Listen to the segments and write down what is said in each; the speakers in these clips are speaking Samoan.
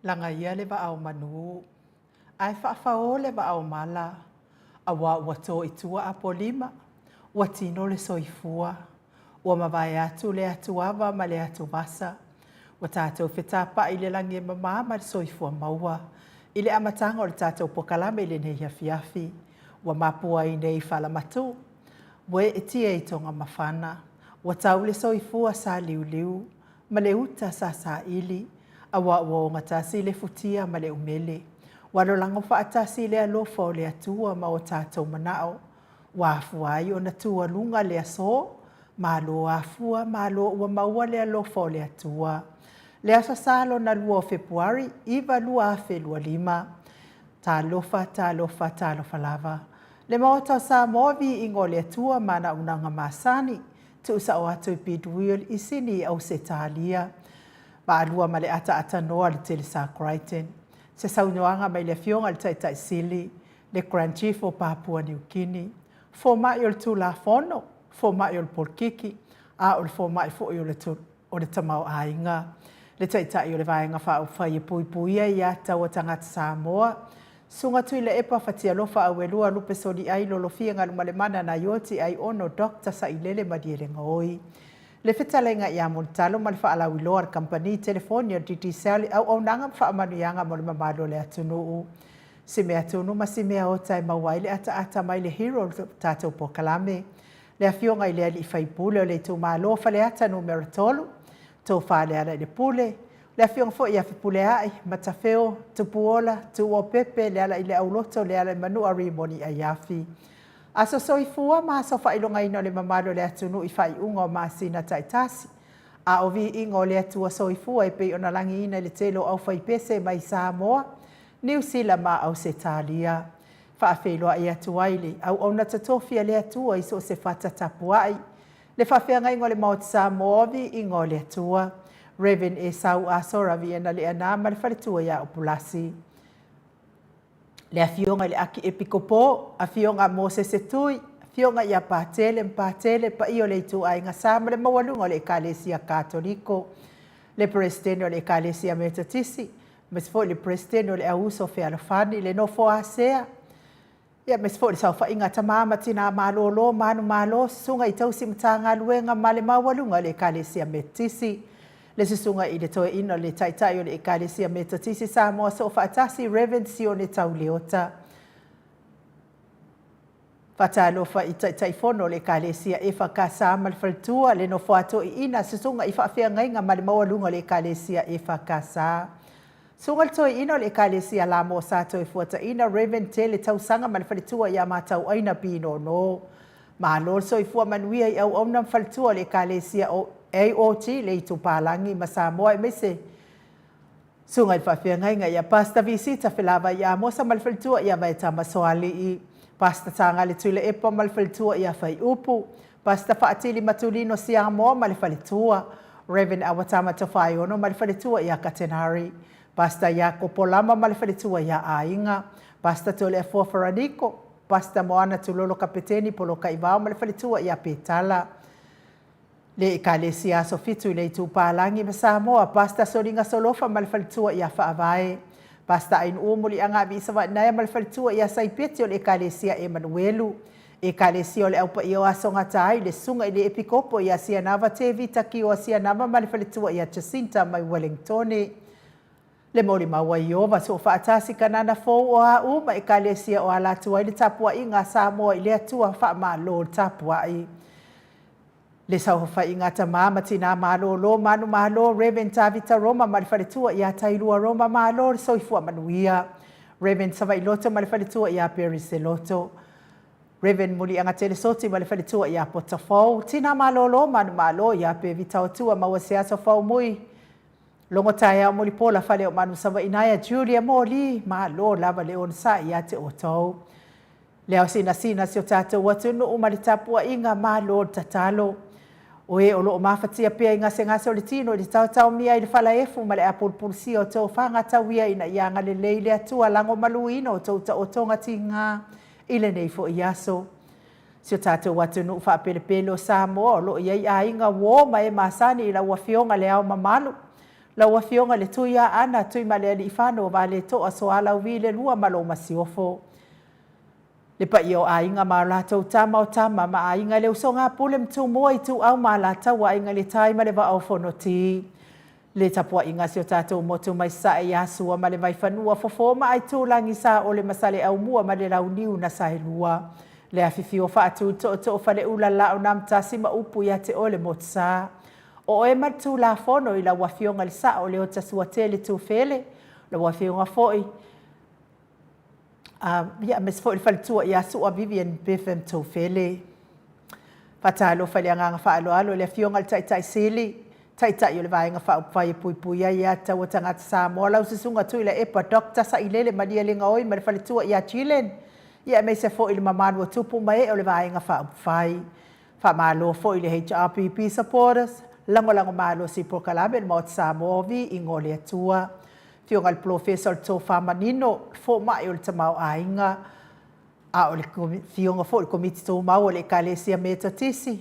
Lagaia le vaa o manu, ae faafao le vaa o mala, aua ua to i tua Apolima, ua tino le soifua, ua mavae atu le atuava ma le atuvasa, ua tatou fetapa'i i le lagi e mama ma le soifua maua i le amataga o le tatou pokalame i lenei afiafi, ua mapua ai nei falamatu, ua eetia i Togamafana, ua tau le soifua sa liuliu, ma le uta sa saili, aua ua ogatasi le futia ma le umele. Ua lolago faatasi le alofa o le Atua ma o tatou manao, ua afua ai ona tualuga le aso, malo afua, malo ua maua le alofa o le Atua. Le Aso Sa lona lua o Fepuari, 9 2025. Talofa, talofa, talofa lava. Le Maota o Samoa, viiga o le Atua ma ana auaunaga masani. Tuusao atu i Bidwill i Sini i Ausetalia. Vaalua ma le ataatanoa le Telesa Crichton. Se saunoaga mai le Afioga i le Taitai Sili, le Grand Chief o Papua Niu Kini. Fomai o le Tulafono, Fomai o le Polokiki, a o le Fomai foi o le o le Tamaoaiga. Le Taitai o le Vaega Faaupufai e Puipuia ia Taua Tagata Samoa, Susuga Tuilaepa Fatialofa Auelua Lupe Soliai Lolofia Galumalemana Naioti Aiono Doctor Sailele Malielegaoi. Le Fetalaiga ia Mulitalo ma le Faalauiloa a le Kamupani Telefoni a le Digicel i auaunaga ma faamanuiaga mo le mamalu o le atunuu. Si mea tunu ma si mea ota e maua ai le ataata mai le hero o le tatou polokalame. Le Afioga i le Alii Faipule o le Itumalo o Faleata Numera 3, Tofa Lealailepule, le Afioga foi ia Fepuleai, Matafeo, Tupuola, Tuuopepe, Lealaileauloto, Lealaimanua Rimoni Aiafi. Aso soifua ma aso faailogaina o le mamalu o le atunuu i faaiuga o masina taitasi, a o viiga o le Atua soifua e pei ona lagiina i le tele o aufaipese mai Samoa, Niu Sila ma Ausetalia. Faafeiloai atu ai le auauna totofi a le Atua i so o se fata tapuai, le faafeagaiga o le Maota Samoa, viiga o le Atua. Rev. Esau Asora Vienaleana ma le faletua ia Upulasi. Le Afioga i le Akiepikopo, Afioga Mosese Tui, Afioga ia Patele ma Patele, paia o le ituaiga sa ma le maualuga o le Ekalesia Katoliko, le Peresetene o le Ekalesia Metotisi, aemaise foi le Peresetene o le Auuso Fealofani, le Nofo Asea, ia aemaise foi le saofaiga a tama ma tina malolo, manumalo, susuga i tausi Matagaluega ma le maualuga o le Ekalesia Metotisi, le susuga i le Toeaina o le Taitai o le Ekalesia Metotisi Samoa Soofaatasi, Rev. Sione Tauleota. Faatalofa i Taitaifono o le Ekalesia EFKS ma le Faletua, le Nofoa Toeaina, Susuga i Faafeagaiga ma le Maualuga o le Ekalesia EFKS. Susuga i le Toeaina o le Ekalesia Lamo Sa Toefuataina, Rev. Tele Tausaga ma le Faletua ia Matauaina Pinono. Malo le soifua manuia i auauna ma faletua o le Ekalesia o AOG, le Itupalagi ma Samoa aemaise Susuga i le Faafeagaiga ia Pastor Visita Felavai Amosa ma le faletua ia Vaetama Soalii, Pastor Tagale Tuilaepa ma le faletua ia Faiupu, Pastor Faatili Matulino Siamoa ma le faletua, Rev. Awatama Tofaeono ma le faletua ia Katenari, Pastor Iakopo Lama ma le faletua ia Aiga, Pastor Toleafoa Faraniko, Pastor Moana Tulolo Kapeteni Polokaivao ma le faletua ia Petala. Le Ekalesia Aso Fitu i le Itupālagi ma Samoa, Pastor Soliga Solofa ma le faletua ia Faavae, Pastor Ainuu Muliaga Aviisavainaea ma le faletua ia Saipeti o le Ekalesia Emanuelu, Ekalesia o le Au Paia o Aso Gata ai, le Susuga i le Epikopo ia Sianava Tevita Kioa Sianava ma le faletua ia Jacinta mai Wellingtone. Le molimau a Ieova Soofaatasi Kanana Fou o a uma Ekalesia o ala atu ai le tapuaiga a Samoa i le Atua faamalo le tapuai. Le saofaiga a tama ma tina malolo manumalo Rev Tavita Roma ma le faletua ia Tailua Roma malo le soifua manuia. Rev Savailoto ma le faletua ia Perry Seloto. Rev Muliagatele Soti ma le faletua ia Potafou. Tina malolo manumalo ia Pevita Otua maua se aso faumui Logo taeao mulipola fale o manu Savainaea Julia Moli malo lava le onosai ia te outou. Le ao sinasina si o tatou atunuu ma le tapuaiga malo le tatalo. O e o lo o mafatia pea i gasegase o le tino i le taotaomia i le falaefu ma le apulupulusia o tou fagatauia ina ia agalelei le Atua lagomaluina o tou taotoga tiga i lenei foi aso. Si o tatou atunuu faapelepele o Samoa o lo o i ai aiga uo ma e masani i lau Afioga Le Ao Mamalu. Lau Afioga i le Tui Aana, Tuimalealiifano Vaaleto'a Sualauvi le Lua ma lou Masiofo. Le paia o aiga ma a latou tama, o tama ma aiga, le usoga a Pule ma Tumua, Ituau ma Alataua, Aiga i le Tai ma le Vaa o Fonoti. Le tapuaiga a si o tatou motu mai Sasae ia Sua ma le Vaifanua, Fofo ma Aitulagi, Saole ma Saleaaumua ma le Launiu na Saelua. Le afifio o Faatu, Tootoo, Faleula, Laaunamtasi ma upu ia te oe le Motusa. O oe ma le Tulafono i lau Afioga i le Sao o Leota Suatele Tufele, lau Afioga foi ia aemaise foi le faletua ia Sua Vivian Bevan Tufele. Faatalofa i le agaga faaaloalo i le Afioga i le Taitai Sili, Taitai o le Vaega Faaupufai e Puipuia Aia Tatau a Tagata Samoa, lau Susuga Tuilaepa Doctor Sailele Malielegaoi ma le faletua ia Jillian, ia aemaise foi le mamalu o tupu ma ee o le Vaega Faaupufai. Faamalo foi i le HRPP supporters, lagolago malosi i polokalame a le Maota Samoa o Viiga o le Atua. Afioga i le Polofesa o le Tofa Manino, le Fomai o le Tamaoaiga, a o le Afioga foi i le Komiti Tumau a le Ekalesia Metotisi,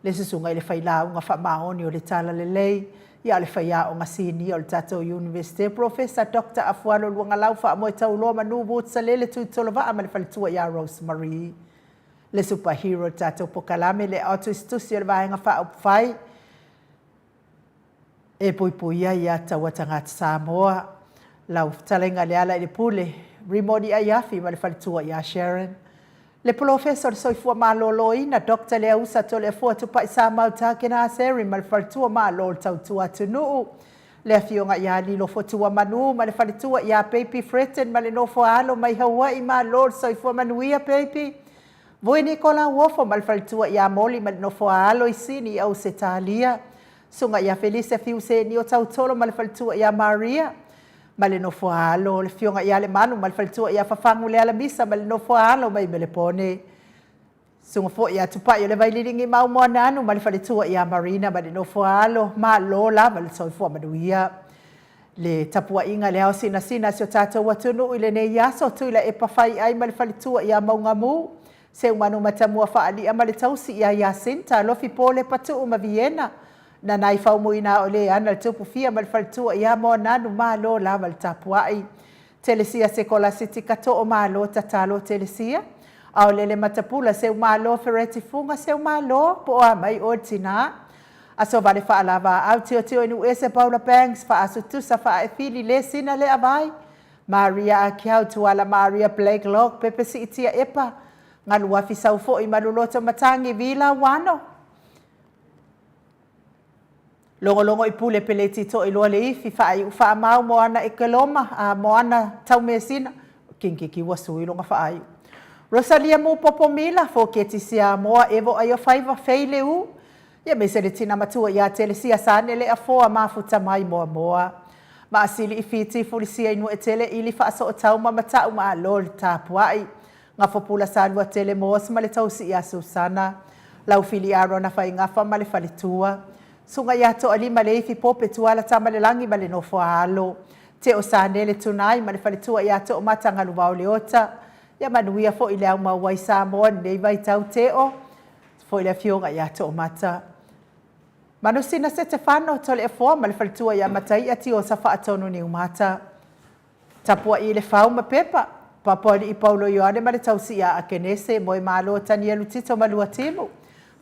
le Susuga i le Failauga Faamaoni o le Talalelei, ia a o le Faiaoga Sinia o le tatou Iunivesite, Polofesa Doctor Afualo Luagalau Faamoetauloa Manu Woods Salele Tuitolovaa ma le faletua ia Rose Marie. Le super hero o le tatou pokalame, le aao tusitusi o le Vaega Faaupufai e puipuia aia tatau a tagata Samoa. Lau fetalaiga Lealailepule Rimoni Aiafi ma le faletua ia Sharon. Le Polofesa o le Soifua Maloloina Doctor Leausa Toleafoa Tupai Samau Takena Seri ma le faletua Malo o le Tautua Atunuu. Le Afioga ia Lilo Fotua Manu ma le faletua ia Baby Fretton ma le nofo a alo mai Hawaii Malo le soifua manuia Baby. Vui Nikola Uofo ma le faletua ia Moli ma le nofo a alo i Sini i Ausetalia. Susuga ia Felise Fiuseni o Tautolo ma le faletua ia Maria ma le nofo a alo. Le Afioga ia Lemalu ma le faletua ia Fafagu Lealamisa ma le nofo a alo mai Melepone. Susuga foi ia Tupai o le Vaililigi ma Aumoananu ma le faletua ia Marina ma le nofo a alo, malo lava le soifua manuia. Le tapuaiga le ao sinasina a si o tatou atunuu i lenei aso, Tuilaepa Faiai ma le faletua ia Maugamu, Seumanu Matamua Faali'a ma le tausi ia Yasinta, Lofi Pole Patu'u ma Viena, Nanai Faumuina o Leana le tupu fia ma le faletua ia Moananu, malo lava le tapuai. Telesia Sekolasiti Kato'o Malo tatalo Telesia Aolele Matapula Seu Malo Fereti Fuga Seu Malo po o a mai oe le tinā Aso Vale Faalava Au Tiotio i Nuuese Paula Banks Faasu Tusa Faaefili Le Sina Le Avai Maria Akiau Tuala Maria Blake Lok Pepe Siitia Epa Galuafi Saufo'i Maluloto Matangi Vila Wano Logologo i pule peleti toiloa le ifi faaiu faamau moana ekeloma a moana taumesina kingiki ua sui loga faaiu. Rosalia Mupopo Mila foketi Siamoa evo aio faiva fei le u ia meise le tina matua ia Telesia Sane le afoa mafuta mai Moamoa. Maasili i Fiti fulisia i Nuetele ili faasootau ma matau malo le tapuai. Gafopula Saluatele Moss ma le tausi ia Susana, Laufili Arona Faigafa ma le faletua, Susuga ia Toalima Leifi Pope Tuala Tamalelagi ma le nofo a alo, Teo Sanele Tunai ma le faletua ia Toomata Galuvao Leota. Ia manuia foi le aumau ai Samoa i lenei vaitau Teo foi le afioga ia Toomata. Manusina Setefano Toleafoa ma le faletua ia Mataia Tiosa Faatonu Niumata. Tapuai i le fau ma pepa, Papoalii Paulo Ioane ma le tausi ia Akenese, Moemalo Tanielu Tito ma Luatimu,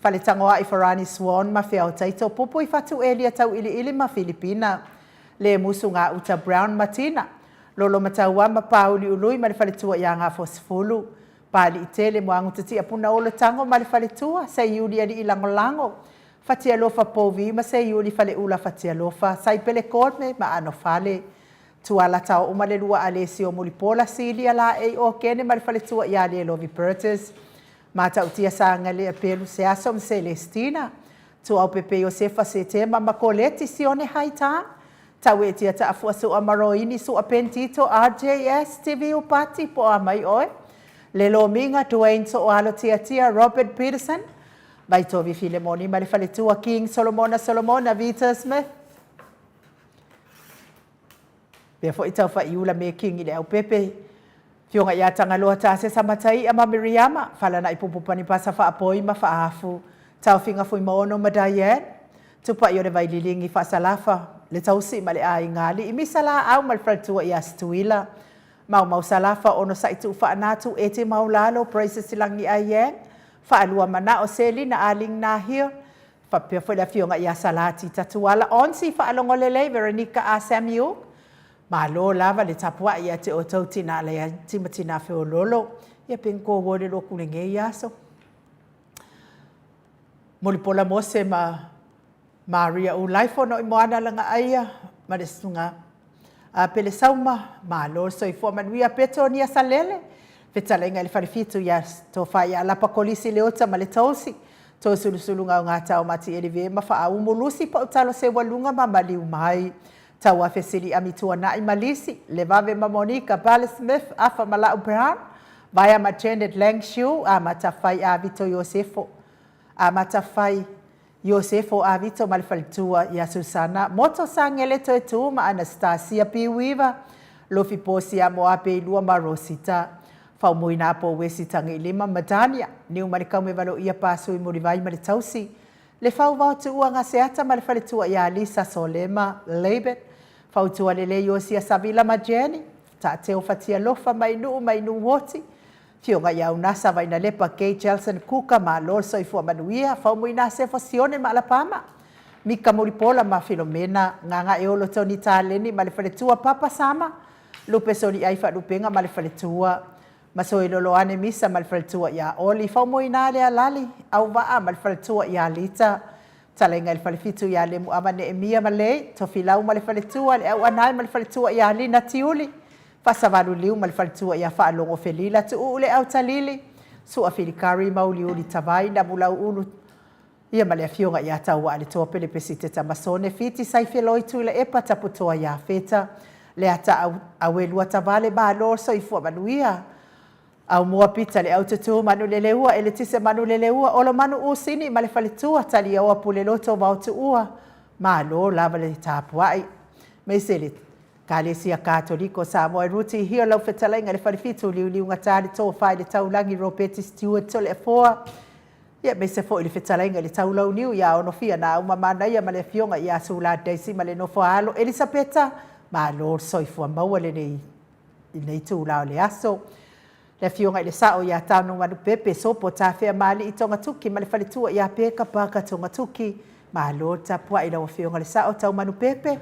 Faletagoai Farani Swan ma Feao Taito, Pupui Fatu Elia Tauiliili ma Filipina, Le Musu Gauta Brown ma Tina, Lolo Mataua ma Pāuliului ma le faletua ia Gafosefulu, Pāliitele Moagutatia Punaolo Tago ma le faletua, Seiuli Alii Lagolago, Fatialofa Povi ma Seiuli Faleula Fatialofa, Saipele Kome ma Anofale, Tuala tao uma le lua Alesio Mulipola Silia Laei Okene ma le faletua ia Lelovi Bertes Matautia Sagalia Pelu Seaso ma Celestina Tuaupepe Iosefa Setema ma Koleti Sione Haita Tauetia Taafua Sua ma Roini Sua Pentito RJS TV Upati po o a mai oe Le Lomiga Dwayne Sooalo Tiatia Robert Peterson Vaitovi Filemoni ma le faletua King Solomona Solomona Vita Smith Pea foi Taufaiula me King i le Aupepe, Afioga ia Tagaloa Tasesa Mataia ma Miriama, Falana'i Pupu Panipasa Faapoi ma Faafu, Taofiga Fuimaono ma Diane, Tupai o le Vaililigi Faasalafa. le tausi ma le aiga alii, Misa Laau ma le faletua ia Situila, Maumau Salafa, Onosai Tuufaanatu, Eti Maulalo, Praises Silagi Aiyang, Faalua Manao, Selina Aling Nahil, faapea foi le afioga ia Salati Tatuala, Onsi Faalogo Lelei, Veronica A. Samuel. Malo lava le tapuai ia te outou tina laiti ma tina feololo. Ia pe ko wo le loku lenei aso. Mulipola Mose ma Maria Ulaifo no i moana langa aia ma le susuga a Pele Sauma, malo le soifua manuia. Petonia Salele, fetalaiga i le Falefitu ia Tofa ia Lapa Kolisi Leota ma le Tausi, Tosulusuluga o Gatao Mati Elive ma Faaumu Lusi Pautalo Seualuga ma Maliu Mai, Tauafe Sili Ami Tuanai ma Lisi, Levave ma Monica Bale Smith, Afa ma Lau Brown, Vaea ma Janet Langshu, Amata Fai Avito Iosefo, Amata Fai Iosefo Avito ma le faletua ia Susana, Moto Sagele Toetu ma Anastasia Piuiva, Lofi Posia Moape i lua ma Rosita, Faumuina Po Wesi Tagiilima ma Dania, Niu ma le Kaumevaloia Pasui Mulivai ma le Tausi, Le Fauvao Tuua Gaseata ma le faletua ia Lisa Solema Laban, Fautua Lelei Iosia Savila ma Jenny, Taateo Fatialofa Mainuu Mainuu Oti, Afioga ia Unasa Vainalepa Gay Jelson Kuka, malo le soifua manuia. Faumuina Sefo Sione ma Alapama, Mika Mulipola ma Filomena, Gagaeolo Tony Taleni ma le faletua Papa Sama, Lupe Soliai Faalupega ma le faletua, Masoeloloane Misa ma le faletua ia Oli, Faumuina Lealali Auvaa ma le faletua ia Lita, Talaiga i le Falefitu ia Lemuava Neemia ma Lei, Tofilau ma le faletua, Le Auanae ma le faletua ia Lina Tiuli, Faasavalu Liu ma le faletua ia Faalogo Felila, Tuuu Le Autalili, Sua Filikari Mauliuli Tavai, Namulau Ulu ia ma le afioga ia Tauaaletoa Pelepesite Tamasone, Fiti Saifeloi Tuilaepa Taputoa ia Feta, Leata Auelua Tavale, malo le soifua manuia. Aumua Pita Le Aututu Manuleleua Eletise Manuleleua Olomanu Usini ma le faletua Taliaoa Puleloto Vaotuua, malo lava le tapuai. Aemaise le Ekalesia Katoliko Samoa e Ruti Hio lau fetalaiga i le Falefitu Liuliugata le Tofa i le Taulagi Ropeti Stewart Toleafoa, ia aemaise foi le fetalaiga i le Taulauniu ia Onofia Nauma Manaia ma le afioga ia Sula Daisy ma le nofo a alo Elisapeta, malo le soifua maua lenei i lenei itula o le aso. Le afioga i le Sao ia Tanumanupepe Sopo Tafea Maalii Togatuki ma le faletua ia Peka Parker Togatuki, malo le tapuai i lau afioga i le Sao Taumanupepe.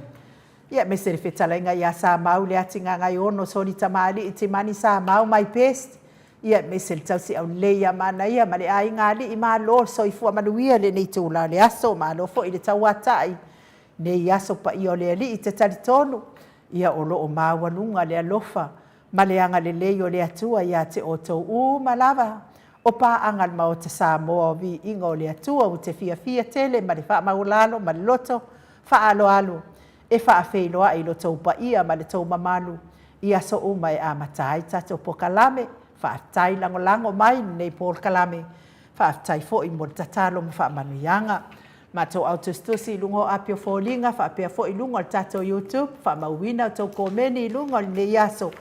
Ia aemaise le fetalaiga ia Samau Leati Gagaiono Soli Tamalii Timani Samau my best. Ia aemaise le tausi aulelei ia Manaia ma le aiga alii, malo le soifua manuia i lenei itula o le aso, malo foi le tauatai nei aso paia o le Alii te talitonu ia o lo o maualuga le alofa ma le agalelei o le Atua ia te outou uma lava. O paaga a le Maota Samoa o viiga o le Atua ua te fiafia tele ma le faamaualalo ma le loto faaaloalo e faafeiloai i lo tou paia ma le tou mamalu i aso uma e amata ai tatou pokalame. Faafetai lagolago mai i lenei polokalame. Faafetai foi mo le tatalo ma faamanuiaga. Matou au tusitusi i luga o api o foliga faapea foi i luga o le tatou YouTube, faamauina outou komeni i luga o lenei aso,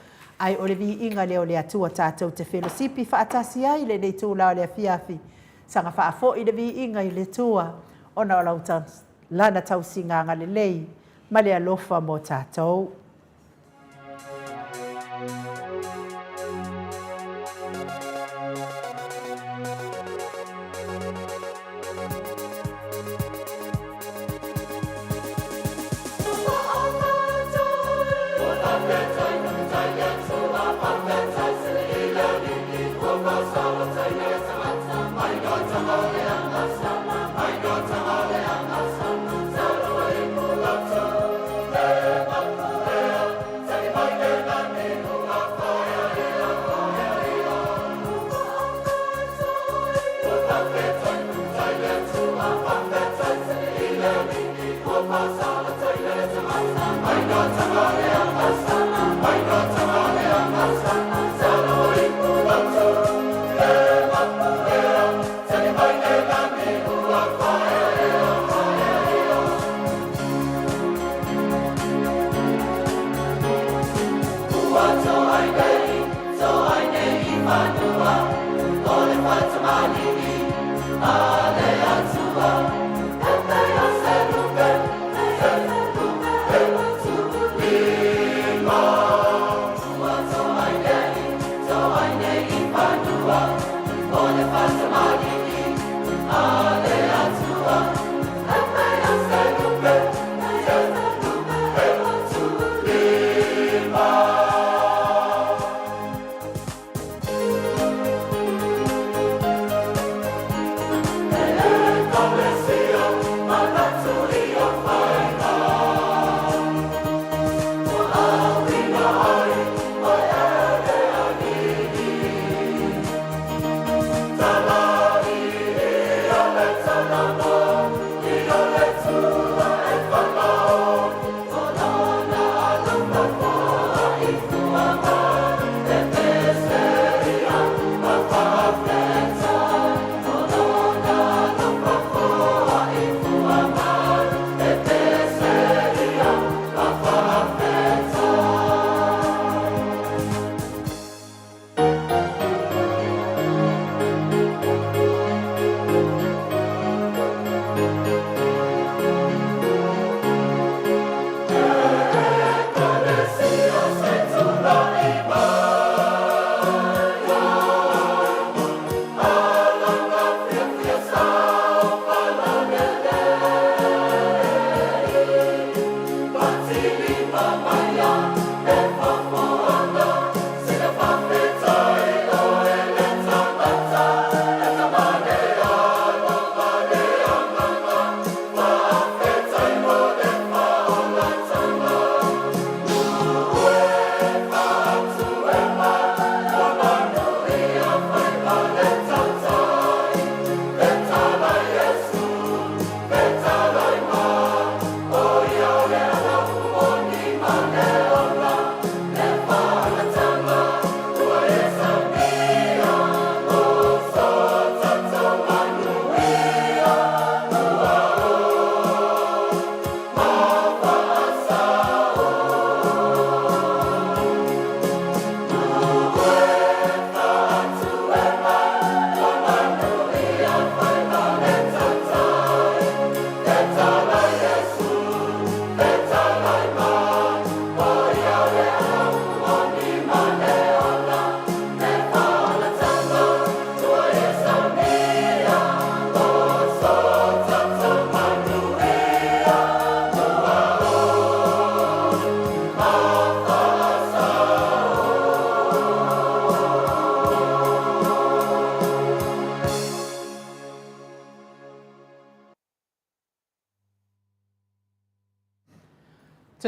ae o le viiga lea o le Atua tatou te felosipi faatasi ai i lenei itula o le afiafi. Saga faafoi le viiga i le Atua ona o Lana tausiga agalelei ma le alofa mo tatou.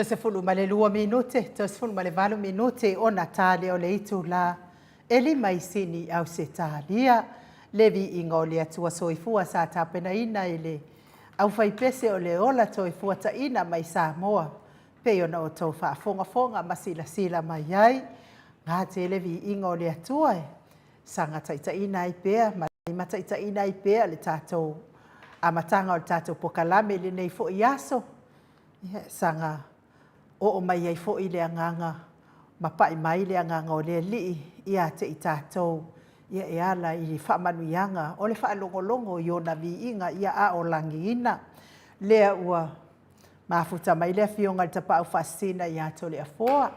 32 minute, 38 minute ona ta lea o le itulā e lima i Sini i Ausetalia. Le viiga o le Atua Soifua sa tapenaina e le aufaipese o le ola toefuataina mai Samoa pei ona outou faafogafoga ma silasila mai ai. Gate le viiga o le Atua e saga taitaiina ai pea ma limataitaiina ai pea le tatou amataga o le tatou pokalame i lenei foi aso. Ia, saga oo mai ai foi le agaga ma pai mai le agaga o le Alii ia te i tatou, ia e ala i faamanuiaga o le faalogologo i ona viiga ia a o lagiina. Lea ua mafuta mai le Afioga i le Tapaau Faasisina ia Toleafoa,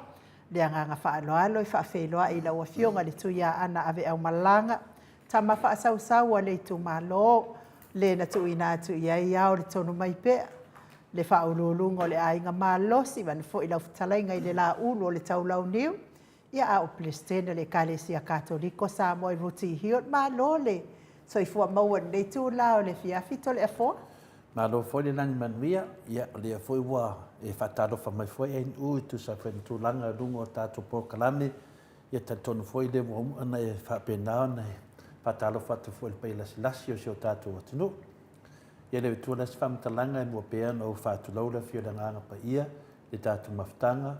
le agaga faaaloalo e faafeiloai i lau Afioga i le Tuiaana Aveaumalaga, tama faasausau a le itumalo, le na tuuina atu i ai ao le tonu mai pea, le faauluuluga o le aiga malosi, vaeane foi lau fetalaiga i le Laulu o le Taulauniu, ia a o Peresetene o le Ekalesia Katoliko Samoa i Rooty Hill. Malo le soifua maua i lenei itula o le afiafi Toleafoa. Malo foi le lagi manuia, ia o lea foi ua e faatalofa mai foi ANU e tusa foi ma tulaga i luga o tatou polokalame, ia talitonu foi lea ua uma ona e faapena ona e faatalofa atu foi i le paia lasilasi o si o tatou atunuu. Ia le tua la se faamatalaga e mua pea ona ou faatulou le afio o le Agaga Paia i le tatou mafutaga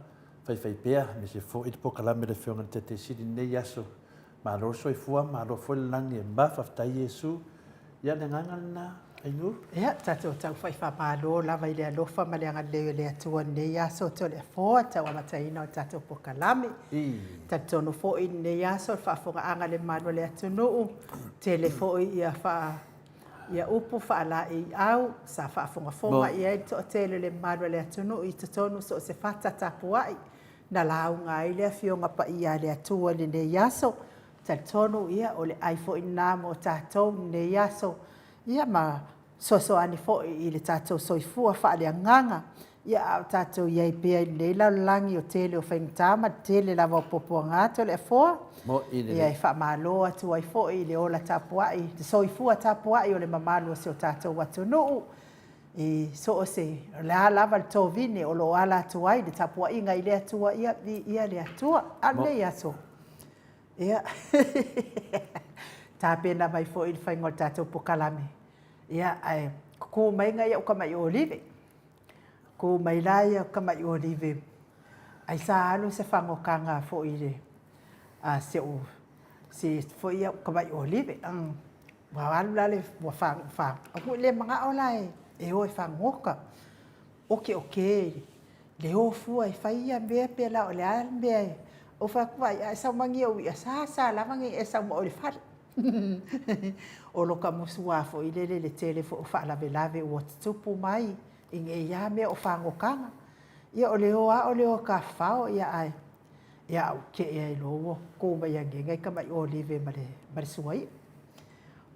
faifaipea, aemaise foi le polokalame a le Afioga i le Taitai Sili i lenei aso. Malo le soifua, malo foi le lagi e ma, faafetai Iesu. Ia le agaga lena, Ainuu. Ia, tatou taufai faamalo lava i le alofa ma le agalelei o le Atua i lenei aso Toleafoa, tau amataina o le tatou polokalame. Talitonu foi i lenei aso le faafofogaaga a le mamalu o le atunuu, tele foi ia faa ia upu faalaeiau sa faafogafoga i ai le toatele o le mamalu o le atunuu i totonu so o se fata tapuai na lauga ai le Afioga Paia a le Atua i lenei aso. Talitonu ia o le ai foi lena mo tatou i lenei aso ia ma fesoasoani foi i le tatou soifua faaleagaga, ia a o tatou i ai pea i lenei lalolagi o tele o faigata ma le tele lava o puapuaga Toleafoa. Ia e faamalo atu ai foi i le ola tapuai, le soifua tapuai o le mamalu o si o tatou atunuu i so o se, o le a lava le tovine o lo o ala atu ai le tapuaiga i le Atua, ia viia le Atua. A o lenei aso, ia, tapena mai foi le faiga o le tatou pokalame, ia, ae kukū mai nai au kamaʻi olive. Kū mai la ia kamaʻi olive, ai sa alu se fagokaga foi i le, a si ou, si foi au kamaʻi olive. Ua alu la le, ua fa, fa, ua le manao la e, e o e fagoka. Okeoke le o fua e fai ia mea pe la o le a le mea e ou fai atu vaai a e saumagia ou i'a sa sa lava nei e sau ma oe i le fale. O lo ka musu a foi lele le tele foi o faalavelave ua tutupu mai i nei a mea o fagokaga. Ia o le o a o le o tafafao ia ae ia au keʻe ai loa ua ku mai ane nei tamaʻi olive ma le ma le suaia.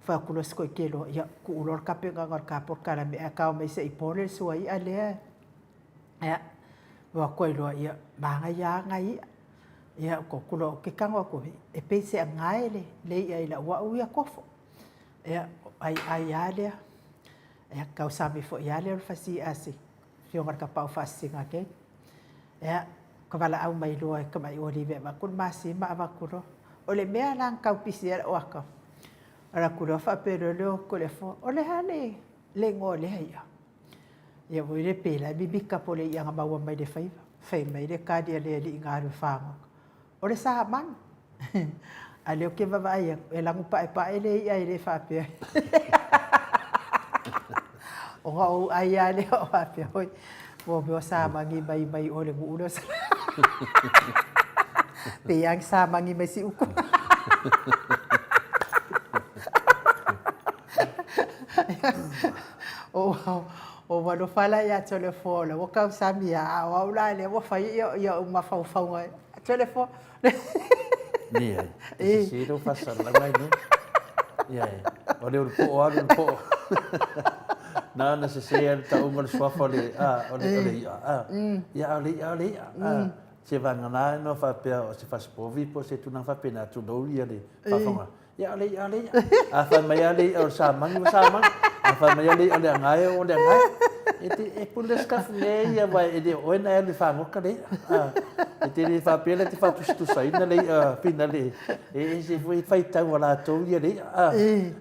Fai atu loa si toeitele loa, ia tuu loa le tapenaga o le ta polokalame ae tao mai se i pole le suai'a lea. Ia, o atu ai loa, ia, manaia lava nai i'a. Ia, ou atu loa, ou te tago atu, e pei se agae le, le i'a i lau au ia kofo. Ia, aiai lava lea. Ia, tausami foi lava lea o le fasi i'a a si Afioga i le Tapaau Faasisina nei. Ia, ka valaau mai loa e tamai olive e avatu le masima avatu loa. O le mea la na tau pisi ai lau ata, alu atu loa faapea loa lea o Toleafoa, o le a le, le igoa o lea i'a? Ia foi le pe la e mimita po o le i'a na maua mai le faiva. Fai mai le tali a le alii na alu e fagota, o le samanu. A o lea ou te vaavaai atu, e lanu paepae le i'a e le faapea. Ona ou ai lava lea o faapea, oi, ua mea o samani mai mai o le nuu lea o Pei lava ni samani mai Siutu. Ua alofa la ia Toleafoa o la ua tausami lava, a o au la lea ua fai ou mafaufauga. Toleafoa. Leai, e sese lou faasalalauga ai nei. Ia e, o le ulupo'o alu ulupo'o. Na ona sese lava le tauga o le suafa o le, a, o le, o le i'a, a. Ia, a o le i'a, o le i'a, a. Se vagana no faapea o se fasipovi po o se tulaga faapena, tulou ia le faafofoga. Ia, o le i'a, o le i'a. A fai mai lava le i'a o le samagi, ua samagi. A fai mai lava le i'a o le agae, o le agae. E te e pule sikafu mea ia aua e le o oe na e alu e fagota le i'a. A, e te le faapea la e te faatusatusaina le i'a finale e ese foi le faitau a latou ia le i'a. A,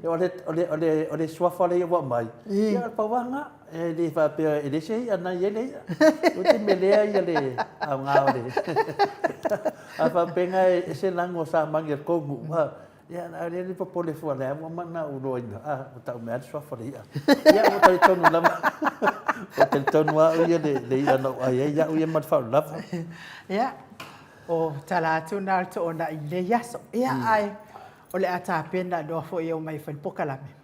o le, o le, o le, o le suafa lea ua aumai, ia o le pau lava lena. E le faapea e leai se i'a na i ai le i'a. O te melea ia le aoga o le a faapena e ese lago o samagi a le tou nuu. A, ia a lea le popole fua lea ua mana ou iloaina. A, ua tau mai lava le suafa o le i'a. Ia ua talitonu lava, ua talitonu lava au ia le, le i'a na ou ai ai au ia ma le faalavelave. Ia, o tala atu na o le toonai i lenei aso. Ia, ae o le a tapena loa foi e omai e fai le polokalame.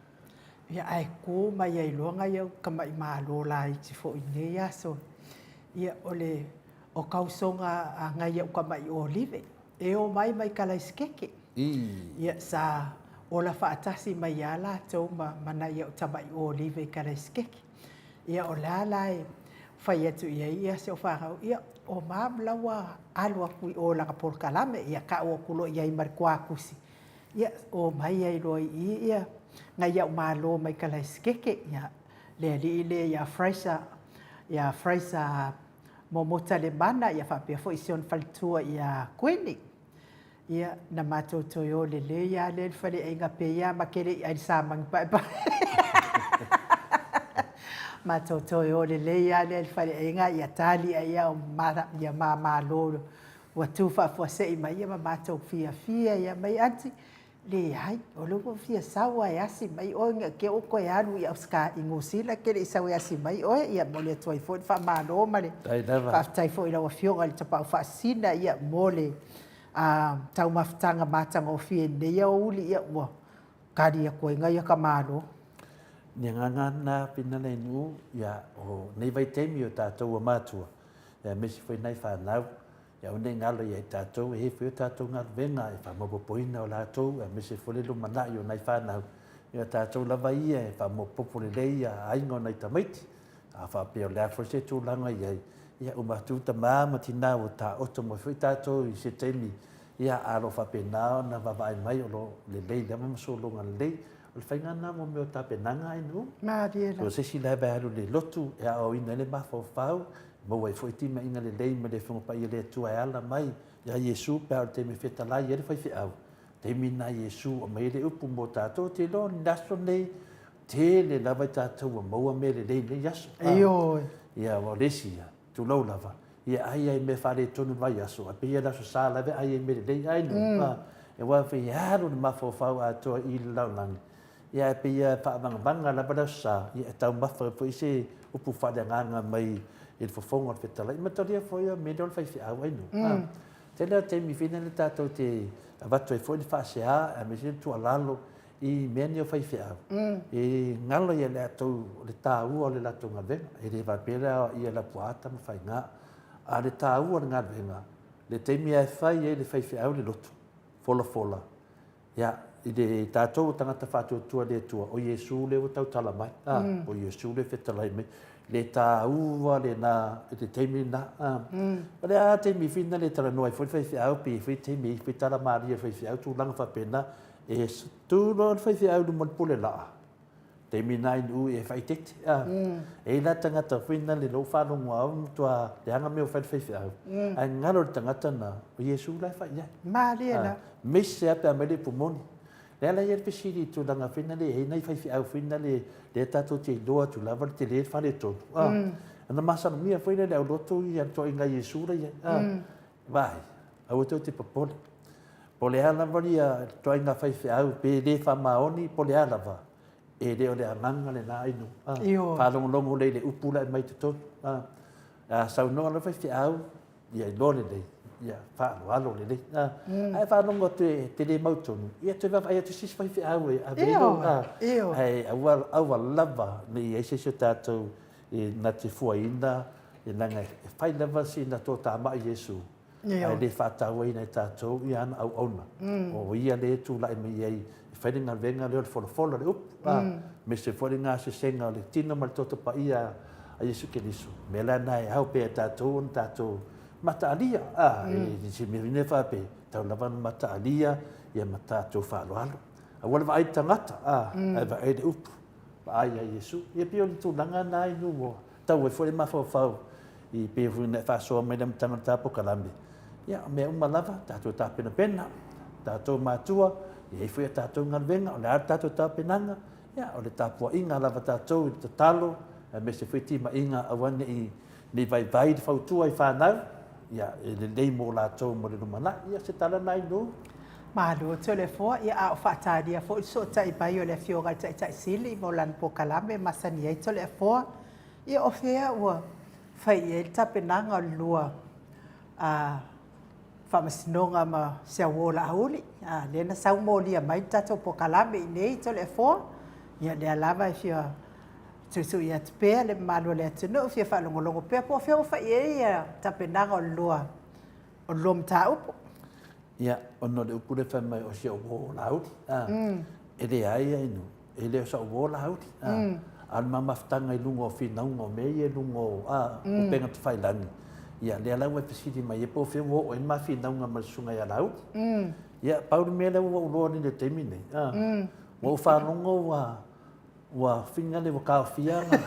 Ia ae tu mai ai loa nai au tamai malo laiti foi i lenei aso. Ia o le o tausoga a nai au tamai olive e omai mai Kalaisikeke. Ia sa ola faatasi mai lava latou ma ma nai au tamai olive i Kalaisikeke. Ia o le a la e fai atu i ai ia si au fanau, ia o mom la ua alu atu i o i lana polokalame, ia tau atu loa i ai ma le tuatusi. Ia, omai ai loa i i ia nai au malo mai Kalaisikeke, ia, le alii lea ia Fraser, ia Fraser Momota Lemana, ia faapea foi si ona faletua ia Kuini. Ia, na matou toe o lelei lava lea i le faleaiga pei lava ma te le i ai i le samagi paepae. Matou toe o lelei lava lea i le faleaiga, ia tali ai ia ma malo Ua tu faafuasei mai ia ma matou fiafia ia mai aunty, leai, o lea ua ou fia sau lava e asi mai oe ne i te i ua toe alu i Auseka i Niu Sila e te le i sau e asi mai oe. Ia momoli atu ai foi le faamalo ma le faafetai foi i lau Afioga i le Tapaau Faasisina ia mo le taumafataga matagofie i lenei aoauli ia ua tali atu ai nai ata malo. Le agaga lena Pina Leinuu, ia o nei vaitaimi o tatou ua matua, aemaise foi nai fanau, ia aua ne i galo ia i tatou, e i ai foi o tatou galuega e faamaopoopoina o latou, aemaise foi le lumanai o nai fanau, ia o tatou lava ia e faamaopoopo lelei ia aiga o nai tamaiti. A faapea o le a foi se tulaga i ai, ia uma atu tama ma tina ua taoto mai foi tatou i se taimi, ia a o lo o faapena ona vaavaai mai o lo o lelei lava ma sologa lelei. O le faiga lena mo mea o tapenaga ai nuu. Malie la. O se isi lava e alu i le lotu e aoaoina ai le mafaufau, maua ai foi timaiga lelei mai le Afioga Paia le Atua e ala mai ia Iesu pe a o le taimi e fetalai ai le faifeau. Taimi lena Iesu aumai ai le upu mo tatou. Ou te iloa o le aso lenei, tele lava i tatou ua maua mea lelei i lenei aso. Ioe. Ia, aua o le isi ia, tulou lava, ia ai ai mea faaletonu i le vaiaso, ae pei o le Aso Sa lava e ai ai mea lelei ai nuu. Aua foi e alu le mafaufau atoa i le lalolagi, ia ae pei e faavagavaga lava le Aso Sa, ia e taumafa ai foi se upu faaleagaga mai i le fofoga o le fetalai. Mataulia foi o mea lea o le faifeau ai nuu. Tele lava taimi foi lele tatou te avatu ai foi le faasea aemaise le tuualalo i mea nei o faifeau, e galo ia latou le taua o le latou galuega. E le faapea le aoaia Lapuaata ma Faiga, a o le taua o le galuega, le taimi lava e fai ai le faifeau le lotu, folafola, ia, i le tatou o tagata faatuatua i le Atua, o Iesu lea ua tautala mai, a, o Iesu lea e fetalai mai. Le taua lena i le taimi lena. A. O le a taimi foi lena e talanoa ai foi le faifeau, pe i ai foi taimi e i ai foi tala malie a le faifeau, tulaga faapena. E tu loa le faifeau i luma o le pule laa, taimi lena i e faaeteete. A. E i ai la tagata foi na le lou faalogo lava ua matua leaga mea ua fai le faifeau, ae galo i le tagata lena, o Iesu la e fai i ai. Malie la. Aemaise lava pe a aumai le upu moni. Lea la e i ai le fesili i tulaga foi na le, e i ai nai faifeau foi na le, lea tatou te iloa atu lava le tele le faaletonu. A. Ona masalomia foi lea e le aulotu ia le toaiga Iesu la e i ai. A. Vaai, aua tou te popole. Po o le a lava le ituaiga faifeau, pe le faamaoni, po o le a lava, e le o le agaga lena ainu. Faalogologo lelei i le upu la e aumai i totonu. A saunoa loa le faifeau, ia iloa lelei, ia faaaloalo lelei. Ae faalogo atu e te le mautonu, ia toe vaavaai atu i se isi faifeau e ave ai lou, ae aua, aua lava ne i i ai se isi o tatou e na te fuaina, leaga e fai lava sina toatamai Iesu, ae le faatauaina e tatou ia ana auauna. O ia lea e tulai mai ai e fai le galuega lea o le folafola o le upu, aemaise foi le gasesega o le tino ma le toto paia a Iesu Keriso. O le mea la lena e ao pea e tatou ona tatou mataalia, e le se mea foi faapea, e tatau lava ona mataalia ia ma tatou faaaloalo. Aua le vaai i le tagata, ae vaai i le upu. Vaai ia Iesu. Ia pei o le tulaga lena i nuu tau ai foi le mafaufau i pei foi ona e faasoa mai le amataga o le ta polokalame, ia, o mea uma lava, tatou tapenapena, tatou matua, e i ai foi a tatou galuega, o le a le tatou tapenaga, ia, o le tapuaiga lava a tatou i le tatalo, aemaise foi timaiga aua ne i ne i vaivai le fautua i fanau, ia, e lelei mo latou mo le lumanai. Ia, se tala lena i nuu. Malo Toleafoa, ia a o faatalia foi le sootai mai o le Afioga i le Taitai Sili mo lana polokalame e masani ai Toleafoa. Ia o fea ua fai i ai le tapenaga o le lua a Faamasinoga ma si au uo Laauli, a lea na sau molia mai le tatou polokalame i inei Toleafoa. Ia lea lava e fia tuitui atu pea le mamalu o le atunuu, fia faalogologo pea po o fea ua fai i ai tapenaga o le lua o le lua mataupu. Ia, ona o le upu lea fai mai o si ou uo Laauli, a, e leai ai nuu, e le o sau uo Laauli, a, a o le ma mafutaga i luga o finauga o mea ia i luga o, a, upega tafailagi, ia, lea la ua e fesili mai ai po o fea ua oo i ai le ma finauga ma le susuga ia Laauli. Ia, pau le mea lea ua ou iloa nei i le taimi nei, a, ua ou faalogo ua, Ua finga le ua taofia ana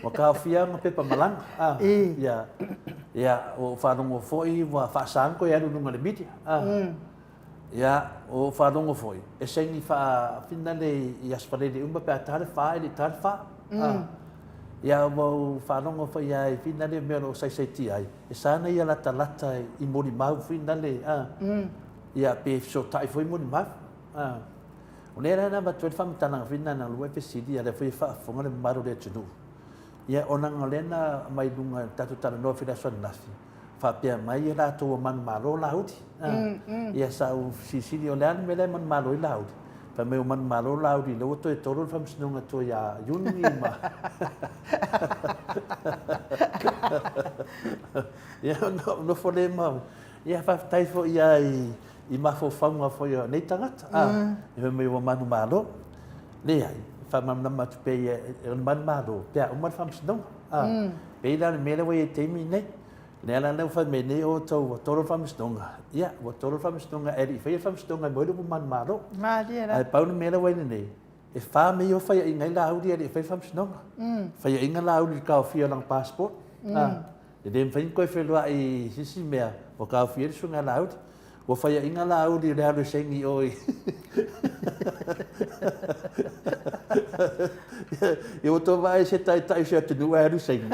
ua taofia ana pepa malaga a ia ia ua ou faalogo foi ua faasa ona toe alu i luga o le media a ia ua ou faalogo foi e saini faa fina le i Aso Faraile uma pe a ta le fa e le i ta le fa a ia ua ou faalogo foi lava i fina le mea o lo o saisaitia ai e sa ona ia latalata i molimau fina le a ia pe fesootai foi molimau a O lea la na avatu ai le faamatalaga foi lena na lua e fesili, a o lea foi e faafofoga le mamalu o le atunuu. Ia, ona o lea na aumai i luga i le tatou talanoa foi i le aso ananafi, faapea mai ia latou ua manumalo Laauli. Ia sa ou fesilisili, o le a le mea la e manumalo ai Laauli? Fai mai ua manumalo Laauli lea ua toe tolo le faamasinoga tua ia Iuni ma Ia ona ou nofo lea ma Ia faafetai foi lava i i mafaufauga foi o nei tagata, a, e fai mai ua manumalo. Leai, e faamalamalama atu pea ia, o le manumalo pe a uma le faamasinoga. A, pei la o le mea lea ua i ai i le taimi lenei. Lea la ua fai mai nei outou ua tolo le faamasinoga, ia, ua tolo le faamasinoga ae le i faia le faamasinoga e maua ai le upu manumalo. Malie la. Ae pau le mea lea ua i ai nei, e fa mea ia o faiaina ai Laauli ae le i faia le faamasinoga. Faiaina Laauli i le taofia o lana passport, a, E le mafai ona toe feloai i se isi mea ua taofia ai le susuga ia Laauli. Ua faiaina Laauli i le alu e saini i o i Ia ua tou vaai i se taitai o se atunuu ae alu saini.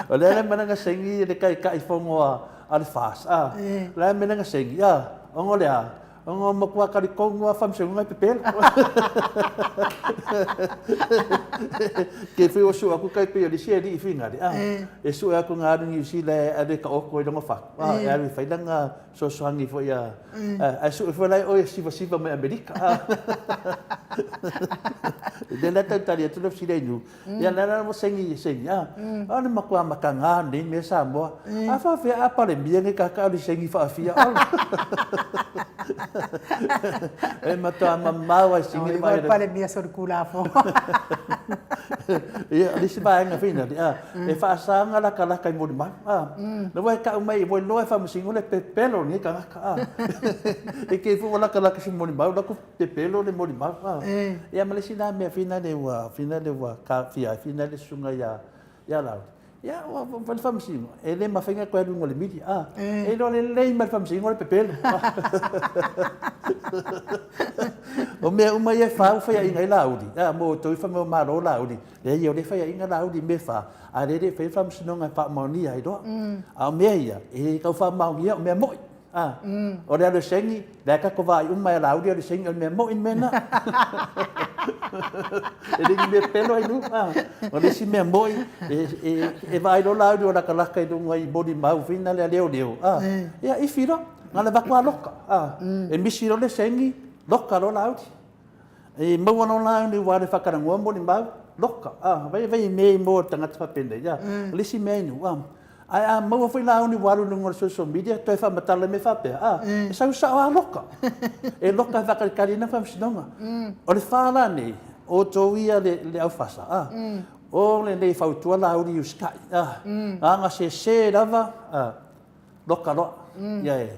O lea la e malaga saini le taitai fono a le FAS, a? O la e malaga saini, a? Ona o le a? Ona ua matua talitonu lava faamasinoga e pepelo. Ke foi ua sue atu tai pei o le isi alii finale, a, e sue atu na alu i Niu Sila e ave e taoto i lona fatu, a, e alu e fai lana fesoasoani foi a, ae sue foi la e oe e sivasiva mai Amerika, a. Lea la e talitali atu le fesili a Inu, Ia lea la ua saini, saini, a, o le matua mataga lenei mea Samoa. A faapefea a Palemia nei tagata alu i saini faafia ola. E matua mamao lava i sini le vaai. Palemia solitulafono. Ia, o le isi vaega foi lea, a, e faasa ona latalata i molimau, a. La ua e tau mai ua iloa e Faamasino le pepelo o lenei tagata, a. E te i foi ua latalata i se molimau, alu atu pepelo le molimau. Ia ma le isi la mea finale ua finale ua taofia ai finale le susuga ia ia Laauli. Ia ua fai le faamasinoga, e le mafai ona toe alu i luga o le media. A, e iloa lelei mai e le faamasinoga le pepelo. O mea uma ia e fa ua faiaina ai Laauli, a, mo outou i fai mai ua malo Laauli. Leai, o lea e faiaina Laauli i mea e fa, a o lea e le i faia le faamasinoga e faamaonia ai loa. A o mea ia, e le tau faamaonia, o mea moi. A, o le alu e saini, lea tatou vaai uma e Laauli alu e saini, o le mea moi le mea lena. E le ni mea pelo ai nuu. A, o le isi mea moi, e vaai loa Laauli o latalata i luga i molimau foi na lea leoleo, a, ia ifi loa, na o le avatu lava loka. A, e misi loa le saini, loka loa Laauli. E maua loa Laauli ua alu e faatalanoa molimau, loka. A, vai vai i mea i moa o le tagata faapenei. A, o le isi mea i nuu, a, Ae a maua foi Laauli ua alu i luga o le social media toe faamatala mea faapea, a, e sau sao lava loka. E loka e faatalitali ai na faamasinoga. O le fa la nei, o outou ia le aufasa, a, o lenei fautua Laauli i usitai, a, na ona sese lava, a, loka loa. Ia e,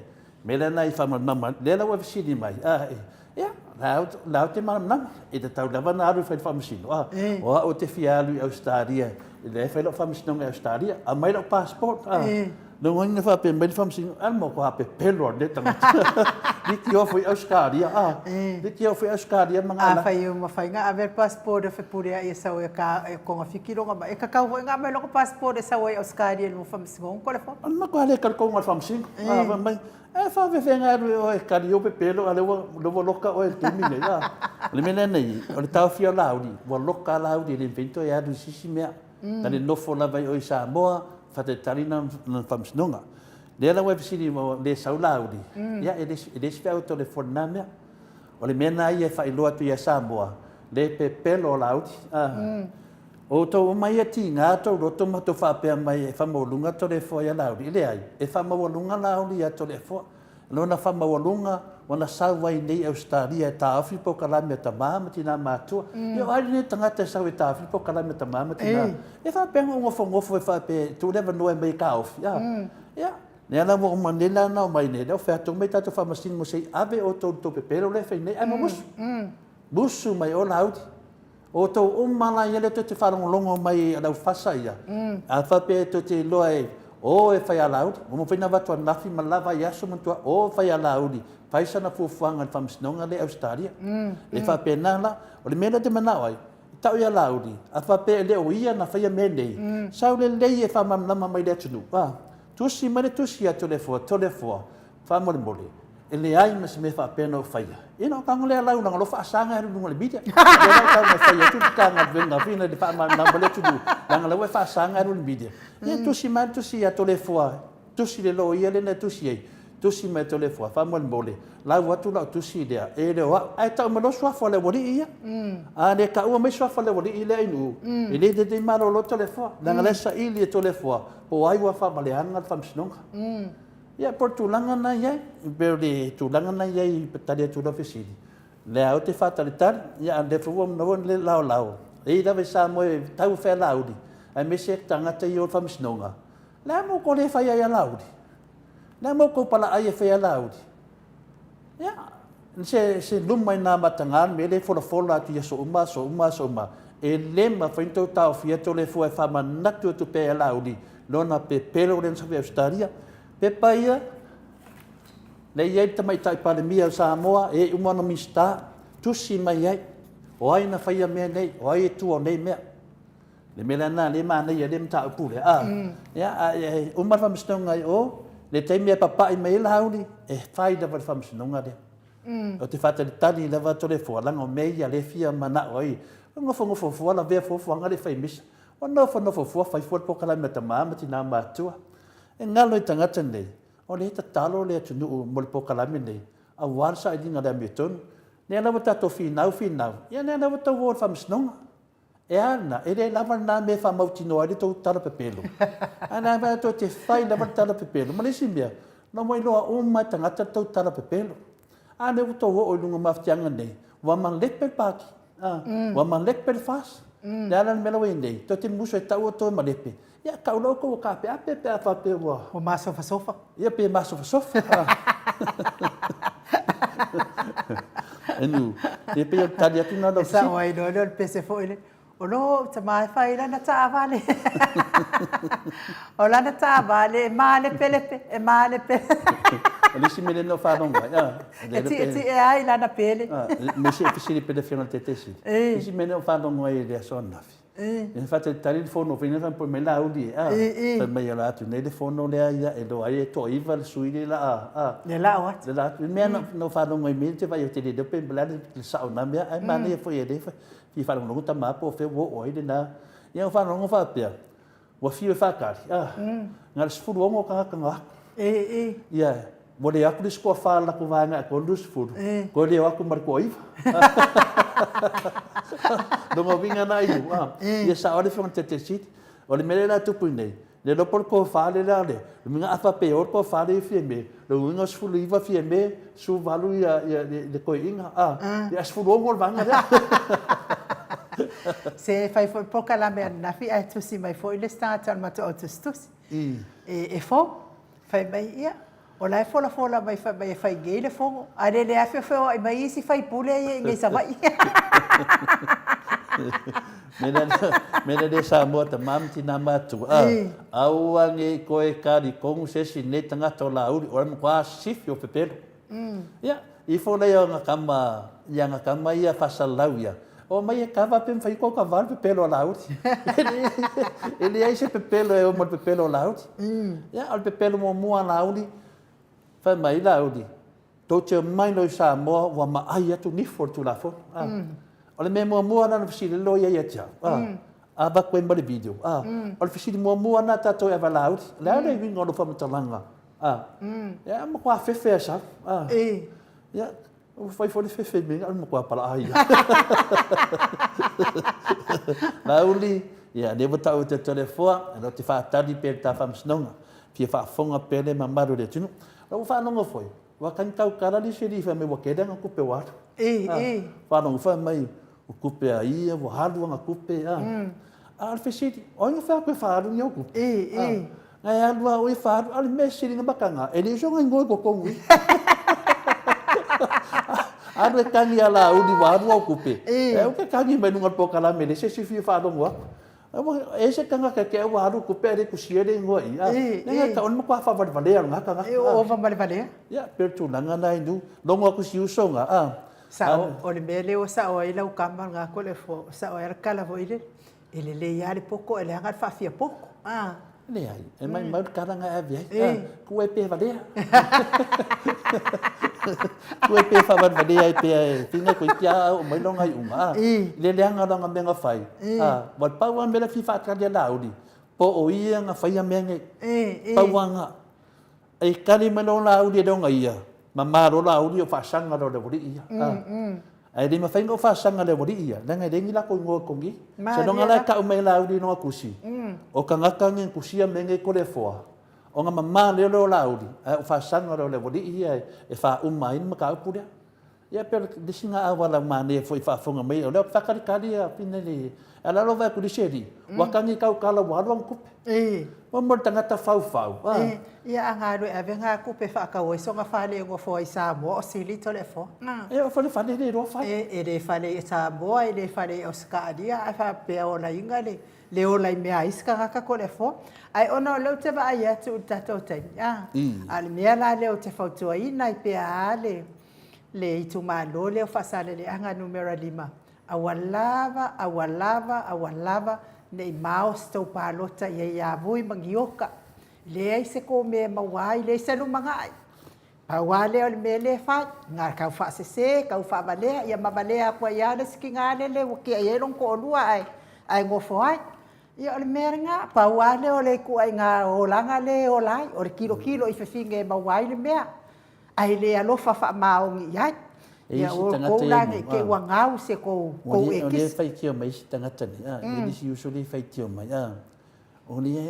mea lea na i faamalamalama, lea la ua e fesili mai, a, e, ia, La la ou te malamalama, e tatau lava ona alu e fai le faamasino, a, o au ou te fia alu i Ausetalia, lea e fai lau faamasinoga i Ausetalia, aumai lau passport, a. Lona uiga faapea mai le faamasino, a le matua pepelo lava lenei tagata. Liki off i Ausetalia, a, liki off i Ausetalia ma A fai e mafai ona ave le passport e fepuleai e sau e togafiti lona mai, e tatau foi ona aumai lona passport e sau ai i Ausetalia i luma faamasinoga Toleafoa. O le matua le talitonu lava i le faamasino, a, fai mai, E faafefea ona alu e oe e kali ou pepelo a o lea ua loka oe i le taimi lenei. A, o le mea lea na i ai, o le taofia o Laauli, ua loka lava Laauli e le mafai ona toe alu i se isi mea. Na le nofo lava i o i Samoa, faatalitali lana faamasinoga. Lea la ua e fesili ua le sau Laauli, ia e le o se feau a Toleafoa i lena mea. O le mea lena ia e faailoa atu ia Samoa, le pepelo o Laauli. A. O outou uma ia tiga tou loto ma tou faapea mai e faamaualuga Toleafoa ia Laauli. E leai, e faamaualuga Laauli ia Toleafoa. Lona faamaualuga ua na sau ai nei i Ausetalia e taofi le polokalame a tama ma tina matutua. Ia o ai lenei tagata e sau e taofi le polokalame a tama ma tina? E faapea ona ou nofonofo e faapea e tuu le avanoa e aumai e taofi. A, ia, lea la ua uma nei la ona omai nei, lea ua fai atu omai tatou faamasino se i ave outou i le tou pepelo lea e fai nei, ae mumusu. Musu mai o Laauli. O outou uma la ia lea tou te faalogologo mai i le aufasa ia, a faapea tou te iloa e o e fai a Laauli, ua mafai ona avatu ananafi ma le la vaiaso manatua o e fai a Laauli, fai sana fuafuaga i le faamasinoga lea i Ausetalia. E faapena la. O le mea lea ou te manao ai, e tau ia Laauli, a faapea e le o ia na faia mea nei, sau lelei e faamalamalama mai i le atunuu, a, tusi mai le tusi ia Toleafoa, Toleafoa, Faamolemole, e leai ma se mea faapea na ou faia. Ia na ou tago lea lau leaga o lo o faasaga e alu i luga o le media. Lea la ou tago e fai atu le Matagaluega foi lea i le faamalamalama le atunuu, leaga o la ua e faasaga e alu i le media. Ia tusi mai le tusi ia Toleafoa, tusi le loia lea na e tusi ai, tusi mai Toleafoa, faamolemole, lau atu lau tusi lea, e le o au. Ae tau mai loa suafa o le aualii ia. A le taua mai suafa o le aualii lea i Nu'u, e le lelei malolo Toleafoa, leaga o la e saili e Toleafoa po o ai ua faavaleaga le faamasinoga. Ia, po o le tulaga lena e i ai. E pei o le tulaga lena e i ai e tali atu i lau fesili, o lea ou te faatalitali, ia a o lea foi ua maua le laolao. E i lava i Samoa e tau e fai a Laauli, aemaise tagata ia o le faamasinoga, o le a le mea ua outou le fai ai ia Laauli? O le a le mea ua outou palaai e fai ia Laauli? Ia, se, se luma i nā mataga le mea lea e folafola atu i aso uma, aso uma, aso uma. E le mafai ona tou taofia Toleafoa e faamanatu atu pea ia Laauli lona pepelo lea na sau i Ausetalia. Pepa ia, lea e i ai le Tamaitai Palemia o Samoa, e i ai uma ona Minisita, tusi mai ai, o ai na faia mea nei, o ai e tua o nei mea. Le mea lena lea e manaia lea mataupu lea. A, mm. ia, a, e, uma le faamasinoga i o, le taimi e papai mai ai Laauli, e fai lava le faamasinoga lea. Ou te faatalitali lava Toleafoa, leaga o mea ia lea e fia manao ai. Nofonofo fua lavea fuafuaga le fai misa. Ua nofonofo fua fai fua le polokalame a tama ma tina matutua. E galo i tagata nei, o lea e tatalo le atunuu mo le polokalame nei, aua le sailiga o le amiotonu. Lea la ua tatou finau finau, ia lea la ua tau o i le faamasinoga. E a lena, e le lava lena mea e faamautinoa ai le tou tala pepelo. Ae la e tou te fai lava le tala pepelo. Ma le isi mea, na ua iloa uma e tagata le tou tala pepelo. A lea ua tou oo i luga o mafatiaga nei, ua malepe le Pati, a, ua malepe le FAS. Le a la le mea la ua i ai nei, tou te musu e tau outou e malepe. Ia, tau loa outou ua taapeape pe a faapea ua... Ua masofasofa. Ia, pe masofasofa. Enu, ia pei o le tali atu lena lau fesili. E sao ai loa lea o le pese foi lea. O lou tama e fai i lana taavale. O lana taavale e malepelepe, e malepelepe. O le isi mea lea na ou faalogo ai, a. E tietie ai lana pele. Me se i fesili pea le Afioga i le Taitaifono. Le isi mea lea na ou faalogo ai i le aso ananafi, Ia faatalitali le fono foi lea fai mai Laauli e a fai mai o le a atu nei le fono lea ia e iloa ai e toaiva le sui lea la a le lao atu le la atu mea na na faalogo ai mea te vai o te le pe le le sao na mea ai manaia foi e le fia faalogologo tama po o fea ua oo ai lena ia o faalogo faapea ua fiu e faatali a na o le 16 tagata na o atu ia Ua le atu le isi toafa o le latou vaega e 30, toe le o atu ma le toaiva. Lona uiga lena Inu, a, ia sao ai le Afioga i le Taitai Sili. O le mea lea la e tupu i nei, le iloa po o le tofa lea la le, uiga a faapea e o le tofa lea i Fiame, lona uiga e 19 Fiame, 18 le toeaina, a, ia 16 le vaega lea. Se fai foi polokalame ananafi ae tusi mai foi le isi tagata o le matou au tusitusi, e fou, fai mai, ia, O la e folafola mai fai mai e fai nei le fono, ae le le afe feoai mai isi faipule ia i nei Savaii. Me le le Samoa tama ma tina matua, a, aua nei koe kali kogu se isi nei tagata o Laauli, o le matua sifi o pepelo. Ia, ifo lea o nga tama, ia nga tama ia faasalalau ia, omai e kava pe mafai kou kava le pepelo a Laauli. E leai se pepelo e oma le pepelo a Laauli. Ia, o le pepelo muamua a Laauli, fai mai Laauli, tou te omai loa i Samoa ua maai atu nifo o le Tulafono. O le mea muamua lena na fesili ai le loia ia te au, a avatu ai ma le video, o le fesili muamua lena a tatou e ave a Laauli, o le a le uiga o lou faamatalaga? Ia, matua fefe lava sau. Ia, Ua fai foi le fefe i mea, o le matua palaai ia. Laauli, ia, lea ua tau e te Toleafoa, e le o te faatali pea i le ta faamasinoga, fia faafofoga pea le mamalu o le atunuu. Ua faalogo foi, ua tagitau tala le isi alii fai mai ua tele ana tupe ua alu. Faalogo fai mai, O tupe a ia, ua alu ana tupe, a. A o le fesili, o ai na fai atu e faaalu ni au tupe? Na e alu lava oe e faaalu, a o le mea sili na mataga, e le o se ona igoa i totonu i i. Alu e tagi ia Laauli ua alu au tupe, e aua e te tagi mai luga o le polokalame, e leai se isi e fia faalogo atu. E ese tagata te ua alu tupe ae le tusia le igoa i i. Leaga e tau o le matua faavalevalea o lena tagata. E ova ma le valea. Ia, pei o le tulaga lena i nu. Logo atu si uso na, a. Sao, o le mea lea ua sao ai lau tama lena Toleafoa, ua sao ai le tala foi lele, e lelei lava le poto ae leaga le faafiapoto. A. Leai, e maumau le tala na e ave ai. A, tuu ai pea e valea. Tuu ai pea e faavalevalea ai pea e fina toeitiiti a oo mai lona iuga. A, i le leaga o lana mea na fai, a, ua pau lava le mea lea e fia faatali a Laauli, po o ia na faia mea nei. Pau lava lena. E tali mai loa Laauli e le ona ia, mama loa Laauli o faasaga loa le aualii ia. Ae le mafai ona ou faasaga le aualii ia, leaga e leai ni latou igoa i totonu i i. Seiloga la e tau mai e Laauli i lona tusi, o tagata nei na tusia mea nei Toleafoa, ona mama lea o Laauli, ae ou faasaga loa le aualii ia e faauma ai le mataupu lea. Ia pei o le isi lena auala manaia foi i faafofoga mai, o lea ou te faatalitali a Pine le ae lalo vaai atu i le isi alii, ua tagi i tautala ua alu ana tupe. Ua mo le tagata faufau. Ia a galue ave nga tupe e faatau ai sona fale e nofo ai i Samoa o sili Toleafoa. E oo foi le fale e le iloa fale. E le fale i Samoa e le fale i Ausetalia ae faapea olaina le le ola i mea a isi tagata Toleafoa. Ae ona o lea ou te vaai atu i le tatou taimi, a o le mea la lea ou te fautuaina ai pea lava le le itumalo lea o Faasaleleaga numera 5, aua lava, aua lava, aua lava ne i mao se tou palota i ai ia Vui ma Gioka. Leai se kou mea e maua ai, leai se lumanai. Pau lava lea o le mea lea e fai, na tau faasese, tau faavalea, ia ma valea atu ai lava le isi tina lele ua tiai ai lona toalua ae, ae nofo ai. Ia o le mea lena, pau lava lea o le ituaiga olaga lea e ola ai, o le tilotilo i fafine e maua ai le mea. Ae le alofa faamaoni i ai. Ia outou la ne i te i ua gau se tou ekisi. O lea e faitio mai isi tagata nei, a, e isi uso lea e faitio mai, a, o lea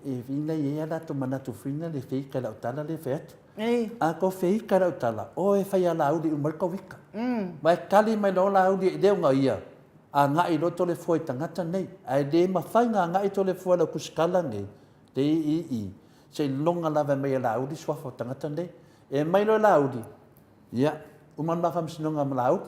e ina i ai a latou manatu foi lea e feika i lau tala lea e fai atu. A tou feika i lau tala, o e fai alauli uma ai le tou ika. Ma e tali mai loa Laauli e le ona ia, agai loa Toleafoa i tagata nei. Ae le mafai ona agai Toleafoa i lau tusitala nei, DEE, seiloga lava e aumai e Laauli suafa o tagata nei. E aumai loa e Laauli, ia, uma le ma faamasinoga ma Laauli.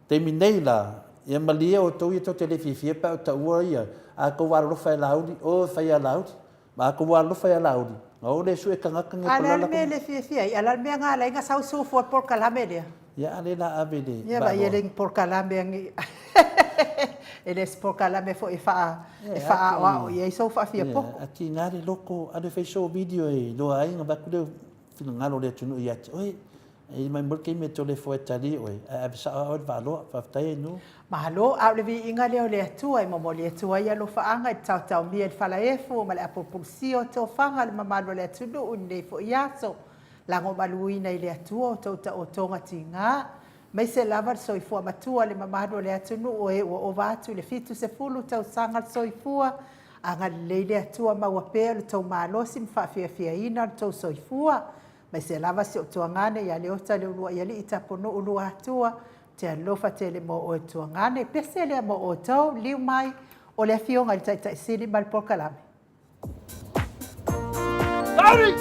Taimi nei la, ia malie outou ia tou te le fiafia pe a ou taua ia, a tou alolofa e Laauli, o e fai ia Laauli. Ma a tou alolofa ia Laauli, ona o lea e sue tagata nei po o le a le mea e le fiafia ai? A o le a le mea na ala ai ona sau Sufo i le polokalame lea? Ia, a lea la ave i le Ia, vaai e le ni polokalame a ni E le o se polokalame foi e faaaoao i ai sou faafiapoto. A tiga le loto, alu e fai sou video e iloa ai ona avatu lea o finagalo o le atunuu ia te oe. E mai mo le taimi e Toleafoa e tali oe, ae ave sao lava oe i le Vaaloa. Faafetai Ainuu. Malo, a o le viiga lea o le Atua e momoli atu ai alofaaga i le taotaomia i le falaefu ma le apulupulusia o tofaga o le mamalu o le atunuu i lenei foi aso. Lagomaluina i le Atua o tou taotoga tiga, aemaise lava le soifua matua le mamalu o le atunuu o e ua ova atu i le 70 tausaga le soifua. Agalelei le Atua maua pea lo tou malosi ma faafiafiaina lo tou soifua. Aemaise lava si ou tuagane ia Leota Leuluaialii Tapunuu Luatua, ou te alofa tele mo oe tuagane. Pese lea mo outou, liu mai o le Afioga i le Taitai Sili ma le polokalame. Sauni!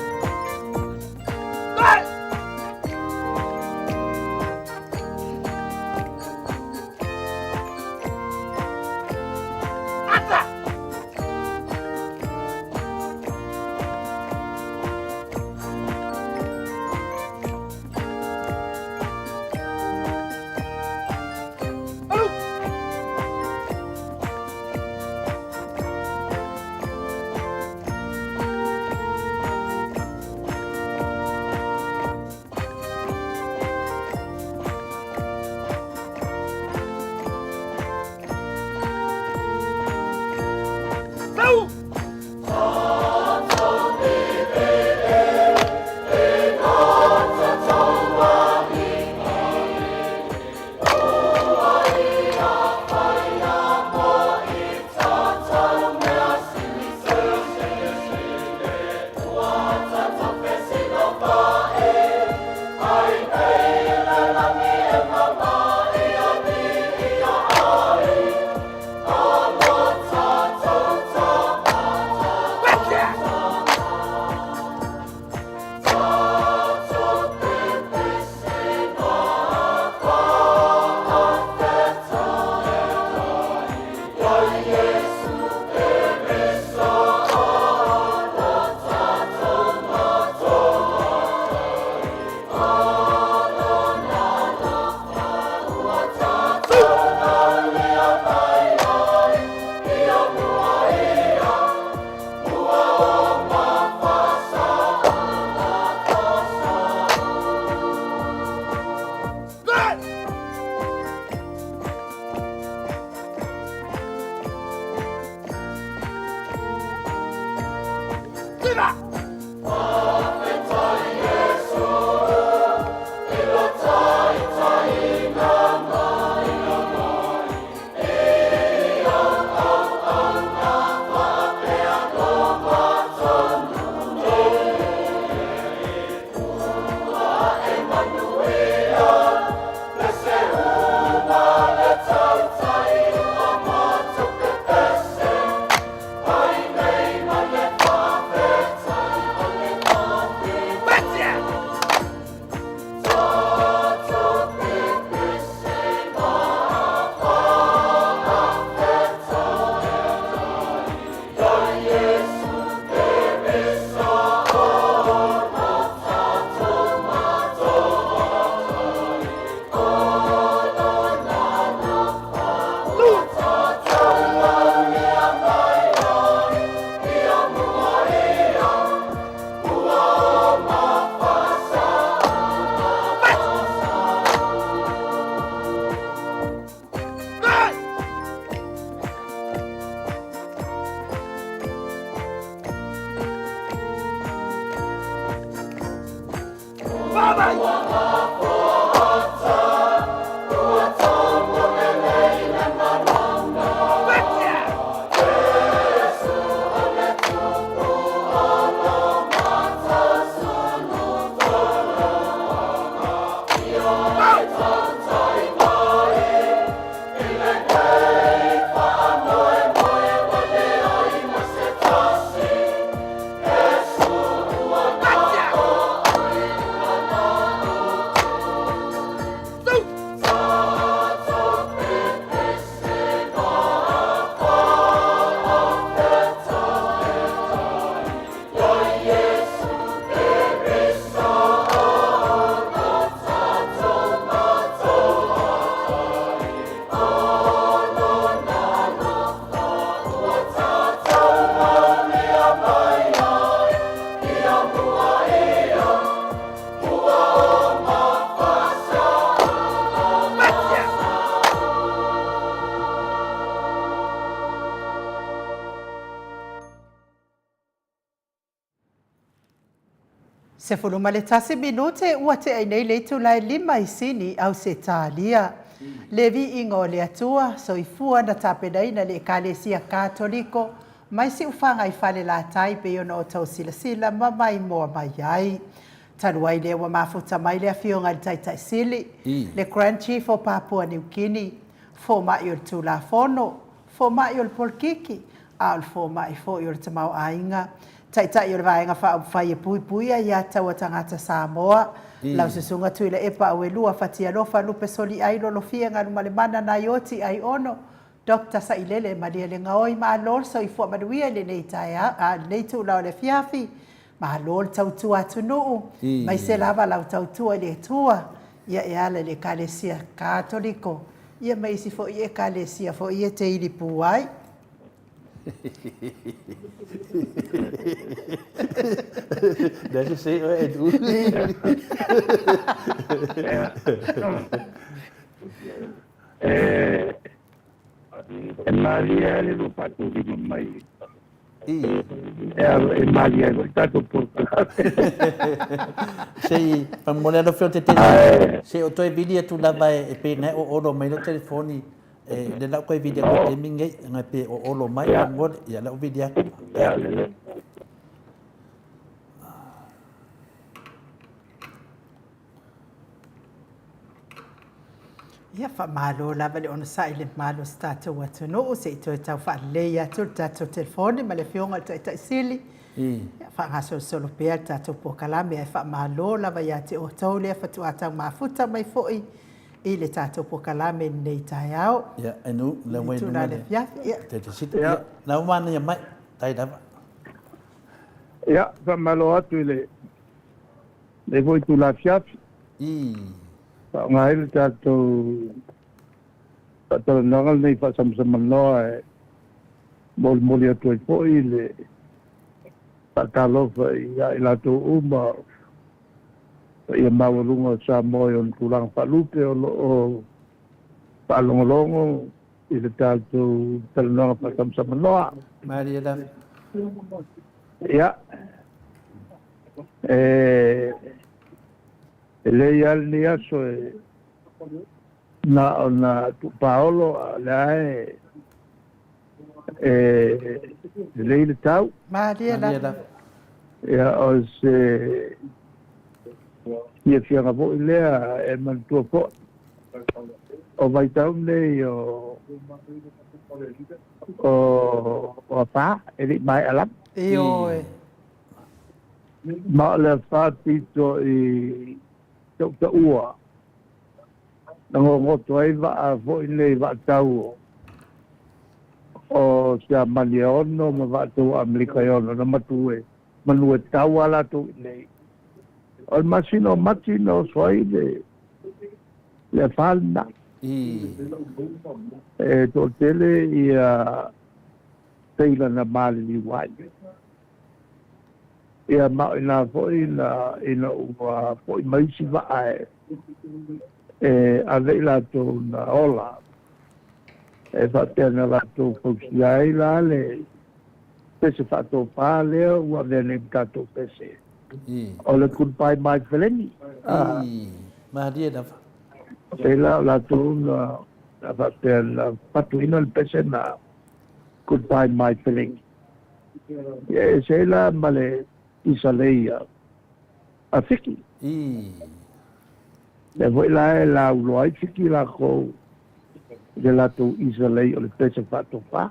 11 minute ua tea nei le itula e 5 i Sini, Ausetalia. Le viiga o le Atua, soifua na tapenaina le Ekalesia Katoliko mai Siufaga i Falelatai pei ona outou silasila ma maimoa mai ai. Talu ai lea ua mafuta mai le Afioga i le Taitai Sili, le Grand Chief o Papua Niu Kini, fomai o le Tulafono, fomai o le polokiki, a o le fomai foi o le tamaoaiga, Taitai o le Vaega Faaupufai e Puipuia Aiā Tatau a Tagata Samoa, lau Susuga Tuilaepa Auelua Fatialofa Lupe Soliai Lolofia Galumalemana Naioti Aiono Doctor Sailele Malielegaoi. Malo le soifua manuia i lenei taeao, a lenei itula o le afiafi. Malo le tautua atunuu, aemaise lava lau tautua i le Atua, ia e ala i le Ekalesia Katoliko, ia ma isi foi Ekalesia foi e te ili pū ai. Lea se se oe e tu. E malie le lua faatulima mai e malie ai foi tatou polokalame. Se i faamolemole alo fia o te tele se o toe vili atu lava e pei na e oolo mai lau telefoni e le lau koe vili atu taimi nei ngai pe oolo mai faamolemole ia lau vili atu. Ia, faamalo lava le onosai i le mamalu o si tatou atunuu se i toe tau faalelei atu le tatou telefoni ma le Afioga i le Taitai Sili. Ia, faagasolosolo pea le tatou polokalame ae faamalo lava ia te outou lea faatoa tau mafuta mai foi i le tatou polokalame i lenei taeao. Ia, e nu, le wai nunga le afiafi. Ia, te sita. Ia, na umana ia mai, tai lava. Ia, faamalo atu i le lenei foi itula afiafi. Faaaoga ai le tatou faatalanoaga lenei faasamasamanoa e molimoli atu ai foi le faatalofa ia i latou uma paia maualuga o Samoa i ona tulaga faalupe o lo o faalogologo i le tatou talanoaga faasamasamanoa. Malie lava. Ia, E lelei lava lenei aso e na ona tuupaolo, a o lea e lelei le tau. Malie lava. Ia, o se fiafiaga foi lea e manatua foi o vaitau nei o afa e le i maea lava. Ioe. Ma o le afa pito i tautaua na gogoto ai vaa foi nei vaatau o Siamani e 6 ma vaatau o Amerika e 6 na matu e manu e tau a latou i nei. O le masina o Mati na oso ai le afa lena. E toatele ia seila na maliliu ai. Ia ma o ina foi na ina ua foi mai isi vaa e ave i latou na ola e faapea na latou fausia ai la le pese faatofā lea ua avea nei ma tatou pese o le goodbye my feleni. Malie lava. Pei la o latou na faapea na fatuina le pese na goodbye my feleni. Ia e ese ai la ma le Isaleia a Fiki. Lea foi la e lauloa ai Fiki lakou i le latou Isalei o le pese faatofā.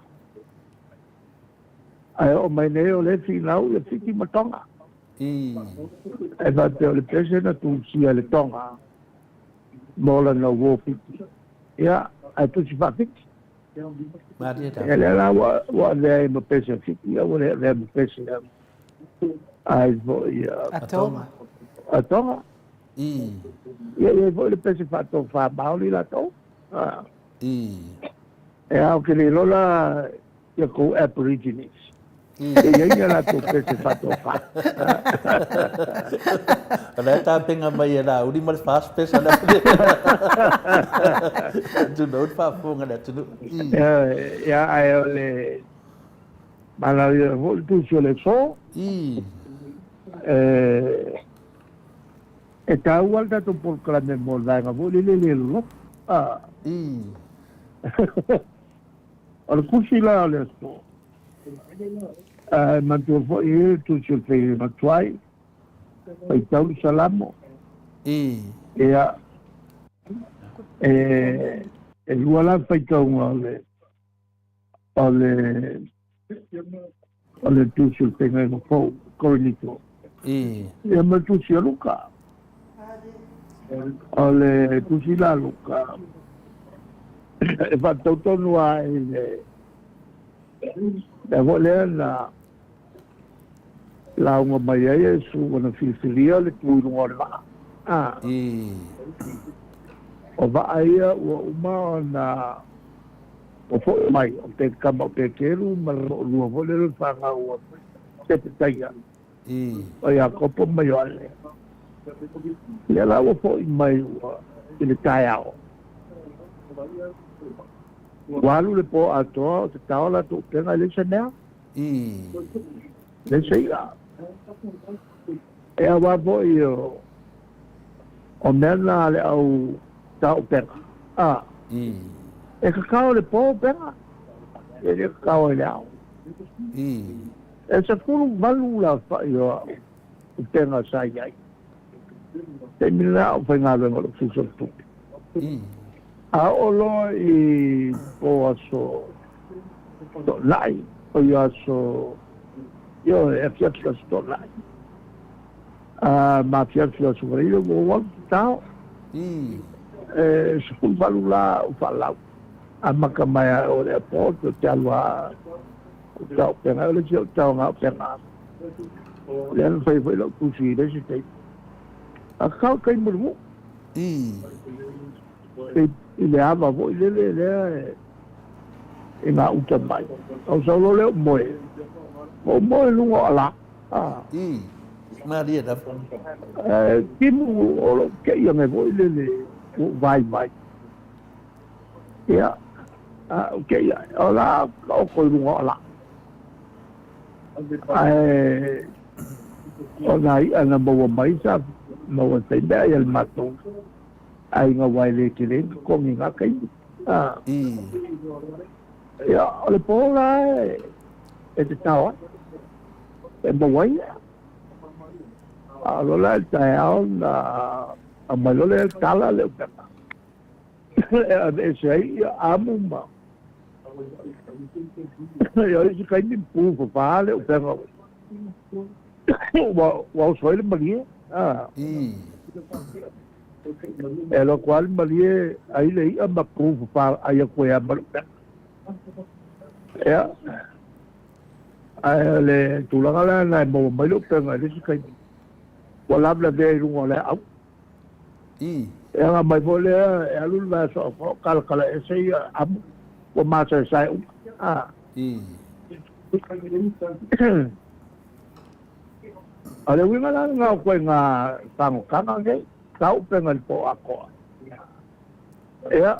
Ae oo mai nei o lea e finau ia Fiki ma Tonga. E faapea o le pese na tusia e le Tonga mo lana uō Fiki. Ia, ae tusi faa-Fiki. Ia lea la ua avea ai ma pese a Fiti, a ua le avea ma pese a ai foi a Tonga. A Tonga. Ia i ai foi le pese faatofā maoli latou. E ao ke le iloa la ia kou Aborigines. E i ai ni a latou pese faatofa. O la e tapenga mai e Laauli ma le fast pesa le atunuu le faafofoga le atunuu. Ia, ae o le manaia foi le tusi o le aso. E E taua le tatou polokalame mo le vaega foi lele le loloto. Ah. O le tusi la o le aso, ae manatua foi e le tusi o le faiga tuai, faitau le Salamo. Ia, e, e lua la faitauga o le, o le, o le tusi o le Feagaiga Fou, Korinito. Ia ma le tusi a Luka. O le tusi la a Luka, e faatatau tonu lava i le mea foi lea na lauga mai ai Iesu ua filifilia le tu i luga o le vaa. O vaa ia ua uma ona ua foi mai, o te tama o Peteru ma le toalua foi lea o le fanau a Sepetaia, o Iakopo ma Ioane. Lea la ua foi mai ua i le taeao. Ua alu le po atoa o tatao latou upega e leai se mea, leai se i'a. E aua foi o O mea na a le au tao upega, a. E kakao i le po upega, e le kakao i le ao. E 18 le aofai o au upega sa i ai. Taimi lena a o faigaluega o le Ofisa o le Tupe. A oo loa i po aso Toonai, o ia aso, ioe, afiafi aso Toonai. A ma afiafi o aso Faraile ua ou alu tatao. E 18 la ou faalau. Amata mai a o le airport ou te alu a ou tao upega. O le isi ou taoga upega. Lea na fai foi lau tusi i le isi taimi. A kakao i tai mulimu. I le ava foi lele lea e i gauta mai. Ou sau loa lea ou moe. Ou moe i luga o ala. Malie lava. E timu o lou tei ane foi lele ua ou vaivai. Ia, a ou tei ae, o la taoto i luga o ala. Ae o nā iʻa na maua mai sa maua e fai mea ia le matou aiga aua e le tele ni totogi i na taimi. Ia, o le po la e tatao ai, e maua ai iʻa. A o loa la i le taeao na aumai loa lea e tala le upega e aveese ai ia amu ma ia o isi taimi pu fafā le upega ua oso ai le malie. E alu atu lava le malie ai le iʻa ma pu fafā ai atu ai lava ma le upega. Ia, ae o le tulaga la lena e maua mai le upega i le isi taimi, ua lavelavea i luga o le aau. E aga mai foi lea e alu le vaiaso atoa o talatala ese ia amu ua masaesae uma. A o le uiga la lena o ituaiga fagotaga nei, tau upega i le po atoa. Ia,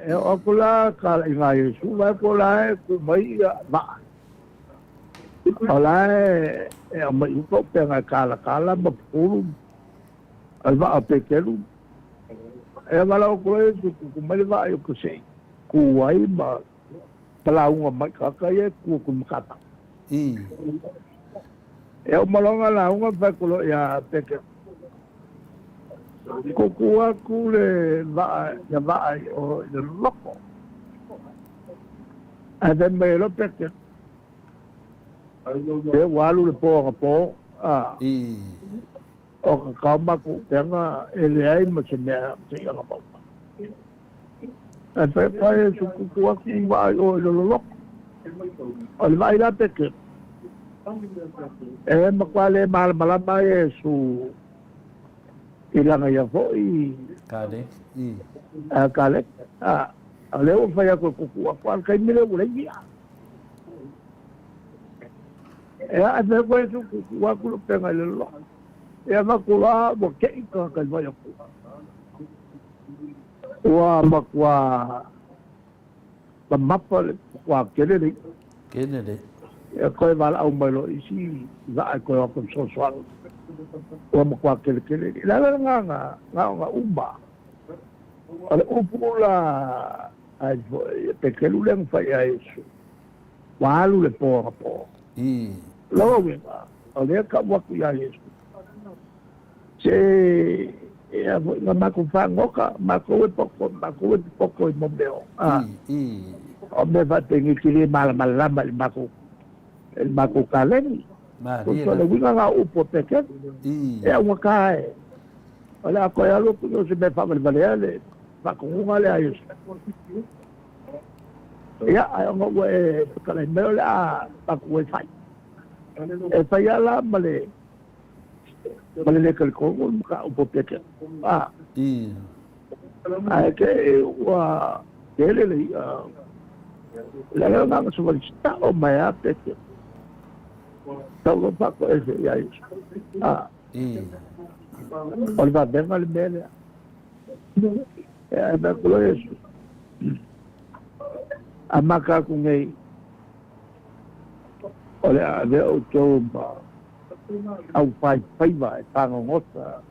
e oo atu la ka i gā Iesu, vaai atu o la e tu mai ia vaa. O la e e aumai uka upega e talatala ma pupulu, o le vaa o Peteru. E valaau atu loa Iesu, tutu mai le vaa i uka se i ku ai ma lauga mai tagata ia e tu atu i matata. E uma loa ona lauga fai atu loa ia Peteru, Tutu atu le vaa ia vaa i o i le loko. Ae fai mai ai loa Peteru, Se ua alu le po anapo, a, o kakao matou upega e leai ma se mea se i agavauga. Ae fai atu ai Iesu, Tutu atu i vaa i o i le loloto. O le vaai la Peteru, e matua le malamalama ai Iesu i lana ia foi kaleki. A, o lea ua fai atu e tutu atu, a o le taimi lea ua leai ni i'a. Ea, ae fai atu Iesu, Tutu atu le upega i le loloto. Ia avatu loa ua te'i tagata i le vaai atu. Ua matua mamafa le matua tele le i'a. Tele le. Ia toe valaau mai loa i isi vaa e toe o atu e fesoasoani. Ua matua keletele. O le ala le agaga na ona uma. O le upu la a Peteru lea na fai ia Iesu, ua alu le po anapo. Lona uiga, o lea e tau atu ia Iesu, se ea foi na matou fagota, matou e poto, matou e popoto i mo mea o, a, o mea faapeni e te le malamalama i le matou, i le matou kaleni. Malie O le lava. uiga na o upu a Peteru, e augata e, o le a toe alu atu o se mea faavalevalea le faatonuga lea a Iesu. Ia, ae ona ua e fetalai mai o le a tatou e fai. E fai lava la ma le ma le le talitonu le mataupu a Peteru. A, ae te i ua tele le i'a. O le ala lena na savali sao mai lava Peteru. Tau loa faatoese ia Iesu. A, o le vavega le mea lea. E ai mai atu loa Iesu, A maka atu nei, o le a avea outou ma aufaifaiva e fagogota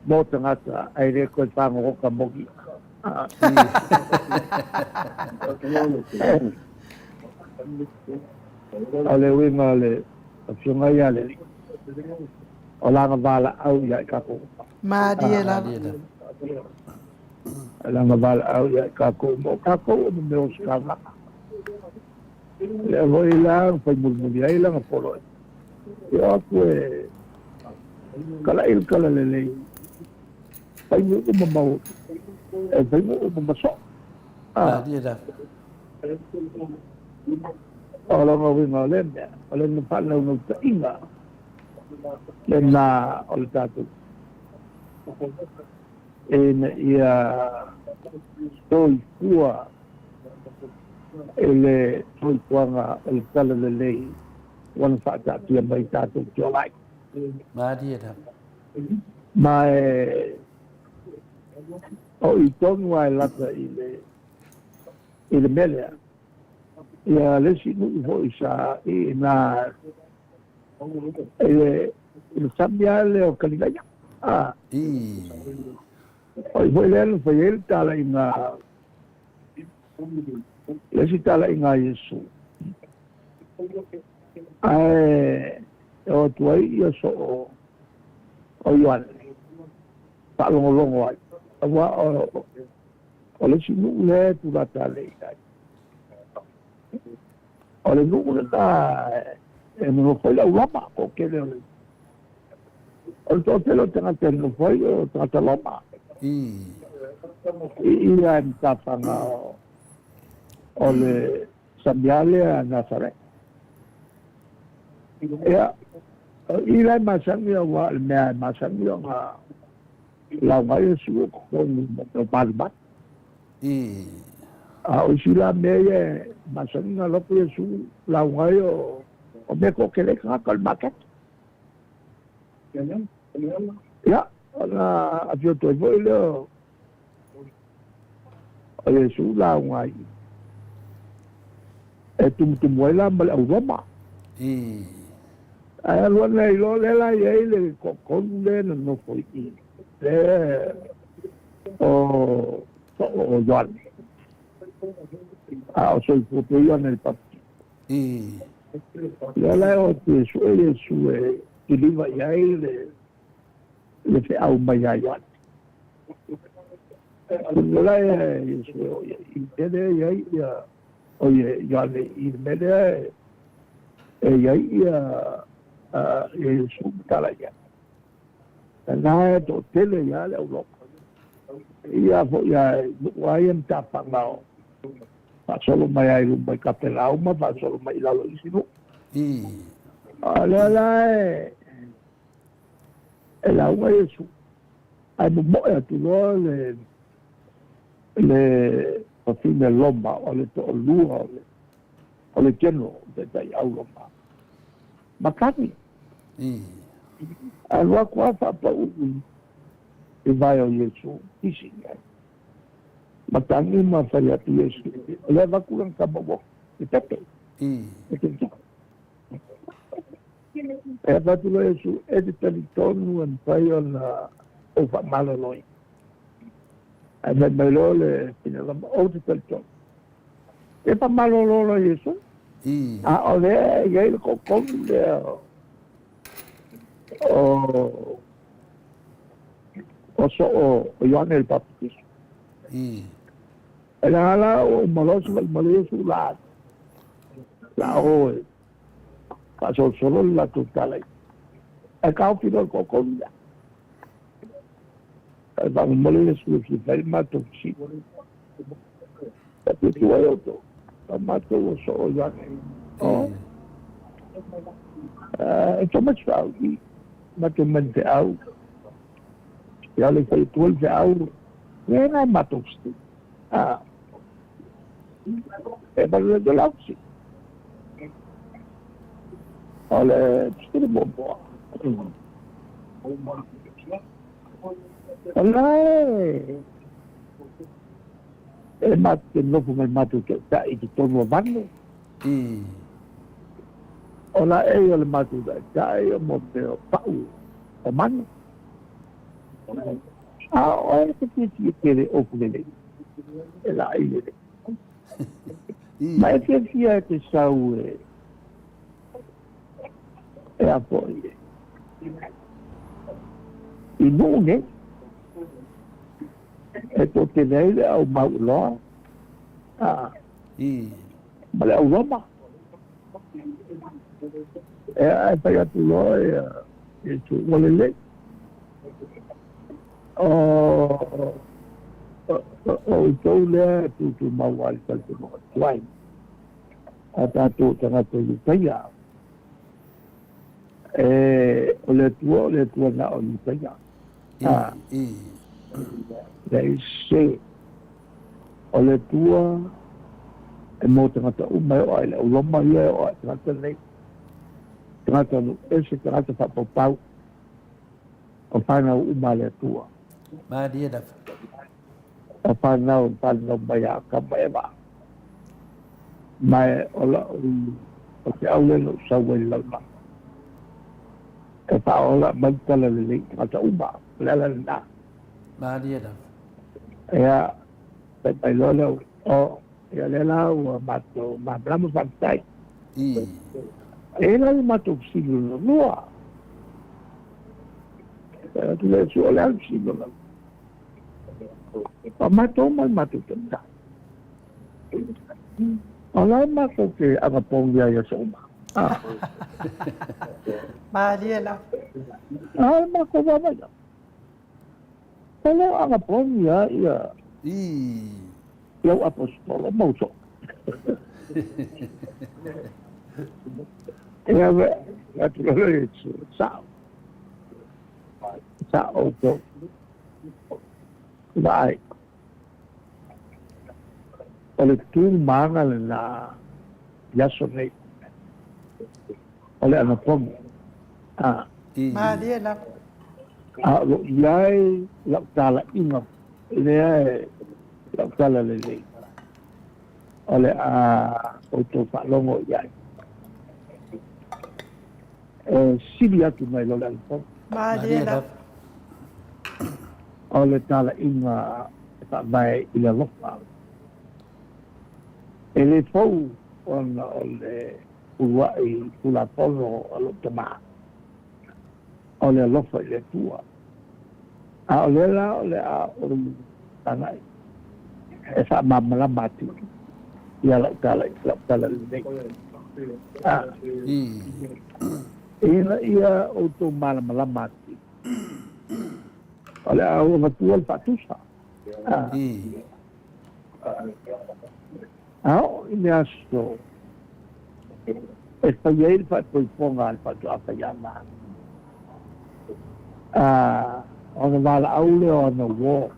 mo tagata, ae le toe fagogota mo i'a. O le uiga o le Afioga ia le Alii, o lana valaau ia i tatou uma. Malie lava. O lana valaau ia i tatou uma, o tatou o mea o se taulaga. Lea foi la na fai mulimuli ai lana poloaiga. E o atu e kalaʻi le talalelei, fai nuu ma mau, e fai nuu ma masoo. Malie lava. O lona uiga o lea mea, o le faanaunautaiga lena o le tatou ina ia soifua i le soifuaga o le talalelei ua na faataatia mai tatou te ola ai. Malie lava. Ma e o i tonu lava e lata i le i le mea lea. Ia le isi nuu foi sa i ina i le i le sami lava lea o Kalilaia. A, o i foi lea na fai ai le talaiga, le isi talaiga a Iesu. Ae e o atu ai ia soo o Ioane faalogologo ai, aua o O le isi nuu lea e tulata lea i ai, o le nuu lena e nonofo ai le au Roma, toatele o le o le toatele o tagata e nonofo ai o tagata Roma. I ia e matafaga o le samia lea a Nasareti. Ia, o i la e masani aua o le mea e masani ona Lauga ai Iesu o totonu ma mea o malimali. A o isi la mea ia e masani ona alu atu Iesu lauga ai o o mea toatele ai tagata o le maketi. Ia, ona afio atu ai foi lea o o Iesu lauga ai e tumutumu ai la ma le au Roma. Ae alu ane ai loa lea la e i ai le toatolu lea na nofo i i, lea o soo o Ioane, a o soifua pea Ioane i le Papetiva. Lea la e o atu e sue Iesu e kiliva i ai le le feau mai ia Ioane. Lea la e Iesu e o i ai i le mea lea e i ai ia, o Ioane i le mea lea e E i ai ia Iesu ma tala i ai. Lena e toatele ia le au Roma. Ia foi a e nuu lava ia matafaga o faasolo mai lava i luma i Kapelauma faasolo mai i lalo i isi nuu. A o lea la e e lauga Iesu ae momoe atu loa le le fafine Roma o le toalua o le O le general, taitai au Roma. Matagi. Ae alu atu lava faapau i vae o Iesu, kisi i ai. Matagi ma fai atu Iesu, o lea avatu lana tama ua le pepe. Le keiki. E avatu loa Iesu, E te talitonu e mafai ona ou faamaloloina. Ae fai mai loa le Pinelama, Ou te talitonu. E faamalolo loa Iesu. A o lea e i ai le toatolu lea o o soo o Ioane le Papatiso. E leaga la ua uma loa savaii ma le Iesu la la o e faasolosolo le latou tala i ae taofi loa le toatolu lea. Ae faamolemole Iesu e fia fai le matou fesili. Faatuatua ai outou, o matou o soo Ioane. O, e to mai feau i, matou mai feau. Ia le fai tua le feau, e nai matou fesili. Ah, e vale le lau fesili. O le fesili muamua. O la e e matou te nofo ma le matou taitai i totonu o vane. O la e o le matou taitai o mo mea o pau o manu. A o e te fiafia tele ofu lelei. E laai lelei. Ma e fiafia e te sau e e a foi e i nuu nei. E toatele ai le au mauiloa ma le au Roma. E ae fai atu loa ia Iesu, ua lelei. O outou lea e tutumau ai le talitonuga tuai a tatou tagata Iutaia. E, o le Atua, o le Atua na o Iutaia. Leai se, o le Atua e mo tagata uma e oo ai le au Roma ia e oo ai tagata nei, tagata nuu ese, tagata faapaupau, o fanau uma a le Atua. Malie lava. O fanau fanau mai ia Akama ma Eva. Ma o lau, o te au lea na ou sau ai i le lalolagi. E faaola mai le tala lelei i tagata uma. O le ala lena. Malie lava. Ia, fai mai loa lea, o, ia lea la ua matou malamalama faafetai. E la le matou fesili lona lua. Fai atu lea, o le a le fesili lona lua? O matou ma le matou taitai. O la e matou te anapogi ai i aso uma. Ah. Malie lava. Ah, e matou vaavaai lava. O lo o anapogi lava ia i au aposetolo ma uso. Ia, atu loa Iesu, sao. Sao outou. Vaai. O le tu maga lena i aso nei. O le anapogi. A. Malie lava. A o lo o i ai lau talaiga lea e lau tala lelei. O le a outou faalogo i ai. E sili atu nai lo le anapogi. Malie lava. O le talaiga e faavae i le alofa. E le fou ona o le uluai Tulafono a lou tama, o le alofa i le Atua. A o lea la o le a ou agai e faamalamalama atu ia lau tala, lau tala lelei. A, ina ia outou malamalama atu, o le a ou avatua le faatusa. A oo i le aso e fai ai le faaipoipoga a le faatoa faiaga, a ona valaau lea o ana uō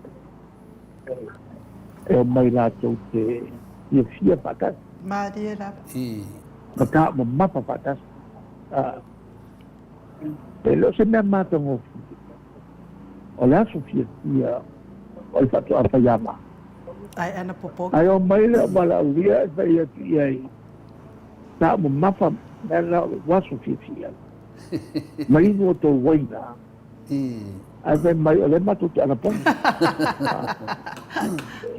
e omai latou te fiafia faatasi. Malie lava. Ma taumamafa faatasi. E le o se mea matagofie, o le aso fiafia o le faatoa faiaga. Ae ana popogi. Ae omai le valaaulia e fai atu i ai, taumamafa mea na o lou aso fiafia. Ma inu outou uaina, ae fai mai o lea matou te anapogi.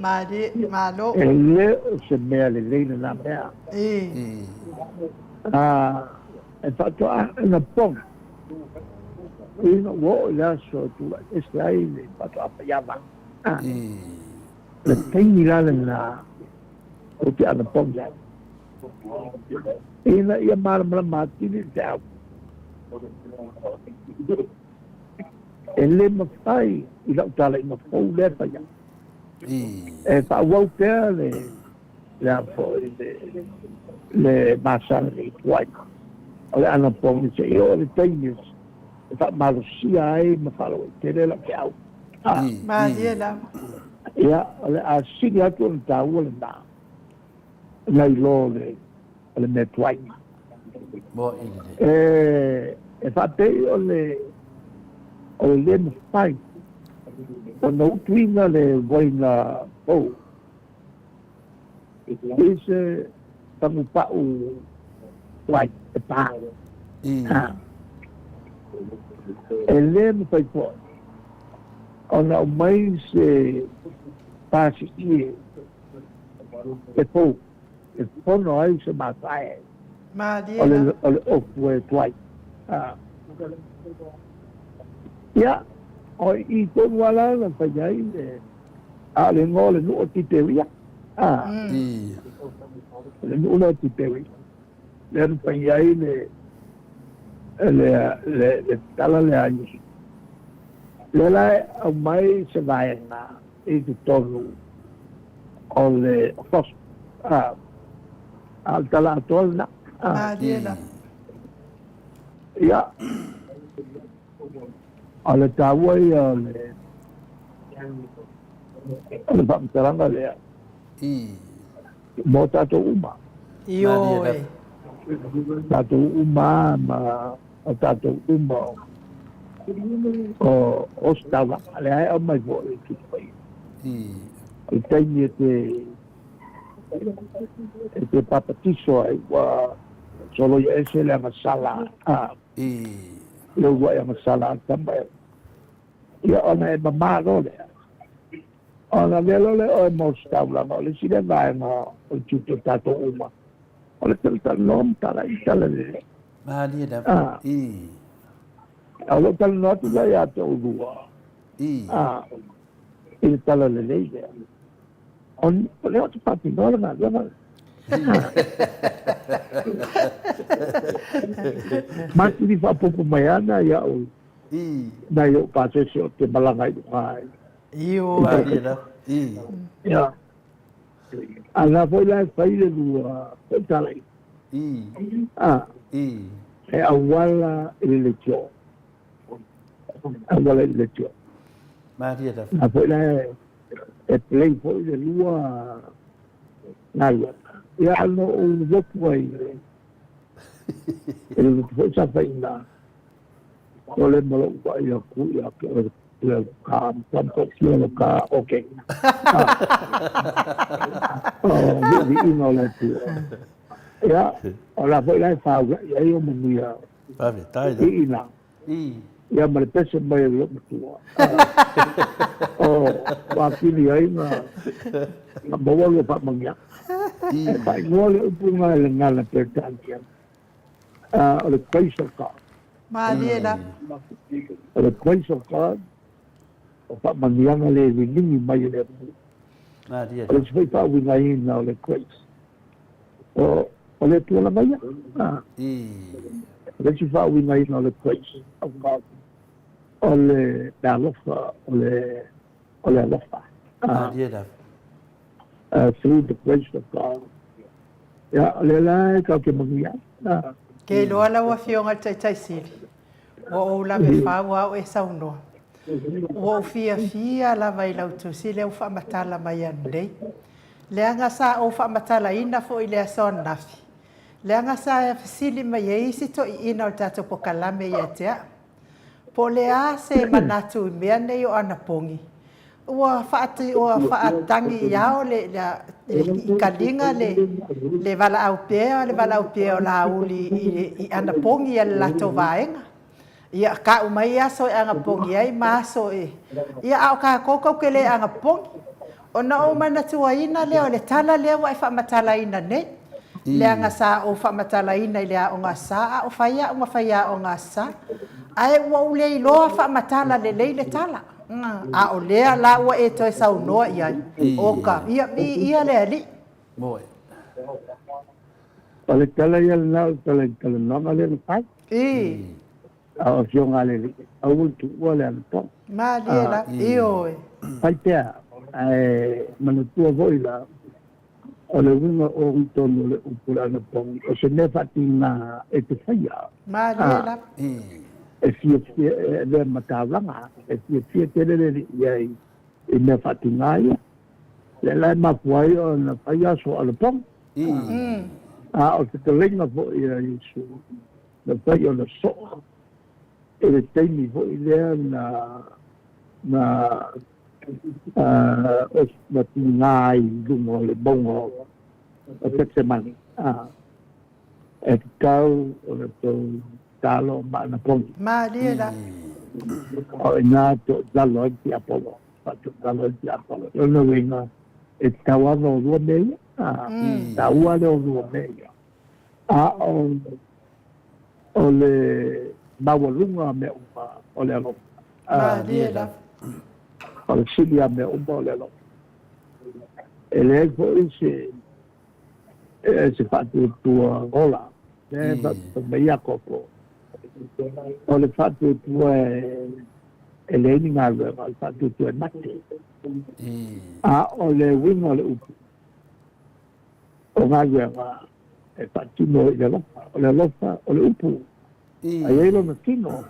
Malie, malo. E le o se mea lelei lena mea. E faatoa anapogi ina ua oo i le aso e tulai ese ai le faatoa faiava. Le taimi la lena ou te anapogi ai, ina ia malamalama atili le feau. E le mafai i lau talaiga fou lea e fai ai, e faaauau pea le le a foi le le masani tuai o le anapogi seia oo i le taimi e faamalosia ai ma faalauaitele lau feau. Malie lava. Ia, o le a sili atu ona taua lena nai lo le o le mea tuai. E, e faapei o le o le le mafai ona utuina le uaina fou i se tagupa'u tuai e pa. E le mafai foi ona aumai se pasi'ie e fou e fono ai se masae Malie o le lava. o le ofu e tuai. Ia, o i tonu lava la na fai ai le a o le igoa o le nuu o Tiperia. O le nuu lea o Tiperia. Lea na fai ai le le le le tala lea a Iesu. Lea la e aumai se vaega i totonu o le gospel, a o le tala atoa lena. Malie lava. Ia, o le taua ia o le o le faamatalaga lea mo tatou uma. Ioe. Tatou uma ma o tatou uma o o se taulaga, lea e aumai foi i le Tusi Paia. O le taimi e te e te papatiso ai ua soloia ese le agasala a le uluai agasala a tama e ia ona e mamā loa lea. Ona avea loa lea oe mo se taulaga, o le isi lea vaega o le tiute o tatou uma, o le talatalanoa ma tala i tala lelei. Malie lava. I. A o lou talanoa atu lea ia te oulua, I. i le tala lelei lea, o lea ou te faatinoa le galuega lea. Matili faaopoopo mai ana iaʻu I. nai ou pasese ou te malaga i luga ai. Ioe. Malie lava. I. Ia. A la foi la e fai le lua foi talaiga. I. A. I. E auala i le leitio. Auala i le leitio. Malie lava. A foi la e, e play foi le lua galuega. Ia na ou lotu ai i le lotu foi sa fai i ina. O le ma lou vaai atu ia te oe le ka matua lo ka oke. O viiviiga o le Atua. Ia, o la foi la e faula'i ai o manuia Faafetai i ina. Ia ma le pese mai o lou matua. O ua atili ai na maua lua faamanuiaga. E faaigoa le upu lena i le gagana Peretania, o le grace of God. Malie lava. O le grace of God, o faamanuiaga le liligi mai e le Atua. Malie O le isi foi faauigaina o le grace, o o le Atua lava ia. O le isi faauigaina o le grace of God, o le alofa, o le o le alofa. Malie lava. Through the grace of God. Ia, o lea la e tatou te manuia ai. Ke iloa lau Afioga i le Taitai Sili, ua ou lave fau a o e saunoa. Ua ou fiafia lava i lau tusi lea ua faamatala mai ananei. Leaga sa ou faamatalaina foi i le aso ananafi, leaga sa fesili mai ai isi toeaiina o le tatou pokalame ia te au, po o le a se manatu i mea nei o anapogi. Ua faati ua faatagi i ao le le i kaliga le le valaau pea le valaau pea o Laauli i le i anapogi a le latou vaega. Ia kau mai aso e anapogi ai ma aso e ia a o tatou tatou te le anapogi. Ona ou manatuaina lea o le tala lea ua e faamatalaina nei, leaga sa ou faamatalaina i le Aoga Sa a o fai au ma faiaoga sa, ae ua ou le iloa faamatala lelei le tala. A o lea la ua e toe saunoa i ai, oka, ia, viia le Alii. Moe. O le tala ia lena o le tala i le talanoaga lea na fai. I. A o afioga a le Alii, aua le tuua le anapogi. Malie lava. Ioe. Fai pea, ae manatua foi la, o le uiga ogitonu o le upu o le anapogi, o se mea faatiga e te faia. Malie lava. E fiafia, e avea ma taulaga, e fiafia tele le Alii i ai i mea faatiga ia. Lea la e mafua ai ona fai aso anapogi. A o le fetalaiga foi a Iesu, na fai ona soa i le taimi foi lea na na na tiga ai i luga o le mauga o Ketsemane. E tatau ona tou tatalo ma anapogi. Malie la. O i ina toatalo ai le tiapolo, faatoatalo ai le tiapolo. O lona uiga, e tatau lava ona lua mea ia. Taua le o lua mea ia. A o o le maualuga o mea uma o le alofa. Malie lava. O le sili lava o mea uma o le alofa. E leai foi se se faatuatua ola, lea e fai mai Iakopo, o le faatuatua e leai ni galuega, o le faatuatua e mate. A o le uiga o le upu, o galuega e faatino i le alofa. O le alofa o le upu, a i ai lona tino,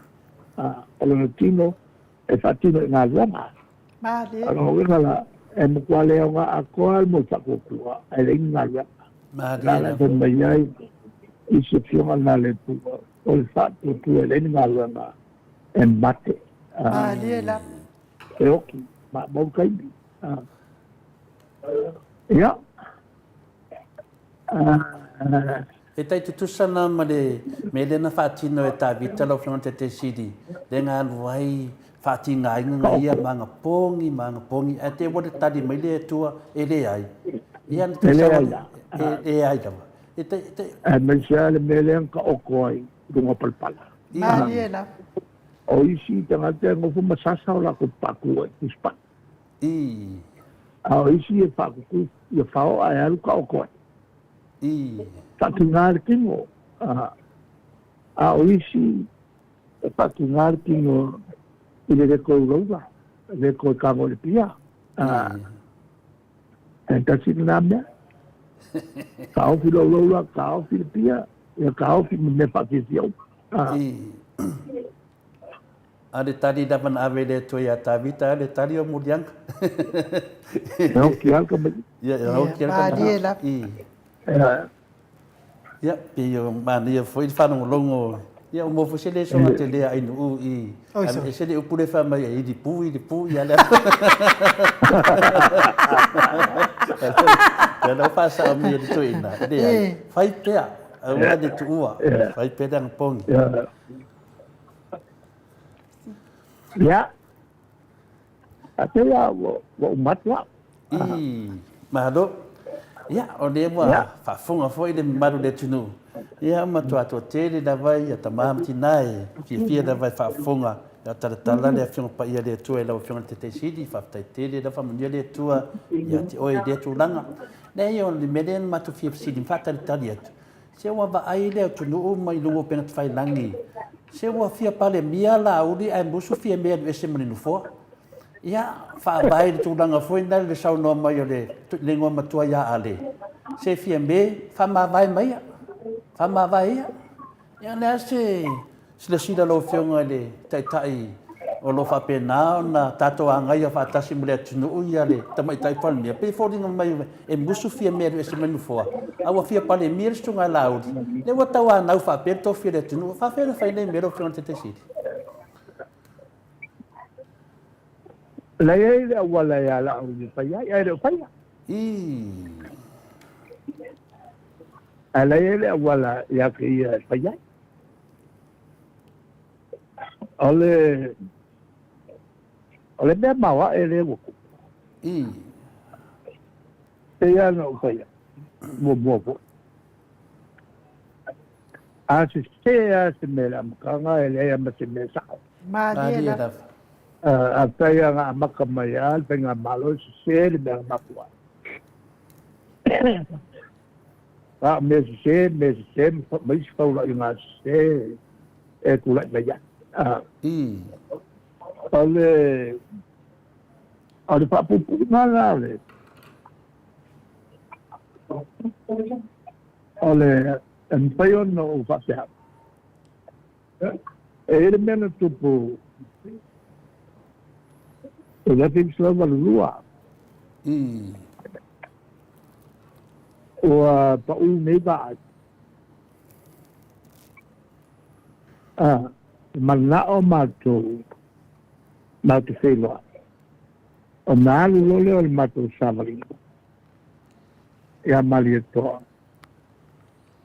o lona tino e faatino i galuega. Malie. O lona uiga la, e matua le aoga atoa le mo le faatuatua, ae leai ni galuega. Malie La la fai mai ai isi afioga na le Atua, o le faatuatua e leai ni galuega e mate. Malie lava. E oki, maumau taimi. Ia. E tai tutusa ana ma le mea lea na faatino e Tavita lau Afioga i le Taitaisili, lea na alu ai faatigaina na ia ma ana pogi ma ana pogi, ae te ua le tali mai le Atua, e leai. Ia na E leai la. E leai lava. E tai, tai. Aemaise lava le mea lea na taoto ai i luga o palapala. Malie lava. O isi tagata e nofo ma sasa o latou paaku ai i tusipala. I. A o isi e faakuku ia faoa e alu taoto ai. I. Faatiga le tino. A o isi e faatiga le tino i le le toe ulaula, le toe tago i le pia. E tasi lena mea. Taofi lou ulaula, taofi le pia, ia taofi ma mea faafiafia uma. I. A le tali lava na ave e le Atua ia Tavita, a le tali o Muliaga. E oki lava le tamaiti. Ia, e oki lava le tamaiti. Ia, pei o manaia foi le faalogologo, ia ua maua foi se lesona tele a Ainuu i, e ese le upu lea fai mai e ilipu, ilipu, ia lea. Ia lea ua faasao mai e le toeaina, e leai, fai pea, aua le tuua, fai pea le anapogi. Ia, faapea ua uma atu au. I, malo. Ia, o lea ua faafofoga foi le mamalu o le atunuu. Ia, ua matua toatele lava ia tama ma tina e fiafia lava e faafofoga a o talatala le Afioga Paia a le Atua i lau Afioga i le Taitaisili. Faafetai tele lava, faamanuia le Atua ia te oe i lea tulaga. Leai, o le mea lea na matou fia fesili ma faatalitali atu, Se ua vaai le atunuu mai luga o upegatafailagi, se ua fia Palemia Laauli ae musu Fiame alu ese ma le nofoa. Ia, faavae i le tulaga foi lena i le saunoa mai o le le igoa matua ia Ale, se Fiame, faamavae maia, faamavae ia. Ia, o le a se Silasila lau Afioga i le Taitai o lo o faapena ona tatou agaia faatasi ma le atunuu ia le Tamaitai Palemia, pei e foliga mai e musu Fiame alu ese mai nofoa, a ua fia Palemia le Susuga ia Laauli, lea ua tauanau faapea le tofi o le atunuu. E faafefea ona fai nei mea lau Afioga i le Taitai Sili? La i ai le auala e ala au e fai ai, ae le o faia. Ae la i ai le auala ia te ia e fai ai. O le o le mea maoae lea ua tupu. Pei lava ona ou fai atu muamua foi, a sese lava se mea i le amataga e leai lava ma se mea sao. Malie lava. Afai lava na amata mai lava le faigamalo e sese le mea na mafua ai. A o mea sese, mea sese ma isi faulaiga sese e tulai mai ai. O le o le faapuupuuga la o le o le e mafai ona ou faapea atu, e i ai le mea na tupu i le 1982. Ua pau nei vaai. A manao matou matou te feiloai, ona alu loa lea o le matou savaliga ia Malietoa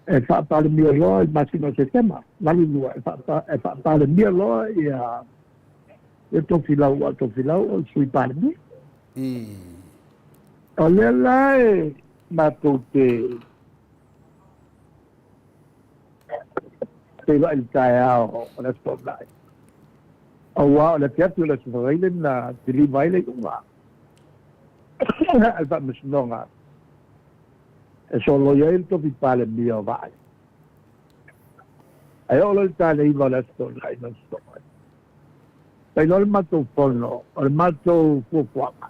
e faapalemia loa i le masina o Setema 82, e faapalemia loa ia ia Tofilau, aua o Tofilau o le Sui Palemia. O lea la e matou te feiloai i le taeao o le Aso Toonai, aua o le afiafi o le Aso Faraile na deliver ai le iuga a le Faamasinoga e soloia ai le tofi Palemia o Vaai. Ae oo loa i le ta le 9 o le Aso Toonai na sosoo ai. Fai loa le matou fono, o le matou fuafuaga.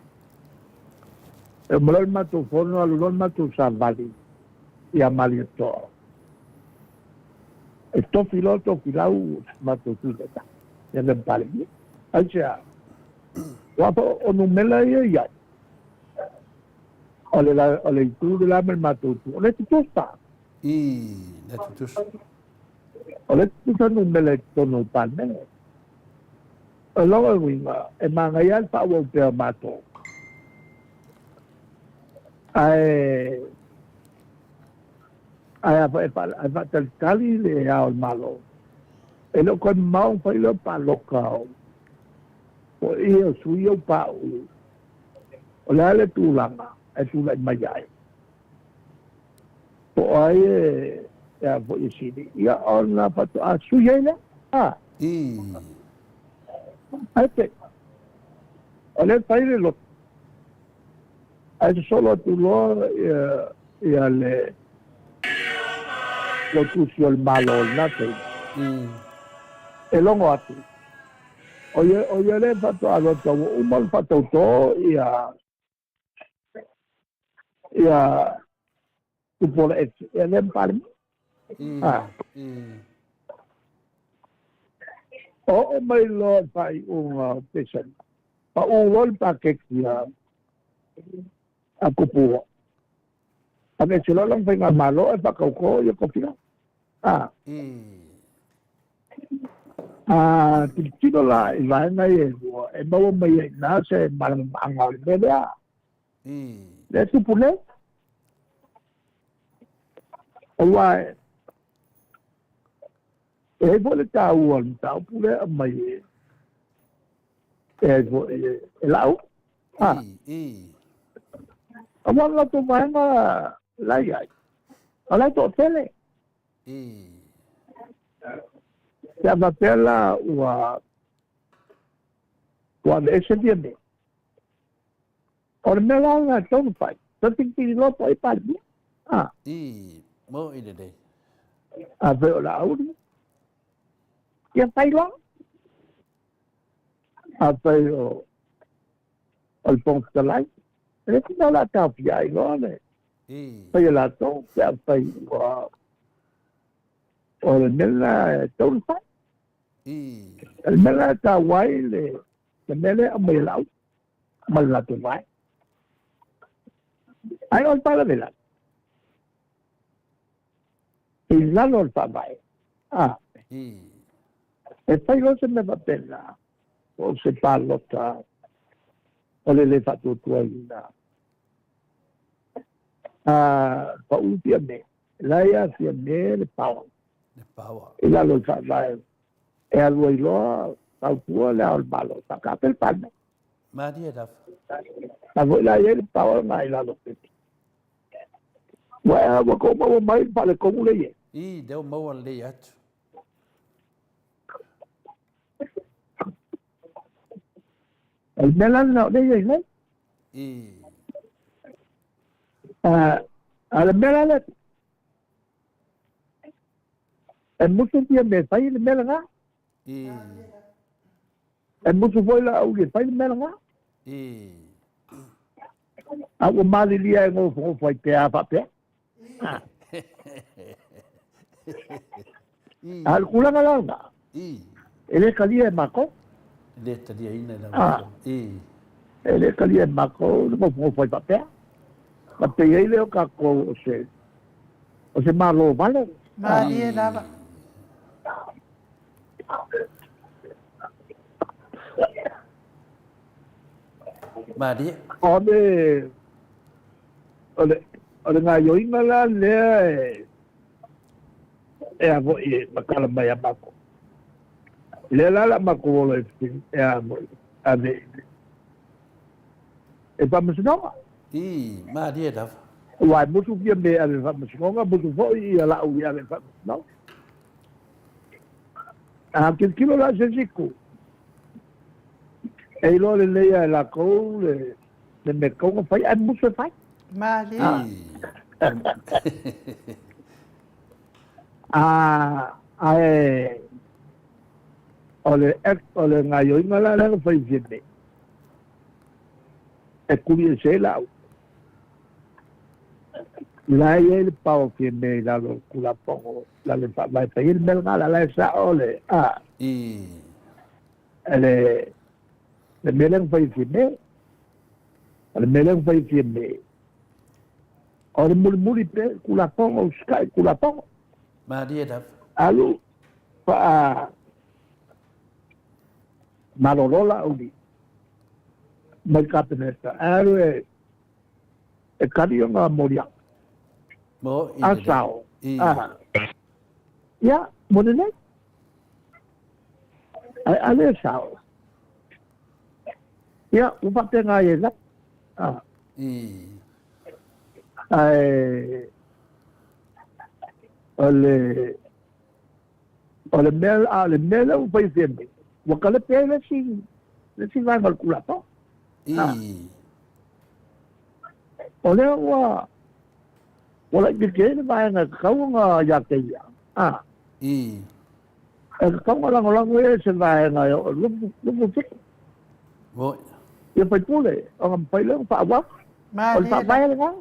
E uma loa le matou fono, alu loa le matou savali ia Malietoa. E tofi loa Tofilau matou Sui Taitai, ia le Palemia. Aisea? Aua po o numera ia i ai, o le, o le itu le la ma le matou itu, o le tutusa. I, le tutusa. O le tutusa numera i totonu o le Palemene. O lona uiga, e manaia lava le faaauau pea o matou. Ae ae a foi e faatalitali le Ao o le Malo, e le o toe mamao ona fai lea o palota o ia o sui ia ua pauu. O le a le tulaga e tulai mai ai? Po o ai e a foi e sili, ia ona faatoa sui ai lea. A. Ae pei, o lea e fai le loto, ae sosolo atu loa ia le lotusi o le Malo i lena taimi, e logo atu, o ia, o ia lea faatoa alu atu, ua uma ona faatauto ia ia Tupuola Ese, ia lea ma Palemia. Ah. Oo mai loa i le faaiuga o Tesema, pau loa le paketi a a Tupua. Aveese loa lana faigamalo ae faatauto ia Tofilau. Ah. A tilotilo la i vaega ia e lua, e maua mai ai i ina se malamalamaaga o le mea lea. Lea e tupu nei. Aua e i ai foi le taua o le mataupu lea e aumai e e ai foi e Laauli. Ah. Aua o le latou vaega la e i ai, o la e toatele. Pe a faapea la ua ua aveese ia mea, O le mea la lena e tatau ona fai, toe tilotilo loa po o ai Palemia. A. I, mo'i lelei. Afai o Laauli, ia fai loa. Afai o o le Fofoga Fetalai, e le se mea o le a taofia ai loa le fai e latou pe afai ua o le mea lena e tatau ona fai. O le mea lena e taua ai le le mea lea e aumai e Laauli ma le latou vaega. Ae o le faalavelave, i lalo o le Faavae, a, e fai loa se mea faapena, po o se palota O le lē faatuatuaina a pa'u Fiame, la e ia Fiame le power. Le power. I lalo o le Faavae e alu ai loa fautua Le Ao o le Malo, faakaape le Palemene. Malie lava. A foi la e i ai le power lena i lalo o pepe. Ua ua tou maua mai le faaletonu lea e i ai. Ii, lea ua maua lelei atu. O le mea la lena o lea e i ai nei. Ii. A le mea la lea, e musu Fiame e fai le mea lena. Ii. E musu foi Laauli e fai le mea lena. Ii. A ua malilia e nofonofo ai pea faapea. A o le tulaga la lena, e le talia e matou. E le taliaina e lau afioga. E le talia e matou le nofonofo ai faapea. Na pei ai lea o tatou o se, o se Malo vale. Malie lava. Malie. O le, o le, o le gaioiga la lea e, e a foi e matala mai a matou. Lea la la matou ola e e a foi, ave e faamasinoga. Ii, malie lava. Aua e musu Fiame e ave i faamasinoga, musu foi ia Laauli e ave i faamasinoga. A tilotilo la se isi itu, e iloa lelei lava e latou le le mea tatau ona fai, ae musu e fai. Malie. A, ae o le act, o le gaioiga la lea na fai i Fiame, e tuli ese ai Laauli. La e i ai le power o Fiame i lalo o le Tulafono, lalo o le Faavae fai ai le mea lena, la la e sao le, a, le, le mea lea na fai e Fiame. O le mea lea na fai e Fiame, o le mulimuli pea i le Tulafono, usitai i le Tulafono. Malie lava. Alu faa malolo Laauli mai le Kapeneta, ae alu e e kali ona moliaga. Mo i A lelei. sao. I. A. Ia, mo lelei. Ae a le sao. Ia, ua faapena ai e la. A. I. Ae o le o le mea a o le mea lea ua fai e Fiame, ua kalepe ai le isi le isi vaega o le Tulafono. I. O lea ua ua laitiiti ai le vaega e tatau ona ia te ia. A. I. E tatau ona lagolago ia se vaega e oo i le 27. Moi. Ia faipule, ona mafai lea ona faaauau. O le faavae lena.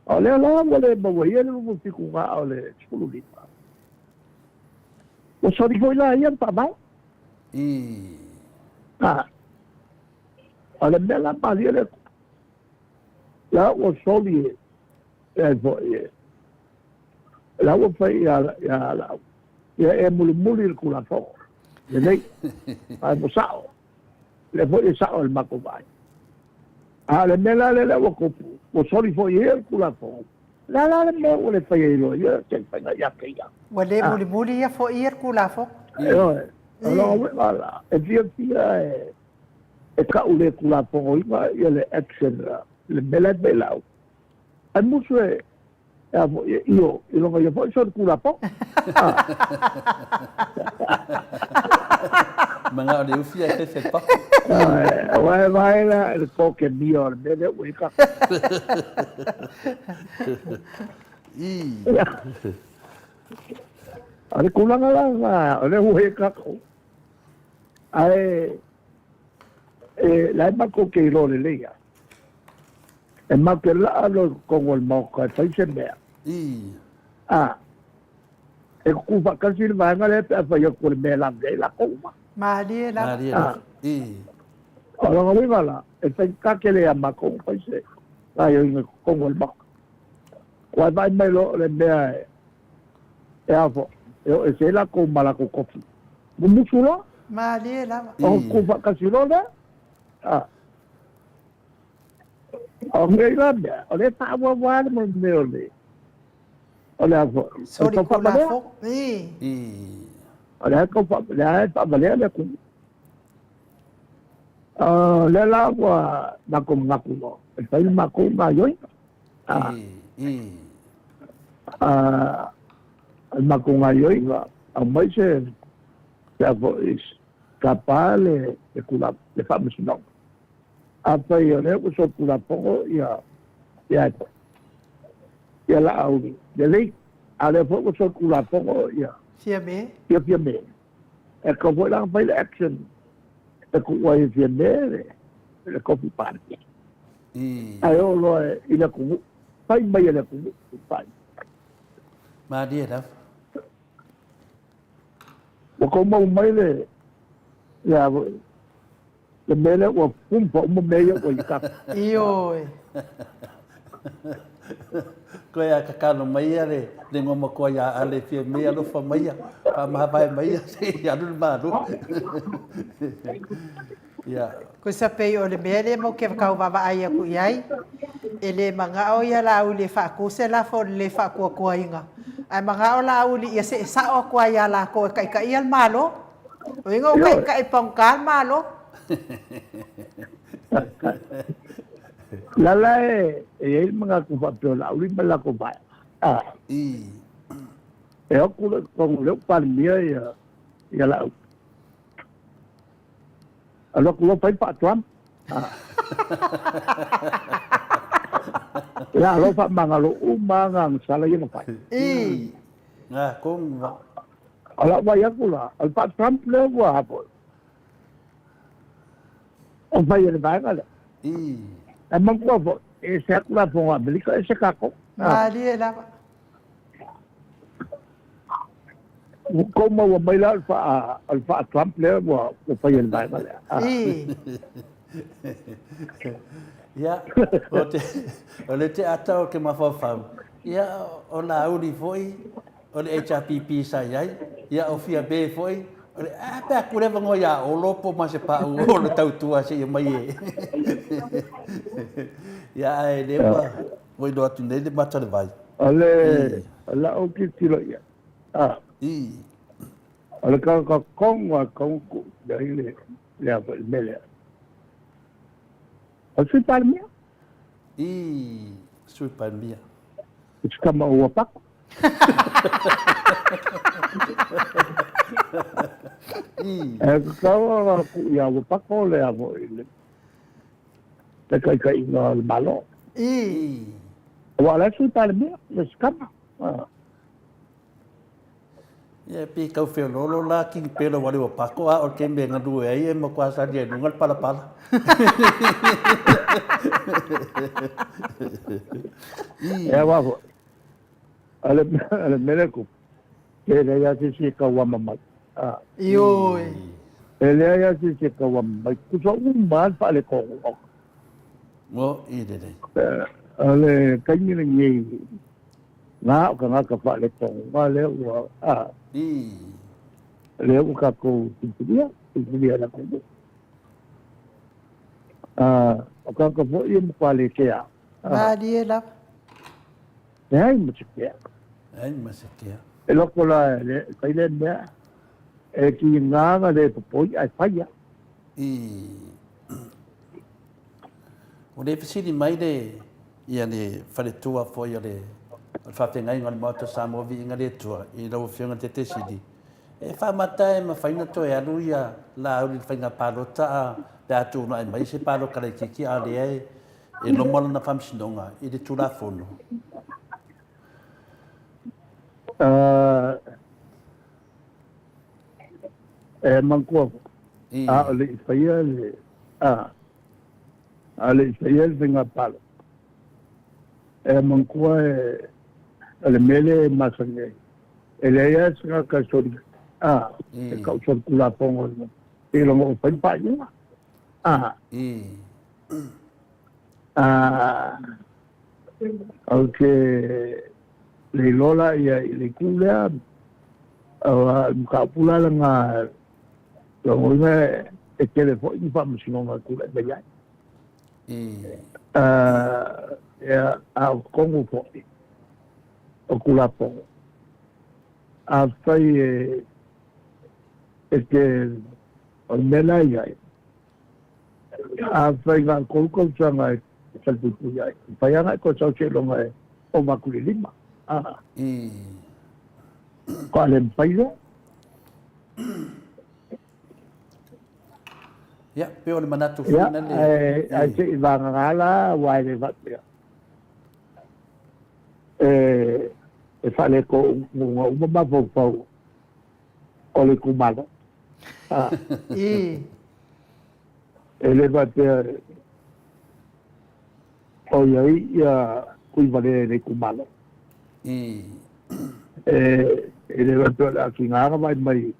O lea la ua le maua ia le 27 na o le 15. Ua soli foi la ia le faavae. I. A. O le mea la malie lea, la ua soli e, e foi e, la ua fai ia, ia la, ia e mulimuli i le Tulafono. Lelei. Ae ua sao. Lea foi e sao i le matou vaai. A o le mea la lea lea ua tupu, ua soli foi e ia le Tulafono. O le a la le mea ua le fai ai loa ia se faiga ia te ia? Ua le mulimuli ia foi ia le Tulafono. Ioe. O lona uiga la, e fiafia e e tau le Tulafonoina ia le action le mea la e fai lau. Ae musu e e a foi e io i lona ia foi soli Tulafono. Manao le ufi ae fefe le papa. Aua e vae la le kokemia o le mea lea ua i ka. I. O le tulaga la lena, o lea ua i ai tatou. Ae e, la e matou te iloa lelei lava. E matou te laa loa i totonu o le Maota e fai se mea. I. A, e tutū faatasi le vaega lea pe a fai atu o le mea e lave ai latou uma. Malie lava. Malie lava. I. O lona uiga la, e faigata tele ia matou ona fai se gaoioiga i totonu o le Maota. Aua e vaai mai loa o le mea e, e a foi, e oo ese ai latou ma latou tofi. Mumusu loa. Malie lava. Ona tutū faatasi loa lea. O nei la mea, o le faaauauā le mea o le o le a foi, o le Soli tau faavalea. Tulafono. Ii. Ii. O le a tau faa, le a e faavalea le atunuu. O lea la ua matou manatu loa, e fai le matou gaoioiga. Ii. Ii. O le matou gaoioiga, aumai se se a foi, tapa le le le faamasinoga. Afai o lea ua solitulafono ia ia ia Laauli lelei, a o lea foi ua solitulafono ia Fiame. Ia Fiame. E tatau foi la ona fai le action e tuu ai e Fiame le le tofi Palemia. Ae oo loa i le atunuu, fai mai e le atunuu, fai. Malie lava. Ua tou maua mai le le a foi le mea lea ua pumpa uma mea ia ua i tatou. Ioe. Koe a tatalo mai ia le le igoa matua ia Ale Fiame alofa mai ia, faamavae mai ia se i alu le Malo. Ia. Kusa pei o le mea lea matou te tau vaavaai atu i ai, e le manao ia Laauli e faatu se lafo o le le faatuatuaina, ae manao Laauli ia see sao atu lava ia latou e taitaia le Malo. O iga ua taitai pagota le Malo. O le ala e i ai le manatu faapea o Laauli ma le latou vaega, e o atu loa i totonu o lea ua Palemia ia Laauli, alu atu loa fai le faa-Trump. Ia loa faamagalo uma lava agasala ia na fai. Nga kong va. O lau vaai atu la, o le faa-Trump lea ua foi. O fai e le vaega lea. Ae manatua foi, e ese atu lafoga a Amerika, ese tatou. Malie lava. Ua tou maua mai la o le faa-Trump lea ua fai e le vaega lea. Ia, o le te ata o ke mafaufau, ia, o Laauli foi, o le HRPP sa i ai, ia, o Fiame foi, o le, a pe a ku le avanoa iā Olo po ma se paʻu o le tautua seia mai e. Ia, ae lea ua, ua iloa atu nei le mata o le vai. O le, o lau tilotilo i ai, o le tagata tonu lava e tatau ona tuu i ai le, le a foi le mea lea. O le Sui Palemia. I Sui Palemia. O se tama o Uapato. E tatau ona tuu ia Uapato le a foi le le taitaiga o le Malo. Aua o la e Sui Palemia le isi tama. Ia e pei tau feoloolo la King Pelo wale ua pako a o le taimi e galue ai e matua sali ai luga le palapala. E aua foi, o le, o le mea lea e tupu, e leai lava se isi e tauama mai. Ioe. E leai lava se isi e tauama mai. Tusa uma lava le faaletonu. Mo i lelei. O le taimi lenei, Na o tagata faaletonu lea ua a lea ua tatou filifilia, filifilia e le atunuu. O tagata foi ia matua le kea. Malie lava. Leai ma se kea. Leai ma se kea. E loko la e fai lea mea, e tiga na le popoi ae fai lava. Ua le fesili mai le ia le faletua foi o le faafeagaiga o le Maota o Samoa Viiga le Atua i lau Afioga i le Taitaisili, e faamata e mafai ona toe alu ia Laauli i le faiga palota a pe a tulai mai se palota laitiiti a o lea e loma lana faamasinoga i le Tulafono? E manatua foi, a o le i faia le, a, a o le i faia le faiga palota, e manatua e, o le mea lea e masani ai, e leai lava se tagata e soli, a, e tau solitulafono seiloga ua fai le faaiuga. A, a, ou te le iloa la ia i le itu lea, aua o le mataupu la lena, lona uiga E tele foi ni faamasinoga e tulai mai ai. Ia, a o totonu foi o Tulafono, afai e e te, o le mea la e i ai, afai na o le 3 tausaga e falepuipui ai, e mafai lava ona e toe sau seiloga e ova atu i le 5. Faatoa le mafai lea. Ia, pei o le manatu foi na le... Ia, ae se i vagana la, aua e le faapea. E faaletonu uma mafaufau o le itumalo. E le faapea o i ai ia Tuivalea i le itumalo. E le faapea o le a tiga ona vaai mai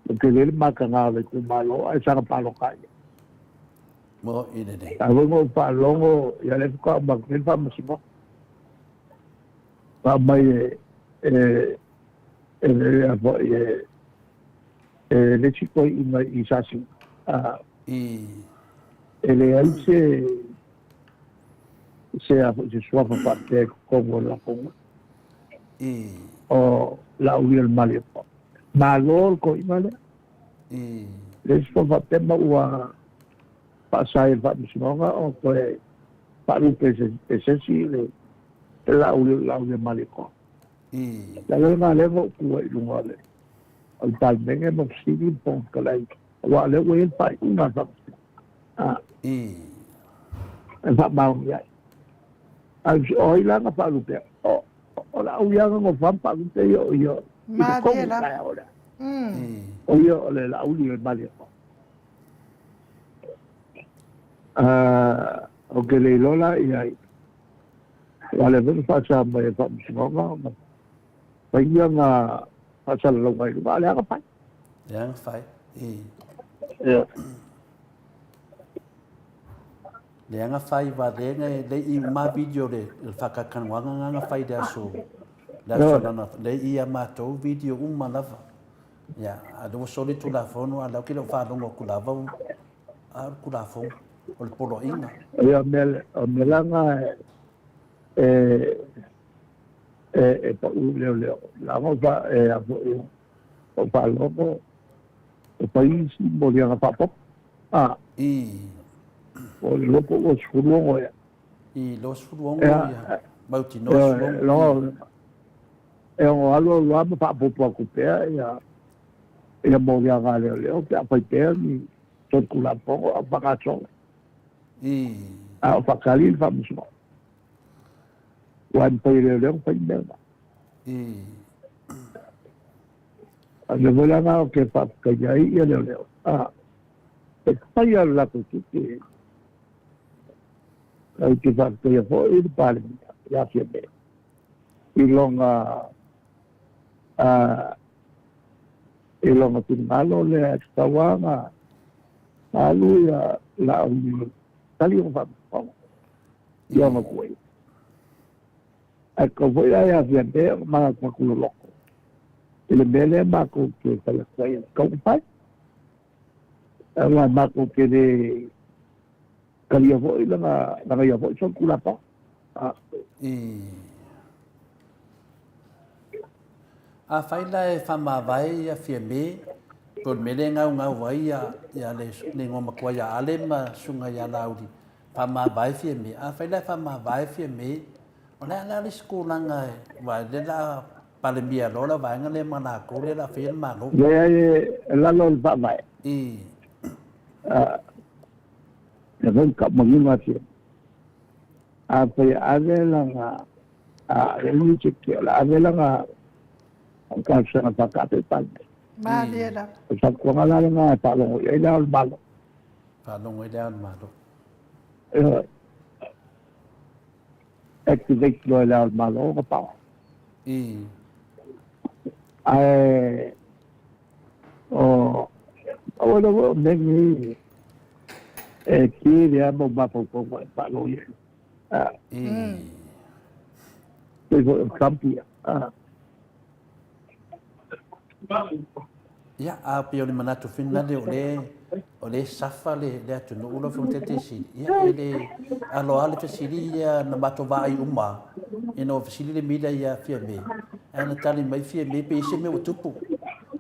ua tele le mataga o le itumalo ae saga palota ai. Mo i lelei. A foi na ou faalogo ia lea faatoa uma atu nei le faamasinoga. Na aumai e e e le foi e e le isi toeaina i Sasina. E leai se se a foi se suafa faapea i totonu o le latou nuu. O Laaulialemalietoa. Malo le toeaina lea. Le isi suafa faapea ma ua faasa e le faamasinoga ona toe faalupe e se isi le Laaulialemalietoa. Le ala lena lea na ou tu ai i luga o le Palemene ma fesili le Fofoga Fetalai, aua o lea ua i ai le faaiuga a le Faamasinoga e faamaonia ai. Ae o ai la na faalupea? O Laauli lava na nofo ma faalupe ia o ia i totonu i le taeao lea. O ia o le Laaulialemalietoa. Ou te le iloa la i ai, aua o lea foi na faasa mai e le Faamasinoga ona fai na faasalalauga i luga, a o lea na fai. Lea na fai, Ia. Lea na fai valea le i uma video le faakatakanoaga na fai le aso le aso lana le i a matou video uma lava. Ia, a lea ua soli Tulafono, a o lea ou te le o faalogo atu lava a o le Tulafono, o le poloaiga. Ia, o mea la na e e pau leoleo, leaga e a foi o faalogo o fai isi moliaga faaopoopo. O le 2026 ea. I, 26 ia, mautinoa 16. E ono alu alu lava ma faaopoopo atu pea ia ia moliaga a leoleo pe a fai pea ni solitulafono a o faagasolo. A o faatali le faamasinoga. Aua e mafai e leoleo ona fai mea na. A o le mea foi la lena ou te faafetaia ai ia leoleo, e fai lava le latou tiute. Ou te faafetaia foi le Palemia ia Fiamē i lona i lona finagalo lea e tatau lava ona alu ia Laauli tali ona faamasinoga i ona tuuaiga. Ae tatau foi la ia Fiamē ona manatunatu loloto i le mea lea matou te fai atu ai e tatau ona fai. Aua matou te le talia foi lana ia foi solitulafono. Afai la e faamavae ia Fiamē, po o le mea lea e gaugau ai ia le igoa matua ia Ale ma Susuga ia Laauli, faamavae Fiamē. Afai la e faamavae Fiamē, o le a la le isi tulaga aua o lea o le a Palemia loa le vaega lea ma latou lea o le a faia le Malo. Leai, e lalo o le Faavae. Lea foi ka manino atu. Afai e ave lana a e ui te ke o le ave lana talosaga faataape i Palemene. Malie lava. O le fautuaga la lena e faalogo i ai le Ao o le Malo. Faalogo i le Ao o le Malo. Ioe. Activate loa e le Ao o le Malo ona power. Ae o aua lava o mea nei e tele lava mau mafaufauga e faalogo i ai. Pei foi o Trump ia. Ia, a pei o le manatu foi lena o lea O lea e safa le le atunuu lau Afioga i le Taitaisili, ia e le alo lava le fesili ia na matou vaai uma lava, ina ua fesili le Mila ia Fiame, ae na tali mai Fiame pe i ai se mea ua tupu.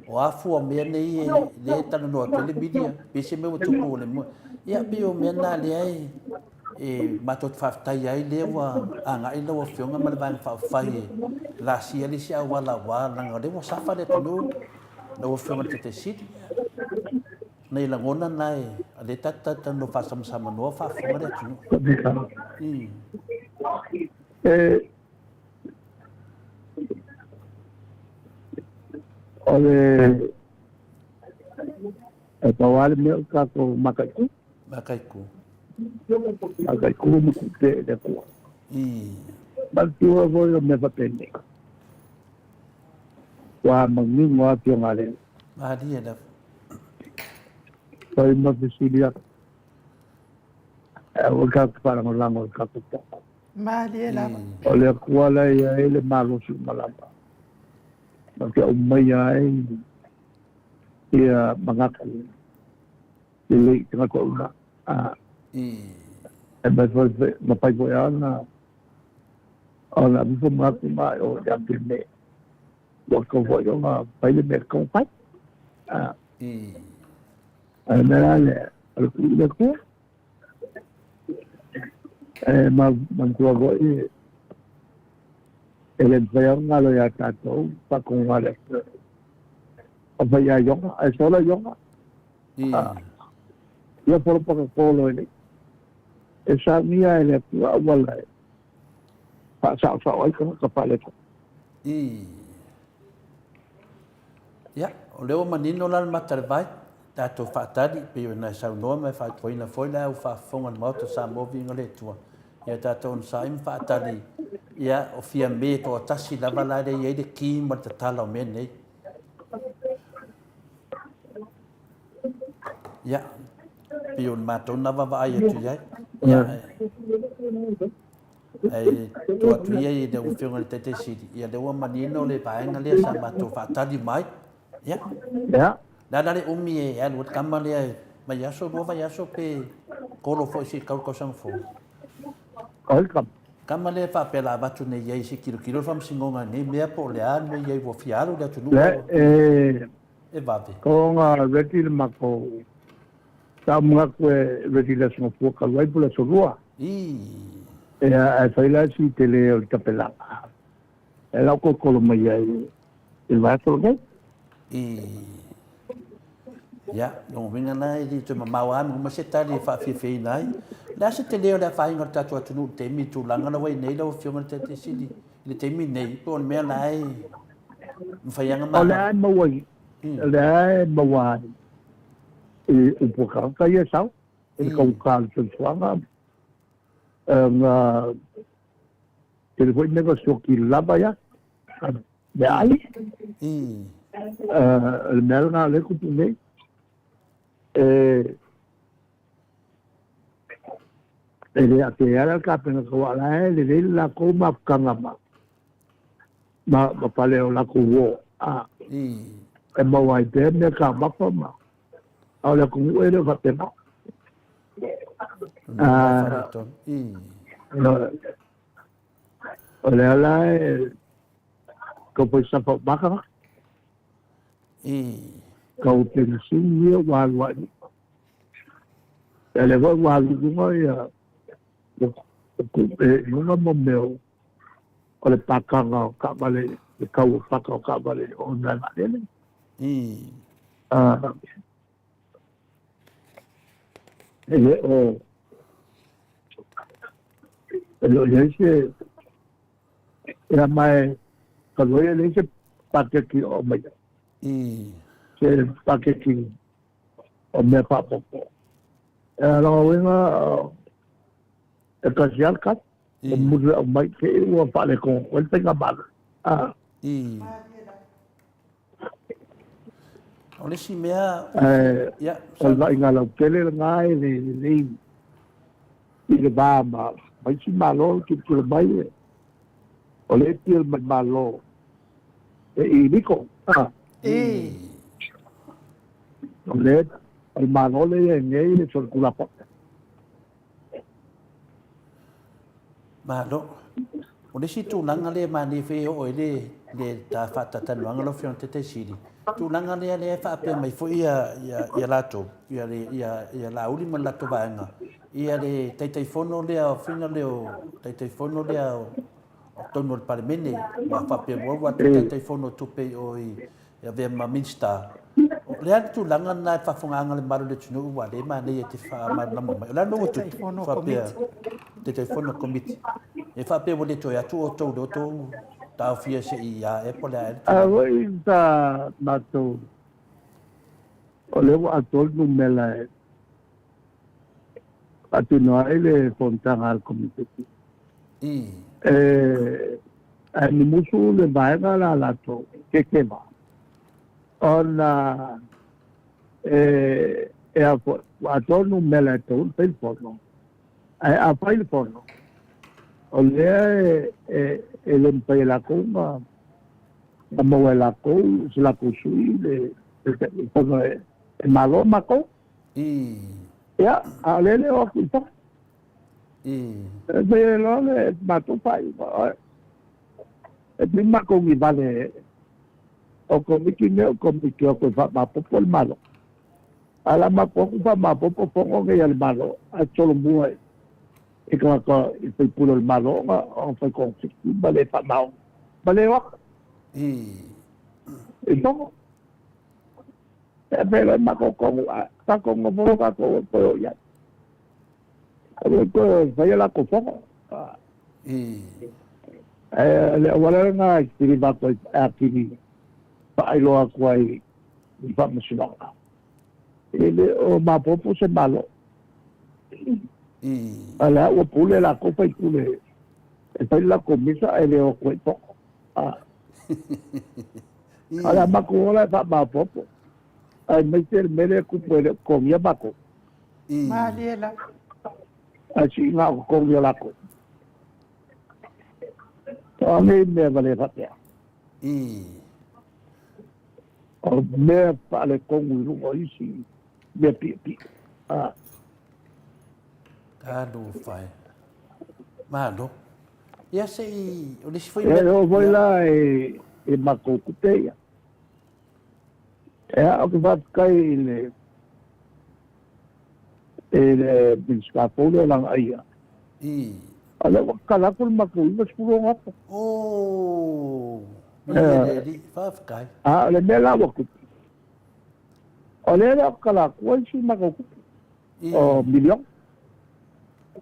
O a fua o mea nei e lea e talanoa atu ai le Milia, pe i ai se mea ua tupu o le mua. Ia pei o mea na lea e e matou te faafetai ai lea ua agai lau Afioga ma le Vaega Faaupufai e laasia le isi auala aua leaga o lea ua safa le atunuu lau Afioga i le Taitaisili. Nai lagona na e a lea tatou talatalanoa faasamasamanoa faafofoga le atunuu. E o le e pau lava le mea o tatou mataitu. Mataitu. Mataitu ma tupe i le Atua. Manatua foi o mea faapenei. Ua manino lava Afioga a le. Malie lava. Fai ma fesili atu. Aua tatou te faalagolago i le tatou tala. Malie lava. O le Atua la e i ai le malosi uma lava, ma te aumaia ai ia manatu lelei i tagata uma. E mafai foi lava ona avefa manatu na i o ia te mea. Ua tatau foi ona fai le mea e tatau ona fai. A o le mea la lea, o le tuu i le Atua. E manatua foi e le mafai lava ona galo ia tatou faatonuga a le Atua. O fai ia Iona, ae sola Iona. Ia folo pakakolo e nei. E saunia e le Atua auala e faasaosao ai tagata faaletonu. Ia, o lea ua manino la le mata i le vai, tatou faatali, pei ona e saunoa ma e fautuaina foi le au faafofoga a le Maota o Samoa Viiga le Atua, ia tatou onosai ma faatali, ia, o Fiame toatasi lava la lea e i ai le ki ma le tatala o mea nei. Ia, pei o le matou na vaavaai atu i ai. Ia, ae tuu atu ia i lau Afioga i le Taitai Sili, ia lea ua manino le vaega lea sa matou faatali mai. Ia. Ia. Le a la le umi e alu ai le tama lea e vaiaso, lua vaiaso pe kolo foi se i tau le tausaga fou? O ai le tama? Tama lea e faapea la avatu nei i ai se i tilotilo le faamasinoga i nei mea po o le a le mea i ai ua fia alu le atunuu. Le, e, E vave. Toga ready le matou Sa ou manatu e ready i le Aso Gafua talu ai po o le Aso Lua. Ii. Ia, ae fai la si tele o le tapelaga e lau tolotolo mai ai i le vaiaso lenei. Ii. Ia, lona uiga la e le toe mamao lava ma uma se tali e faafiafiaina ai. O le a se tele o le afaina o le tatou atunuu i le taimi i le tulaga la ua i ai nei lau Afioga i le Taitai Sili i le taimi nei, po o le mea la e mafai lava ona O lea e maua i, o lea e maua ai i upu a tagata ia e sau, i le taugata o le soifuaga, na tele foi mea na sioki lava ia, meaai. O le mea lena o lea e tupu nei, e e le atea la le Kapeneta aua o la e lelei le latou mafutaga ma ma pale o latou uo a e maua ai pea mea taumafa ma a o le atunuu e le o faapena. O lea la e tau foi safa o maka tau penisini ia ua alu ai. Ia lea foi ua alu i luga ia tupe i luga mo mea o le pakaga o taavale, le tau o paka o taavale o le vaalele. E le o e le o i ai se ia ma e talu ai e leai se paketi o aumaia. Se paketi o mea faaopoopo. E lona uiga e tasi lava le tali, e momoli le aumai te i ua faaletonu ai le faigamalo. O le isi mea, ia, o le vaaiga lautele lena e le lelei i le va ma isi Malo e tilotilo mai, o le appeal mai Malo e illegal. O lea O le Malo lea i ai nei le solitulafono. Malo. O le isi tulaga lea e manaia foi e oo ai le, le ta faatatalanoaga lau Afioga i le Taitai Sili, tulaga lea lea e faapea mai foi ia, ia, ia latou, ia, le, ia, ia Laauli ma le latou vaega, ia le Taitaifono lea, fina lea o Taitaifono lea o, o totonu o le Palemene, ua faapea ua ua atu Taitaifono o tupe i o i e avea ma Minisita. O le a le tulaga lena e faafofogaaga le mamalu o le atunuu aua o lea e manaia e te faamalamalama mai. O le a le mea ua tupu? Faapea Taitaifono Komiti. E faapea ua le toe atu outou i le outou taofia se i a ea po o le a ea le tulaga. A foi sa matou o lea ua atoa le numera e faatino ai le fonotaga a le Komiti. E ae mumusu le vaega la latou kekeva ona e e a foi ua atoa le numera e tatau ona fai le fono. Ae a fai le fono, o lea e, e, e le mafai e latou na na maua e latou se latou sui le, le fono e, e malo matou. Ia, a o lea le o atu i fafo. E fai ai loa le matou faaiuga, e pei matou ni vale o Komiti nei o Komiti o toe faamaopoopo le Malo. A o le a matou atu faamaopoopo fono nei a le Malo ae solomua i tagata i faipule o le Malo ona ona fai togafiti ma le faamaoni ma le o atu i fono. E pei loa matou tonu a tatou nofo loa tatou e toe o i ai. Aua le toe faia latou fono. Ae le auala lena e kiliva atu ai e atili faailoa atu ai i faamasinoga. E le o mapopo se Malo. A o lea ua pule latou faipule e fai le latou misa ae le o atu ai i fono. A o le a matou ola e faamaopoopo aemaise le mea lea e tupu e le o totogia matou. Malie lava. Ae sii na o totogi o latou. O a nei mea valea faapea? O mea faaletonu i luga o isi mea piopio. A. Talofa e. Malo. Ia se i, o le isi foi mea. E oo foi la i, i matou tupe ia. Ia, ou te faafetai i le i le Minisita fou lea o Lagaaia. O lea ua tatala atu le matou 96,000. Oh, viia le Alii, faafetai. A o le mea la ua tupu, o lea e le o tatala atua isi matou tupe, o miliona.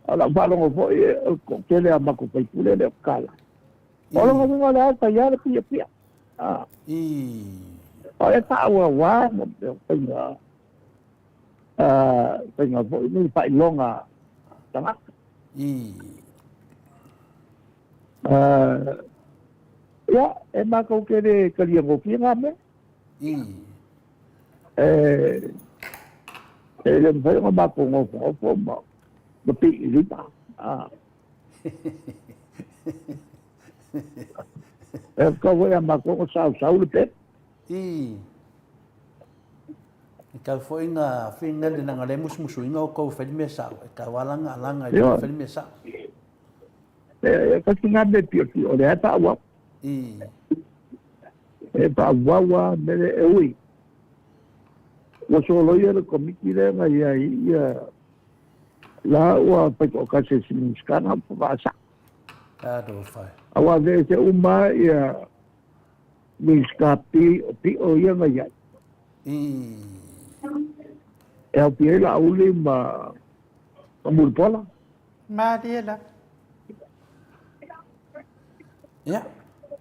O lau faalogo foi, o le toatele a matou faipule e le o tatala. O lona uiga o lea e fai lava le piapia. O le faaauauā mo mea o faiga, faiga foi nei faailoga tagata. Ia, e matou te le talia gofie ngā mea. E, e le mafai ona matou nofonofo ma, ma pii lima. E kau foi a matou ona sausau le pepa. I. E tau foi nga fingali na nga le musumusuina o kou fai le mea sao. E tau alanga alanga i le fai le mea sao. E kasi ngā mea piopio o lea e faaauau. I. E faaauau a mele e ui. Ua soloia le komiti lea na i ai ia la ua faitoatasi e si Minisita na faasao. Talofa e. Aua aveese uma ia Minisita pio ia na i ai. E aupia ai Laauli ma Mulipola. Malie lava. Ia,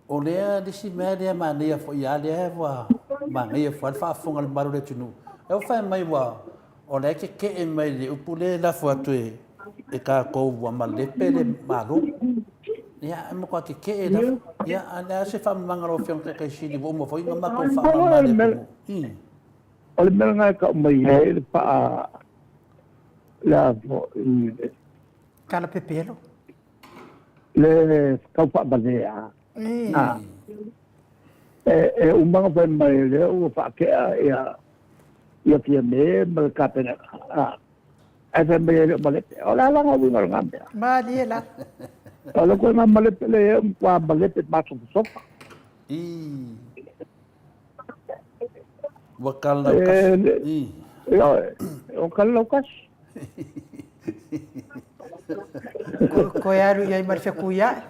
o lea le isi mea lea manaia foi a lea ua manaia foi le faafofoga a le mamalu o le atunuu. E ua fai mai ua o la e keke'e mai le upu lea e lafo atu e e tatou ua malepe le Malo. Ia, e matua keke'e lava. Ia, a o le a se faamamaga a lau Afioga i le Taitai Sili ua uma foi ona matou faamama le atunuu. O le mea lena e tau mai ai le faa le a foi le Tala pepelo. Le tau faavalea. E, e uma ona fai mai lea ua faatea ia Ia Fiamē ma le Kapeneta, ae fai mai e le o malepe. O le a la uiga o lena mea? Malie lava. O le koena malepe le e matua malepe masofasofa. Ii. Ua kalalaukasi. Ii. Ioe, ua kalalaukasi. Koe alu i ai ma le fetuiaʻe.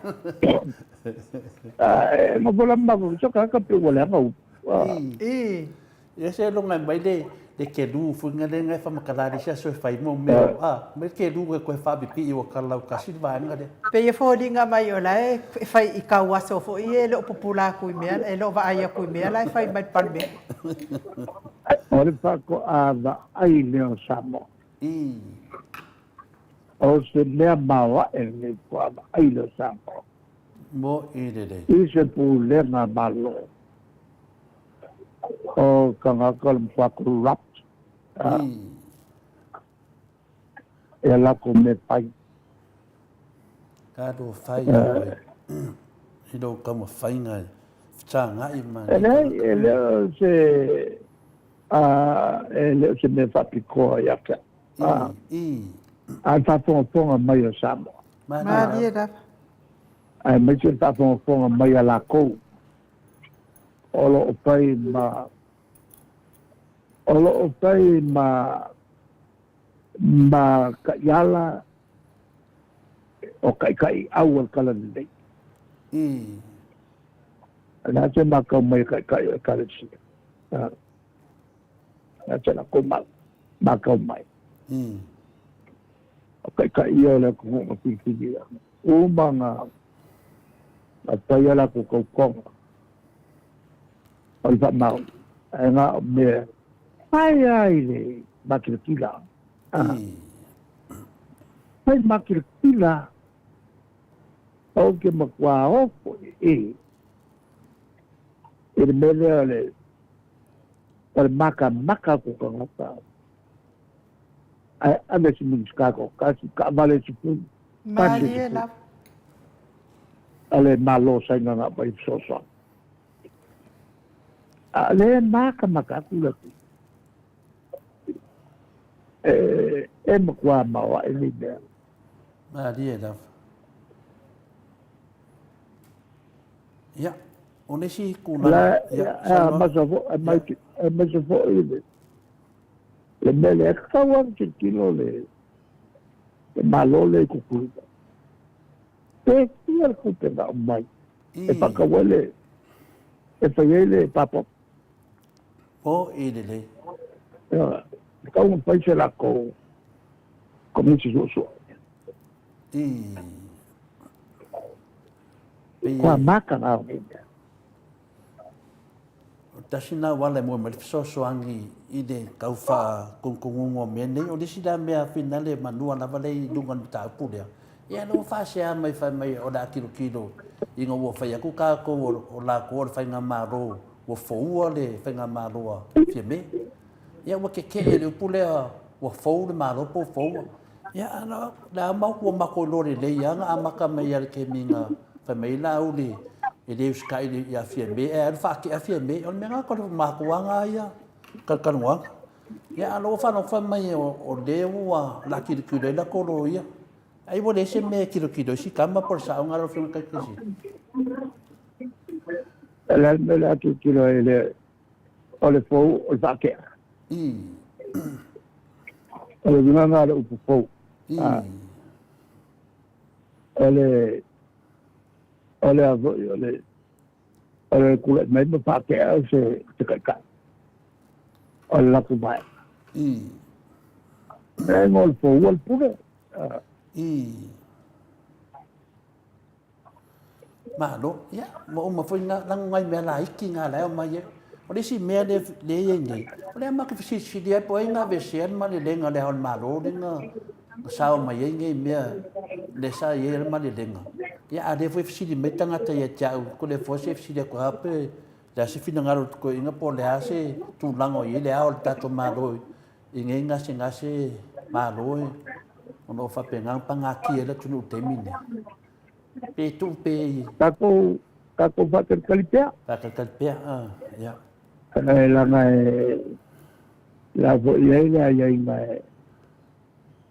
E nofo lava masofasofa ka pe ua leaga upu. Ii. Ia se loga mai le le kelu fuinga le ngai fa makalali sia so fai mo me a me kelu ke koe fa pipi o kala kasi le vaenga le. Pei e foliga mai o la e fai i kau aso foi e le o pupula atu i mea, e le o vaai atu i mea la e fai mai le Palemene. O le faatoa vaai lea o Samoa. O se mea maoae lenei faatoa vaai lea o Samoa. Mo i lelei. I se pulega Malo. O tagata o le matua corrupt. E a latou mea fai. Talo fai oe i lou taumafaiga e fesagai ma E leai, e le o se e le o se mea faapitoa ia te au. A le faafogafoga mai a Samoa. Malie lava. Aemaise le faafogafoga mai a latou o lo o fai ma o lo o fai ma ma taiala o taitaiau o le Talalelei. O le a se matau mai a taitai o Ekalesia? O le a se latou matau mai? O taitai ia o le atunuu na filifilia. Uma na fai a latou tautoga o le faamaoni, ae na o mea fai lava i le makilatila. Fai makilatila, ou te matua ofo i i le mea lea o le makamaka o tagata. Ae ave se Minisita toatasi, taavale 10, pasi Malie 10. lava. A le Malo Saina na aumai fesoasoani. A o lea e makamaka atu le atunuu. E matua maoae nei mea. Malie lava. Ia, o le isi tulaga, ia, saunoa. Aemaise foi le le mea lea, e tatau lava ona tilotilo le Malo lea i Tutuila. Pe fia le tupe na aumai e faatau ai le, e fai ai le passport. Po i lelei. E tatau ona fai se latou komisi suesue. Kua maka ngā o nei mea. O tasi na auala e moe mai le fesoasoani i le tau faakongogongo o mea nei. O le isi la mea finale manua lava lea i luga o le mataupu lea, ia lea ua faasea mai fai mai o le a tilotilo ina ua fai atu tatou o latou o le faigamalo ua foua le faigamalo a Fiame. Ia ua tetee le upu lea ua fou le Malo po ua foua. Ia a o le a matou ua matou iloa lelei lava na amata mai ia le taimi na fai mai ai Laauli e le usitai ia Fiame ae alu faatea Fiame. O le mea lena o le matuaga ia talatalanoaga. Ia a o lea ua faalogo fai mai o lea ua o le a tilotilo ai latou loia. Ai ua leai se mea e tilotilo ai si tama po o le sao lena lau Afioga i le Taitaifono? O le a le mea o le a tilotilo ai le o le fou o le faatea. O le uiga lena o le upu fou. O le o le a foi o le o le tulai mai ma faatea se se taitai o le latou vaega. E ngo le fou o le pule. Malo, ia, ua uma foi na lago nai mea laiti na la e omai ai. O le isi mea lea e i ai nei, o lea matou te fesilisili ai po o ai na aveesea le malelega a Le Ao o le Malo lea na sao mai ai nei mea lea sa i ai le malelega. Ia, a o lea foi e fesili mai tagata ia te au, ko le foa se fesili atu lava pe le a se finagalo o le toeaina po o le a se tulaga o i ai le ao o le tatou Malo i nei gasegase malo e ona o faapena ona pagatia ai le atunuu i le taimi lenei. Pe tuu pe i. Tatou, tatou faatalitali pea. Faatalitali pea, ia. E leaga e, Le a foi i ai le aiaiga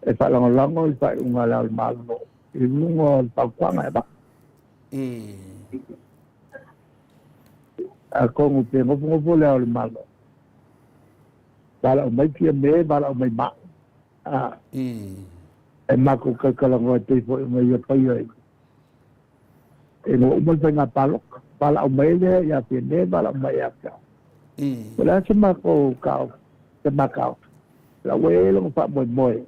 e faalagolago i le faaiuga a Le Ao o le Malo i luga o le fautuaga e avatu. Atonu pe nofonofo Le Ao o le Malo, valaau mai Fiame, valaau mai Ma'u, e matou talatalanoa e pei foi ona ia faia ina ua uma le faiga palota. Valaau mai lea ia Fiame, valaau mai ia te au. O le a se matou taofi, se ma taofi? O la ua i ai lona faamoemoe.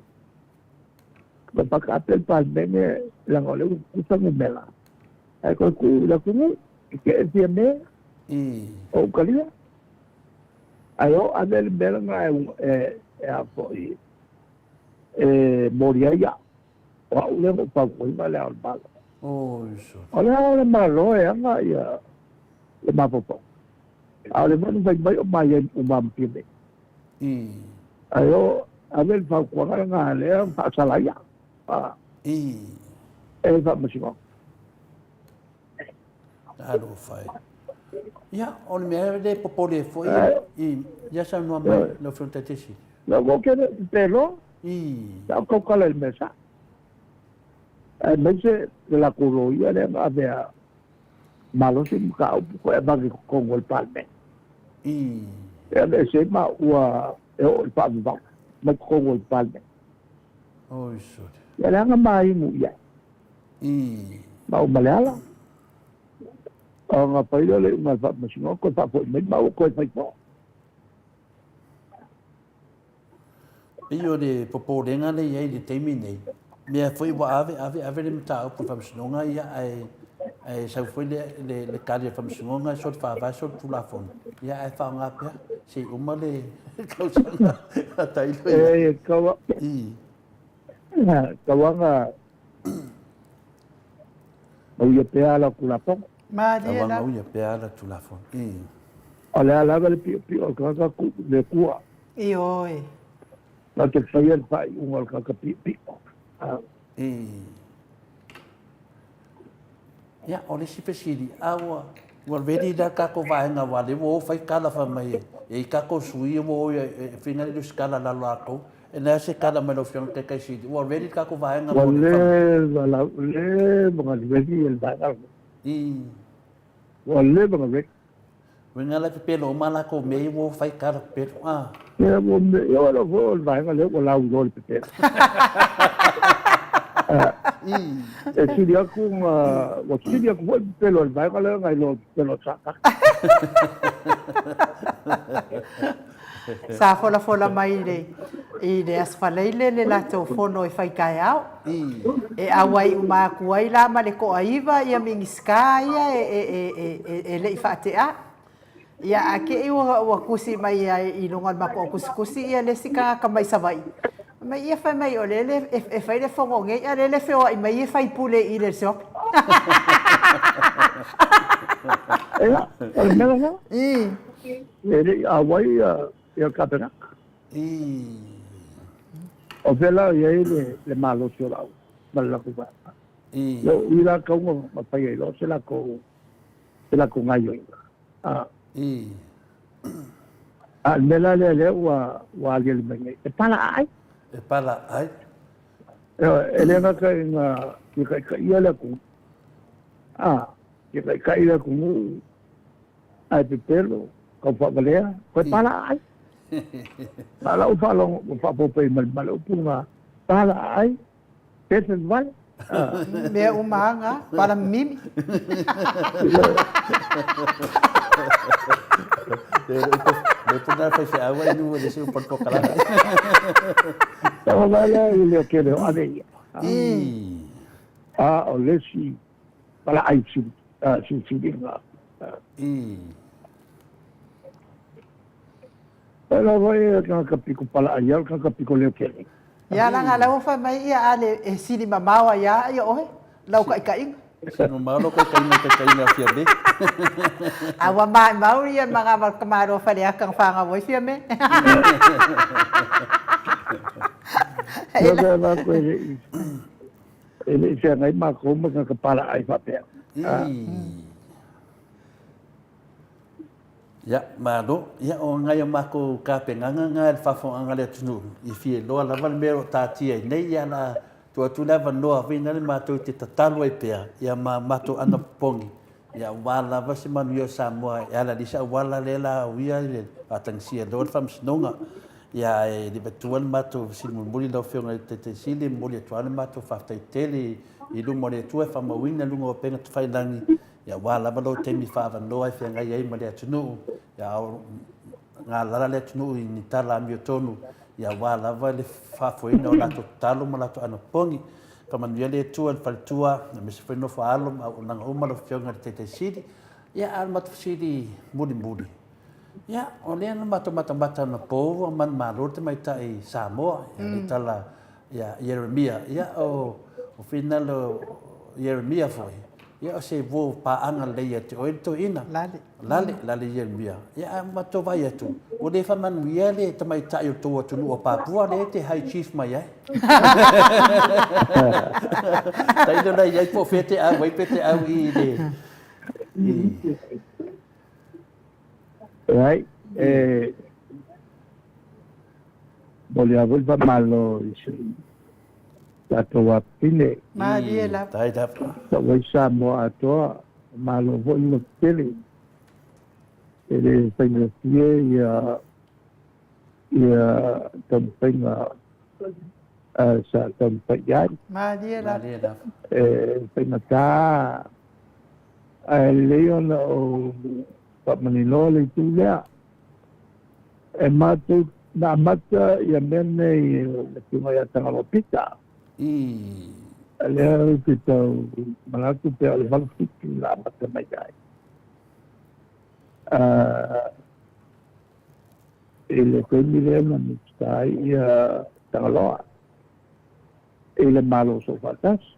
Ua faataape le Palemene leaga o lea ua tutusa numera, ae toe tuu i le atunuu, tetee Fiame, ou talia. Ae o ave le mea lena e a foi, e moli ai au. O au lea na ou fautuaina le Ao o le Malo. O le Ao o le Malo e ana ia le mafaufau. A o le mea na fai mai o ma i ai uma ma Fiame. Ae o ave le fautuaga lena lea na faasala ai au e le Faamasinoga. Talofa e. Ia, o le mea lea e popole ai foi i, ia saunoa mai lau Afioga i le Taitaifono. Lau ou te le i pepelo, sa ou tautala i le mea sao. Aemaise le latou loia lea na avea malosi le mataupu toe avane i totonu o le Palemene. E aveese ai maua e oo i le faavavau mai totonu o le Palemene. Ia leaga ma inu i ai. Maua ma le ala. Ona fai lea o le iuga a le Faamasinoga toe faafoi mai maua toe fai poa. Pei o le popolega lea i ai i le taimi nei, mea foi ua ave, ave, ave le mataupu i le Faamasinoga, ia, ae, ae sau foi le, le, le tali a le Faamasinoga, e soli faavae, soli tulafono, ia, ae faaaoga pea, se i uma le tausaga a tailo ia. E, tau, tauaga mauia pea ala o Tulafono. Malie lava. Mauia pea ala o Tulafono. O le a lava le piopio o le tagata tuu i le Atua. Ioe. Na te faia le faaiuga o le tagata piopio. Ia, o le isi fesili, a ua, ua ready la tatou vaega aua lea ua o fai tala fai mai e i ai tatou sui ua o e faiga le lusitala i lalo latou. E leai se tala mai lau Afioga i le Taitai Sili, ua ready le tatou vaega mo le. Ua leva, leva ona ready le vaega lenei. Ua leva ona ready. Uiga la e pepelo uma latou mea ia ua fai tala pepelo. Ah. Ia, ua me, ia ua foi o le vaega lea ua lauiloa le pepelo. E sili atu na, ua sili atu foi le pepelo a le vaega lea nai lo le pepelo a Satani. Sa folafola mai i le, i le Aso Faraile le latou fono e fai taeao. E auai uma atu ai la ma le toaiva ia Minisita ia e, e, e, e, e le i faatea. Ia ae te i ua, ua tusi mai ai i luga o le matou tusitusi ia le isi tagata mai Savaii. Fai mai, ia fai mai o lele e, e fai le fono nei, a lele e feoai mai ia faipule i le Sioki. Ia, o le mea lena. E le i auai ia le Kapenata. O fea la o i ai le malosi o lau ma le latou vaega? O i la tau na fai ai loa se latou se latou gaioiga. A o le mea la lea lea ua ua aliali mai nei, e pala aai. E pala aai. E le gata ina fia taitaia le atunuu, a fia taitai le atunuu ae pepelo, tau faavalea, toe pala aai. A o lau faalogo ua faaopoopo i ma le upu lena, pala aai, pepe vale. Mea uma lava na, pala mimi. Le upu lena faifeau ai nuu e le isi upu o le polokalame. Taua lea i le tele o ave ia. A o le isi palaai silisiliga. Pēlā foi e tagata piko palaai au, tagata piko leo tele. Ia leaga la ua fai mai ia a le e sili mamao ai a ia oe lau taitaiga. Sili mamao lau taitaiga i taitaiga a Fiame. A ua maimau ia manava o le tamaloa Faleata na fanau ai Fiame. Ia pea mākou e le i e le i feagai mākou ma tagata palaai faapea. Ia, malo. Ia, o ngai o makou kapenaga na i le faafofogaga a le atunuu, i fia iloa lava le mea o lo o taatia ai nei, ia o le a tuu atu le avanoa foi lea matou te tatalo ai pea, ia ma matou anapopogi, ia aua lava se manuia o Samoa e ala i le isi auala lea o le a uia i le faatagisia loa le Faamasinoga. Ia ae le i avatua le matou fesili mulimuli lau Afioga i le Taitai Sili, e momoli atu lava le matou faafetai tele i luma o le Atua e faamauina i luga o upega tafailagi, Ia aua lava lou taimi faaavanoa e feagai ai ma le atunuu, ia a o galala le atunuu i ni tala amiotonu, ia aua lava le faafoeina o latou tatalo ma latou anapogi. Faamanuia le Atua i le faletua, aemaise foi nofo a alo ma auaunaga uma lau Afioga i le Taitai Sili. Ia a o le matou fesili mulimuli, ia o lea na matou matamata anapo ua manumalo le tamaitai Samoa, ia le tala ia Ieremia, ia o finagalo o Ieremia foi, ia o se uo paaga lelei ia te oe le toeaina. Lale. Lale, lale Ieremia. Ia a matou vaai atu, ua le faamanuia le tamaitai o le tou atunuu o Papua lea e te high chief mai ai. Tailo la i ai po o fea e te au ai pe te au i le... I... Right. E momoli lava foi le faamalo i si tatou afafine. Malie lava. Faafetai lava. Tau ai Samoa atoa, malo foi le loto tele. E le faigofie ia ia taumafaiga sa taumafai i ai. Malie lava. Malie lava. E faigata ae lelei ona ou faamaninoa le itu lea. E matou na amata ia mea nei e le Afioga ia Tagaloa Pita. Lea ou te tau manatu pea o le 87 na amata mai ai. I le taimi lea na Minisita ai ia Tagaloa i le Malo Soofaatasi.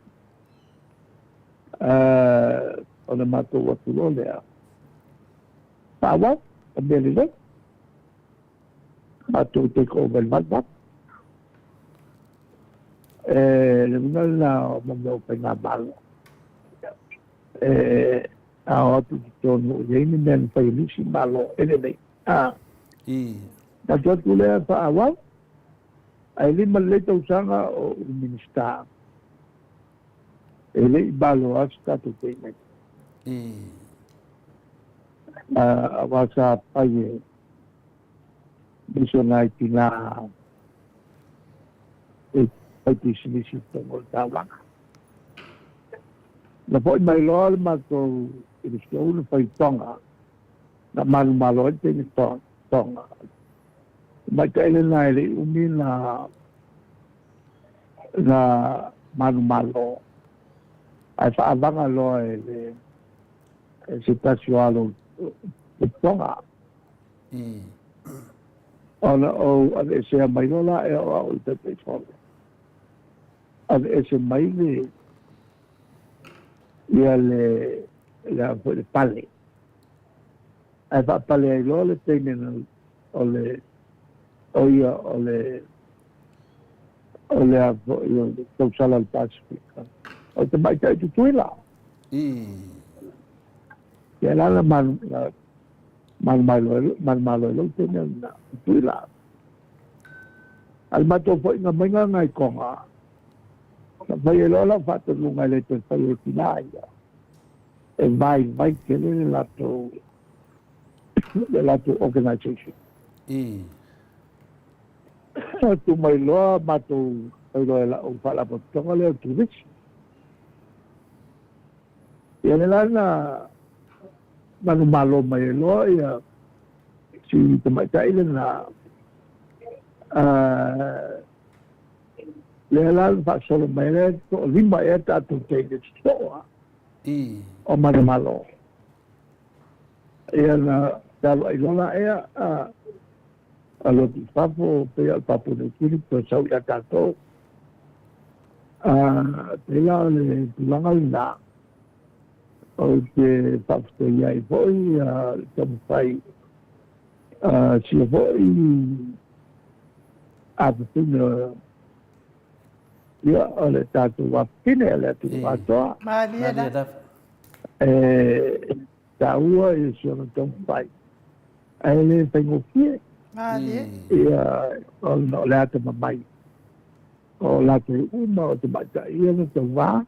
Ona matou atu loa lea, faaauau, o mea lelei. Matou take over i le 88. E, le uiga lena o mea o faigamalo. E, a o atu i totonu i ai ni mea na fai e nisi Malo e lelei. A, tatou atu lea faaauau, ae lima lelei tausaga o ou Minisita. E le i malo lava se tatou payment. Aua sa fai e nisi o nai tinā e fai pisinisi i totonu o le taulaga. Na foi mai loa le matou i le show na fai i Tonga, na manumalo ai le teine Tonga. Tamaitai lena e le i umi na na manumalo ae faaavaga loa e le e se tasi o alo o Tonga. Ona ou aveesea mai loa la ea o au i le Taitaifono. Aveese mai le ia le le a foi le pale. Ae faapale ai loa le teine na o le o ia o le o le a foi o le tausala o le Pasefika. O le tamaitai Tutuila. Ia la na manu na manumalo manumalo ai lou teine lena Tutuila. A le matou foiga maiga ngai Tonga, na fai ai loa lau faatonuga e le toe fai e tina ia. E vaivai tele le latou le latou organization. Tu mai loa matou fai loa e lau faalapotopotoga lea o turisi. Ia le la na manumalo mai ai loa ia si tamaitai lena lea la na faasolo mai lea toalima ea tatou teine totoa o manumalo. Ia na fealuai loa la ea a alu atu i fafo pei o le Papua New Guinea toe sau ia tatou. Pei la o le tulaga lena ou te faafetaia ai foi le taumafai sia foi afafine ia o le tatou afafine o le atunuu atoa. Malie lava. E taua i si ona taumafai. Ae le faigofie. Malie. Ia, ona o le atamamai o latou uma o tamaitai ia na tauvā,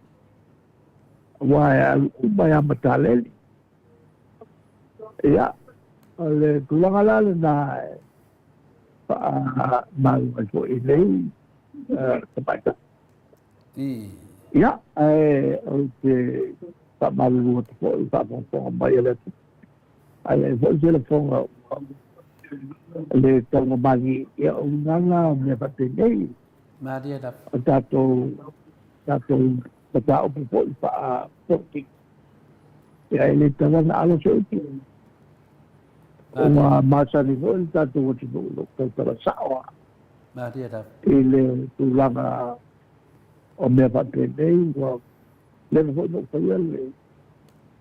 aua e alu uma ia Mataleli. Ia, o le tulaga la lena e faamalu ai foi i nei tamaitai. Ia, ae ou te faamalulu atu foi i le faafogafoga mai a le atunuu. Ae i ai foi se lafoga ua le taugamalie, ia o luga lena o mea faapenei. Malie lava. O tatou, tatou mataupu foi faapolokiki, ia e le tatau ona alo se upu. Ua masani foi le tatou atunuu i lou tautala sao lava. Malie lava. I le tulaga o mea faapenei, ua leva foi ona ou faia le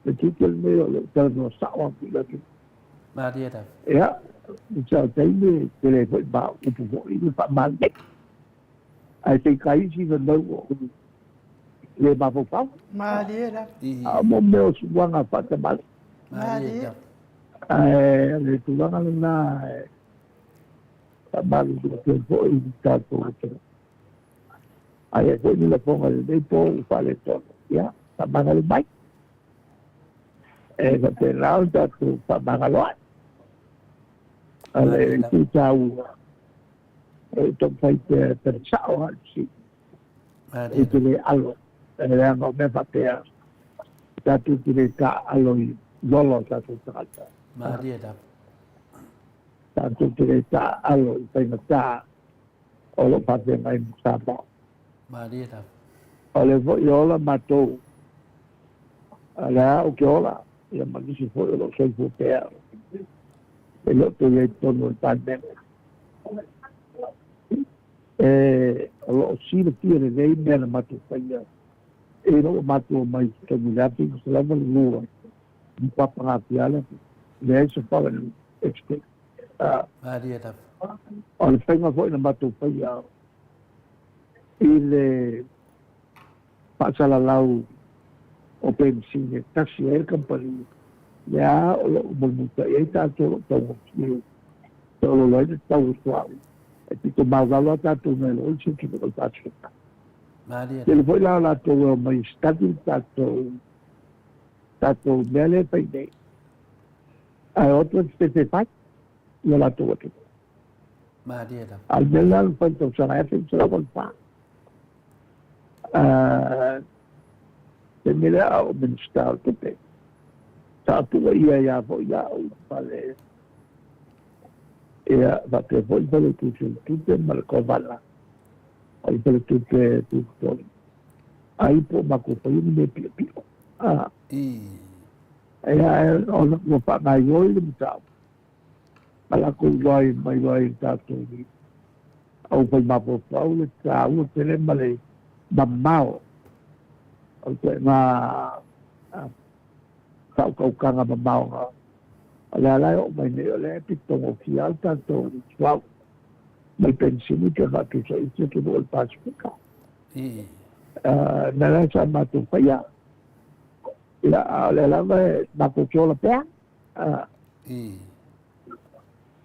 le tiute lenei o lou talanoa sao atu i le atunuu. Malie lava. Ia, i se taimi e tele foi ma upu foi le faamalie. Ae se i tai isi fanau o le mafaufau. Malie lava. A o mo mea o suaga faatamalii. Malie lava. Ae o le tulaga lena e faamalulu atu ai foi i le tatou atunuu. A i ai foi ni lafoga i lenei po ua faaletonu, ia, faamagalo mai. E faapena ona tatou faamagalo ai. O le itu taua, o lo o taumafai pea e tali sao lava le fesili. Ou te le alo, leaga o mea faapea, tatou te le taaalo i lola o tatou tagata. Malie lava. Tatou te le taaalo i faigata o lo o faafeagai ma Samoa. Malie lava. O lea foi e ola matou, o lea ou te ola, ia ma nisi foi o lo o soifua pea, e le o toe i ai i totonu o le Palemene. E, o lo o silafia lelei mea na matou faia ina ua matou omai i totonu i le 1982, ma papagafia le leai se foreign expert. Malie lava. O le faiga foi na matou faia i le faasalalau o penisini e tasi ai le kamupani, lea o lo o mulimulita'i ai tatou o lo o taugofie feoloolo ai le tau o suauu, e pito maualalo lava tatou nai lo isi atunuu o le Pasefika. Malie. Tele foi la o latou e omai e study le tatou tatou mea lea e fai nei, ae o atu e fefe fai i o latou atunuu. Malie lava. A o le mea lena na fai i le tausaga 1984. Taimi lea a o Minisita o Tupe, sa tuu ia ia foi au ma le ia faapea foi le Faletusi o le Tupe ma le Kovana o le Faletupe Tutotonu. Ai po o matou faia ni mea piopio. Ia, ona ua faagaoioi le mataupu ma latou iloa ai ma iloa ai e tatou aufai mafaufau le taua tele ma le mamao o le ituaiga faautautaga mamao na. O lea la e oo mai nei, o lea e pitogofia lava le tatou suauu ma le penisini pe faatusa i isi atunuu o le Pasefika. Mea la sa matou faia. Ia, a o lea lava e matou te ola pea.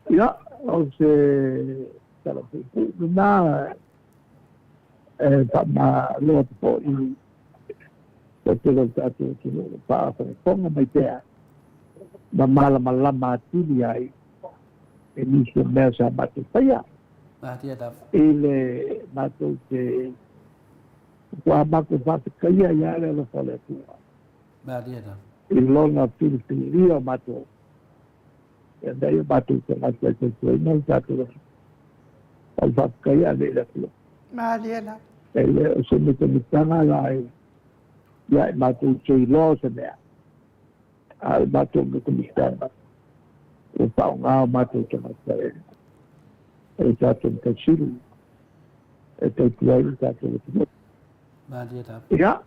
Ia, o se tala puupuu lena e faamalo atu foi i le tele o le tatou atunuu o faafogafoga mai pea ma malamalama atili ai i nisi o mea sa matou faia i le matou te ua matou faafetaia ia le alofa o le Atua i lona filifilia o matou. Ia mea ia matou tagata e tautuaina le tatou atunuu. O le faafetaia ane i le Atua. Malie lava. E le o se mitamitaga la ia i matou te iloa o se mea, a o le matou mitamitaga ua faaaoga o matou tagata e le tatou Matai Sili e tautua ai le tatou atunuu. Malie lava. Ia,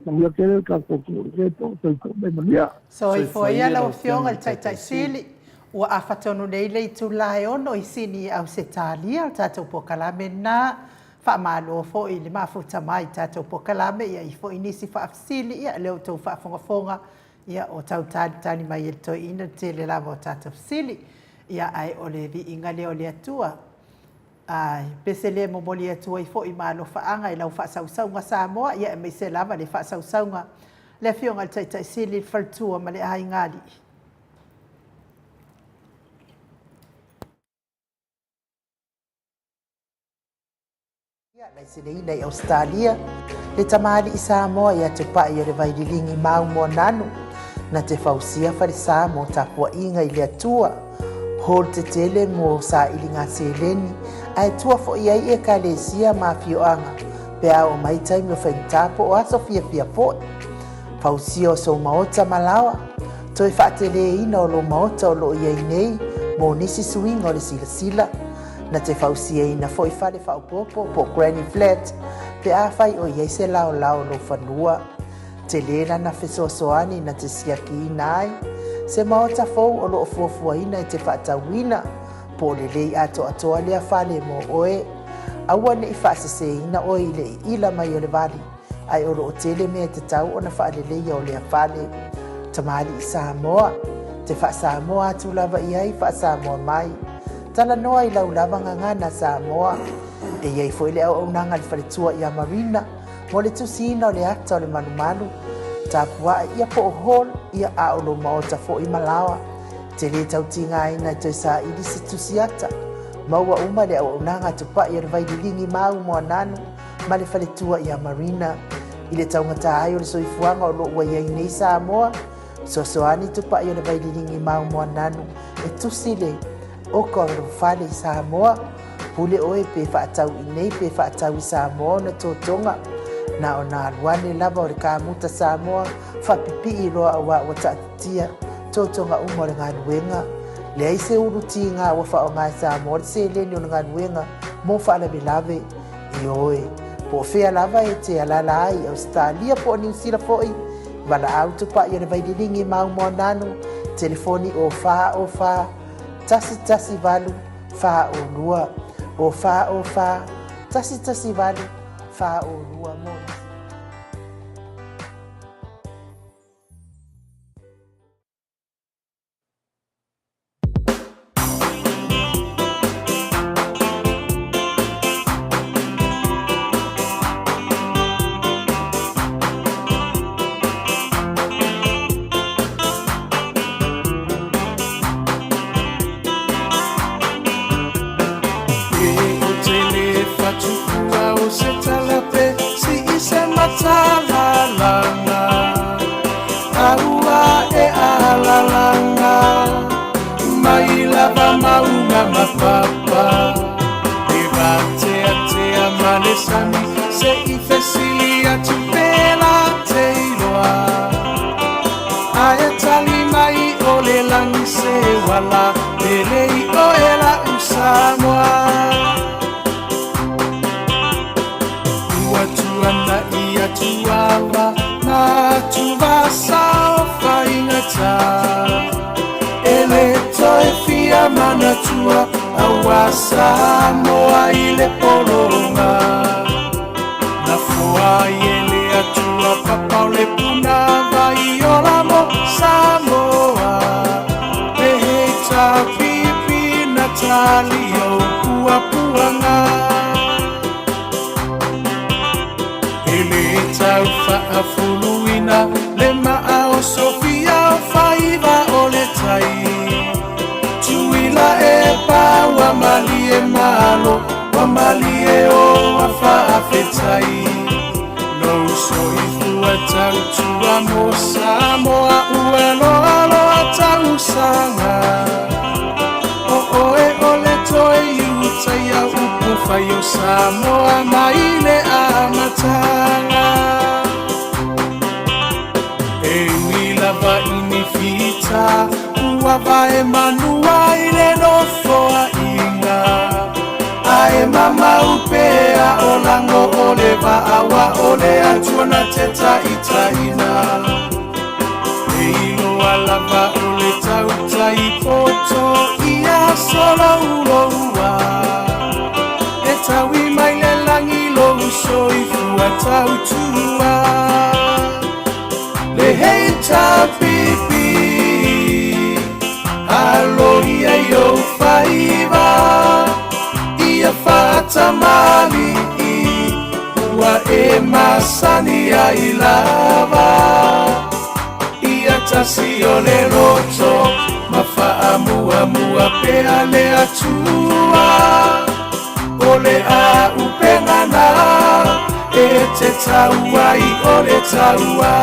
manuia tele le tatou atunuu i lenei po, soifua ma ia manuia. Soifua ia lau Afioga i le Taitai Sili. Ua afa tonu nei le itula e ono i Sini i Ausetalia o le tatou polokalame lena. Faamalo foi i le mafuta mai i tatou polokalame, ia i foi nisi faafesili, ia lea ua outou faafogafoga, ia o tau talitali mai e le toeaina le tele lava o tatou fesili. Ia, ae o le viiga lea o le Atua. Ae, pese lea e momoli atu ai foi ma alofaaga i lau faasausauga Samoa, ia aemaise lava le faasausauga le Afioga i le Taitai Sili, le faletua ma le aiga alii. Laiseneina i Ausetalia, le tamalii Samoa ia Tupai o le Vaililigi Mau Moananu, na te fausia falesa mo tapuaiga i le Atua, hall tetele mo sailiga seleni, ae tua foi ai ekalesia ma afioaga pe a oo mai taimi o faigata po o aso fiafia foi. Fausia o sou maota ma laoa, toe faateleina o lou maota o lo o i ai nei mo nisi suiga o le silasila, Na te fausiaina foi fale faaopoopo po o granny flat pe afai o i ai se laolao o lou fanua. Tele lana fesoasoani na te siakiina ai se maota fou o lo o fuafuaina e te faatauina, po o lelei atoatoa lea fale mo oe. Aua ne i faaseseina oe i le iila mai o le vali. ae o lo o tele mea e tatau ona faaleleia o lea fale. Tamalii Samoa, te faa-Samoa atu lava i ai, faa-Samoa mai. Talanoa i lau lava gagana Samoa. E i ai foi le auaunaga a le faletua ia Marina mo le tusiina o le ata o le malumalu, tapuae ia po o hall ia a o lou maota foi ma laoa. Te lē tau tigaina e toe saili se tusi ata. Maua uma le auaunaga a Tupai o le Vaililigi Mau Moananu ma le faletua ia Marina. I le taugata ai o le soifuaga o lo o ua i ai nei Samoa, fesoasoani Tupai o le Vaililigi Mau Moananu e tusi le oka o lou fale i Samoa. Pule oe pe faatau i nei pe faatau i Samoa ona totoga. Na ona alu ane lava o le kamuta Samoa faapipii loa aua ua taatitia totoga uma o le galuega. Leai se ulu tiga ua faaaoga e Samoa le seleni o le galuega mo faalavelave. Ioe, po o fea lava e te alaala ai i Ausetalia po o Niu Sila foi, valaau Tupai o le Vaililigi Mau Moananu, telefoni o 4 o 4 1 1 8 4 o 2, o 4 o 4 1 1 8 4 o 2 mo nisi. e masani ai lava. Ia tasi o le loto ma faamuamua pea le Atua. O le auupega na e te tau ai o le taua.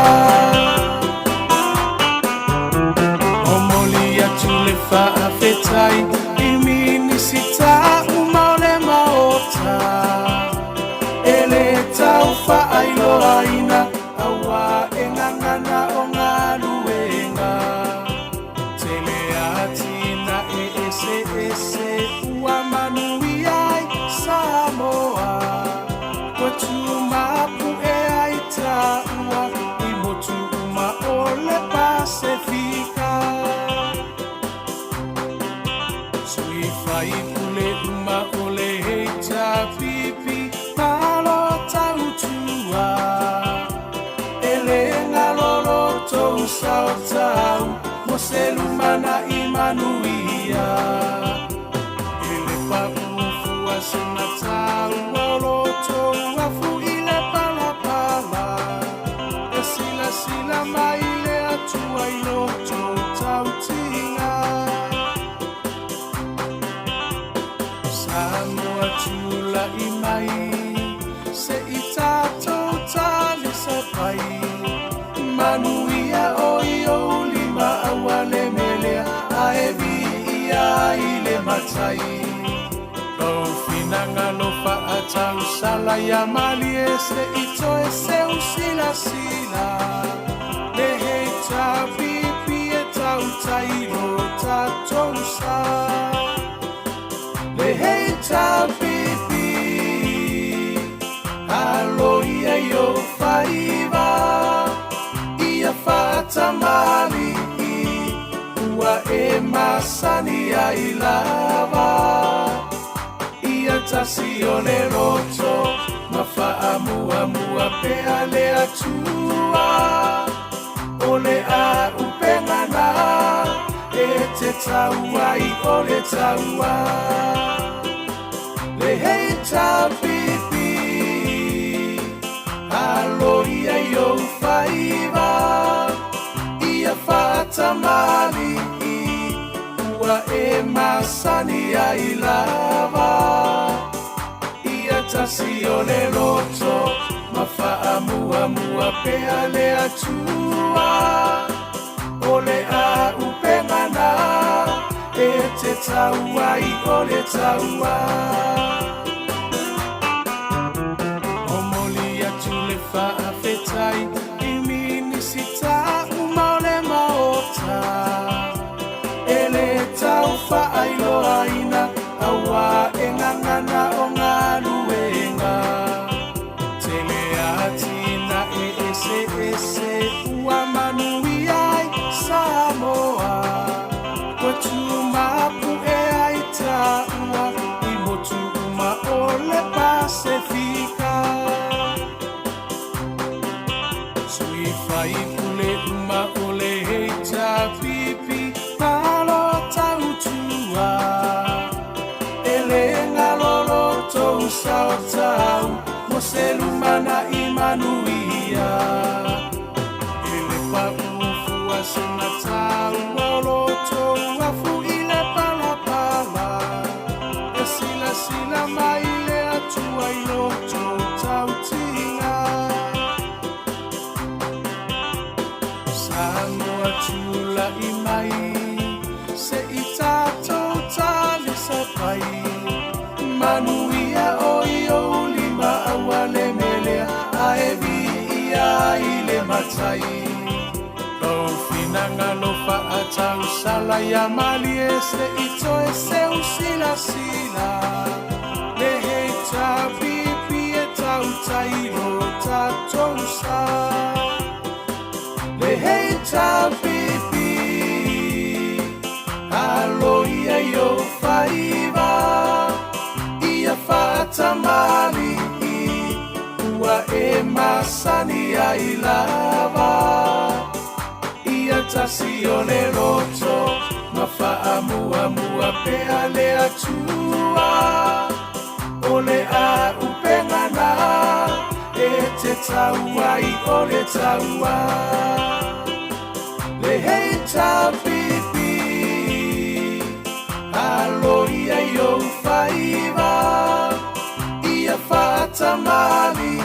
Momoli atu le faafetai i Minisita uma o le Maota e le tau faailoaina auā e gagana o galuega. Tele atinae eseese ua manuia ai Samoa. Ua tumapu'e ai taua i motu uma o le Pasefika. Sui faipule uma o le HRPP, malo tautua. E le galo lo tou sao tau mo se lumanai manuia. E le paʻu fua se mataua o lo tou afu i le palapala. E silasila mai le Atua i lo tou tautiga. Samoa tula'i mai se i tatou talisapai. Manuia o i ou lima aua le melea ae viia ai le Matai. Lou finagalo faatausala ia malie se i toe seu silasila. Le HRPP e tautai lo tatou sa. Le HRPP, alo ia i ou faiva, ia faatamali'i ua e masani ai lava. Ia tasi o le loto ma faamuamua pea le Atua. O le auupega na e te tau ai o le taua. Le HRPP, alo ia i ou faiva, ia faatamali'i ua e masani ai lava. Ia tasi o le loto ma faamuamua pea le Atua. O le auupega na e te tau ai o le taua. Momoli atu le faafetai i Minisita uma o le Maota e le tau faailoaina auā e gagana o galuega. Tele atinae eseese ua manuia ai Samoa. Ua tumapu'e ai taua i motu uma o le Pasefika. Sui faipule uma o le HRPP, malo tautua. E le galo lo tou sao tau mo se lumanai manuia. E le paʻu fua se mataua o lo tou afu i le palapala. E silasila mai le Atua i lo tou tautiga. Samoa tula'i mai se i tatou talisapai. Manuia o i ou lima aua le melea ae viia ai le Matai. Lou finagalo faatausala ia malie se i toe seu silasila. Le HRPP e tautai lo tatou sa. Le HRPP, alo ia i ou faiva, ia faatamali'i ua e masani ai lava. Ia tasi o le loto ma faamuamua pea le Atua. O le auupega na e te taua i o le taua Le HRPP Alo ia i ou faiva Ia faatamalii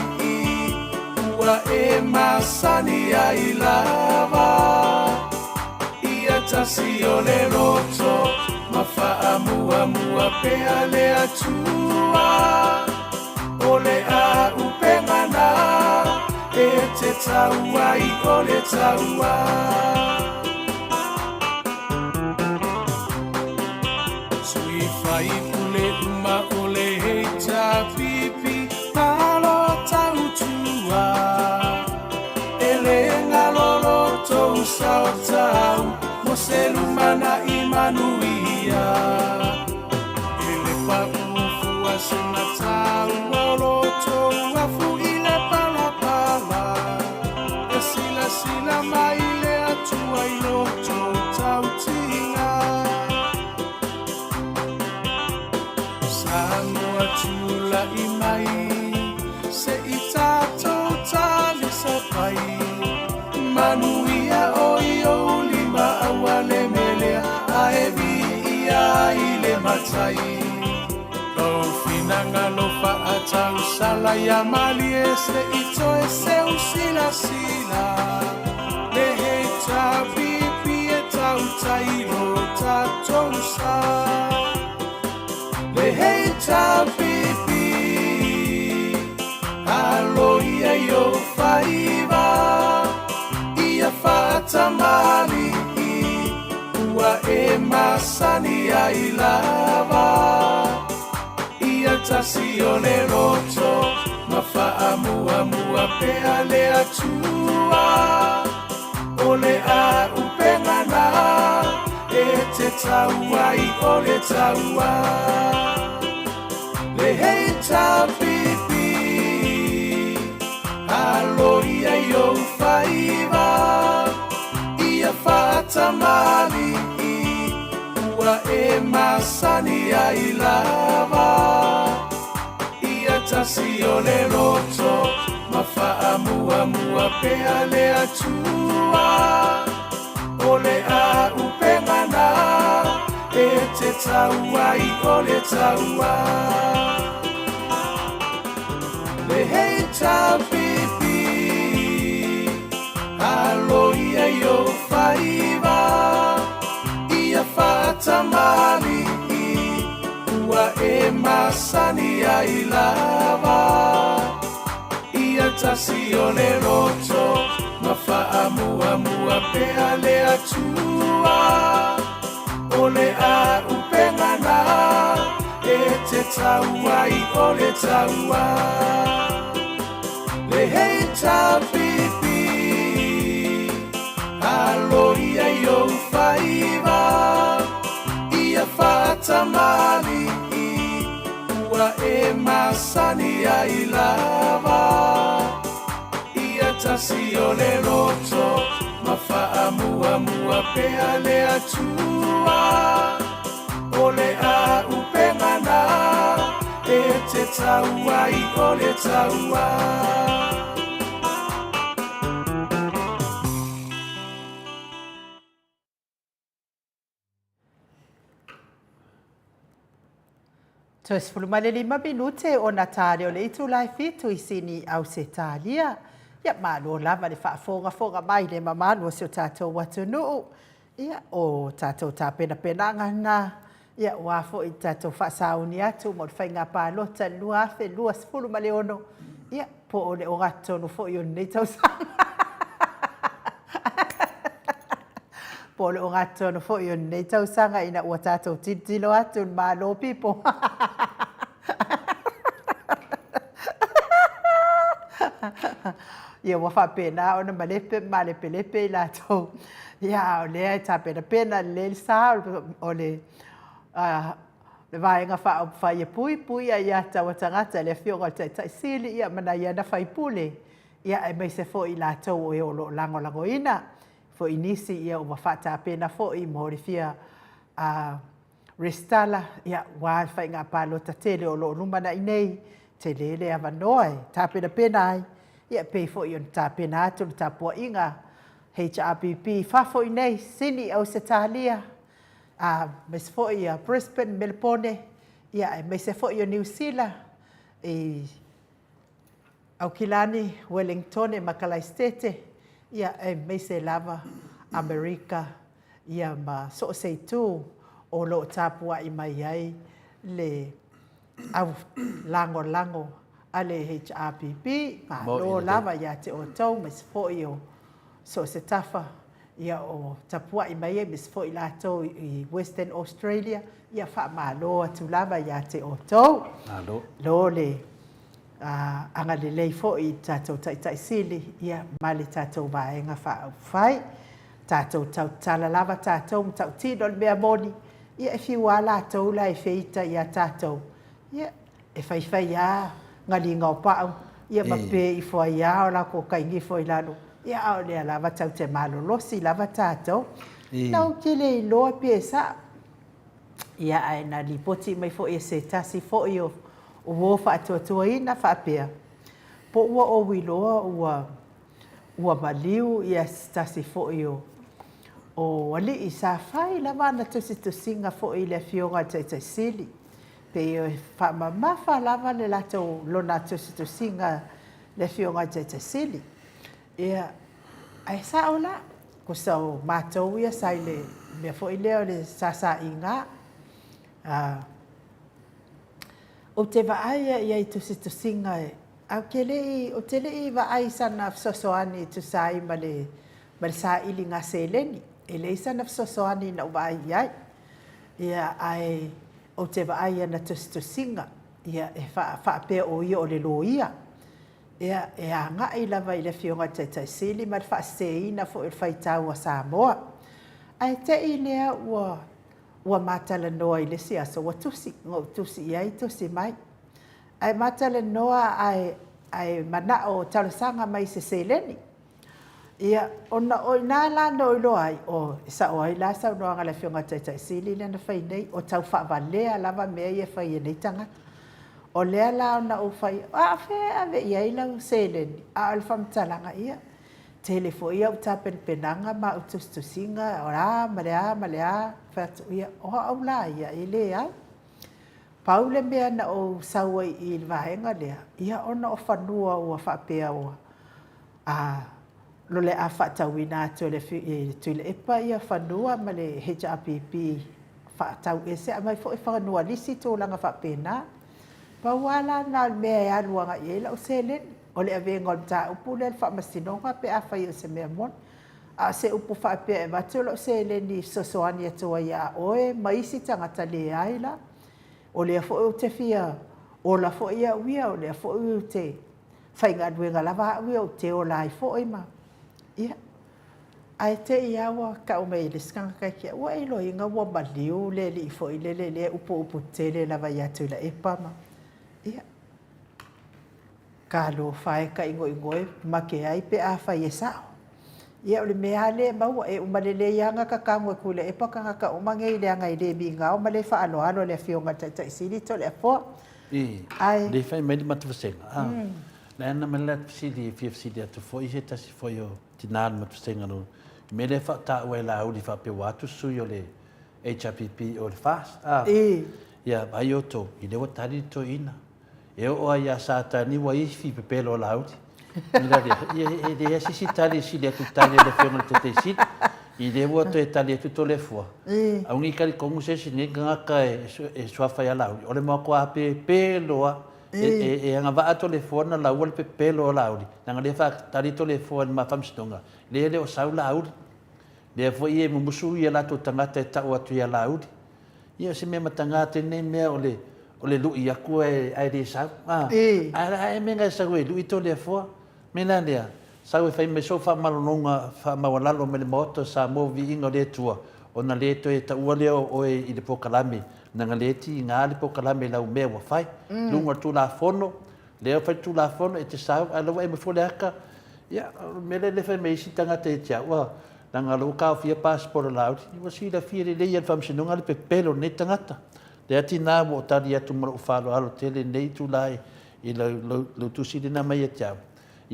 Ua e masani ai lava Ia tasi o le loto Ma faamuamua pea le Atua O le a'upega na E te tau ai o le taua Sui faipule uma o le HRPP Malo tautua E le galo lo tou sao tau Mo se lumanai manuia E le paʻu fua se mataua o lo tou afu i le palapala E silasila mai le Atua i lo tou tautiga Samoa tulai mai se i tatou talisapai Manuia o i ou lima aua le melea ae viia ai le Matai Lou finagalo faatausala ia malie se i toe seu silasila Le HRPP e tautai i lo tatou sa Le HRPP Alo ia i ou faiva Ia faatamalii Ua e masani ai lava Ia tasi o le loto Ma faamuamua pea le Atua O le a'upega na E te tau ai o le taua Le HRPP Alo ia i ou faiva Ia faatamalii Ua e masani ai lava Ia tasi o le loto Ma faamuamua pea le Atua O le a'upega na E te tau ai o le taua Le HRPP Alo ia i ou faiva Ia faatamalii Ua e masani ai lava Ia tasi o le loto Ma faamuamua pea le Atua O le a'upega na E te tau ai o le taua Le HRPP Alo ia i ou faiva Ia faatamalii Ua e masani ai lava Ia tasi o le loto Ma faamuamua pea le Atua O le a'upega na E te tau ai o le taua Toe 15 minute ona ta lea o le itula e fitu i Sini, Ausetalia. Ia, malo lava le faafogafoga mai le mamalu o si o tatou atunuu. Ia, o tatou tapenapenaga lena, ia, aua foi le tatou faasauni atu mo le faiga palota i le 2026, ia, po o le ogatotonu foi o lenei tausaga. Po o le ogatotonu foi o lenei tausaga ina ua tatou tilotilo atu i le Malo people. Ia ua faapena ona malepe ma malepelepe i latou. Ia a o lea e tapenapena lelei le sa o le le Vaega Faaupufai e puipui aiatatau a tagata i le Afioga i le Taitai Sili ia ma nai ana faipule, ia aemaise foi i latou o e o lo o lagolagoina foi nisi ia ua faatapena foi mo le fia resitala, ia aua le faiga palota tele o lo o lumanai nei, tele le avanoa e tapenapena ai. Ia, e pei foi ona tapena atu le tapuaiga HRPP i fafo i inei, Sini, Ausetalia, aemaise foi ia Brisbane, Melepone, ia aemaise foi o Niu Sila, i Aukilani, Welingtone ma Kalaisitete, ia aemaise lava Amerika, ia ma so o se itu o lo o tapuai mai ai le au lagolago a le HRPP. Malo lava ia te outou aemaise foi o so o se tafa ia o tapuai mai ai, aemaise foi latou i Western Australia, ia faamalo atu lava ia te outou. Malo. Lo le agalelei foi i le tatou Taitai Sili ia ma le tatou Vaega Faaupufai. Tatou tautala lava tatou ma tautino le mea moni, ia e fiu lava latou la e feita ia tatou, ia e faifai lava galiga o pau, ia ma pe ifo ai lava o latou kaigifo i lalo, ia a o lea lava tatou te malolosi lava tatou. Na ou te le iloa pe sa'o, ia ae na lipoti mai foi e se tasi foi o uo faatuatuaina faapea, po ua ou iloa ua ua maliu ia se tasi foi o o alii sa fai lava ana tusitusiga foi i le Afioga i le Taitai Sili, pei e faamamafa lava le latou lona tusitusiga le Afioga i le Taitai Sili. Ia, ae sao la, tusa o matou ia sa i le mea foi lea o le sasaiga, a, ou te vaai i ai i tusitusiga, ae ou te le i, ou te le i vaai i sana fesoasoani e tusa ai ma le, ma le sailiga seleni. E leai sana fesoasoani na ou vaai i ai. Ia, ae ou te vaai i ana tusitusiga, ia, e faapea o ia o le loia. Ia, e agai lava i le Afioga i le Taitai Sili ma le faaseseina foi o le faitau a Samoa. Ae te i lea ua ua ma talanoa i le isi aso, ua tusi, na ou tusi i ai, tusi mai. Ae ma talanoa ae ae manao talosaga mai i se seleni. Ia, ona o i ina la na ou iloa ai, o, e sao ai la saunoaga a le Afioga i le Taitai Sili lea na fai nei, o tau faavalea lava mea ia e fai e nei tagata. O lea la ona ou fai, a o fea e ave i ai lau seleni? A o le faamatalaga, ia, tele foi au tapenapenaga ma au tusitusiga, o le a ma le a ma le a. Fai atu, ia, o au la ia, e leai. Pau le mea na ou sau ai i le vaega lea, ia ona o fanua ua faapea ua a lo le a faatauina atu e le Tuilaepa ia fanua ma le HRPP faatau ese aumai foi fanua lisi tulaga faapena. Pau lava la na o le mea e alu agai i ai lau seleni, o le avega o le mataupu lea i le faamasinoga pe afai o se mea moni. A o se upu faapea e avatu lau seleni e fesoasoani atu ai ia oe ma isi tagata, leai la. O lea foi ou te fia ola foi au ia, o lea foi ou te faigaluega lava au ia ou te ola ai foi ma, ia. Ae te i lava ua tau mai e le isi tagata ia te au, ua e iloaina ua maliu le alii foi lele lea e upuupu tele lava ia Tuilaepa ma, ia. Talofa e tainoinoe make ai pe afai e sao. Ia o le mea lava lea e maua, e uma lelei lava ona tatanu e Tuilaepa tagata uma nei leaga e le migao ma le faaaloalo le Afioga i le Taitai Sili Toleafoa. I, Ae. Le fai mai le matusega, a. Le ana mai le fesili e fia fesili atu foi se tasi foi o tina le matusega no mea lea faataua e Laauli faapea ua atu sui o le HRPP o le FAST, a. I. Ia, vaai outou, i lea ua tali le toeaina. E oo lava ia Satani ua ifi pepelo o Laauli. Ia, e leai se isi tali e sili atu i le tali a le Afioga i le Taitaisit. I lea ua toe tali atu Toleafoa, Aua ne i talitonu se isi nei tagata e suafa ia Laauli, o le matua pepelo lava. E agavaa Toleafoa ona laua le pepelo o Laauli, leaga o lea e faatali Toleafoa i le ma faamasinoga, lea e le o sau Laauli. Lea foi e mumusu ia latou tagata e tau atu ia Laauli. Ia o se mea mataga tele lenei mea o le o le lui atu ae ae le sau. A ae mea na e sau e lui Toleafoa. Mea la lea, sau e fai mai sou faamalologa faamaualalo mai le Maota o Samoa viiga o le Atua ona le toe taua lea o oe i le polokalame leaga lea e tiga le polokalame i lau mea ua fai. Luga o le Tulafono, lea ua fai le Tulafono e te sau ae la ua e aumai fua le ata. Ia o le mea lea e fai mai ai isi tagata ia te au, ua Leaga o lea ua taofia passport a Laauli, ua silafia lelei e le Faamasinoga le pepelo o lenei tagata. Lea tina ua ou tali atu ma lou faaaloalo tele i lenei itula i lau tusi lena mai ia te au.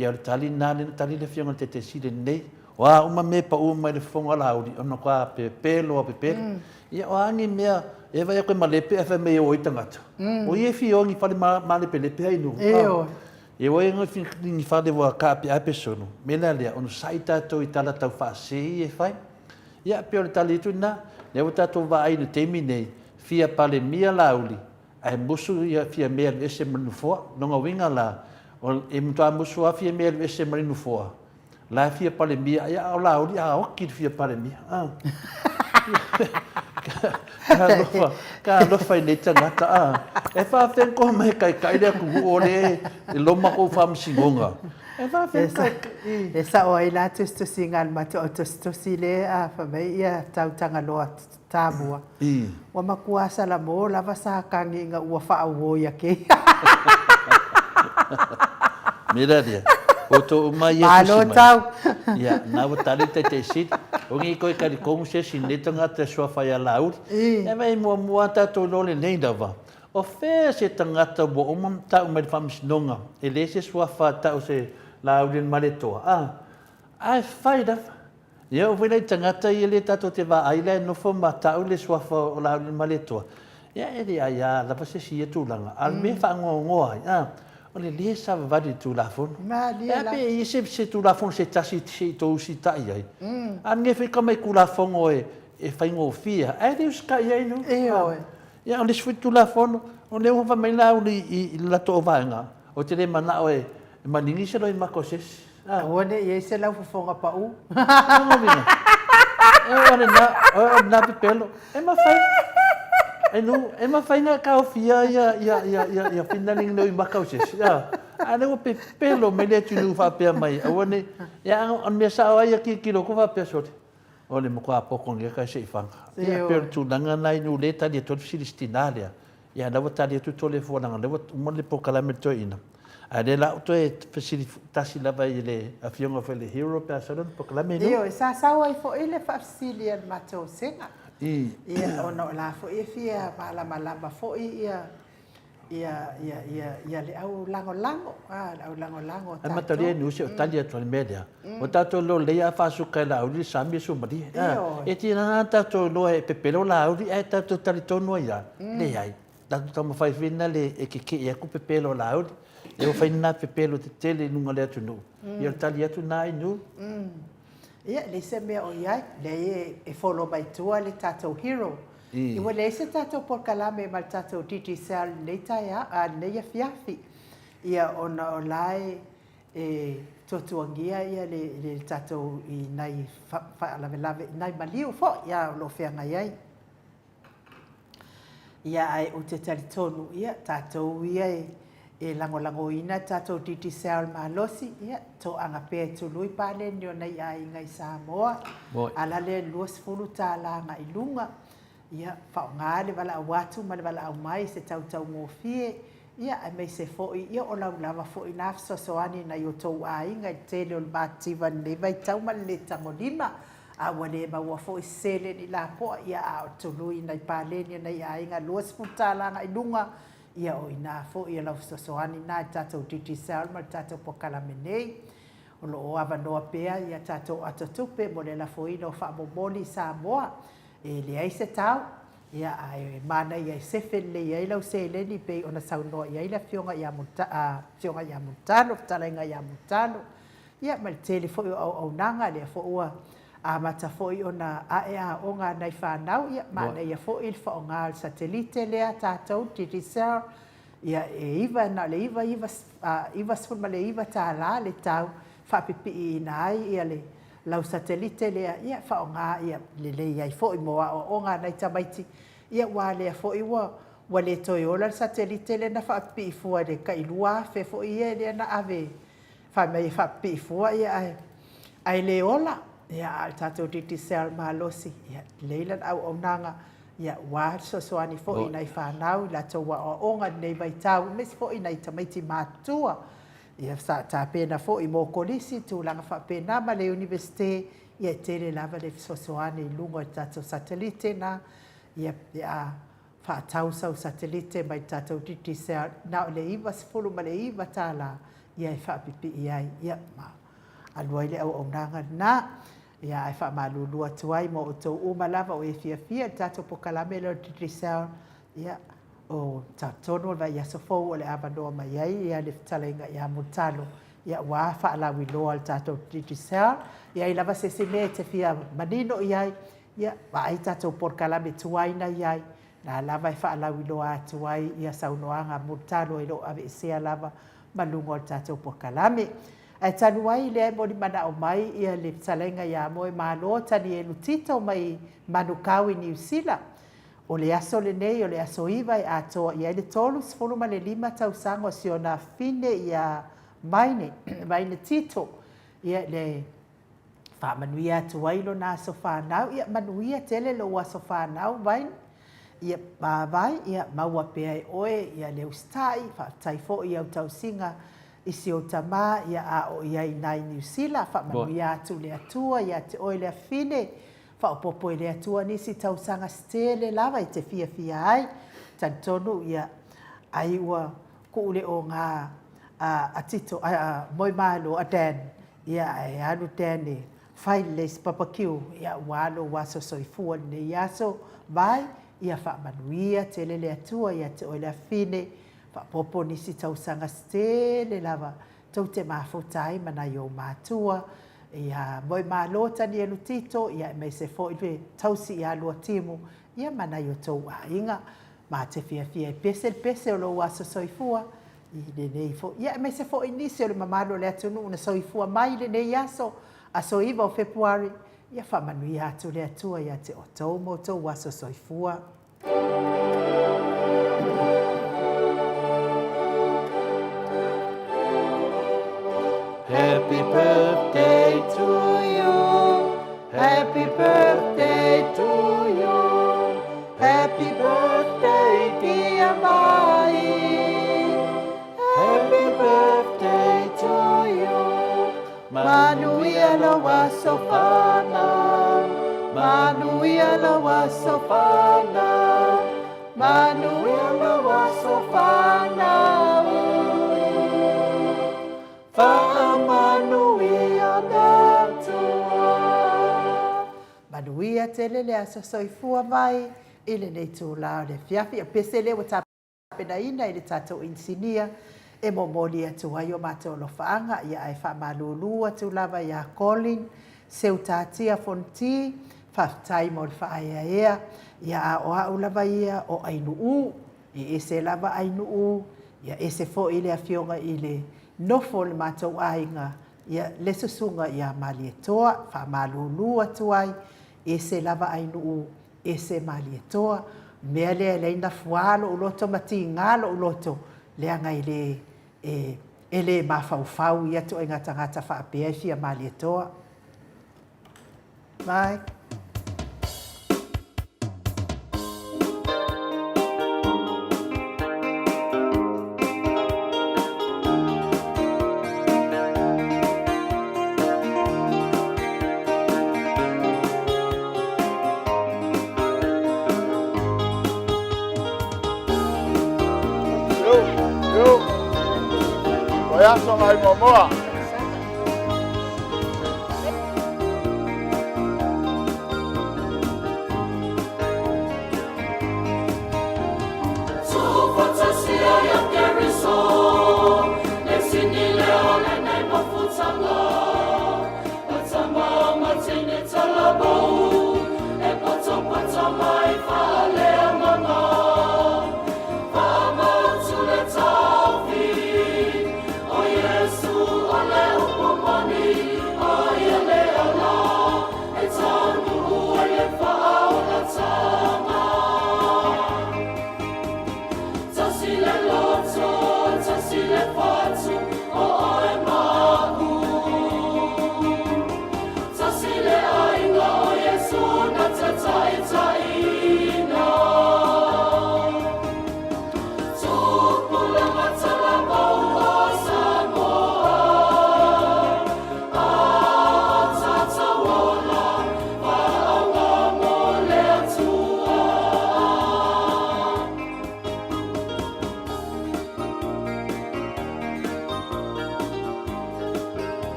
Ia, o le tali lena lea na tali le Afioga i le Taitaisili lenei. O a uma mea e pau mai le fofoga o Laauli, ona matua pepelo lava pepelo. Ia, o a ni mea e vaai atu e malepe ae fai mai e o ai tagata, o ia e fia o i ni fale malepelepe ai nuu. E o ai i ni fale ua taapeape solo. O le mea la lea, onosai tatou i tala tau faasee ia e fai. Ia, pei o le tali atu lena. Lea ua tatou vaai i le taimi nei, fia Palemia Laauli, Ae musu ia Fiame e alu ese ma le nofoa. Lona uiga la, e matua musu lava Fiame e alu ese ma le nofoa, la e fia Palemia, ia a o Laauli a oti le fia Palemia. A. Ka alofa, ka alofa i nei tagata, a. E faafefea ona koha mai e taitai le atunuu o lea e loma kou faamasinoga. E faafefea ona taitai. E sao ai la tusitusiga a le matou au tusitusi lea fai mai ia tau Tagaloa Tamua. Ua matua salamo lava sa tagi ina ua faauoia kei. Mira ria, o to uma ia tusi mai. Malo tau. Ia, na ua tali le taitai sili. O ni koe talitonu se isi nei tagata e suafa ia Laauli. E vai muamua a tatou iloa lenei lava. O fea se tagata ua uma ona tau mai le faamasinoga, e leai se suafa tau se Laauli Maletoa, a? Ae fai lava. Ia oo foi la i tagata ia lea tatou te vaai la e nofo ma tau le suafa o Laaulialemalietoa, ia e le aia lava se isi i ia tulaga. A o le mea e faanoanoa ai, a, o le le savavali i le Tulafono. E a pe e i ai se, se Tulafono se tasi se i tou usitai ai? A o lenei foi tamai Tulafono e, e faigofie lava, ae le usitai ai nuu. Ioe. Ia o le isi foi Tulafono, o lea ua fai mai Laauli i le latou vaega, ou te le manao e manini se loimata o se isi. Aua ne i i ai se laufofoga pau. E o lena, o lena pepelo. E mafai, e nu, e mafai na taofia ia, ia, ia, ia, ia finali nei maka o sesi. A, a lea ua pepelo mai le atunuu faapea mai, aua ne i, ia, o le mea sao lava ia tilotilo atu faapea, sole, o le matua poto nei kai se i faga. Ia, pei o le tulaga lena i nuu lea e tali atu ai le fesili i si tina lea. Ia, o la ua tali atu Toleafoa leaga o lea ua uma le polokalame a le toeaina. A o lea la ua toe fesili tasi lava i le Afioga foi i le Hero pe a sau lana polokalame i Ioe, sa sau ai foi le faafesili a le matou vasega. Ia, ona o la foi e fia malamalama foi ia ia ia ia ia le au lagolago, a, le au lagolago a tatou. Ae matalia i se o tali atu ai le mea lea. Ua tatou iloa lelei a faasuka e Laauli le sami e suamalie. E tiga lava tatou iloa e pepelo Laauli ae tatou talitonu ai lava, leai, tatou taumafai foi na le e keke'i atu pepelo a Laauli. Lea ua fai lena pepelo tetele i luga o le atunuu. Ia o le tali atu lena Ainuu. Ia, e leai se mea o i ai, leai e follow mai tua le tatou hero. Ua leai se tatou polokalame ma le tatou Digicel i lenei taeao, lenei afiafi. Ia, ona o la e e tuatuagia ia le le tatou i nai faalavelave i nai maliu foi ia o lo o feagai ai. Ia ae ou te talitonu ia tatou ia e e lagolagoina tatou Digicel malosi ia toaga pea e tului paleni o nai aiga i Samoa ala lea $20 agai luga. Ia, faaaoga le valaau atu ma le valaau mai i se tautaugofie, ia, aemaise foi, ia, o lau lava foi na fesoasoani i nai o tou aiga i le tele o le matitiva i lenei vaitau ma le lē tagolima, a ua le maua foi se seleni lapoa, ia, a o le tului i nai paleni o nai aiga $20 agai luga, ia, o i ina foi o lau fesoasoani na i le tatou Digicel ma le tatou polokalame nei. O lo o avanoa pea ia tatou ato tupe mo le lafoina o faamomoli i Samoa. E leai se tau, ia, ae manaia e sefe lelei ai lau seleni pei ona saunoa i ai le Afioga ia Afioga ia Mulitalo, Fetalaiga ia Mulitalo, ia ma le tele foi o auaunaga, lea foi ua amata foi ona ae aoga a nai fanau, ia, manaia foi le faaaoga o le satelite lea a tatou, le Digicel, ia, e iva, na o le iva, iva, $99 le tau, faapipiiina ai ia le lau satelite lea, ia faaaoga ia lelei ai foi mo aoaoga a nai tamaiti, ia aua lea foi ua ua le toe ola le satelite lea na faapipii fua i le tai 2000 foi ia lea na ave fai mai e faapipii fua ia ae ae le ola. Ia a o le tatou Digicel malosi, ia lelei lana auaunaga, ia aua le fesoasoani foi i nai fanau i latou aoaoga i lenei vaitau, aemaise foi nai tamaiti matutua. Ia sa tapena foi mo kolisi, tulaga faapena ma le Iunivesite, ia e tele lava le fesoasoani i luga o le tatou satelite na, ia pe a faatau sau satelite mai le tatou Digicel, na o le $99, ia e faapipii ai, ia ma alu ai le auaunaga lena. Ia ae faamalulu atu ai mo outou uma lava o e fiafia i le tatou polokalame lea o le Digicel, ia o talitonu o le vaiaso fou o le avanoa mai ai ia le fetalaiga ia Mulitalo, ia aua faalauiloa a le tatou Digicel. E i ai lava se isi mea e te fia manino i ai, ia vaai tatou polokalame tuai na i ai, na lava e faalauiloa atu ai ia saunoaga a Mulitalo e le o aveesea lava ma luga o le tatou polokalame. Ae talu ai lea e molimanao mai ia le fetalaiga ia Moemalo Tanielu Tito mai Manukau i Niu Sila, o le aso lenei o le aso 9 e atoa i ai le 35 tausaga o si ona afine ia Maine, Maine Tito, ia le faamanuia atu ai lona aso fanau, ia manuia tele lou aso fanau Maine, ia vaai, ia maua pea e oe ia le usitai, faafetai foi i au tausiga i si ou tama, ia a o i ai i ina i Niu Sila, faamanuia atu le Atua ia te oe le afine, faaopoopo e le Atua nisi tausaga se tele lava e te fiafia ai, talitonu ia ai ua kuu le oga a Tito, a Moemalo, a Dan, ia ae alu Dan e fai lelei se papakiu, ia ua alo ua aso soifua i lenei aso, vai, ia faamanuia tele le Atua ia te oe le afine, faaopoopo nisi tausaga se tele lava tou te mafuta ai ma nai ou matua, ia Moemalo Tanielu Tito, ia aemaise foi le tausi ia Luatimu, ia ma nai o tou aiga. Ma te fiafia e pese le pese o lou aso soifua i lenei foi, ia aemaise foi nisi o le mamalu o le atunuu na soifua mai i lenei aso, aso 9 o Fepuari, ia faamanuia atu le Atua ia te outou ma outou aso soifua. Happy birthday to you Happy birthday to you Happy birthday dear Mai Happy birthday to you Manuia lou aso fanau Manuia lou aso fanau Manuia lou aso fanau Faamanuia le Atua. Manuia tele le aso soifua mai i lenei itula o le afiafi. O pese lea ua tapenaina e le tatou inisinia e momoli atu ai o matou alofaaga, ia ae faamalulu atu lava ia Colin Seutatia Fonti, faafetai mo le faaeaea, ia a o au lava ia o Ainuu, E ese lava Ainuu, ia ese foi le afioga i le nofo o le matou aiga, ia le susuga ia Malietoa, faamalulu atu ai, ese lava Ainuu, ese Malietoa. Mea lea e leai na fuā lou loto ma tigā lou loto, leaga e le, e, e le mafaufau ia ituaiga tagata faapea e fia Malietoa. Bye. Yo, yo. Vaiaso ngai moamoa.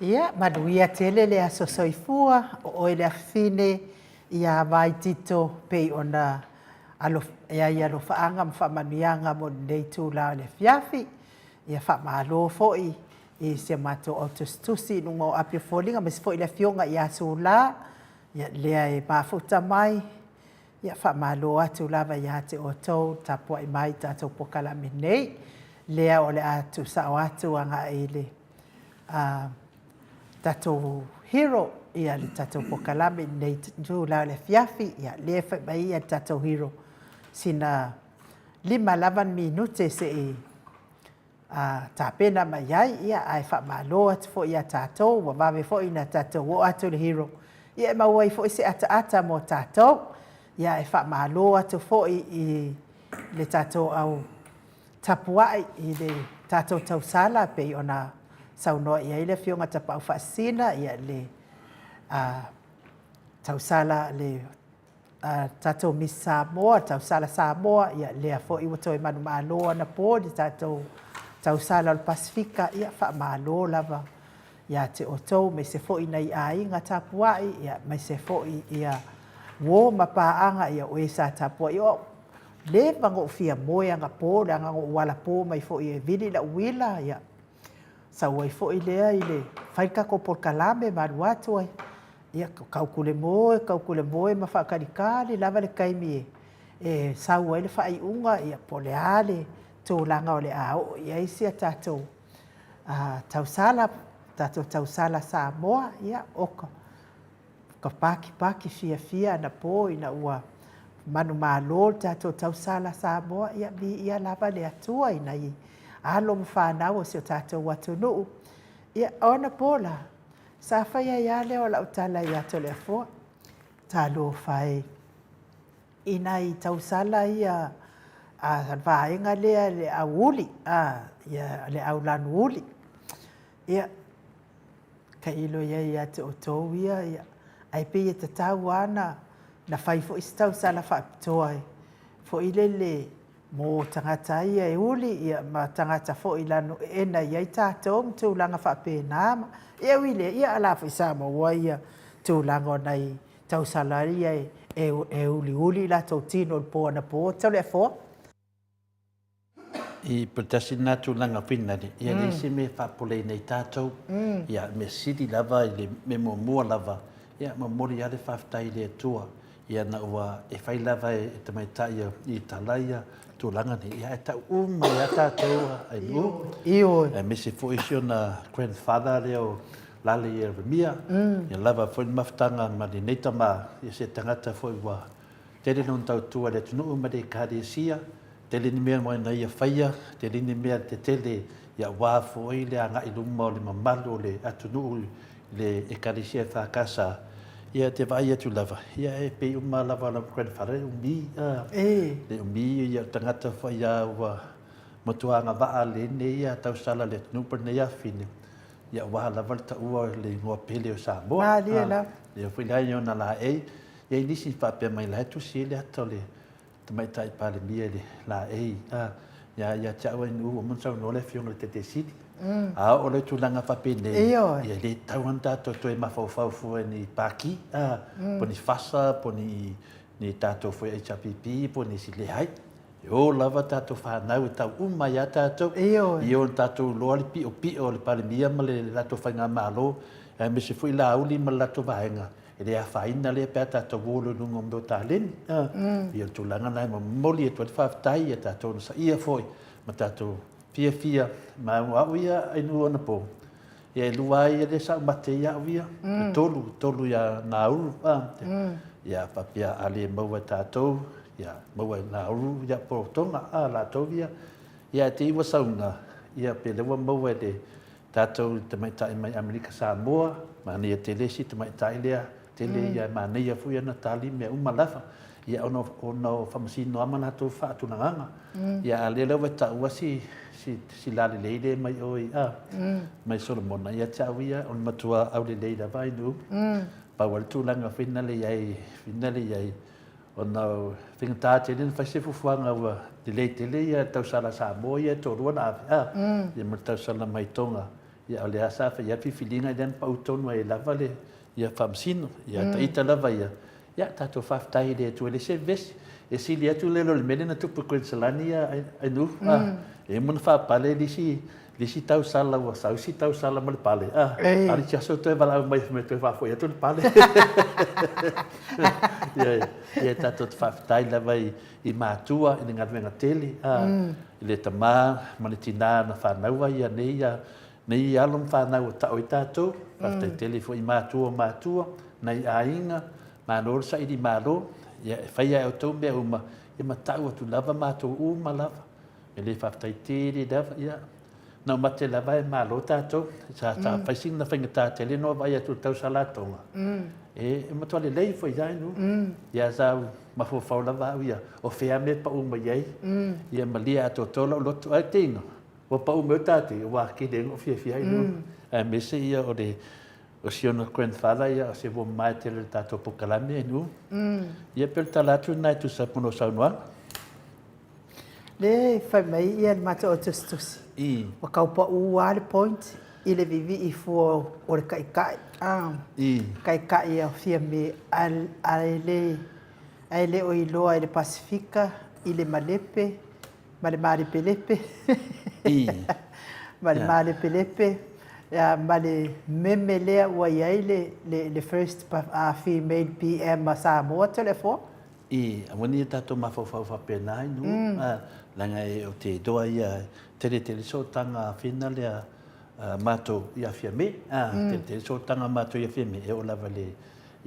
Ia, manuia tele le aso soifua, o oe le afafine ia Vaitito pei ona alo, e ai alofaaga ma faamanuiaga mo lenei itula o le afiafi. Ia faamalo foi i si a matou au tusitusi i luga o api o foliga aemaise foi le afioga ia Sula, ia lea e mafuta mai. Ia faamalo atu lava ia te outou le tapuai mai i tatou polokalame nei. Lea o le a tuusao atu agai i le a tatou hero ia le tatou polokalame i lenei itula o le afiafi. Ia lea e fai mai ia le tatou hero sina 5 lava ni minute se i a tapena mai ai, ia ae faamalo atu foi ia tatou, ua vave foi ona tatou oo atu i le hero, ia e maua ai foi se ataata mo tatou. Ia ae faamalo atu foi i le tatou au tapuai i le tatou tausala pei ona saunoa i ai le Afioga Tapaau Faasisina, ia le a, tausala le a tatou Miss Samoa, tausala Samoa, ia lea foi ua toe manumalo anapo i le tatou tausala o le Pasefika, ia faamalo lava ia te outou, aemaise foi nai aiga tapuai, ia aemaise foi ia uo ma paaga, ia o e sa tapuai. O au, leva ona ou fia moe anapo, leaga na ou alapo mai foi e vili lau uila, ia sau ai foi lea i le fai le tatou polokalame ma alu atu ai, Ia, tautulemoe, tautulemoe ma faatalitali lava le taimi e sau ai le faaiuga, ia po o le a le tulaga o le a oo i ai si a tatou tausala, tatou tausala Samoa. Ia, oka, ka pakipaki fiafia anapo ina ua manumalo le tatou tausala Samoa. Ia, viia lava le Atua i nai alo ma fanau o si o tatou atunuu. Ia, o anapo la, Sa fai ai lava lea o lau tala ia Toleafoa, Talofa e, i nai tausala ia a le vaega lea le au uli, a, ia, le au lanu uli. Ia, tailo i ai ia te outou ia, ia, ae pei e tatau lava ona na fai foi se tausala faapitoa foi lele mo tagata ia e uli ia ma tagata foi lanu eena i ai tatou ma tulaga faapena ma ia ui lea ia a la foi sa maua ia tulaga o nai tausala ia e e uliuli latou tino i le po anapo Toleafoa. I pe tasi lena tulaga finali, ia leai se mea e faapoleina ai tatou. Ia, mea sili lava i le mea muamua lava, ia momoli lava le faafetai i le Atua Ia na ua e fai lava e tamaitai i tala ia tulaga nei, ia ae tau uma ai lava tatou a nuu. Ioe. Aemaise foi si ona grandfather lea o Lale Ieremia, ia lava foi le mafutaga ma lenei tama, ia se tagata foi ua tele lona tautua i le atunuu ma le Ekalesia, tele ni mea na ia faia, tele ni mea tetele ia aua foi le agai i luma o le mamalu o le atunuu i le Ekalesia EFKS, ia te vaai atu lava, ia e pei uma lava lau grandfather e umi, a, le umi ia o tagata foi a ua matua agavaa lenei a tausala le atunuu po o lenei afafine, ia aua lava le taua o le igoa pele o Samoa. Malie lava. Lea foi la i ona laei, e i ai nisi faapea mai la e tusi ai le ata o le Tamaitai Palemia i le laei, a, ia, ia te au ai ua uma ona saunoa le Afioga i le Taitaisili. A oo loa i tulaga faapenei, Ioe. ia e le tatau lava ona tatou toe mafaufau fua i ni pākī, a, po o ni fasa, po o ni, ni tatou foi HRPP po o nisi, leai. E o lava tatou fanau e tau uma ai lava tatou. Ioe. I o na tatou iloa le piopio o le Palemia ma le latou faigamalo, aemaise foi Laauli ma le latou vaega, E le afaina lea pe a tatou o loa i luga o mea o taleni. Ia o le tulaga lena e momoli atu ai le faafetai ia tatou onosaia foi ma tatou fiafia. Ma o au ia i nuu anapo, ia e lua ai lea sa ou mate ai au ia, e tolu, tolu ia Nauru, ia faapea a le maua e tatou, ia maua e Nauru ia po o Tonga, a latou ia, ia ae te i ua sauga, ia pe lea ua maua e le Tatou tamaitai mai Amerika Samoa, manaia tele si tamaitai lea, tele ia manaia foi ana tali mea uma lava, ia ona ona o faamasino lava ma latou faatulagaga. Ia a lea la ua e taua si si si lalelei lea mai o i a mai Solomona, ia te au ia o le matua aulelei lava ai nuu. Pau lava le tulaga foi nale i ai nale i ai Ona o faigata tele ona fai se fuafuaga ua lelei tele ia tausala Samoa ia e toalua na ave, a, ia ma le tausala mai Tonga. Ia, o lea sa faia le filifiliga lea na pau tonu ai lava le ia Faamasino, ia mm. ita lava ia. Ia, tatou faafetai i le Atua i le isi vesi. E sili atu le lo le mele na tupu i Kueniselani ia ai nu. Mm. Ah, e mona faapale le isi le isi tausala ua sau isi tausala ma le pale. Ah, a le aso toe valaau mai me toe faafoi atu le pale. Ia, ia tatou te faafetai lava i i matua i le galuega tele, a, mm. i le tamā ma le tinā na whānaua ia nei, ia, nei alo ma whānau o tao i tātou, whāwhtai mm. tele fo i mātua o mātua, nei āinga, mālo le saili mālo, ia, e whaia e o tau mea uma, ia ma tau atu lava mātou uma lava, e le whāwhtai tele lava, ia, Na mate lava e malo tatou, sa sa mm. fai sina faigata tele no vai atu tau salatonga. Mm. E, e matua lelei foi ia nu. Mm. Ia sa mafaufau lava au ia, o fea me pau mai ai. Mm. Ia malia atoatoa lau loto ai te inga. Ua pau mai o tātou, ua kile ngo fia fia ai nu. Mm. Ae mese ia o le o si ona grandfather ia o se ua mamae tele le tātou pokalame ai nu. Mm. Ia pe o le tala atu nai tusa pono saunoaga. Lea e fai mai ia le matou tusitusi. I. Ua tau paʻu lava le point i le viivii fua o le taitai. Ah. I. Taitai o Fiame ae le ae le o iloa i le Pasefika i le malepe ma le malepelepe. I. Ma le malepelepe ma le meme lea ua i ai le le first female PM a Samoa Toleafoa. I aua nei tatou mafaufau faapena ai nuu, leaga e o te iloa ia tele tele sootaga whina lea matou i a Fiame, tele tele sootaga matou i a Fiame, e oo lava i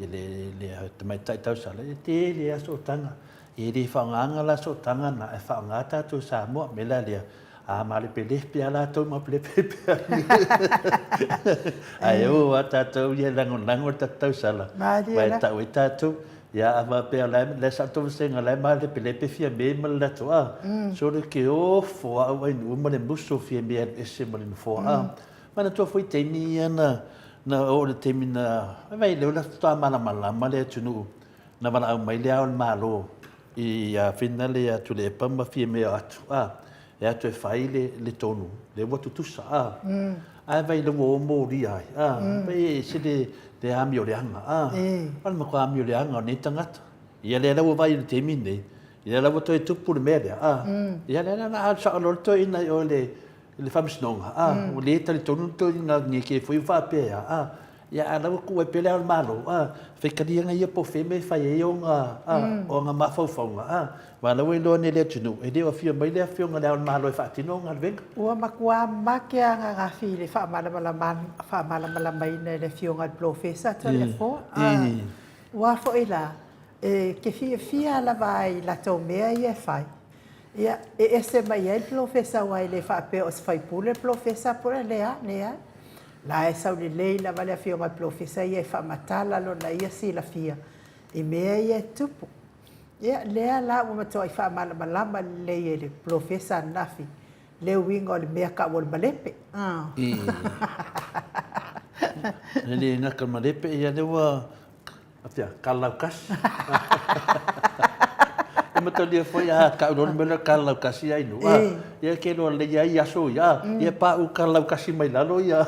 le le tamaitai tausala, e tele lava sootaga. E le faaaogaina la sootaga na, e faaaoga tatou i Samoa. O le mea la lea, a malepelepe lava latou malepelepe. Ae o lava tatou ia e lagolago le tatou tausala, ma e tau ai tatou. Ia a faapea o la e sa outou vasega o la e malepelepe Fiame ma le latou a, sole ke ofo a au ainu ma le muso Fiame alu ese ma le nofoa a. Manatua foi taimi ia na na oo le taimi na vai leo la faatoa malamalama le atunuu na valaau mai le ao o le Malo i a whina le a Tuilaepa ma Fiame o atu a e atu e fai le le tonu le ua tutusa a ae vai le ua molia ai a vai e ese le le amioleaga a o le matua amioleaga o nei tagata ia lea la ua vai i le taimi nei ia la ua toe tupu le mea lea a ia lea la na sao loa le toeaina i o i le i le faamasinoga a ua le talitonu le toeaina neke foi ua faapea a Ia, a la ua tuu ai pea le ao o le Malo, a, faitaliaga ia po o fea mea e fai ai ona, a, ona mafaufauga, a, aua o la ua iloa nei e le atunuu, e le o afio mai le Afioga i le Ao o le Malo e faatino galuega. Ua matua mate lava ananafi i le faamalamalamaina e le Afioga i le Polofesa Toleafoa, a, ua foi la, e te fiafia lava ai i latou mea ia e fai. Ia, e ese mai ai le Polofesa aua e le faapea o se faipule le Polofesa, leai, leai. La e sau lelei lava le Afioga i le Polofesa ia e faamatala lona ia silafia i mea ia e tupu. Ia, lea la ua matuai faamalamalama lelei e le Polofesa ananafi le uiga o le mea tau o le malepe. I. E le gata malepe, ia lea ua Atia, ka laukasi. E matalia foi a ka uro me ka laukasi ai nu. A ia ke lo le ia ia so ia. Ia pa u ka laukasi mai lalo ia.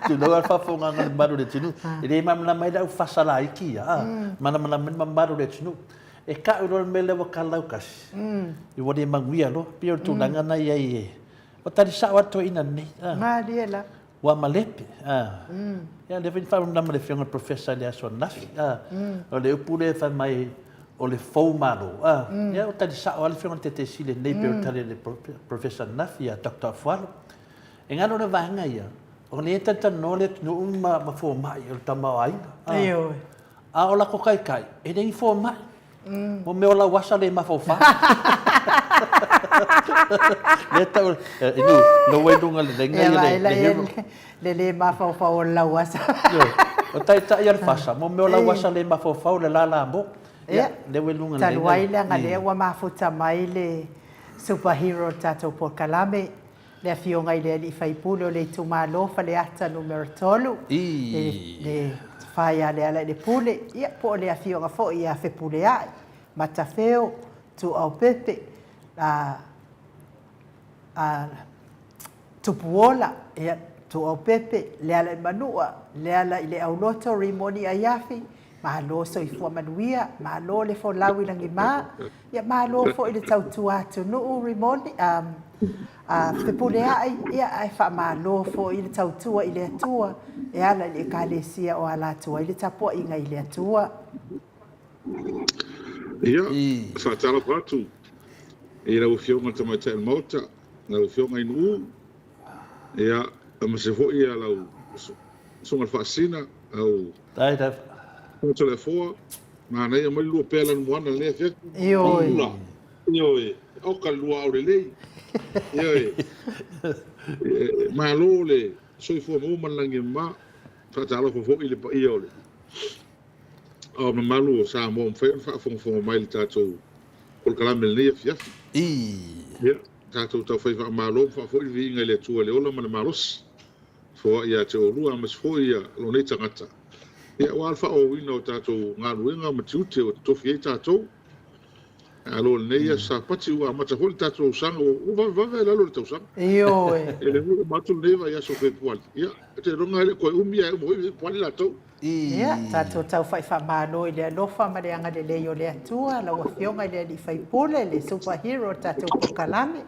Tu lo al fa fonga ngal maru le tinu. E le mamla mai la u fasala iki ia. Mana mana mai maru le tinu. E ka uro me le wa ka laukasi. I wa le manguia lo. Pio tu langa na ia i. O tali sa wa to ina nei. Malie la. Ua malepe, a. Ia, lea foi na faamalamalama e le Afioga i le Professor i le aso ananafi, a. O le upu lea e fai mai o le fou malo, a. Ia, ua tali sao lava le Afioga i le Taitaisili nei pei o le tali a le Professor ananafi ia Doctor Afualo. E galo le vaega ia, o lea e talatalanoa le atunuu ma fomai o le tamaoaiga, a. Ioe. A o lako kaikai, e le ni fomai. Mo mea o lau asa le mafaufau. Lea tau, inu, lou ai luga le lenga ia le, le hero. Le le mafaufau o lau asa. O taitai ia le fasa, mo mea o lau asa le mafaufau le lala mo. Ia, lea ua i luga le lenga. Talu ai leaga lea ua mafuta mai le superhero o le tatou polokalame, le Afioga i le Alii Faipule o le itumalo Faleata Numera 3, le Tofa ia Lealailepule, ia, po o le Afioga foi ia Fepuleai, Matafeo, Tuuaupepe, a, a, Tupuola, ia, Tuuaupepe, Lealaimanua, Leala i le Auloto, Rimoni Aiafi, malo soifua manuia, malo le folau i lagima, ia malo foi le tautua atunuu Rimoni, um, a Fepuleai, ia ae faamalo foi le tautua i le Atua e ala i le Ekalesia o ala atu ai le tapuaiga i le Atua. Ia, faatalofa atu i lau Afioga i le Tamaitai o le Maota, lau Afioga i Nu'u, ia, aemaise foi ia lau Susuga i le Faasisina, lau Toleafoa, manaia mai le lua pea lanumoana i lenei afiafi. Ioe. Ioe, oka le lua ao lelei. Ioe. Malo le soifua maua ma le lagi e mama. Faatalofa foi i le paia o le ao mamalu o Samoa ua mafai ona faafogafoga mai i le tatou polokalame i lenei afiafi. Ia, tatou taufai faamalo ma faafoi le viiga i le Atua i le ola ma le malosi. Foai ia te oulua aemaise foi ia lou nei tagata. Ia, aua le faaauauina o tatou galuega ma tiute ua totofi ai tatou. Alo i lenei aso Sapati ua amata foi le tatou tausaga ua vavevave i lalo le tausaga. Ioe. E le ua uma atu lenei vaiaso o Fepuari. Ia, ou te iloa e le o toe umi ae uma foi Fepuari latou. Ia, tatou taufai faamalo i le alofa ma le agalelei o le Atua, lau Afioga i le Alii Faipule, le super hero o le tatou polokalame.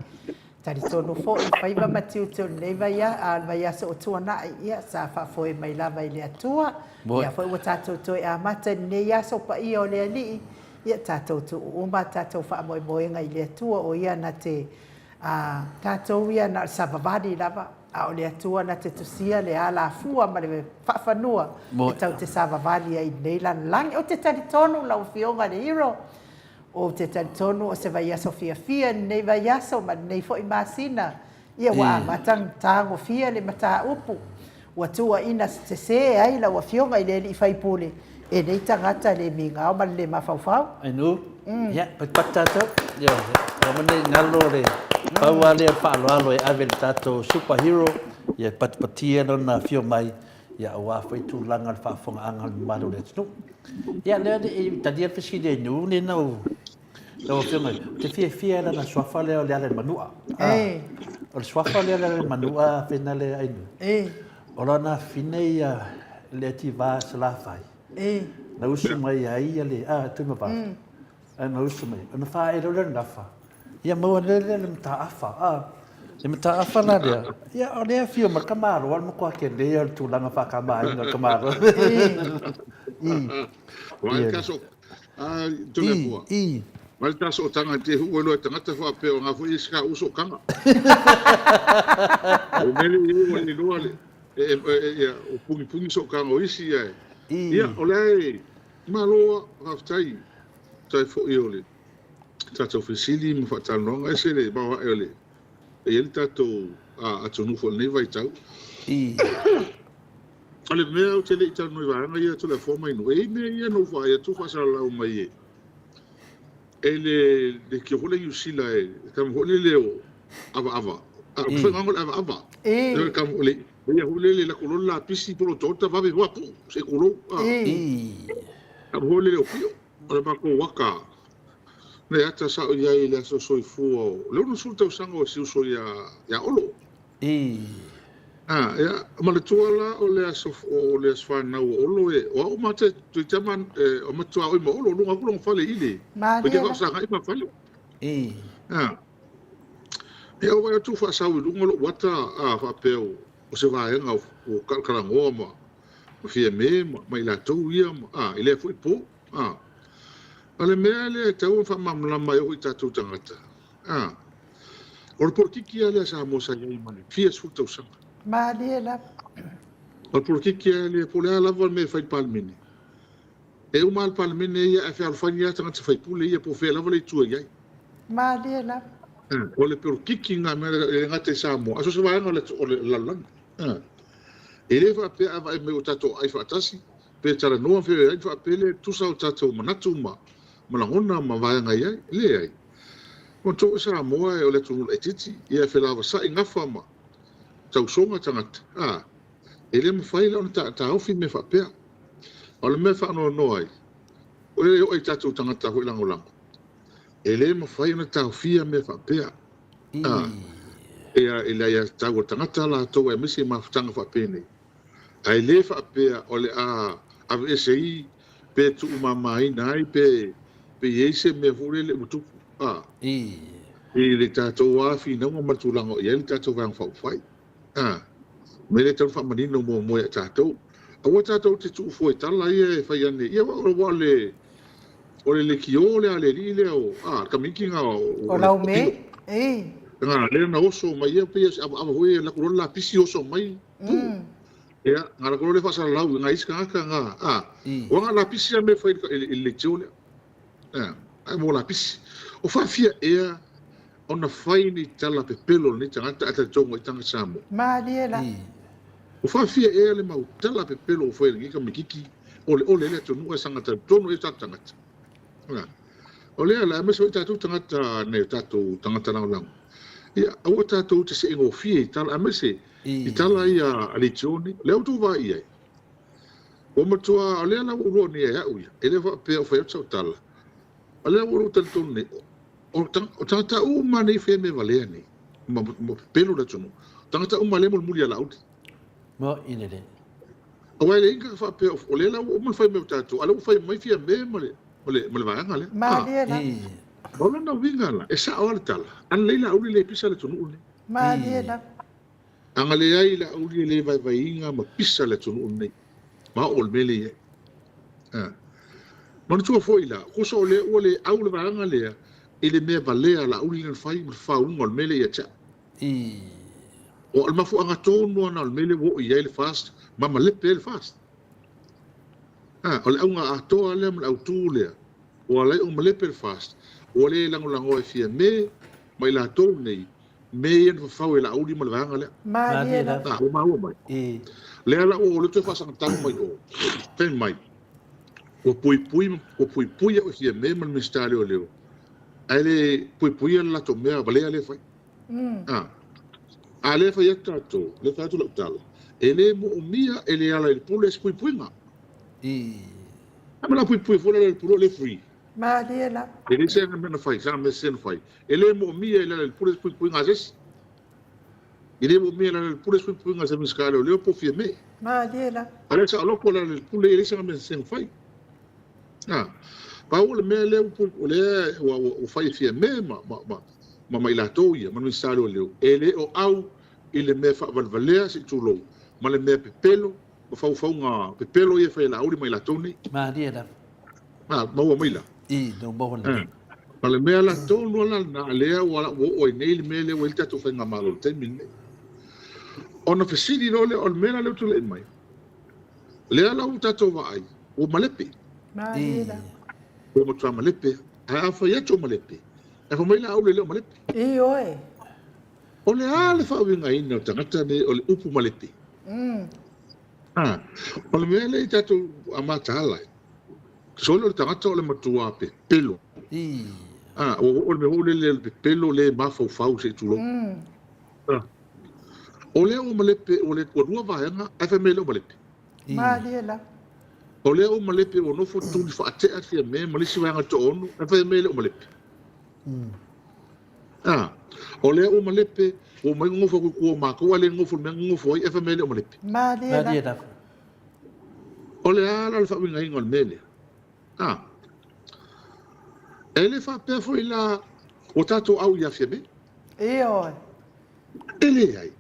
Talitonu foi i faiva ma tiute o lenei vaiaso o tuanai, ia, sa faafoe mai lava i le Atua. Ia foi ua tatou toe amata i lenei aso paia o le Alii, ia tatou tuu uma a tatou faamoemoega i le Atua, o Ia na te, a tatou ia na o le savavali lava, a o le Atua na te tusia le alafua ma le faafanua e tatou te savavali ai i lenei lalolagi. Ou te talitonu lau Afioga i le Hero, Ou te talitonu o se vaiaso fiafia lenei vaiaso ma lenei foi masina, ia ua amata ona tagofia le mataupu ua tuuaina sese ai lau Afioga i le alii faipule e nei tagata le migao ma le le mafaufau. Ainu, ia, patipati tatou. Ia, aua ne i galo le pau lava lea o le faaaloalo e ave i le tatou super hero, ia e patipatia lona afio mai ia aua foi tulaga o le faafofogaaga a le mamalu o le atunuu. Ia, lea ne i talia le fesili a Inu nei lau Afioga, ou te fiafia i lana suafa lea o Lealaimanua. O le suafa lea o Lealaimanua fena le Ainu. O lona afafine ia Leativa Salafai. Na usu mai ai ia le, a, Tuimavave. Ae na usu mai, ona faaele loa lea o le gafa, ia maua lea le mataafa, a. Le mataafa la lea, ia o lea e afio mai le tamaloa, o le matua tele ia o le tulaga faatamaina o le tamaloa. I. Vai le taso, a, Toleafoa. I. Vai le taso o tanga te hu ua tagata faapea o ngā foi isi ka uso kanga. O mele i ua i loa le, e, e, ia, o pungipungi so kanga o isi ia e. Ia, o lea e, Malo a, faafetai. Faafetai foi o le tatou fesili ma faatalanoaga. Ese le vao ae o le e i ai le tatou atunuu foi i lenei vaitau. O le mea ou te le i talanoa i vaega ia Toleafoa ma Inu, e i ai mea ia na ou vaai atu faasalalau mai e e le leitio foi lea i Niu Sila e tama foi lele o avaava. A o faiga o le avaava. E le tama o le ia foi lele lako loa le lapisi po o le otaota vave loa puu se i tulou. Tama foi lele o pio. O le matou ata le ata sa ou i ai i le aso soifua o le 60 tausaga o si uso ia ia Olo. Ia, manatua la o le aso o le aso fanau o Olo e o au ma te te tama e o matua oi ma Olo luga atu lona fale i le Malie te la. Faasagai ma fale. Ia o vaai atu faasau i luga o lou ata a faapea o se vaega o kalakalanoa ma ma Fiame ma ma i latou ia ma a i lea foi po a. O le mea lea e tatau ona faamalamalama ai oo i tatou tagata a, o le polokiki lava lea a Samoa sa i ai ma le fia sefulu tausaga. Malie lava. O le polokiki lava lea po o le a lava le mea e fai i le Palemene, e uma lava le Palemene ia ae fealofani lava tagata faipule ia po o fea lava le itu e i ai. Malie lava. O le polokiki lena mea e le gata i Samoa a so o se vaega o le lalolagi. E le faapea a vaai mai ua tatou aai faatasi, pe talanoa feoai ona faapea lea e tusa o tatou manatu ma lagona ma vaega i ai. E leai. Manatua foi Samoa o le atunuu laitiiti, ia e felavasai gafa ma tausoga tagata, a, e le mafai la ona taofi mea faapea. A o le mea e faanoanoa ai, o lea e oo i tatou tagata foi lagolago, e le mafai ona taofia mea faapea. A. Ia, i le aiatatau a le tagata latou aemaise i mafutaga faapenei. Ae le faapea o le a aveese ai pe tuumamaina ai pe pe i ai se mea foi lele ua tupu a i le tatou lava finauga ma le tulaga o i ai le tatou Vaega Faaupufai. A mea lea e tatau ona faamanino muamua ia tatou. Aua tatou te tuufua i tala ia e fai ane, ia aua o le o le leitio lea a le alii lea o a le tamaiti lena o O Laumei, ei. Lena lea na oso mai ia pei o se avaava foi ia laku loa le lapisi oso mai tuu. Ia na laku loa lea faasalalau i nai isi tagata na a o ana lapisi a mea fai i le leitio lea. A ae mo lapisi. O faafia ea ona fai ni tala pepelo o lenei tagata ae talitonu ai tagata Samoa. Malie la. Ua faafia ea le mau tala pepelo ua fai e lenei tamaititi oleole ai le atunuu ae saga talitonu ai o tatou tagata. Aa, o lea la, aemaise foi tatou tagata, nai o tatou tagata lagolago, ia, aua tatou te seegofie i tala, aemaise i tala ia a leitio nei. O lea ua outou vaai i ai, ua matua, o lea la ua ou iloa nei e au ia, e le faapea o fai atu sau tala, o lea ua ou talitonu nei, o tagata uma nei fai mea valea nei, ma pepelo le atunuu, tagata uma lea e mulimuli ia Laauli. Mo'i lelei. Aua e leai ni tagata faapea, o lea la ua uma ona fai mai o tatou, a o lea ua fai mai Fiame ma le, ma le, ma le vaega lea. Malie la. O lona uiga la, e sao lava le tala, a lelei Laauli e le pisa le atunuu lenei. Malie lava. A na leai Laauli e le vaivaiina ma pisa le atunuu lenei, ma oo i le mea lea e i ai. A. Manatua foi la, tusa o lea ua le au le vaega lea i le mea valea a Laauli lea na fai ma le faauuga o le mea lea ia te au. O le mafuaaga tonu lava lena o le mea lea ua oo i ai le FAST ma malepe ai le FAST. A, o le auga atoa lea ma le autu lea ua ala ai ona malepe le FAST, ua le lagolagoa e Fiame ma i latou nei mea ia na fafau e Laauli ma le vaega lea. Malie lava. A, ua maua mai. Lea la ua oo lea toe faasagatau mai o, fai mai, ua puipui, ua puipui au e Fiame ma le Minisita o Leoleo, ae le puipuia le latou mea valea lea e fai. A, a lea e fai atu tatou, lea e fai atu lau tala, e le moomia e le ala i le pule se puipuiga. A ma la puipui foi le ala i le pule o le free. Malie la. E leai se mea na fai, se mea sese na fai. E le moomia e le ala i le pule se puipuiga a se isi. E le moomia e le ala i le pule se puipuiga a se Minisita o Leoleo po o Fiame. Malie la. A lea saoloto le ala i le pule, e leai se mea sese na fai. A, pau o le mea lea ua, lea ua, ua fai e Fiame ma, ma, ma, ma, ma i latou ia, ma le Minisita o Leoleo, e le o au i le mea faavalevalea se i tulou, ma le mea pepelo, ma faufauga pepelo ia e fai e Laauli ma i latou nei. Malie lava. A, maua mai la. I, no maua lelei. Ma le mea la tonu lava la lena, lea ua ua oo ai nei le mea lea ua i ai le tatou faigamalo i le taimi lenei. Ona fesili loa lea, o le mea la lea ua tulai mai, lea la ua tatou vaai, ua malepe. Malie la. Ua matua malepe. Ae a fai atu o malepe, e fai mai la aule le o malepe. Ioe. O le a le faauigaina o le tagata nei o le upu malepe? A, o le mea lea i tatou a mataala ai, sole o le tagata o le matua pepelo. A, o le mea foi lele o le pepelo le mafaufau se i tulou. A, o lea ua malepe, ua le ua lua vaega, ae fai mai e le o malepe. Malie lava. O lea ua malepe ua nofo tuli faatea Fiame ma le isi vaega toaono, ae fai mai e le o malepe. A, o lea ua malepe, ua omai nonofo atu i tua o matou, ae le nonofo i le mea na nonofo ai, ae fai mai e le o malepe. Malie lava. O le a la le faauigaina o le mea lea? A, e le faapea foi la ua tatou au ia Fiame. Ioe. E leai.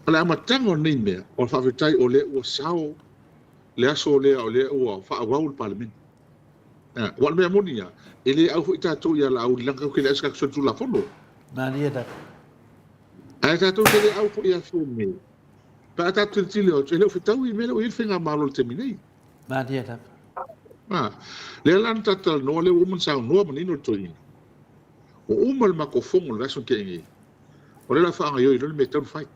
O le amataga o lenei mea, o le faafetai o lea ua sao le aso lea o lea ua faaauau le Palemene. Aua o le mea moni lava, e le au foi tatou ia Laauli leaga tatou te le au i se tatou solitulafono. Malie lava. Ae tatou te le au foi ia Fiame, pe a tatou tilotilo atu, e le o fetaui le mea lea ua i ai le faigamalo i le taimi nei. Malie lava. A, lea la na tatou talanoa, lea ua uma ona saunoa manino le toeaina. Ua uma le matou fono i le vaiaso na tea nei, o lea o le a faagaoioi loa le mea e tatau ona fai.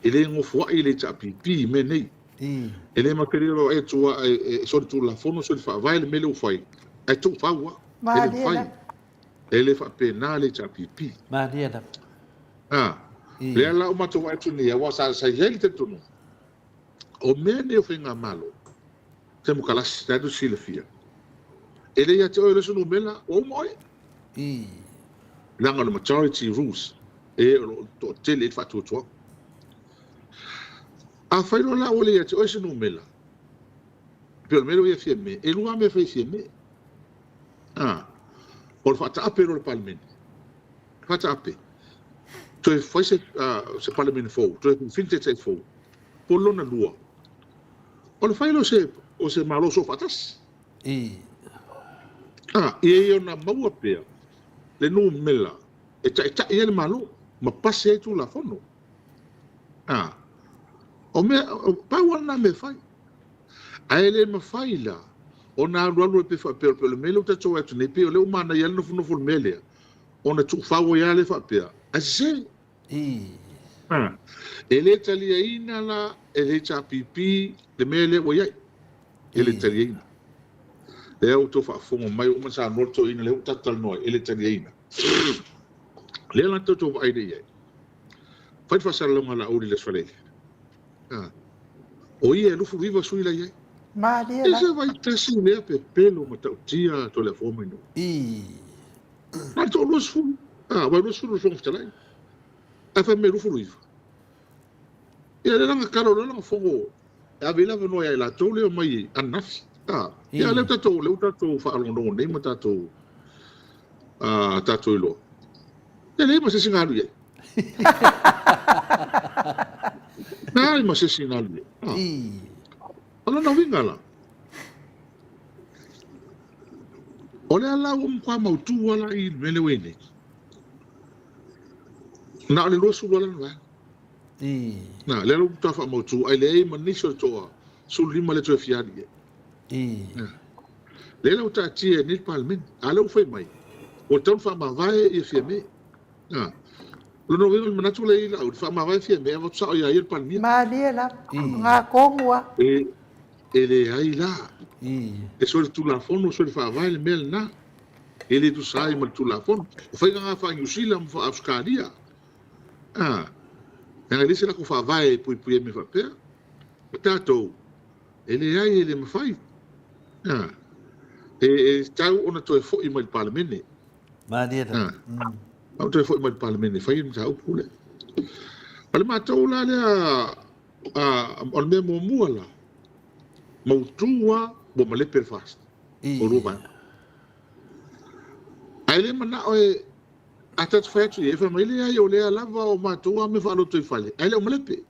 E le nofoai le HRPP i mea nei. E le matou te le vaavaai atu lava e solitulafono, solifaavae le mea lea ua fai, ae tuufau lava. E le mafai. E le faapena le HRPP. Malie lava. A, lea la ua matou vaai atu nei, aua sa i ai le talitonuga, o mea nei o faigamalo, temokalasi, la e tou te silafia, e le ia te oe o le isi numera, ua uma oe. Leaga o le majority rules e o lo o toatele ai le faatuatuaga. Afai loa la ua le ia te oe se numera, pei o le mea lea ua ia Fiame, e lua lava mea e fai e Fiame. A, o le faataape loa o le Palemene, faataape, toe fai se, se Palemene fou, toe filifili taitai fou. Po o le lona lua, o le fai lea o se, o se Malo soofaatasi. A, ia ia ona maua pea le numera e taitai ai le Malo ma pasi ai Tulafono. A, o mea, pau lava lena mea e fai. Ae le mafai la ona alualu ai pei faapea, pei o le mea lea ua tatou vaai atu nei, pei o lea ua manaia lava le nofonofo o le mea lea, ona tuufau ai lava lea faapea, ae sese. A, e le taliaina la e le HRPP le mea lea ua i ai. E le taliaina. Lea ua outou faafofoga mai, ua uma ona saunoa le toeaina, lea ua tatou talanoa ai, e le taliaina. Lea la tou te vaai nei i ai. Fai le faasalalauga a Laauli i le Aso Faraile. A, o ia e 29 sui la i ai. Malie la. E se vaitasi lea pepelo matautia Toleafoa mai nuu. Na o le toa 20, a, aua e 20 le Fofoga Fetalai. Ae fai mai e 29. Ia lea la na tala loa lana fono e ave ai le avanoa ia i latou lea e omai ananafi. A, ia lea ua tatou, lea ua tatou faalogologo nei ma tatou, a, tatou iloa. E leai ma se isi na alu i ai. Leai ma se isi na alu i ai. A. O lona uiga la, o lea la ua matua mautu lava la i le mea lea ua i ai nei. Na o le 20 lava lana vaega. Na, lea la ua matua faamautu, ae leai ma nisi o le toa 15 lea toe fia alu i ai. Na, lea la ua taatia e nei le Palemene, a o lea ua fai mai, ua tatau ona faamavae ia Fiame. Na, o lona uiga o le manatu lea i lau, faamavae Fiame, avatu sao ia ia le Palemia. Malie lava, ga tonu lava. E leai la. E solitulafono, solifaavae le mea lena. E le tusa ai ma le Tulafono. O faiga na faa-Niu Sila ma faa-Ausetalia. A, leaga e leai se latou faavae e puipui ai mea faapea. O tatou, e leai, e le mafai. A, e tatau ona toe foi mai i le Palemene. Malie la. A, ona toe foi mai i le Palemene e fai le mataupu lea. O le matou la lea, a, o le mea muamua la, mautu lava ua malepe le FAST. O lua vaega. Ae le manao e a tatou fai atu i ai, fai mai, leai, o lea lava o matou a mea faalotoifale, ae le o malepe.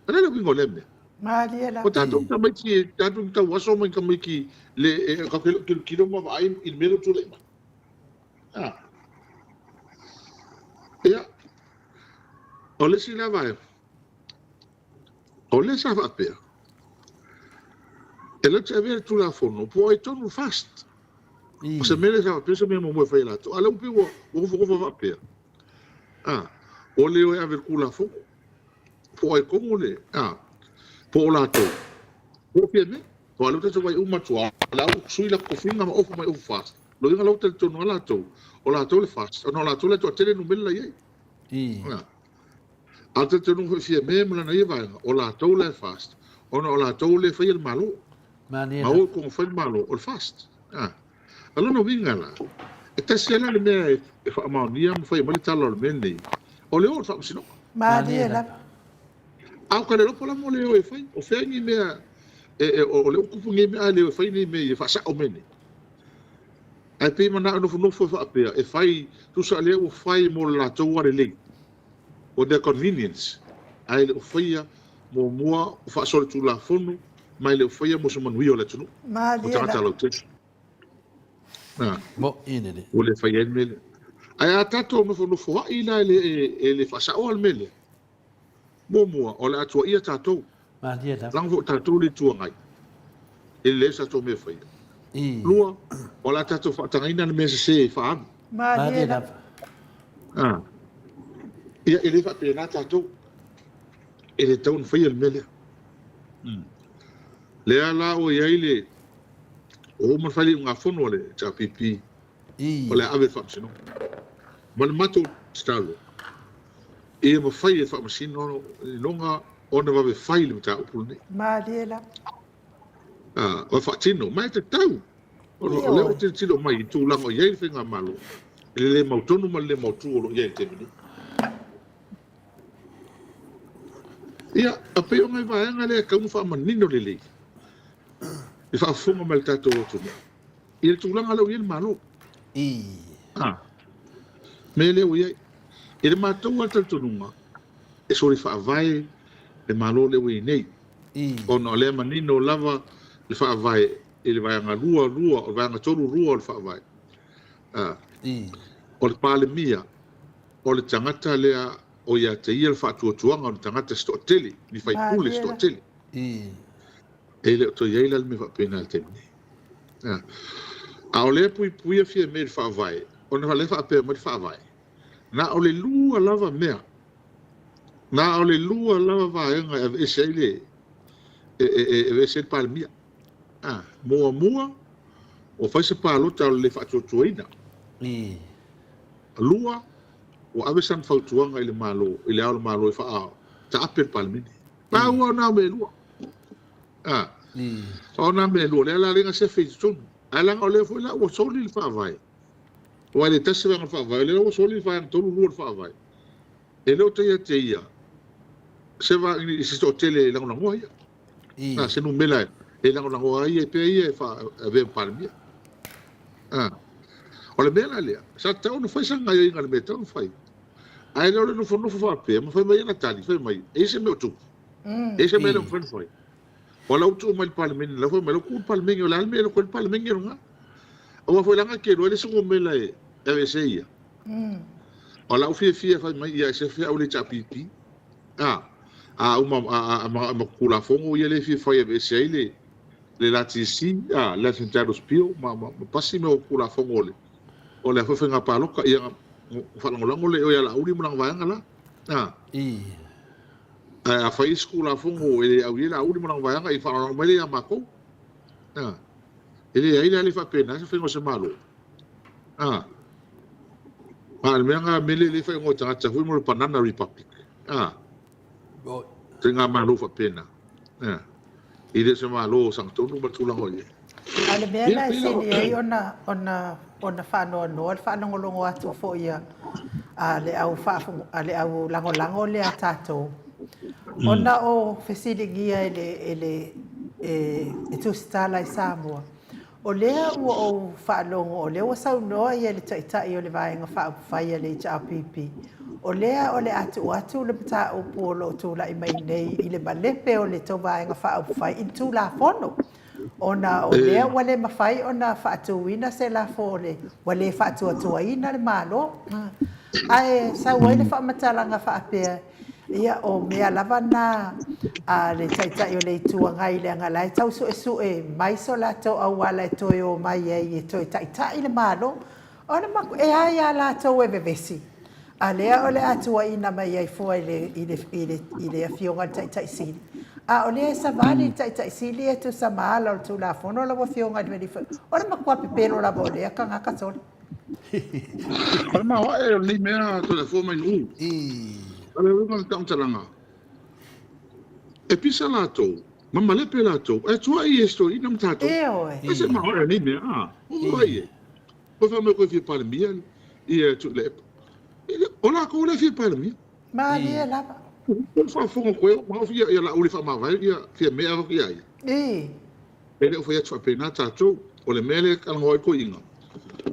O le a le uiga o lea mea? Malie O lava. tatou tamaiti, tatou tauaso mai tamaiti le e tatou te le o tilotilo ma vaai i le mea lea ua tulai mai. Ah. Ia, o le isi la vaega, o lea sa faapea, e latou te avea le Tulafono po o ai tonu le FAST. O se mea lea sa faapea o se mea muamua e fai e latou, a o lea ua pei ua nofonofo faapea, a, ua le o e ave le Tulafono, po o ai tonu le, a, po o latou, po o Fiame. Aua o lea ua tatou vaai uma atu lava, o la ua sui latou tofiga ma ofu mai ofu FAST. O lona uiga la ua talitonu lava latou, o latou le FAST, ona o latou la e toatele numera la i ai. A. A o le talitonuga foi Fiame ma lana ia vaega, o latou la e FAST, ona o latou lea e faia le Malo. Malie Ma la. o i fai le Malo, o le FAST. A. O lona uiga la, e tasi lava la le mea e faamaonia ma fai mai le tala o le mea lenei, o le o i le Faamasinoga. Malie Malie lava. lava. A o ka le lopo la mo le o e fai, o fea ni mea, o lea ua tupu nei mea, a le o e fai nei mea ia, faasao mea nei. Ae pei e manao e nofonofo e faapea, e fai, tusa lea ua fai mo le latou lava lelei, for their convenience, ae le o faia muamua o faasolitulafono ma e le o faia mo se manuia o le atunuu, o Malie tagata lava. lautele. A, Mo'i lelei. ua le faia ai le mea lea. Ae a tatou nofonofoa'i la e le faasaoa le mea lea, muamua, o le a tuuaia tatou. Malie lava. Leaga foi o tatou le Itu Agai, e lelei so tatou mea e faia. Lua, o le a tatou faatagaina le mea sese e faaalu. Malie Malie lava. lava. A, ia, e le faapena tatou. E le tatau ona faia le mea lea. Lea la ua i ai le, ua uma ona fai le iugafono a le HRPP, o le a ave i le Faamasinoga. Ma le matou tatalo, ia mafai e le Faamasinoga ona vave fai le mataupu lenei. Malie lava. A, o faatino, ma e tatau. O lea ua Ioe. tilotilo mai i tulaga o i ai le faigamalo. I le le mautonu ma le le mautu o lo o i ai i le taimi nei. Ia, e pei o nai vaega lea e tatau ona faamanino lelei i faafofoga mai le tatou atunuu i le tulaga lea ua i ai le Malo. A, mea lea ua i ai. I le matou lava talitonuga, e soli faavae le Malo lea ua i ai nei, ona o lea e manino lava le faavae i le vaega 2, 2, o le vaega 3, 2 o le faavae. A, o le Palemia, o le tagata lea o ia te ia le faatuatuaga o ni tagata se toatele, ni faipule se toatele. E le o toe i ai la le mea faapena i le taimi nei. A o lea e puipuia Fiame i le Faavae, ona o lea e faapea mai le Faavae, na o le lua lava mea, na o le lua lava vaega e aveese ai le, e, e, e aveese ai le Palemia. Muamua, ua fai se palota o le le faatuatuaina. Lua, ua ave sana fautuaga i le Malo, i Le Ao o le Malo e faataape le Palemene. Pau lava o na mea e lua. A, o na mea e lua, lea la lea na sefe i totonu. Ae leaga o lea foi la ua soli le Faavae. Aua e le tasi vaega o le Faavae, o lea la ua soli le vaega tolu lua o le Faavae. E le o taia te ia se va, i se toatele e lagolagoa ia. A, se numera e lagolagoa ai ia pea ia e avea ma Palemia. A, o le mea la lea, sa tatau ona fai sana gaioiga i le mea e tatau ona fai. Ae le o le nofonofo faapea ma fai mai ana tali, fai mai, e i ai se mea o tupu. E i ai se mea e le o mafai ona fai. O lau tuu mai i le Palemene, lau fai mai, lau tuu i le Palemene, o le a le mea e le koe le Palemene lena. Aua foi leaga e te iloa e leai se numera e aveese ai ia. O lau fiafia e fai mai, ia e sefe au i le HRPP. A, a uma, a, a, a, ma, ma Tulafono ia lea e fia fai e aveese ai le, le LATC, a, Land and Titles Bill, ma, ma, ma pasi mea o Tulafono o le, o le a foi faiga palota, ia, na faalagolago lea i o ia Laauli ma lana vaega la. A. Ae a fai isi Tulafono e le au i ai Laauli ma lana vaega, ia faalagolago mai lea ia matou. A. E leai la, e le faapena se faiga o se Malo. A. A o le mea lena, mea lea e fai igoa o tagata foi mo le Banana Republic. A. Faigamalo faapena. A. E le o se Malo sagatonu ma le tulaga o i ai. A o le mea lena e sili ai ona, ona, ona faanoanoa le faalogologo atu foi a, a le au faafogo, a le au lagolago lea a tatou, ona o fesiligia e le, e le, e, e Tusitala i Samoa, O lea ua ou faalogo o lea ua saunoa ia le Taitai o le Vaega Faaupufai a le HRPP, o lea o le a tuu atu le mataupu o lo o tulai mai nei i le malepe o le tou Vaega Faaupufai i le Tulafono, ona o lea ua le mafai ona faatuina se lafo o le ua le faatuatuaina le Malo. Ae sau ai le faamatalaga faapea, Ia, o mea lava na a le Taitai o le Itu Agai leaga la e tau suesue mai so latou auala e toe o mai ai e toe taitai le Malo. O le maku, e ai lava latou e vevesi, a lea o le a tuuaiina mai ai fua i le, i le, i le, i le Afioga i le Taitai Sili. A o lea e savali le Taitai Sili e tusa ma ala o le Tulafono lau Afioga i le Alii Fai. O le matua pepelo lava o lea tagata sole. O le maoae o lenei mea Toleafoa mai Nu'u. O le uiga o le tautalaga, e pisa latou, ma malepe latou, ae tuai e stoina ma tatou. E se maoae o lenei mea, a, o tuai e. Koe fai mai koe fia Palemia ia Tuilaepa. O latou lea fia Palemia. Malie lava. O faafofoga koe, ma o fia ia Laauli faamavae ia Fiame a ia ia. E le o fai atu faapena tatou. O le mea lea e talanoa ai toeaiina,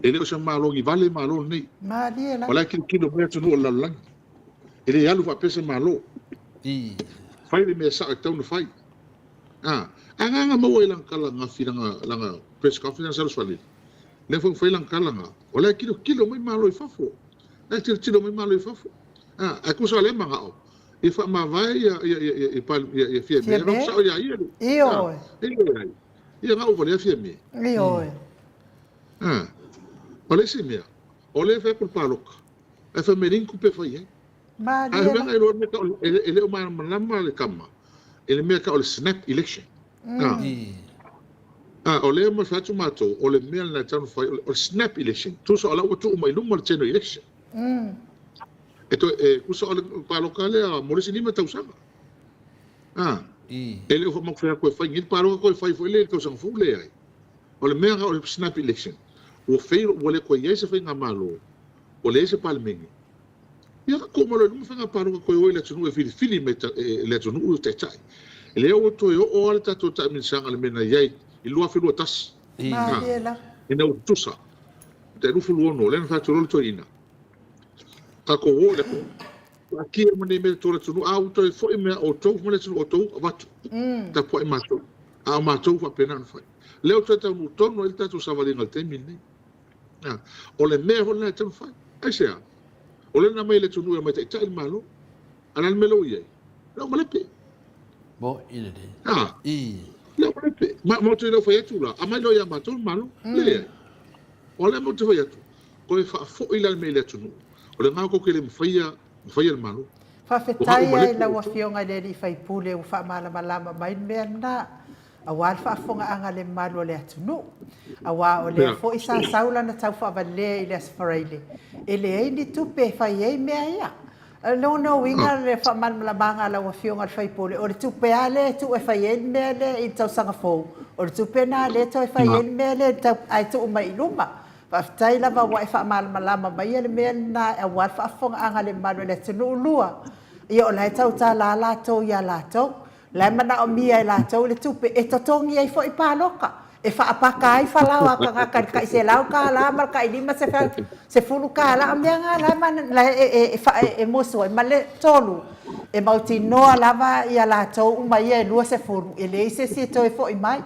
e le o se Malo ni vale Malo lenei. Malie lava. O la e tilotilo mai atunuu o le lalolagi. E le alu faapea se Malo. Fai le mea sao e tatau ona fai. A, agaga maua i lana tala ananafi, lana, lana press conference lana Salusvalili. Lea foi na fai lana tala na, o la e tilotilo mai Malo i fafo. O la e tilotilo mai Malo i fafo. A, ae tusa o lea e manao, ia faamavae ia ia ia ia ia ia ia Fiame, Fiame? Ia sao ia ia. Ioe. Ia, ia na ova lea Fiame. Ioe. Ah. O le isi mea, o lea e fai atu le palota, ae fai mai e leai ni tupe e fai ai. Malie Ae la. mea na iloa le mea tau, e le o malamalama le tama i le mea tau o le snap election. Ah. Ah, o lea ma fai atu matou, o le mea lena e tatau ona fai, o le snap election. Tusa o la ua tuu mai luma le general election. E toe, e tusa o le palota lea mo le isi 5 tausaga. Ah. E le o faamau atu e fai nei le palota toe fai foi lea i le tausaga fou, leai. O le mea o le snap election, ua fail, ua le toe i ai se faigamalo. Ua leai se Palemene. Ia, tuu mai loa i luma faiga palota toe o i le atunuu e filifili mai e le atunuu taitai. Lea ua toe oo lava le tatou taamilosaga i le mea na i ai i le 2021. Malie lava. Ina ua tutusa le tai 26, lea na fai atu loa le toeaina, tatou o i le atunuu, taatia ma nei mea i totonu o le atunuu, a ua toe foi mai ia outou ma le atunuu outou, avatu, tapuai matou. A o matou faapena ona fai. Lea ua toe taunuu tonu ai le tatou savaliga i le taimi lenei. O le mea foi lena e tatau ona fai. Aisea? O lea na aumai e le atunuu e aumai e taitai le Malo. A o le a le mea lea ua i ai? Le au malepe. Mo i le lei. A. Le au malepe. Ma, ma ou te le o fai atu la, aumai loa ia matou le Malo. Leai. O lea matou te fai atu, toe faafoi la le mea i le atunuu. O le agaga tou te le mafaia, mafaia le Malo. Faafetai lava i lau Afioga i le alii faipule ua faamalamalama mai le mea lena. aua le faafofogaaga a le mamalu o le atunuu, aua o lea foi sa sau lana taufaavalea i le Aso Faraile, e leai ni tupe e fai ai mea ia. O lona uiga le faamalamalamaga a lau Afioga i le sui usufono, o le tupe lava lea e tuu e fai ai le mea lea i le tausaga fou, o le tupe lena lea e toe fai ai le mea lea ae tuu mai i luma. Faafetai lava ua e faamalamalama maia le mea lena aua le faafofogaaga a le mamalu o le atunuu. Lua, ia o la e tautala lava latou ia latou. La e manaomia e latou le tupe e totogi ai foi palota, e faapaka ai falao a tagata i le tai $100 ma le tai $50. O mea na la e musu ai. Ma le tolu, e mautinoa lava ia latou uma ia e 20, e leai se isi e toe foi mai.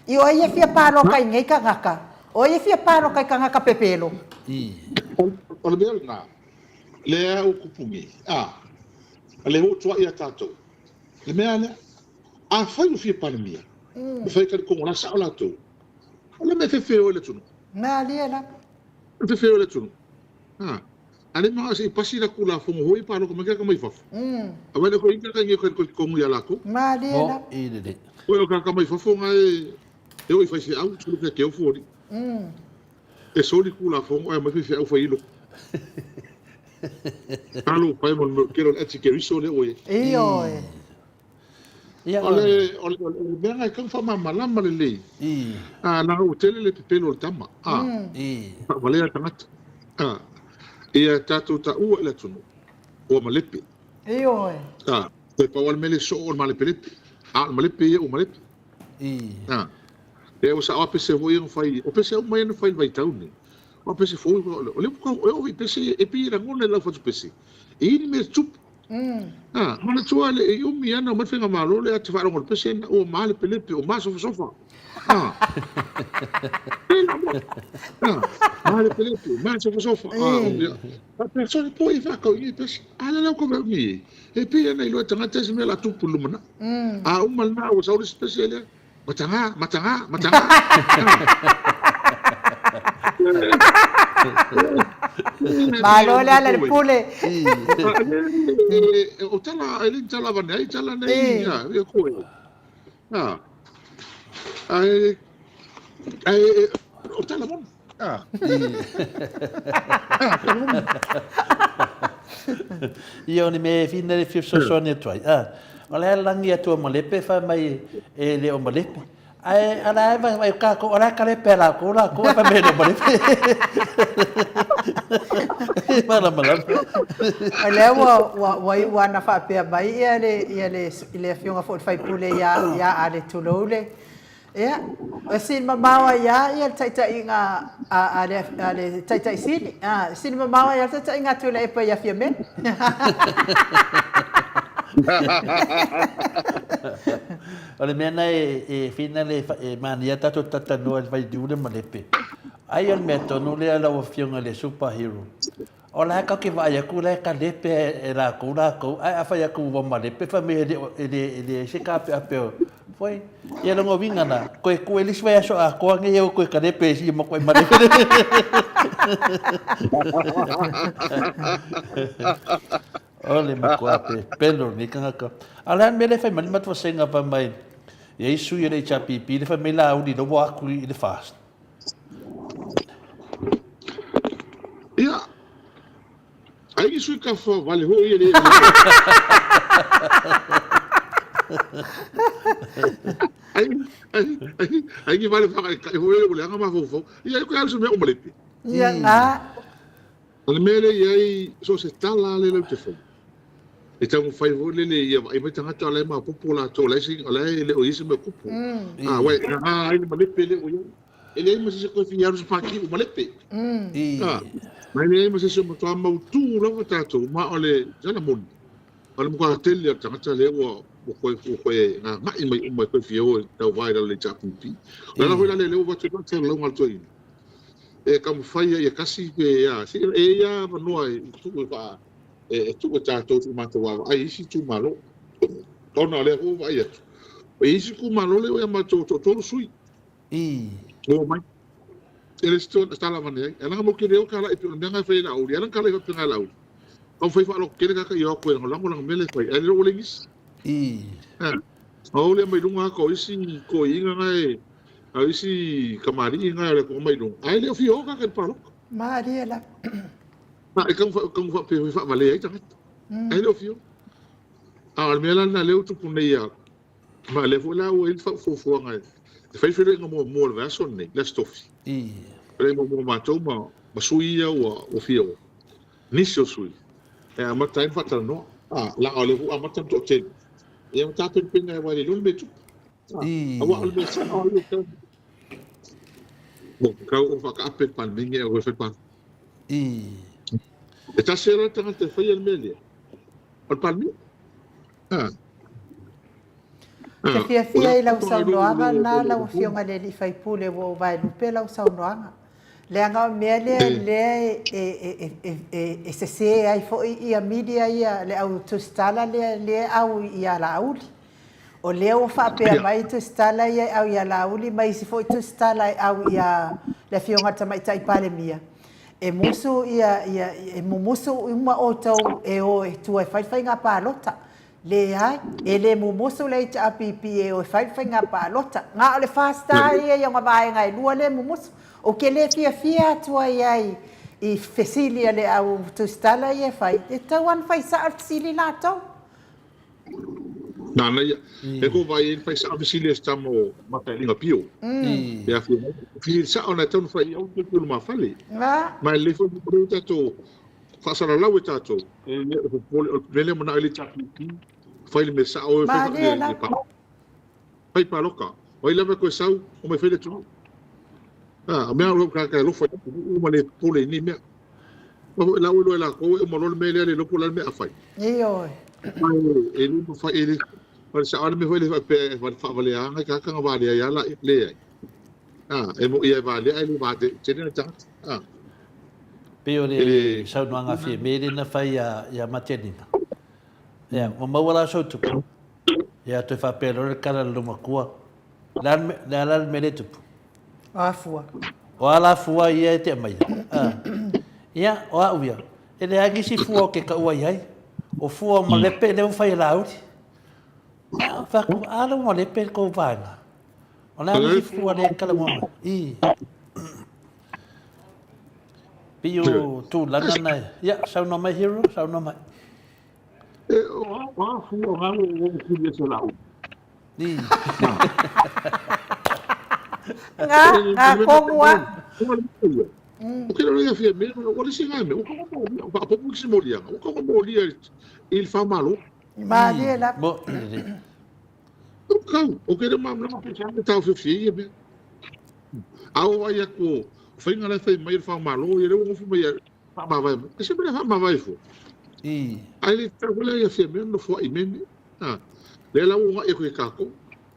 I o ai e fia palota i nei tagata? O ai e fia palota i tagata pepelo? O le mea lena, lea ua tupu nei, a, lea ua tuai ia tatou. Le mea lea, afai ua fia Palemia, ua fai talitonu la sao latou, o le mea e fefeo ai le atunuu. Malie lava. E fefeo ai le atunuu. Ha. A le manao se i pasi la Tulafono foi palota mai tagata mai fafo. A vai le koe ita kai koe tonu ia latou. Malie lava. Koe o tagata mai fafo na e e o i faifeau, sulu fea keu foli. E soli Tulafono ae omai faifeau fai i loko. Alo pai mo le kelo le ati ke riso le oe. Ioe. Ia, o le o le mea na e tau faamalamalama lelei. A leaga ua tele le pepelo o le tama. A. Faavalea tagata. A. Ia tatou taua i le atunuu ua malepe. Ioe. A. Toe pau lava le mea lea e soo o le malepelepe. A o le malepe ia ua malepe. A. Ia ua sao lava pese foi ia na fai, o pese uma ia na fai i le vaitau lenei. O pese fou o lea ua oo i pese e pei e lagona i lau fatu pese e i ai ni mea e tupu. A, manatua le i umi ana omai le faigamalo lea te faalogo i le pese ua malepelepe ua masofasofa. A, a, malepelepe, masofasofa. A, ia, faapea sole po i faakau i nei pese. A lea la ua kau umi e, e pei ana iloa e tagata se mea o le a tupu i le lumanai. A uma lena ua sau le isi pese lea, Mataga, mataga, mataga. Malo le ala i le pule. O tala, e le ni tala avane ai, tala nei, ia, ia koe. A, ae, ae, o tala moni. A. A, tala moni. Ia o ni mea e whina le fesoasoani atu ai. A, o le lagi atu o malepe fai mai e le o malepe. Ae ala e vai vai kākou, ala e kalepe a lākou, lākou e fai mai e le o malepe. Malamalama. O lea ua, ua, ua iu ana faapea mai ia le, ia le, le afioga foi i le faipule ia, ia Ale tulou le, Ia, e sili mamao ai lava ia le taitaiga a le, a le Taitai Sili. A, e sili mamao ai lava le taitaiga a Tuilaepa ia Fiamē. O le mea lena e whina le, e manaia tatou talatalanoa i le vailiu le malepe. Ai o le mea tonu lea lau Afioga i le super hero. O la e kau ke vaai atu la e kalepe e lakou lakou ae afai atu ua malepe fai mai e le e le e leai se kapeape o foi ia lona uiga na koe ku e le isi vaiaso atoa nei e koe kalepe e sia ma koe malepe. O le matua pepelo lenei tagata. A o le a le mea lea e fai mai le matua senga fai mai e iai sui o le HRPP le fai mai Laauli la ua atu i le FAST. Ia, ai ni sui kafa vale hoi e le. Ai, ai, ai, ai ni vale whaka e kai hoi e ule anga mafaufau. Ia, ai koe alu se mea o malepe. Ia, a. O le mea lea e i ai, so o se tala lava lea latou te faia, e taumafai foi lele ia vaai mai tagata o la e maopoopo latou, o la e le o i ai se mea o tupu. A, uai, e gagā ai le malepe lea ua i ai. E leai ma se isi e toe fia alu i se pati ua malepe. A, ma e leai ma se isi e matua mautū lava tatou, ma o le tala moni, o le matua tele o le tagata lea ua ua toe, ua toe gaga'i mai uma e toe fia o e tauva i lalo o le HRPP. O le ala foi la lea o lea ua avatu ai le taulalauga a le toeaina, e taumafai ai ia tasi pe a, se e i ai lava avanoa e tuu e faa, e tuu e tatou i matou vaavaai i isi itumalo. Ona o lea foi ua vaai atu, e i ai isi itumalo lea ua ia matou toatolu sui. Ua omai. E le se tala avane ai. Ae leaga matou te le o talai pei o le mea lena e fai e Laauli. E ala ona talai faapena e Laauli, taumafai faalototele tagata ia o atu e lagolago lana mea lea e fai, ae le o ua leai nisi. Ona o lea mai luga atu o isi toeaiina na e, a o isi tamalii na e alu atu mai luga, ae le o fia o tagata i le palota. Malie lava. E tau faapea e faavalea ai tagata, ae le o fia o. A o le mea la lena lea ua tupu nei ia, ma o lea foi la ua i ai le fuafuaga e fai le feiloaiga muamua o le vaiaso lenei, le Aso Tofi. Feiloaiga muamua a matou ma sui ia ua fia o. Nisi o sui e amata ai ona faatalanoa. A, leaga o lea foi ua amata ona toatele, ia ma tapenapena aua e le iloa le mea e tupu. Aua o le mea sao lava ia e tatau ua tatau ona faataape le Palemene ae ua fai palota. E tasi lava la le tagata e faia le mea lea, o le Palemia. Ou te fiafia i lau saunoaga lena lau Afioga i le alii faipule ua ou vaelupe lau saunoaga. Leaga o le mea lea lea e sese ai foi ia media ia, le au tusitala lea e au ia Laauli. O lea ua faapea mai tusitala ia e au ia Laauli ma isi foi tusitala e au ia le Afioga i le Tamaitai Palemia, e musu ia, e mumusu uma outou e o e tua e fai le faiga palota. Leai, e le mumusu le HRPP e o e fai le faiga palota. Na o le FAST ia i ona vaega e lua lea e mumusu. Ou te le fiafia atu ai ai i fesili a le au tusitala ia e fai, e tatau lava ona fai sao le fesili latou. Nāna ia. E ko vaai ai fai sao fesili a se tama o Matailiga Pio. E afio mai. Fesili sao na e tatau ona fai i au te pio mafale. Ma e lelei foi mo tatou faasalalau e tatou. E le o popole o le mea lea manao ai le HRPP fai le mea sao e fai le fai palota. O ai lava e toe sau, omai fai le atunuu. A, o mea o lou tagata e alofa i le atunuu ma le popole i nei mea. Aua foi la ua iloa e latou e uma loa le mea lea, le iloa po o le a le mea a fai. Ioe. E le mafai, e le, o le sao lava le mea foi lea faapea e faavalea nai tagata na valea ai lava la, leai. A, e moni e valea ae le vatetele nai tagata. A. Pei o le saunoaga a Fiame lea na fai ia Matianina. Ia, ua maua la sou tupe. Ia, toe faapea loa le tala a le loomatua, O le a la le mea lea e tupu? O a fua? O a la fua ia e te aumaia? Ia, o au ia, e leai nisi fua ou te taua i ai. O fua o malepe lea ua fai e Laauli. Ia, fai atu, a lea ua malepe le tou vaega. O le a nisi fua lea e talanoa mai? I. Pei o tulaga na e... Ia, saunoa mai Hero, saunoa mai. E, o a fua o ngā ua ua kuli e se lau. I. Ngā, ngā komu a. O ke lalo ia fia mea, o le singa mea, o ka molia, o ka popu ki se moliaga, o ka molia i le whamalo. Malie la. Mo, i le. O kau, o ke le mamlama pe sa tau fifi ia mea. A o ai aku, whainga le whai mai le whamalo, ia le ngofu mai whamavae mai. E se mea whamavae fo. I. Ai le tau le ia fia mea no fua i mene. A, lea la ua agai aku i kākou,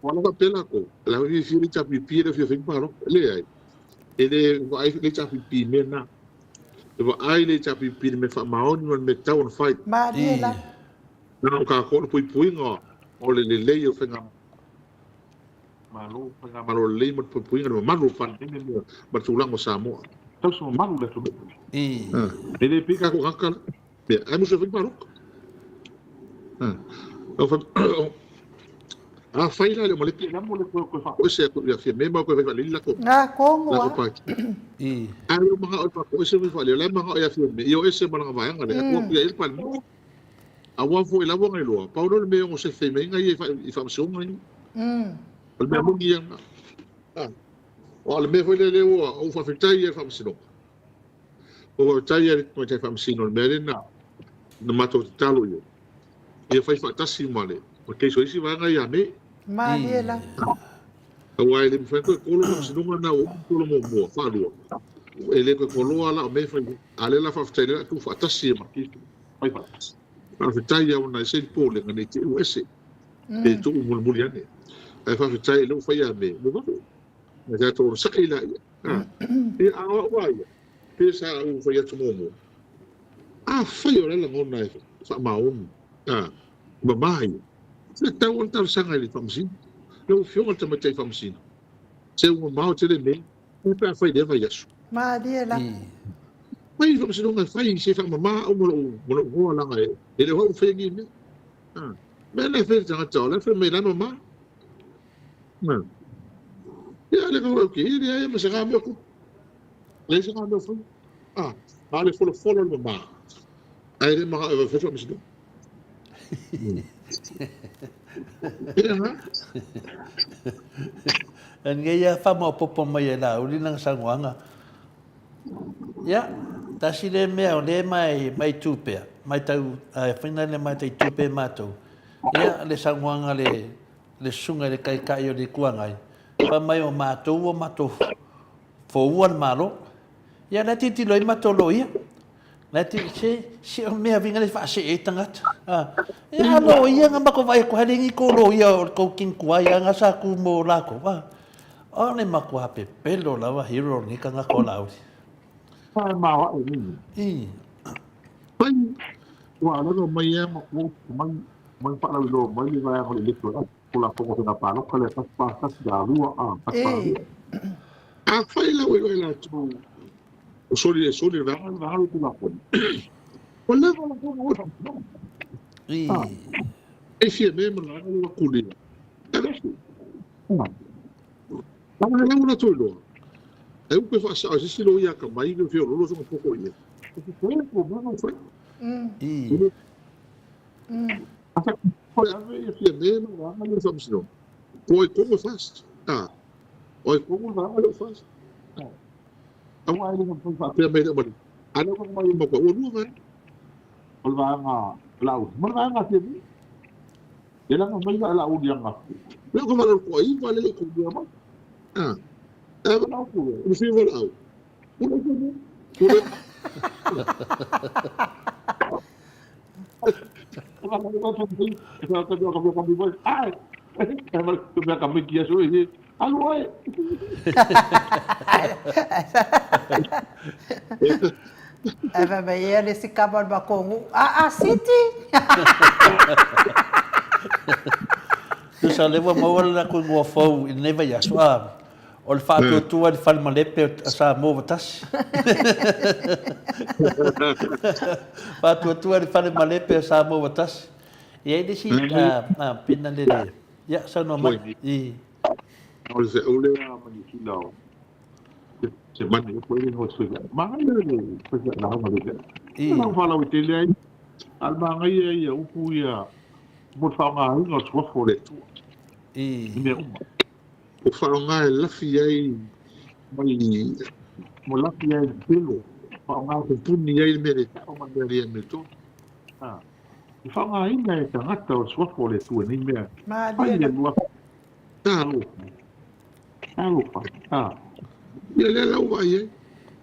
ua lava pea lākou, o la e fiafia le HRPP e le o fia fai ni palota. E leai, e le vaai le HRPP i mea na. E vaai le HRPP i le mea faamaoni ma le mea e tatau ona fai. Malie la. Na o kākou o le puipuiga o le lelei o faiga malo, faigamalo lelei ma le puipuiga i le mamalu o le Palemene ma le tulaga o Samoa. Tausi mamalu le atunuu. E le pei kākou tagata la. Ia, ae musu e fai ni palota. A fai la le o malepe lamo le koe koe whakoese atu ia fia me mau koe whai whaleli lako. Ngā kongo a. A le o manga o whakoese whai whaleli, le manga o ia fia me, i o ese malanga vaeanga le, atu aku ia il pale. A ua fo i lawa ngai loa, pau le me o se fei me inga i i whaamasionga i. O le mea moni ia nga. O le mea foi le le ua o whawhitai i whaamasinonga. Ua faafetai i le Tamaitai Faamasino i le mea lea na na matou tatalo i ai, ia fai faatasi ma le ma case o isi vaega ia me. Malie lava. Aua e le mafai ona toe kolo faamasinoga lena ua uma ona kolo muamua, faalua. E le toe koloa la o mea e fai ai. A o lea la faafetai lea o le a tuu faatasi ma case fai faatasi. Faafetai lava ona ese le popolega ne i te i ua ese pe tuu mulimuli ane. Ae faafetai o lea ua fai a me, ua vave. Ae tatou onosai laia. Ia, a o au a ia, pe sa ou fai atu muamua, afai o le lagona e faamaoni, a, mama ia, se tatau ona talosaga i le Faamasino. Lau Afioga i le Tamaitai Faamasino, se ua mamao tele mea, e pe afai i lea vaiaso. Malie lava. Fai le Faamasinoga e fai se faamama au ma lou, ma lou hoa leaga e le o au e faia nei mea. A, mea la e fai le tagata o la e fai mai la e mama. Ia le kau ke ia ia ma se ga mea ku. Le se ga mea fu. Ah, a le folo folo le ma. Ai le ma ga fa fa misino. Ia ha. Nge ia fa ma popo mai e la uli nang sanguanga. Ia, tasi le mea o le mai mai tupea, mai tau ai whaina le mai tai tupe mātou. Ia, le sanguanga le le susuga i le Taitai o le Itu Agai, fai mai o matou ua matou foua le Malo. Ia la e tilotilo ai matou loia. La e tilotilo, se, se o mea viga le faasee ai tagata. Ah, ia a loia nga matou vaai atu hai le ni kou loia o le kou king tuai a nga sa tu mo lakou. Ah, o le matua pepelo lava hero ni tagata o Laauli. Fa ma wa o ni. I. Pai, ua alala mai e ma kuo mai mai faalauiloa mai le vaega o le Electoral Act, Tulafono o Faiga Palota lea 1412 a, 1442. Afai la ua iloa e latou o soli e soli le vaega le vaega o le Tulafono, ua leva latou ona o i faamasinoga. I. E fia mea ma le vaega lea ua tulia. Aveese. A o le lau latou iloa, e upu e faasao e se isi loia atamai le feoloolo sona poto i ai. E sese po o mea fai. I. Asa koe ave ia Fiamē ma le vaega lea o le faamasinoga. Po ai kogo e FAST. A. O ai kogo le vaega lea o FAST. A. Aua e le mafai faapea mai le aumai. A lea ua mai matua ua lua vaega. O le vaega Laauli ma le vaega a Fiamē. E laga mai la Laauli aga. Lea ka vala ko ai va le ko ia mai. A. E va ko. O se va au. Ua le Fiamē. Ua le. Ae fai mai ea le isi kama o le matou nuu, Aa Siti! Tusa o lea ua maua le latou igoa fou i lenei vaiaso, a O le faatuatua i le fale malepe o Samoa ua tasi. Faatuatua i le fale malepe o Samoa ua tasi. E i ai le isi pina lele. Ia, saunoa mai. I. O le feau lea ma Niu Sila o se mani o koe le sui. Manaia le faifeau le feau. I. Lau faalauaitele ai. A o le manaia ia upu ia mo le faaaogaina o le suafa o le Atua. I. I mea uma. Ua faaaoga e lafi ai mai ua lafi ai le pelo, faaaoga e pupuni ai le mea le sao ma le mea le amiotonu. A, e faaaogaina e tagata o le suafa o le Atua nei mea. Malie Fai lava. lua. Talofa. Talofa. A, ia lea la ua vaai ai.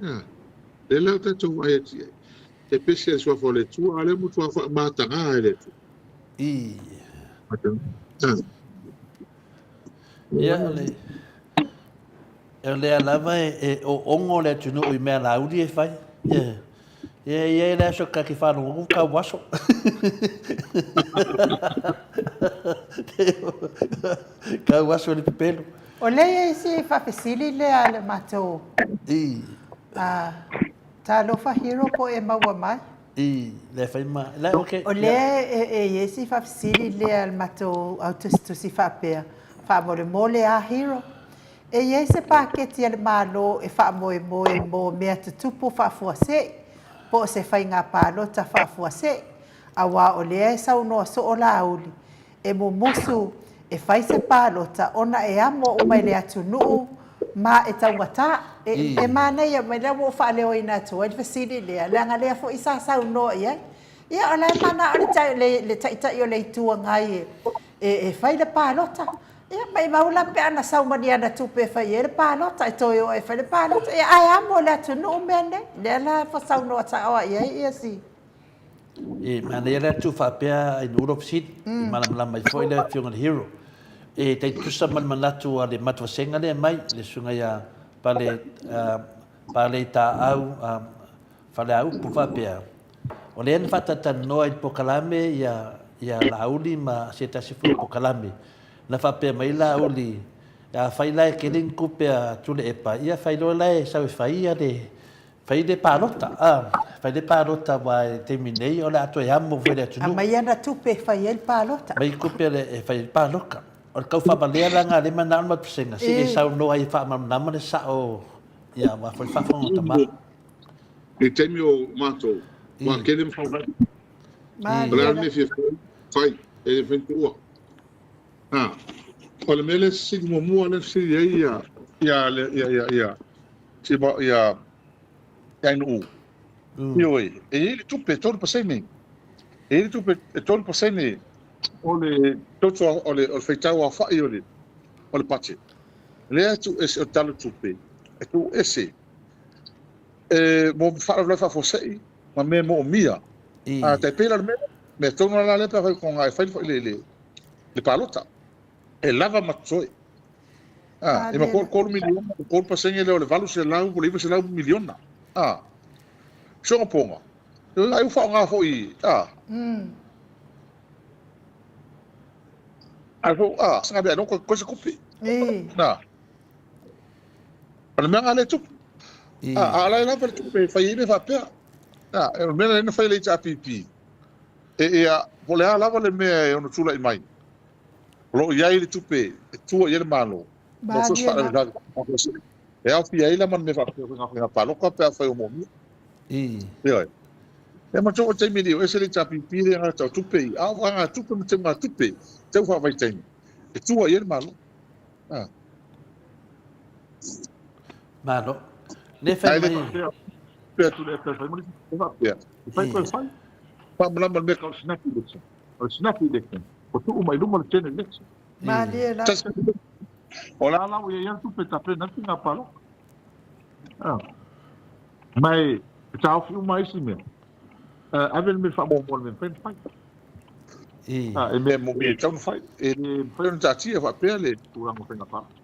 A, lea la ua tatou vaai atu i ai. E pese le suafa o le Atua, a o lea ua matua faamataga e le Atua. I. Mataga. A. Ia, o le, o lea lava e, e oogo le atunuu i mea Laauli e fai. Ia, ia, ia i le aso ka te whalongo kau aso. Kau aso le pepelo. O lea e i ai si faafesili lea a le matou I. a Talofa Hero po o e maua mai. I, lea fai ma, la, okay, O lea e i ai si faafesili lea a le matou au tusitusi faapea, faamolemole a Hero, e i ai se paketi a le Malo e faamoemoe mo mea tutupu faafuasei po o se faiga palota faafuasei, aua o lea e saunoa soo Laauli e mumusu e fai se palota ona e amo uma i le atunuu. Ma e taugata. E, e manaia mai lea ua ou faaleoina atu ai le fesili lea, leaga lea foi sa saunoa i ai. Ia, o la e manao le, le, le Taitai o le Itu Agai e, e, e fai le palota. Ia, maimau la pe ana sau ma ni ana tupe e fai ai le palota, e toe o e fai le palota. Ia, ae amo e le atunuu mea nei. Lea la e saunoa sao i ai ia si. E manaia la le tuu faapea ai nuu lou fesili, e malamalama ai foi le afioga i le Hero. E tai tusa ma le manatu a le Matuasega lea e mai, le susuga ia Pale, Paleitaau Faleaupu faapea, o lea na faatalatalanoa i le polokalame ia, ia Laauli ma se tasi foi o polokalame. Na faapea mai Laauli, afai la e tele ni tupe a Tuilaepa, ia fai loa la e sau e fai ia le, Fai le palota, a, fai le palota aua i le taimi nei o le a toe amo foi le atunuu. Aumai ana tupe e fai ai le palota. Aumai tupe e fai ai le palota. O le tau faavalea la lena lea e manao le Matuasega se i e saunoa ai e faamalamalama le sao ia aua foi le faafofoga tama. I le taimi o matou, ua tele ma faulai. O le a le mea e fia fai, fai, e le mafai ona tuua. A, o le mea lea e sili muamua lea e fesili ai ia, ia, ia, ia, ia, ia, ia Nuu. Ioe, e i ai le tupe e 3%. E i ai le tupe e 3% o le toto o le, o le faitau aofai o le, o le budget. Lea e tuu ese o le Tala o le Tupe, e tuu ese e mo faalavelave faafuasei ma mea moomia. A tai pei la o le mea lea, mea tonu lava la lea pe afai e fai le, le, le palota. E lava ma totoe. Ah, e ma 3 miliona, 3% lea o le 800 po o le 900 miliona. Ah. Soga poga. Ai ua faaaoga foi, ah. Ai foi, ah, sanga mea no ko se tupe. Na. O le mea nga le tupu. Ah, a la e lava le tupe e fai ai mea faapea. Ah, o le mea lea na fai le HRPP. E, e, a, po o le a lava le mea e ono tulai mai, o lo o i ai le tupe e tua i ai le Malo, mo so o se faalavelave e aofia ai la ma le mea faapea o faiga palota pe afai o moomia. Ioe. E matua o taimi nei, o ese le HRPP le aga tau tupe i, a o aga tupe ma teuga tupe, teu faavaitaimi, e tua i ai le Malo. Ah. Malo. Le fai mai. Pea tu le fai mai le faapea. E fai toe fai. Faamalama le mea tau snap election. O le snap election, ua tuu mai luma le general election. Malie la. O la la ua i ai lava tupe e tapena ai le faiga palota. Ah. Ma e taofi uma ai isi mea. Ave le mea faamuamua le mea mafai ona fai. Ah, e mea moni e tatau ona fai. E le mafai ona taatia faapea le tulaga o faiga palota.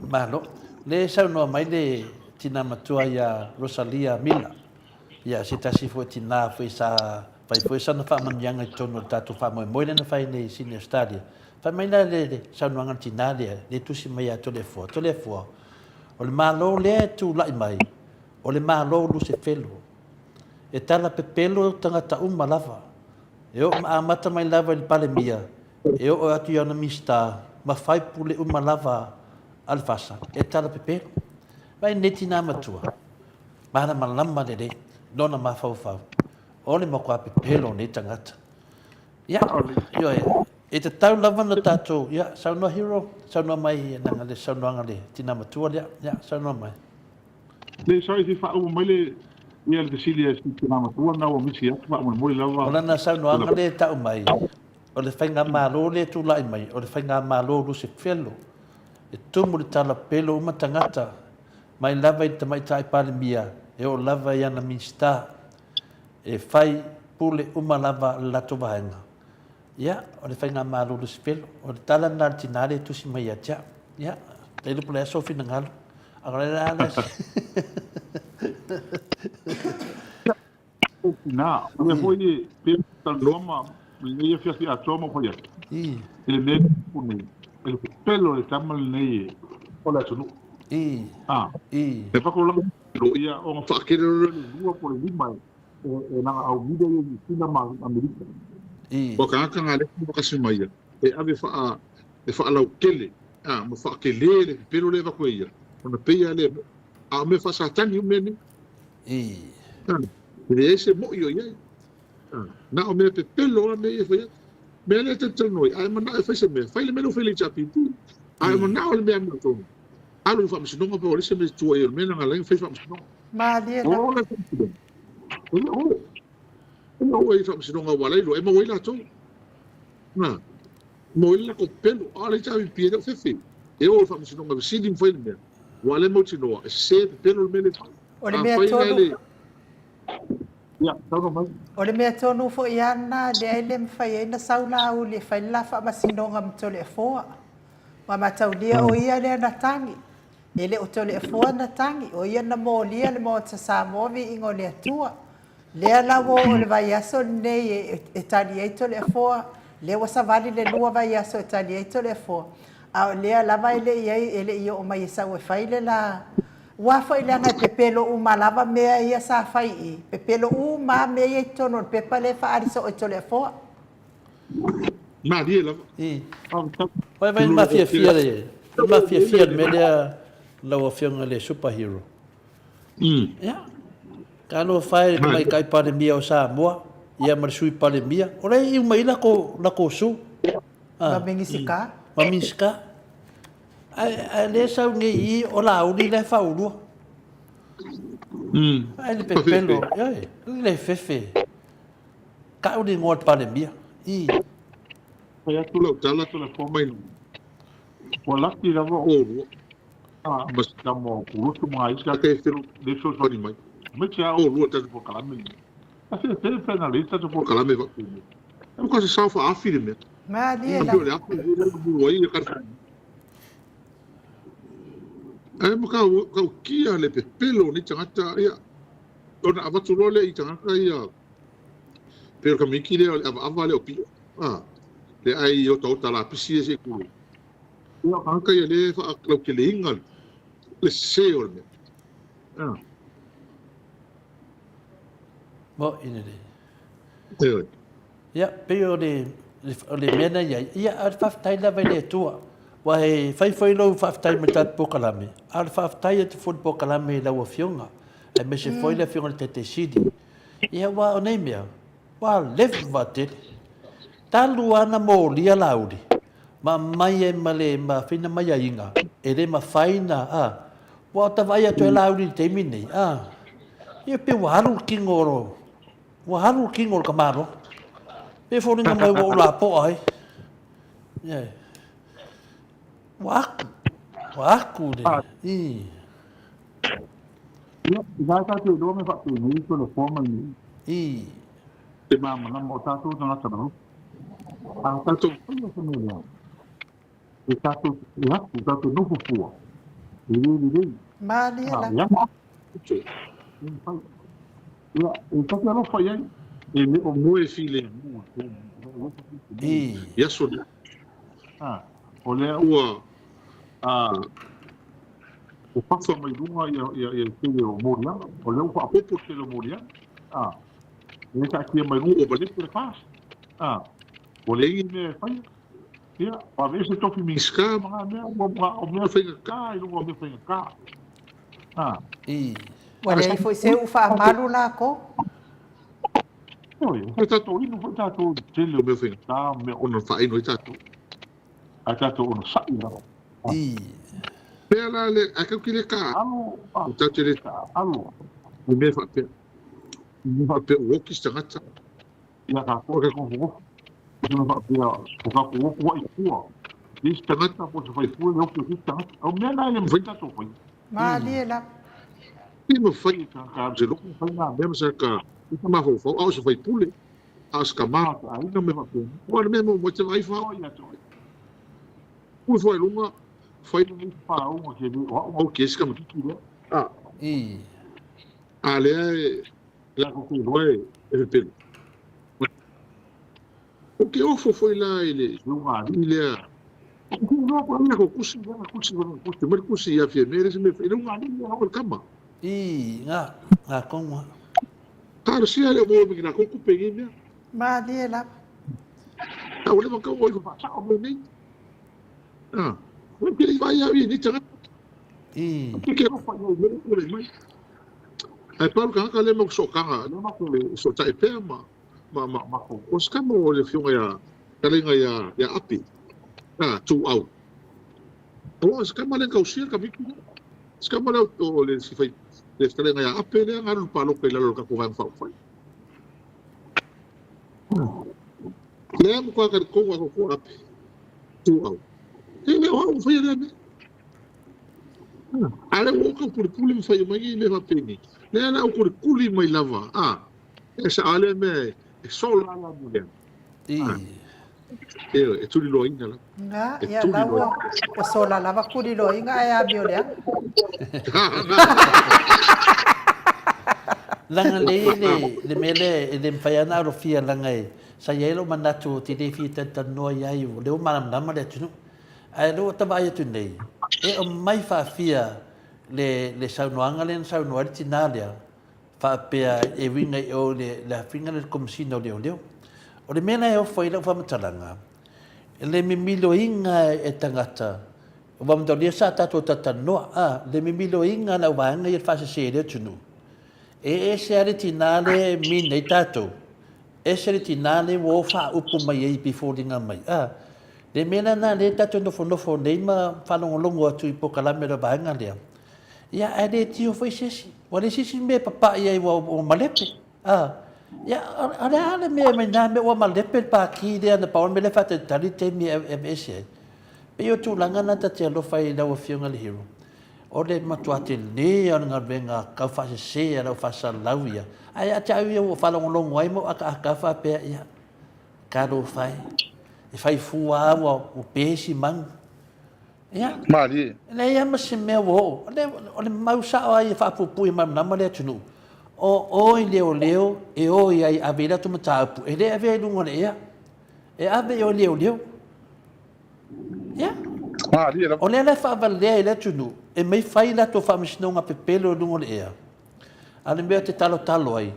Malo. Le saunoa mai le tina matua ia Rosalia Mila, ia se tasi foi tina foi sa fai foi sana faamanuiaga i totonu o le tatou faamoemoe lea na fai nei i Sydney Australia. Fai mai la le saunoaga a le tina lea, le tusi mai ia Toleafoa, Toleafoa, o le Malo lea e tulai mai, o le Malo Lusefelo. E tala pepelo tagata uma lava. E oo ma amata mai lava i le Palemia, e oo atu i ana Minisita ma faipule uma lava a le FASA, e tala pepelo. Vaai nei tinā matua, malamalama lelei lona mafaufau, o le matua pepelo o nei tagata. Ia, ioe, e tatau lava ona tatou, ia, saunoa Hero, saunoa mai leaga le saunoaga a le tinā matua lea, ia, saunoa mai. Le sorry se faauma mai le ia le fesili a si tina matua na ua misi atu faamolemole lava. O lana saunoaga lea e tau mai, o le faigamalo lea e tulai mai, o le faigamalo lusefelo, e tumu le tala pelo uma tagata, mai lava i le Tamaitai Palemia e oo lava i ana Minisita, e fai pule uma lava le latou vaega. Ia, o le faigamalo lusifelo, o le tala lena a le tina lea e tusi mai ia te au. Ia, tailo po o le a sou finagalo. A o le a le Tina, o lea foi e pei ona talanoa ma lenei afiafi atoa ma fai atu. I le mea e nei, e le pepelo le tama lenei o le atunuu. I. Ah. I. E whakalanga ia ona whaakere le lua po le lima e nanga au media ia i Sina ma Amerika. I. Ua tagata ngā leki whakasima ia, e ave wha, e whaalaukele, a, ma whaakele le pepelo le avatu e ia, ona pei a le, a o mea whaasatani o mea nei. I. A, e leai se moi o iai. A, na o mea pepelo a mea ia e fai atu. Mea lea e talanoa ai, a e manao e fai se mea, fai le mea lea ua fai e le HRPP. A e manao le mea amiotonu. Alu i le faamasinoga pe ua leai se mea e tua i ai o le mea lena na ala ai ona fai faamasinoga. Malie lava. O le faamasinoga, e le o, e le o i le faamasinoga aua o la e iloa e maua ai latou. Na, maua ai le latou pepelo, a o le HRPP e le o fefe e o i le faamasinoga e fesili ma fai le mea, aua o lea e mautinoa e sese pepelo le mea lea e fai. O le mea Afai la e tonu. le, ia, saunoa mai. O le mea tonu foi lava lena lea e le mafai ai ona sau Laauli e fai le la faamasinoga ma Toleafoa. Ua mataulia o ia lea na tagi. E le o Toleafoa na tagi, o ia na molia le Maota Samoa viiga o le Atua. Lea la ua oo i le vaiaso lenei e tali ai Toleafoa, lea ua savali le 2 vaiaso e tali ai Toleafoa, a o lea lava e le i ai, e le i oo mai e sau e fai le la. Aua foi leaga e pepelo uma lava mea ia sa fai i i, pepelo uma lava mea ia i totonu o le pepa lea e faaali soo e Toleafoa. Malie lava. I. Vai vai ma fiafia le ma fiafia le mea lea lau afioga le superhero. Ia. Talofa e le tamaitai Palemia o Samoa, ia ma le Sui Palemia, o la e iu mai lako lako su. Ma Minisita. Ma Minisita. Ae ae le sau nei i o Laauli la e faaulua. Ae le pepelo, ioe, le fefe. Tau le igoa o le Palemia. I. Fai atu lau tala Toleafoa mai luga. Ua laki lava oulua ma si tama o Kurusu ma isi ake e le fesoasoani mai. Aemaise lava oulua i le tatou polokalame lenei. A fefe pe na lelei le tatou polokalame faapena. E maka se sao faaafi le mea. Malie Pei lava. o le afi foi lea na mulu ai ia California. Ae maka tautia le pepelo o nei tagata ia ona avatu loa lea i tagata ia pei o le tamaiti lea o le avaava lea o Pio a le ai otaota lapisi ia se i tulou. Ia o tagata ia lea e faalauteleina le sese o le mea. A. Mo'i lelei. Ioe. Ia, pei o le, o le mea na i ai, ia, a o le faafetai lava i le Atua. Aua e fai foi lou faafetai ma le tatou polokalame, a o le faafetai atu foi i le polokalame i lau Afioga, aemaise foi le Afioga i le Taitai Sili. Ia, aua o nei mea, ua leva tele. Talu lava ona molia Laauli, ma aumai ai ma le mafina mai aiga, e le mafai na, a, ua ota vaai atu ai Laauli i le taimi lenei, a, ia pei ua alu le kino o, ua alu le kino o le tamaloa. Pei e foliga mai ua ou lapoa ai. Yeah. Ua aku, ua aku le, i. Ia, i la tatou iloa mea faapenei Toleafoa mai nei. I. Te malamalama o tatou tagata lava. A tatou faia se mea leaga, e tatou te atu, tatou nofo fua, e le lelei. Malie lava. Ia, e mafai. Ia, e ta te alofa i ai, e le o moe filemu I. i aso nei. A, o lea ua a, ua fafa mai luga ia, ia, ia le tele o moliaga, o lea ua faaopoopo le tele o moliaga. A, lea e taatia mai luga ua malele le FAST. A, ua leai ni mea e faia. Ia, ua aveese tofi Minisita ma na mea, ua, ua, o mea faigata i luga o mea faigata. A. I. Ua leai foi se uu faamalu lakou. Ioe, o tatou inu foi tatou i le tele o mea faigata ma mea ono faaino ai tatou, ae tatou onosai lava. I. Pea la le, ae tatou te le taaalo, tatou te le taaalo i mea faapea, i mea faapea ua oti se tagata, ia tatou e tatou nofonofo, mea faapea ua tatou o atu ai i tua, i isi tagata po o se faipule e oti o se isi tagata. O mea na e le mafai ona tatou faia. Malie lava. E mafai e tagata alu se loto fai na mea ma se ka i ka mafaufau, a o se faipule, a o se tama o se aiga mea faapena. Aua o le mea muamua e te vaai fao ia te oe. Ui foi i luga, fai lenei faauga tele o au au ke se tamaitiiti lea. A. I. A lea e latou te iloa e pepelo. Ou te ofo foi la i le ulugalii lea. Ou te iloa po o ai a tusi lea, tusi tusi mai le tusi ia Fiame le se mea e fai. Le ulugalii lea o le tama. I, nga, nga konga. Talosia le o maua mai latou tupe i nei mea. Malie lava. A ua leva ona tau o ifo faasao mea nei. A, ou te le i vaai au i nei tagata. I. Ou te alofa i ai i mea tulai mai. Ae pau le tagata lea ma sootaga, lea matou sootai pea ma ma ma matou. O se tama o le afioga ia Fetalaiga ia ia Api, a Tuuau. Aua o se tama lea na tausia le tamaiti lea. Se tama lea o le si fai le fetalaiga ia Ape lea na alu i le palota i lalo o le tatou Vaega Faaupufai. Lea e matua talitonu atoatoa Ape, Ituau. E le o au na faia lea mea. A lea ua ou taupulepule ma fai mai nei mea faapenei. Lea la ou tulikuli mai lava, a, e sao lea mea e sola la mea. E tuliloaina lava. Na, ia la ua, ua sola lava tuliloaina ae amio leaga. Leaga lea le, le mea lea e le mafai lava ona alofia leaga e, sa i ai lou manatu ou te le fia talatalanoa i ai, o lea ua malamalama le atunuu. Ae o lea ua ta vaai atu nei, e aumai faafia le, le saunoaga lea na saunoa ai le tinā lea, faapea e uiga i o i le afiga lea i le Komesina o Leoleo. O le mea la e ofo ai lau faamatalaga, le mimiloiga e tagata, aua o lea sa tatou talatalanoa, a, le mimiloiga a le auvaega ia i le faasese i le atunuu, e ese lava le tina lea e min ai tatou, ese le tina lea ua o faaupu mai ai pei e foliga mai, a. Le mea la lena lea tatou te nofonofo nei ma faalogologo atu i polokalame a le vaega lea, Ia, ae le tio foi se isi. Ua leai se isi mea e papai ai ua malepe. A, ia, o le a le mea mai na mea ua malepe le paki lea na pau le mea lea faatalitali le taimi e aveese ai. Pei o tulaga na ta te alofa ai i lau Afioga i le Hero. O le matua tele o le galuega tau faasese a lau faasalalau ia. Ae ia te au ia ua faalogologo ai ma ou akaaka faapea, ia, talofa e, e fai fua lava ua pe si manu. Ia. Malie. E leai lava ma se mea ua oo. O le, o le mau sao lava ia faapuupuu malamalama le atunuu. O oe leoleo e o i ai ave i ai latou mataupu, e le avea i luga o le ea. E ave i o i leoleo. Ia. Malie lava. O lea la e faavalea i le atunuu, e mei fai latou faamasinoga pepelo i luga o le ea. A o le mea ou te talotalo ai,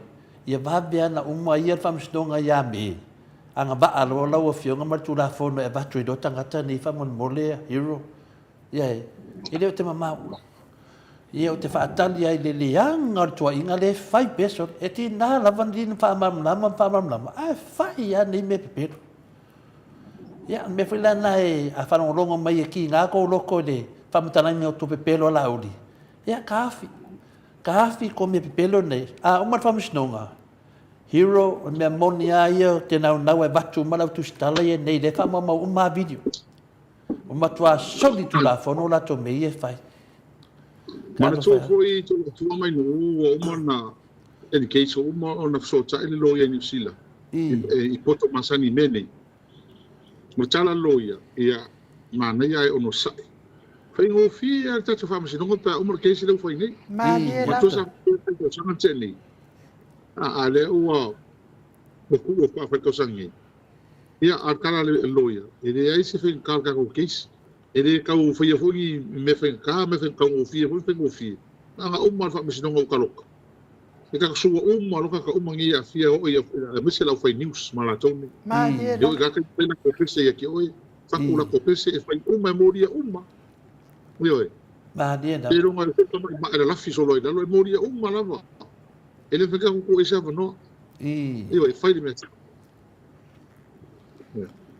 ia vave lava ona uma ia le faamasinoga ia Me, agavaa loa lau Afioga ma le Tulafono e avatu ai loa tagata nei faamolemole Hero. Ia e, e le o te mamao. Ia ou te faatali ai i le leaga o le tuuaiga lea e fai pea sole. E tiga lava ona faamalamalama ma faamalamalama, ae fai lava nei mea pepelo. Ia, o le mea foi la lena e, a faalogologo mai e kiga kou loko i le faamatalaga o tou pepelo a Laauli, ia, ka afi. Ka afi ko mea pepelo nei. A uma le faamasinoga, Hero, o le mea moni lava ia ou te naunau e avatu uma lau tusitala ia nei, lea e faamaumau uma lava video. Ua matua soli tulafono latou mea ia e fai. Manatua foi Tulafono mai Nuu ua uma ona engage, ua uma ona fesootai le loia i Niu Sila i poto masani i mea nei. O le tala a le loia, ia, manaia ae onosai. Faigofie lava le tatou faamasinoga pe a uma le case lea ua fai nei. Malie lava. Manatua sa faapea le tausaga na tea nei, a lea ua tuu atu a fai le tausaga nei. Ia, a o le tala a le loia, e leai se faigata o le tatou case. E le tau faia foi ni mea faigata, mea taugofie foi ma faigofie. Na ona uma lava o le faamasinoga o uta loka. E tatou sua uma loa tagata uma nei e aafia e oo i aemaise le aufai news ma latou nei. Malie E oo i lata i fai latou pese ia te oe, fatu latou pese e fai uma e molia uma. Ioe. Malie lava. Seiloga e fai tamai maa e lalafi solo ai lalo, e molia uma lava. E le mafai ona tatou tuu ai se avanoa. Ioe, e fai le mea sao.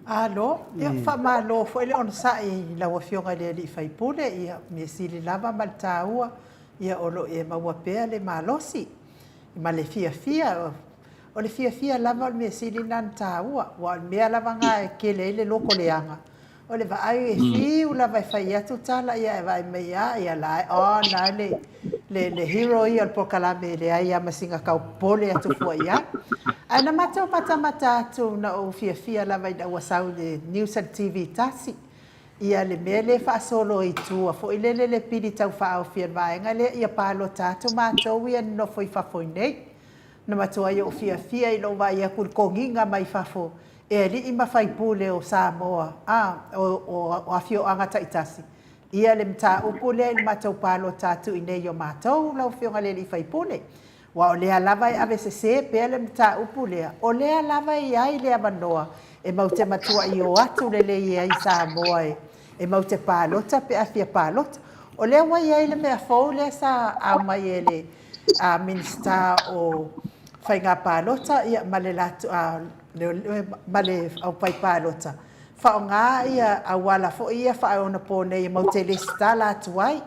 Alo, ia faamalo foi le onosai i lau Afioga i le Alii Faipule, ia mea sili lava ma le taua, ia o lo o e maua pea le malosi ma le fiafia. O le fiafia lava o le mea sili lena ona taua, aua o le mea lava lena e tele ai le loto leaga, O le vaai e fiu lava e fai atu tala ia ae vaai mai a ia la e on a le le le hero ia o le polokalame e leai a ma sina tau popole atu fua i ai. Ae na matou matamata atu na ou fiafia lava ina ua sau i le news a le TV tasi ia le mea lea e faasolo i tua foi lele le pili tau faaofi a le vaega lea ia palota atu matou ia nonofo i fafo i nei. Na matuai ou fiafia i lou vaai atu i le kogiga mai fafo e alii ma faipule o Samoa, a, o, o, o afioaga taitasi, ia le mataupu lea i le matou palota atu i nei o matou, lau Afioga i le Alii Faipule. Aua o lea lava e ave sese pea le mataupu lea, o lea lava e i ai le avanoa e mau te matuai o atu lelei ai i Samoa e, e mau te palota pe a fia palota. O lea ua i ai le mea fou lea sa aumai e le a Minisita o Faiga Palota ia ma le latou ma le aufaipalota. Faaaoga ia auala foi ia faaonaponei e matou te lesitala atu ai,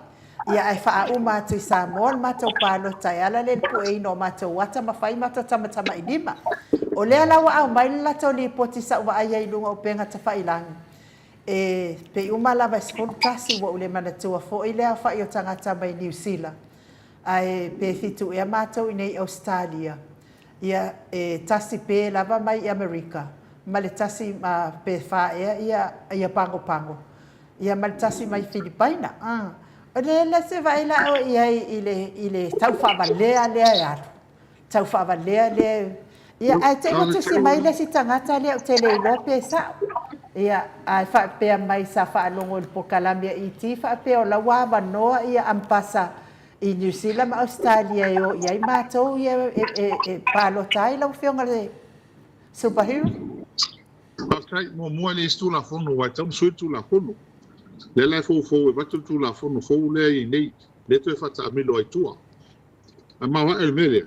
ia ae faaauma atu i Samoa le matou palota e ala lea i le pueina o matou ata ma fai matou tamatamailima. O lea la ua aumai le latou lipoti sa ou vaai ai i luga o upega tafailagi, e pei uma lava e 11, ua ou le manatua foi le aofai o tagata mai Niu Sila, ae pe 7 ea matou i inei i Ausetalia. Ia, e tasi pe lava mai i Amerika, ma le tasi ma pe fa ea ia ia Pagopago, ia ma le tasi mai Filipaina. A, o le la se vaai la oe i ai i le i le tau faavalea lea e alu, tau faavalea lea e, ia ae te i ua tusi mai le isi tagata lea ou te le iloa pe sa'o. Ia, ae faapea mai sa faalogo i le polokalame a ET faapea o la ua avanoa ia Ambasa I Niu Sila ma Ausetalia e o i ai matou ia e palota ai lau Afioga i le Superhero? Faafetai. Muamua e leai se Tulafono aua e tatau ona sui le Tulafono. Lea la e foufou e avatu le Tulafono fou lea i inei, lea e toe faataamilo ai i tua. Ae maoae le mea lea,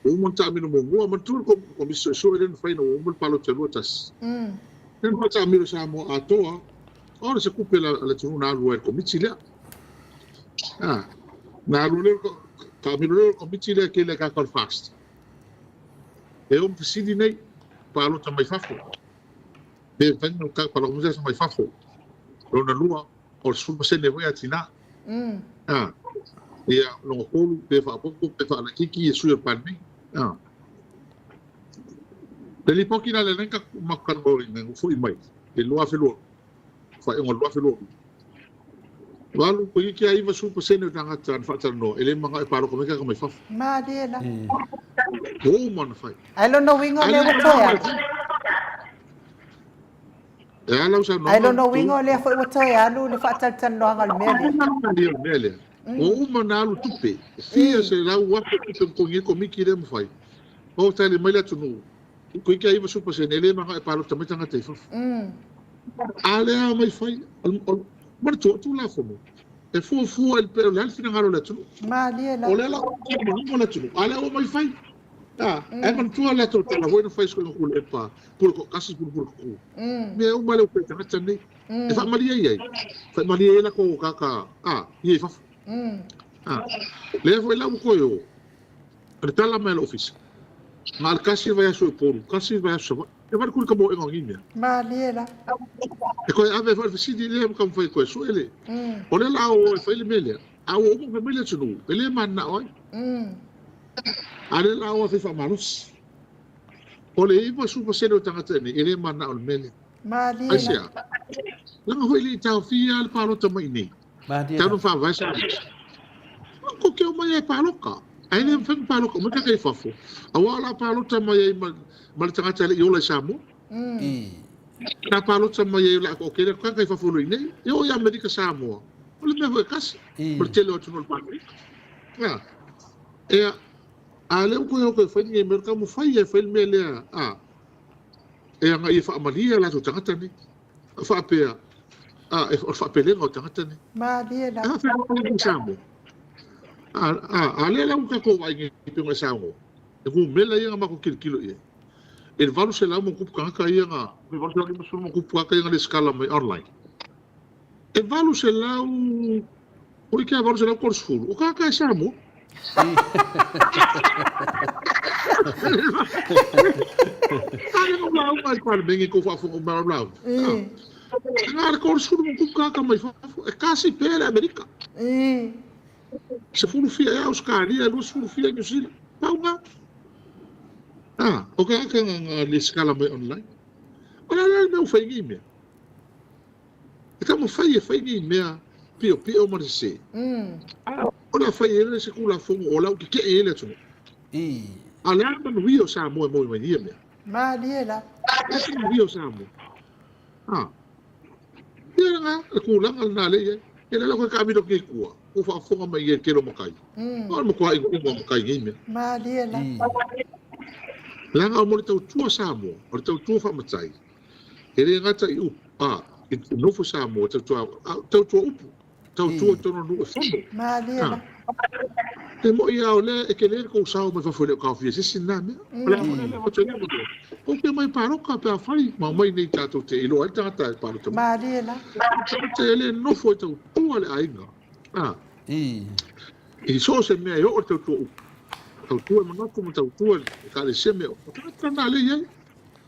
ua uma ona taamilo muamua. Manatua le Komisi Suesue lea na fai ina ua uma le palota i le 21. Lea na faataamilo i Samoa atoa lava, o se tupe a le atunuu na alu ai i le Komiti lea. A, na alu lea, taamilo lea o le Komiti lea tele a tagata o le FAST. E o ma fesili nei, palota mai fafo. Pe mafai ona palota mai tagata mai fafo. Lona lua, o le 10% foi a tina. A, ia, lona tolu, pe faaopoopo pe faalaitiiti ia sui o le Palemene. A. Le lipoti la lea na matou talanoaina na foi mai i le 2022, faaiuga o le 2022, valu toeitiiti lava 90% o tagata na faatalanoa e le manao e palota mai tagata mai fafo. Malie la. Ua uma ona fai. Ae lona uiga o lea ua toe alu. E a lau saunoaga? Ae lona uiga o lea foi ua toe alu le faatalatalanoaga o le mea lea. Malie o le mea lea. Ua uma ona alu tupe. Fia 100,000 tupe na totogi ai le komiti lea ma fai. O tali mai le atunuu, toeitiiti lava 90% e le manao e palota mai tagata i fafo. A lea mai fai, manatua o Tulafono e fuafua i le o le a le finagalo o le atunuu. Malie la. O lea la ua manino le atunuu, a lea ua mai fai. Ae manatua le latou tala foi na fai i Suesuega Tuilaepa, pule toatasi, pule pule toatolu. Mea uma lea ua fai e tagata nei. E faamalie ai ai, faamalie ai latou tagata ia i fafo. Lea foi la ua toe o, O le tala mai a le Ofisa, na o le tasi le vaiaso i Upolu, tasi le vaiaso i Savaii. E valu kuli ka moega o nei mea. Malie la. E toe ave ai foi le fesili lea ma taumafai e toe sue le. O lea la o e fai le mea lea, a ua uma ona fai mai le atunuu, e le mananao ai. A lea la o e fai faamalosi. O le 90% o tagata i inei e le mananao i le mea lea. Malie la. Aisea? Leaga foi e le i taofia lava le palota mai i inei. Tau na faavae sa Ko ke omai ai palota. Ae le mafai ona palota uma tagata i fafo. Aua o le a palota mai ai ma le tagata e le i ola i Samoa. Na palota mai ai o le a toatele atu tagata i fafo i inei. E oo i Amerika Samoa, o le mea foi e tasi. Ma le tele o atunuu o le Pasefika. A, ea, a lea ua toe o toe fai lenei mea, o le taumafai e fai le mea lea, a, e agai e faamalie a latou tagata nei. Faapea, a, o le faapelega o tagata nei. Malie la. A faapea o le Samoa. A, a, a lea la ua tatou vaai nei pei ona e saunoa, e numera ia na matou tilotilo i ai. I le 800 ma tupu tagata ia na, pe 850 ma tupu tagata ia na lesitala mai online. E 800, toeitiiti lava 830, o tagata e Samoa. A lea na ou lauga ai i le Palemene i tou faafofoga uma lau lauga. Na o le 30 ma tupu tagata mai fafo, e tasi pea le Amerika. Sefulu fia ea Ausetalia, e 20 fia Niu Sila. Pau na. O tagata na lesitala mai online. O le a la le mea ua fai ai nei mea? E taumafai e fai nei mea piopio ma le sese. O le a fai ai le se Tulafono o la ua tetee ai le atunuu. A o le a le manuia o Samoa e maua mai ia mea? Malie la. O le a se manuia o Samoa? A. Ia lena, le tulaga lena lea e i ai. Ia lea la ua toe taamilo atu nei i tua, ua faafofoga mai i ai le tele o matai. O le matua inoino o matai i nei mea. Malie la. Leaga mo le tautua Samoa, o le tautua faamatai, E le gata i upu, a, i nofo Samoa, tautua, a, tautua upu, tautua i tonu nuu e fono. Malie la. E moʻi lava o lea e tele le tou sao mai fafo e le o taofia e se isi lena mea. O le a foi lea avatu ai lea avanoa, tou te omai e palota pe afai ma omai nei tatou te iloa ai le tagata e palota mai. Malie la. Tagata e le nofo e tautua le aiga, a. I so o se mea e oo le tautua upu, tautua i manatu ma tautua i ekalesia mea uma. O tagata na lea e i ai.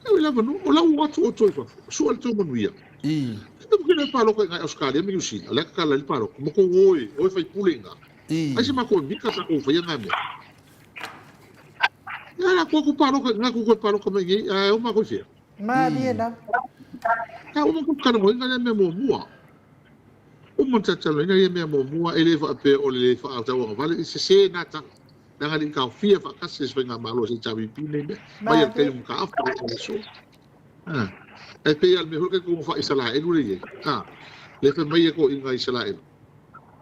E ui lava no, o la ua o atu outou i fafo, sua le tou manuia. E tamu kena palota i ina i Ausetalia ma Niu Sila, o lea tatala ai le palota, ma tou o e, o e faipule i ina. Ai se matou e mika tatou faia na mea. Ia la tou atu palota i ina, tou toe palota mai i inei, ae o matou i fea? Malie lava. A uma ona talanoaina lea mea muamua. Uma ona talanoaina lea mea muamua, e le faapea o le le faatauagavale, e sese na tala. Leaga e le i taofia faatasi e se faigamalo a se HRPP nei mea, mai lava i le taimi o mataafa o le aso. Ae pei lava o le mea foi lea tatou faa-Isalaelu lea e i ai, a, lea e fai mai e toeaiina Isalaelu,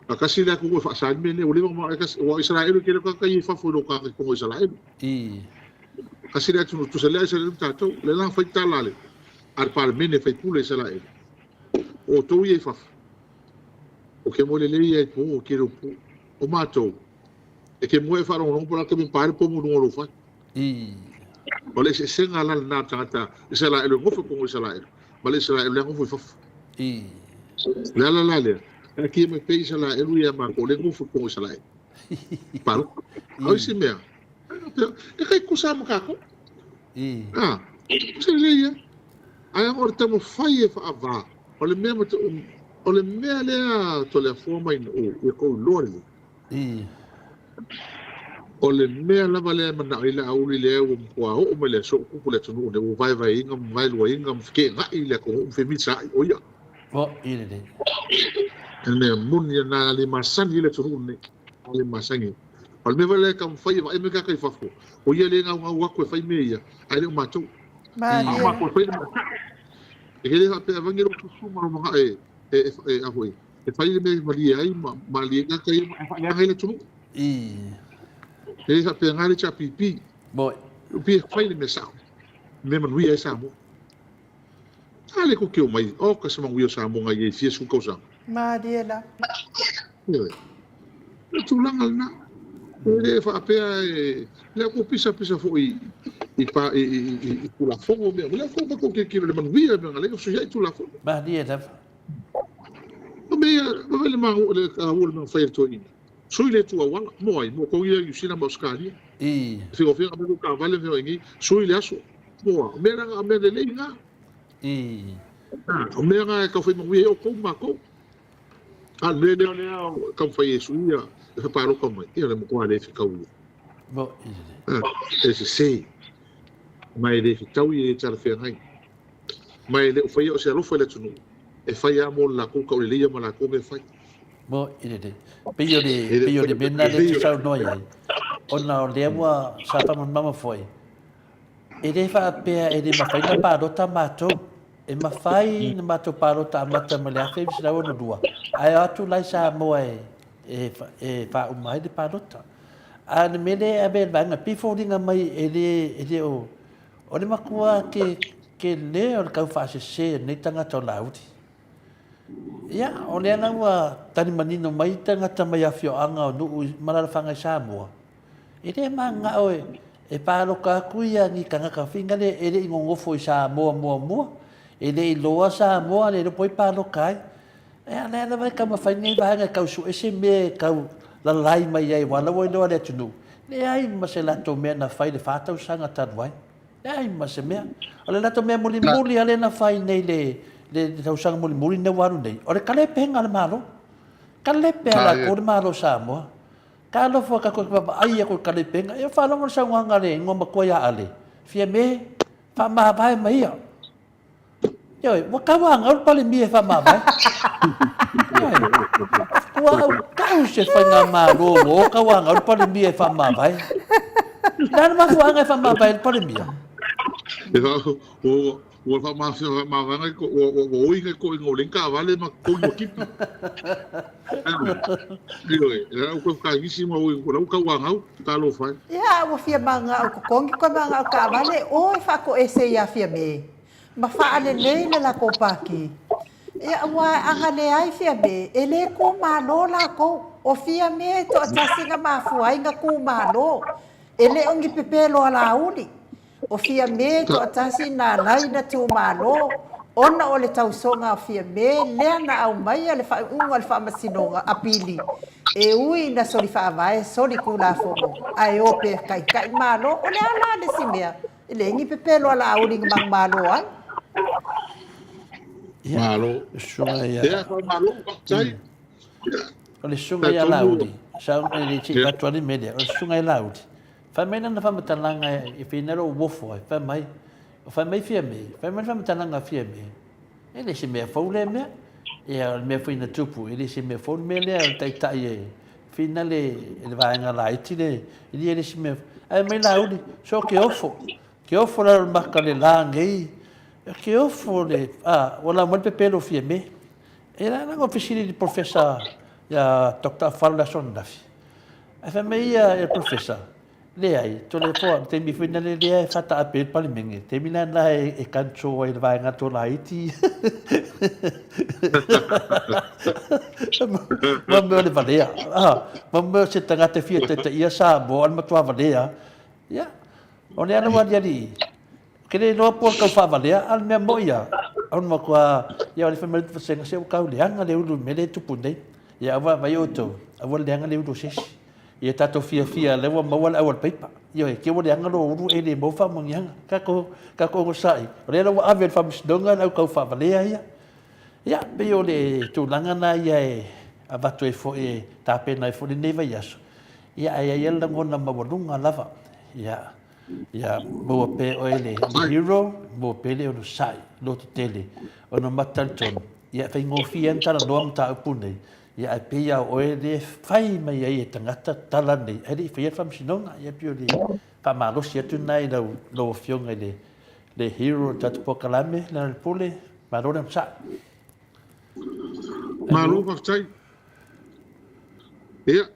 faatasi le atunuu e faasa ai le mea lenei, ua leva ona aua o Isalaelu e tele o tagata ia i fafo i lo tagata i totonu o Isalaelu. Tasi le atunuu, tusa lea Isalaelu ma tatou. O lea la na fai tala a le a le Palemene faipule Isalaelu, o outou ia i fafo, ou te moe lelei lava i po, o tele o po. O matou, E te moe e faalogologo po o le a le taimi e pa ai le pomu i luga o lou fale. O le eseesega la lena o le tagata Isaraelu e nofo i totonu o Isaraelu ma le Isaraelu lea e nofo i fafo. O le ala la lea, e akia mai pea Isaraelu ia matou lea e nofo i totonu o Isaraelu. Palota. A o isi mea, e tai tutusa lava ma tatou. A, tutusa lelei lava. Ae o le taumafai e faava, o le mea, o le mea lea Toleafoa ma Inoue, ia tou iloa lelei. O le mea lava lea e manao ai Laauli lea ua matua oo mai le aso o tupu le atunuu nei, ua vaevaeina ma vaeluaina ma feteenai le atunuu ma femisaai, o ia. O le mea moni lena, a le masani ai le atunuu lenei, a le masani ai. O le mea foi lea e taumafai e vaai mai tagata i fafo, o ia lea e naunau atu e fai mea ia, ae le o matou. A o matou e fai le mea sao. E le faapea e aveane lou susu ma lou manao e, e, e, a foi, e fai le mea e malie ai ma malie tagata ia ae faaleaga ai le atunuu. E le faapena le HRPP. E pei e fai le mea sao, le mea manuia ai Samoa. A lea tou te omai, oka se manuia o Samoa na i ai i fia sefulu tausaga. Malie la. Ioe. O le tulaga lena. E le faapea e, lea ua pisapisa foi i, pa, i, i, i, i Tulafono mea uma. Lea ua tou tilotilo i le manuia mea na lea ua sui ai Tulafono. Malie lava. O mea ia, vave le magu, le taua le mea na fai e le toeaina. Sui le itu auala, mo ai? Mo tou ia i Niu Sila ma Ausetalia. Figofia na mai tou taavale ma feoai nei, sui le aso. Mo a? O mea na, o mea lelei na. O mea na e tau fai manuia ai outou ma matou. A o le mea lea o lea e taumafai e sui ia, e faapalota mai, ia o le matua le fetau ia. E sese. Ma e le fetau ia e le talafeagai. Ma e le o faia o se alofa i le atunuu, e fai lava mo le latou tauleleia ma latou mea fai. Mo i lelei. Pei o le, pei o le mea lena lea e te saunoa i ai, ona o lea ua, sa faamalamalama foi, e le faapea e le mafai ona palota matou. E mafai ona matou palota amata mai le 1962, ae o atu la i Samoa e, e, e faauma ai le palota. A o le mea lea e ave e le vaega, pei e foliga mai e le, e le o, O le matua ke, tele o le tau faasese o lenei tagata o Laauli. Ia, o lea la ua tali manino mai tagata mai afioaga o nuu ma alalafaga i Samoa, e le mananao e, e palota atu ia ni tagata fingale e le i nonofo i Samoa muamua, e le i loa Samoa, le iloa po o ai palota ai. Ia, o lea lava e taumafai lenei vaega e tau sue se mea e tau lalai mai ai, aua o la ua iloa e le atunuu, leai ma se latou mea na fai i le fa tausaga talu ai. Leai ma se mea. O le latou mea mulimuli lava lea na fai nei le, le tausaga mulimuli lea ua alu nei, o le kalepega a le Malo. Kalepe a latou le Malo o Samoa. Talofa tatou te vaavaai atu i le kalepega. Ia faalogo le saunoaga a le igoa matua ia Ale, Fiame, faamavae ma ia. Ioe, ua tauanau le Palemia e faamavae. Ioe, ua autau se faigamalo ua o tauanau le Palemia e faamavae. O le a le mafuaaga e faamavae ai le Palemia? Ua faamavae ua oi nai toeaiina ua leai ni taavale ma totogi ua tipi. Ioe, la ua toe fakaagisi ma oi, o la ua tauanau, talofa e. Ia, ua fia manao totogi toe manao taavale, o e faatoese ia Fiame ma faalelei le latou pati. Ia, aua a na leai Fiame, e le tumalo latou. O Fiame e toatasi na mafua ai na tu Malo. E le o ni pepelo a Laauli. O Fiame e toatasi na ala ai na tu Malo ona o le tausoga a Fiame lea na aumaia le faaiuga o le Faamasinoga Apili e ui ina soli faavae, soli Tulafono ae o pea taitai Malo. O le a la le isi mea? E leai ni pepelo a Laauli na manumalo ai. Malo. Susuga ia. Ia, faamalo, faafetai. O le susuga ia Laauli, sa e le ti avatu lava le mea lea, o le susuga ia Laauli, fai mai lana faamatalaga e fina lou uofo ai, fai mai, fai mai Fiame, fai mai le faamatalaga a Fiame, e le se mea fou lea mea. Ia, o le mea foi na tupu, e le se mea fou le mea lea, o le taitai e fina le, le vaega laiti le, e le se mea. Ae mai Laauli, so ke ofo, ke ofo lalo le maka le la nei, ke ofo le, a, ua lau mai le pepelo o Fiame. E la na fesili i le professor ia Dr. Afalo le aso ananafi. Ae fai mai ia le professor, leai, tole foa, le taimi foi na le lea e whataape ai le palemene, taimi la na e kancho ai le vaega tō laiti. Ma mea o le valea. Ah, ma mea o se tangata fia tata ia Samoa, o le matua valea. Ia, o le ala wali Ke le iloa po o le tau faavalea, a o le mea moni lava, o le matua, ia o le fai mai le vasega, se ua tau leaga le ulu i le mea lea e tupu nei. Ia aua vaai outou, aua le leaga le ulu o se isi. Ia tatou fiafia o lea ua maua le au a le paipa. Ioe, te i ua leaga lou ulu e le maua faamanuiaga. Tatou, tatou onosai, o lea la ua ave e le Faamasinoga le au tau faavalea ia. Ia, pei o le tulaga lena ia e avatu ai foi e tapena ai foi lenei vaiaso. Ia, ae i ai lava le lagona maualuga lava. Ia, Ia maua pea oe le hero, maua pea le onosai, loto tele, ona ma talitonu, ia e faigofie lava ona talanoa mataupu nei, ia ae pei lava o oe lea e fai mai ai e tagata tala nei, ae le i faia le faamasinoga. Ia pei o le faamalosi atu lena i lau, lau Afioga i le, le hero o le tatou polokalame, Lealailepule, malo le onosai. Malo faafetai. Ia,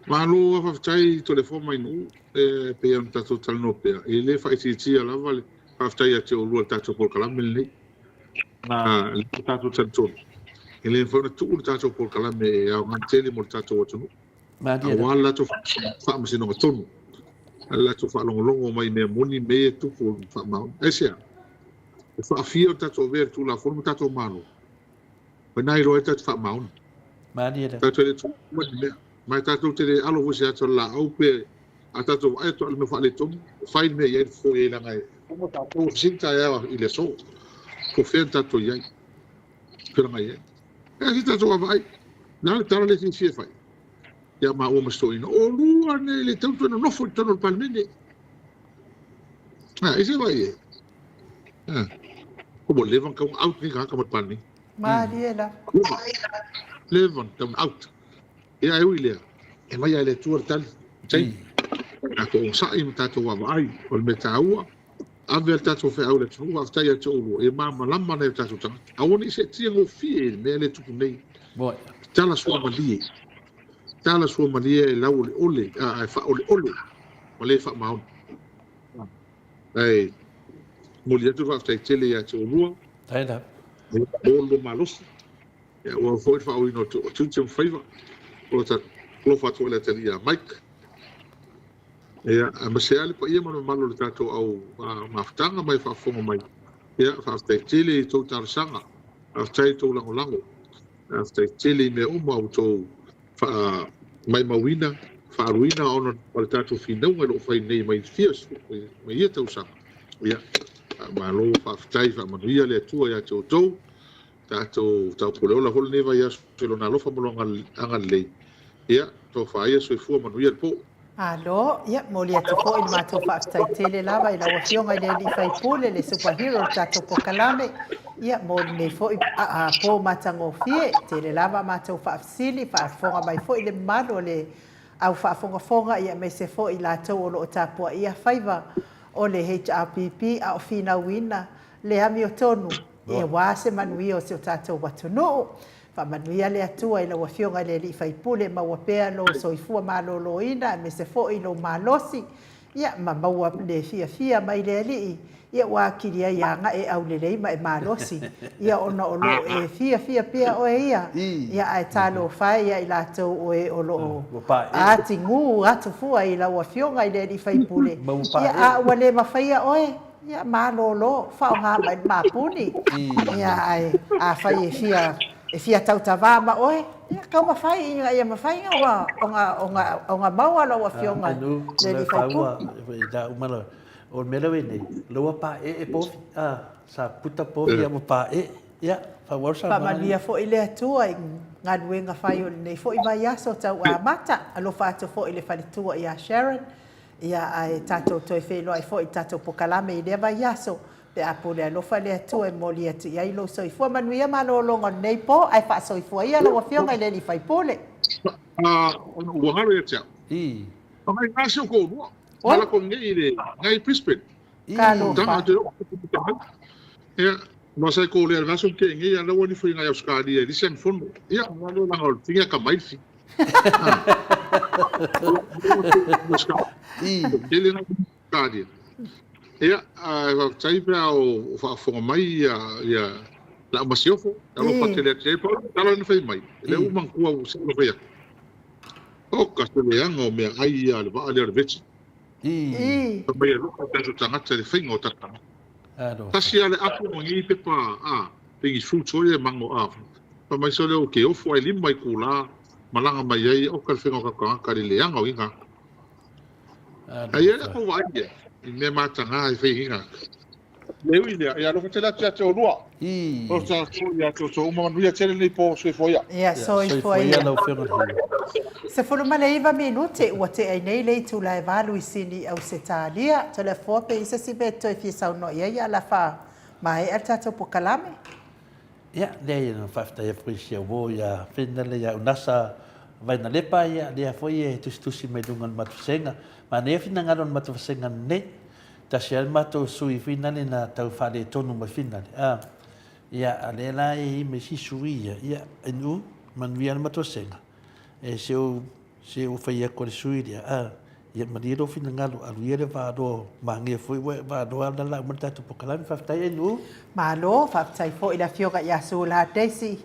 Malo lava faafetai Toleafoa Mainuu, e pei ona tatou talanoa pea, e le faaitiitia lava le faafetai ia te oulua i le tatou polokalame lenei. A lea ua tatou talitonu, e le mafai ona tuu le tatou polokalame e aoga tele mo le tatou atunuu, aua le latou faamasinoga tonu, a le latou faalogologo mai i mea moni, mea ia e tupu ma faamaoni. Aisea? E faafia o tatou avea i le Tulafono ma tatou Malo. O ina e iloa ai le tatou faamaoni. Malie lea. Tatou te le tuua ni mea. Ma e tatou te le alo foi i se ata o le laau pe a tatou vaai atu le mea faaletonu, fai le mea i ai le fofo i ai leaga e uma tatou e fesili taeao i le aso. Po o fea na tatou i ai. Tulaga i ai. E se tatou vaavaai. Le a le tala lea e fiafia e fai? Ia maua ma si toeaina. Oulua nei le tau toe nonofo i totonu o le Palemene. A, i se vaai i ai? Ua leva ona tau out nei tagata ma le Palemene. Malie lava. Leva ona tau out. Ia e ui lea, e mai lava e le Atua le tali. Taimi. Tatou onosai ma tatou vaavaai. O le mea taua, ave le tatou feau i le atunuu, faafetai ia te oulua, ia malamalama nai o tatou tagata. Aua ne i seetia gofie i le mea lea e tupu nei. Tala suamalie. Tala suamalie e lauoleole, a, e faaoleole ma le faamaoni. Ae momoli atu le faafetai tele ia te oulua. Faafetai lava. Mo le malosi. Ia, aua foi le faaauauina o tiute ma faiva. O lo alofa atu foi le atalii ia Mike. Ia, aemaise lava le paia ma le mamalu o le tatou au mafutaga mai faafofoga mai. Ia, faafetai tele i tou talosaga. Faafetai i tou lagolago. Faafetai tele i mea uma ua outou faamaumauina, faaluina ona o le tatou finauga o lo o fai nei mai fia mai ia tausaga. Ia, faamalo, faafetai, faamanuia le Atua ia te outou. Tatou taupuleola foi lenei vaiaso i Lona alofa ma Lona agalelei. Ia, tofa ia soifua manuia le po. Malo, ia momoli atu foi le matou faafetai tele lava i lau Afioga i le Alii Faipule, le Super Hero o le tatou polokalame, ia mo lenei foi po matagofie. Tele lava a matou faafesili, faafofoga mai foi le mamalu o le au faafogafoga, ia aemaise foi i latou o lo o tapuaia faiva o le HRPP a o finauina le amiotonu aua se manuia o si o tatou atunuu. Faamanuia le Atua i lau Afioga i le Alii Faipule, maua pea lou soifua maloloina aemaise foi lou malosi, ia, ma maua le fiafia mai le Alii Ia ua atili ai agai e aulelei ma e malosi, ia ona o lo o e fiafia pea oe ia, ia ae talofa e ia i latou o e o lo o atigū atu fua i lau Afioga i le alii faipule, ia a ua le mafaia oe, ia malolo, faaaoga mai le mapuni, ia ae afai e fia e fia tautavā ma oe, ia taumafai ina ia mafai ona maua lau Afioga i le alii faipule. O le mea lea ua i ai nei, o lea ua paee povi, a, sa puta povi a ua paee. Ia, faaauau le saunoaga. Faamanuia foi le Atua i galuega fai o lenei foi vaiaso tau amata. Alofa atu foi i le faletua ia Sharon, ia ae tatou toe feiloai foi i le tatou pokalame i lea vaiaso pe a pule alofa le Atua e momoli atu i ai lou soifua manuia malologa o lenei po, ae faasoifua ia lau Afioga i le sui usufono. Ua galo ia te au. Whakainga si o kōrua. Oi. Ko nei i le ngai Brisbane. Talofa. Ia, ma sai ko le vaso ke ngi ia lawa ni foi ngai Australia li sen fono. Ia, ma lo langa o tinga ka mai fi. I. Tele na Australia. Ia, a faafetai pe a o faafofoga mai ia ia lau masiofo, alofa tele atu i ai, tala na fai mai, le ua manatua ua se fai atu. Oka se leaga o meaai ia a le vaa lea o le Virgin. Fai mai alofa i tatou tagata i le faiga o tatou tagata. Tasi lava le apo ma nei pepa a, pei ni fruits foi ia e magoa. Fai mai sole ou te ofo ae 5 itula malaga mai ai, oka le faiga o tatou tagata i le leaga o nei tagata. Ae i ai le tou vaai ia i mea mataga e fai e nei tagata. Le ui lea, ia alofa tele atu ia te oulua. Alofa atu ia te outou uma, manuia tele lenei po, soifua ia. Ia, soifua ia. Lau Afioga i le 19 minute ua tea ai nei le itula e 8 i Sini, Ausetalia. Toleafoa pe i se isi mea e toe fia saunoa i ai a o le a faamaea le tatou pokalame. Ia, leai, na faafetai atu foi i si au uo ia Fenale ia Unasa Vainalepa, ia, lea foi e tusitusi mai luga o le matou vasega. Manaia finagalo o le matou vasega lenei. Tasi lava le matou sui finale na tau faaletonu mai finale. A, ia, a lea la e i ma isi sui ia, ia, inu, manuia le matou vasega. E se u, se u fai atu a le sui lea, a, ia malie lou finagalo, alu ia le valoa, manaia foi ua e valoa la la uma le tatou pokalame. Faafetai inu. Malo, faafetai foi i le Afioga ia Sula Daisy,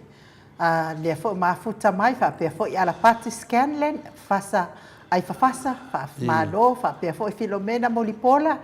a, lea foi mafuta mai, faapea foi Alapati Scanlan, Fasa Aifafasa, faamalo, faapea foi Filomena Mulipola,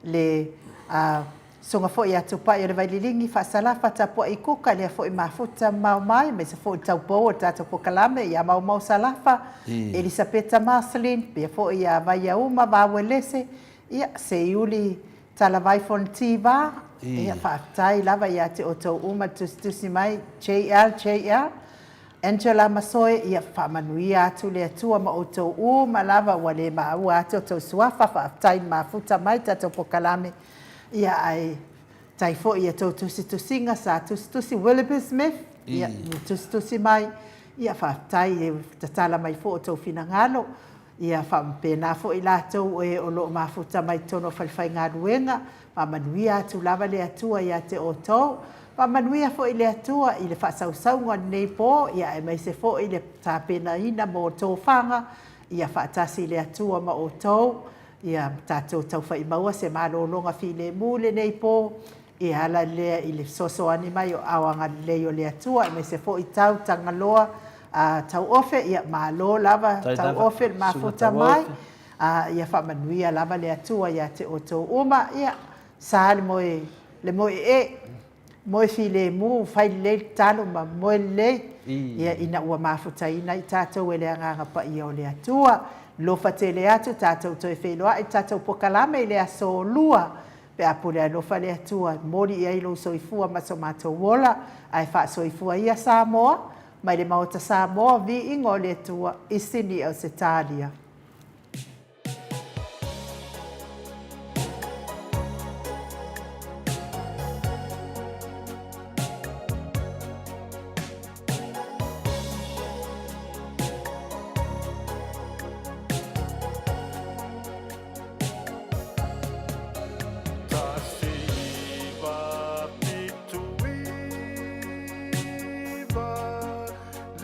le a, Susuga foi ia Tupai o le Vaililigi, Faasalafa Tapuai Kuka, lea foi mafuta mamao mai, aemaise foi le taupou o le tatou pokalame ia Maumau Salafa, Elisapeta Marceline, pea foi ia Vaiauma Vauelese, ia Seiuli Talavai Fonotiva, ia faafetai lava ia te outou uma le tusitusi mai, JL, JL, Angela Masoe, ia faamanuia atu le Atua ma outou uma lava ua le maua atu outou suafa, faafetai le mafuta mai tatou pokalame, Ia ae tai foi i a tou tusitusiga sa tusitusi Willoughby Smith, ia ni tusitusi mai, ia faafetai i le tatala mai foi o tou finagalo, ia faapena foi i latou e o lo o mafuta mai totonu o falefaigaluega, faamanuia atu lava le Atua ia te outou, faamanuia foi le Atua i le faasausauga o lenei po, ia aemaise foi le tapenaina mo tofaga, ia faatasi le Atua ma outou. Ia tatou taufa'i maua se malologa filemu i lenei po, e ala lea i le fesoasoani mai o aao agalelei o le Atua, aemaise foi tau Tagaloa a Tauofe, ia malo lava Tauofe le mafuta mai, a ia faamanuia lava le Atua ia te outou uma, ia sa le moe le moe ee. Moe filemu, fai lelei le talo ma moe lelei, ia ina ua mafutaina i tatou e le Agaga Paia o le Atua. Lofa tele atu tatou toe feiloai i le tatou pokalame i le aso Lua, pe a pule alofa le Atua, moli i ai lou soifua ma so matou ola, ae faasoifua ia Samoa, mai le Maota Samoa, viiga o le Atua, i Sini Ausetalia.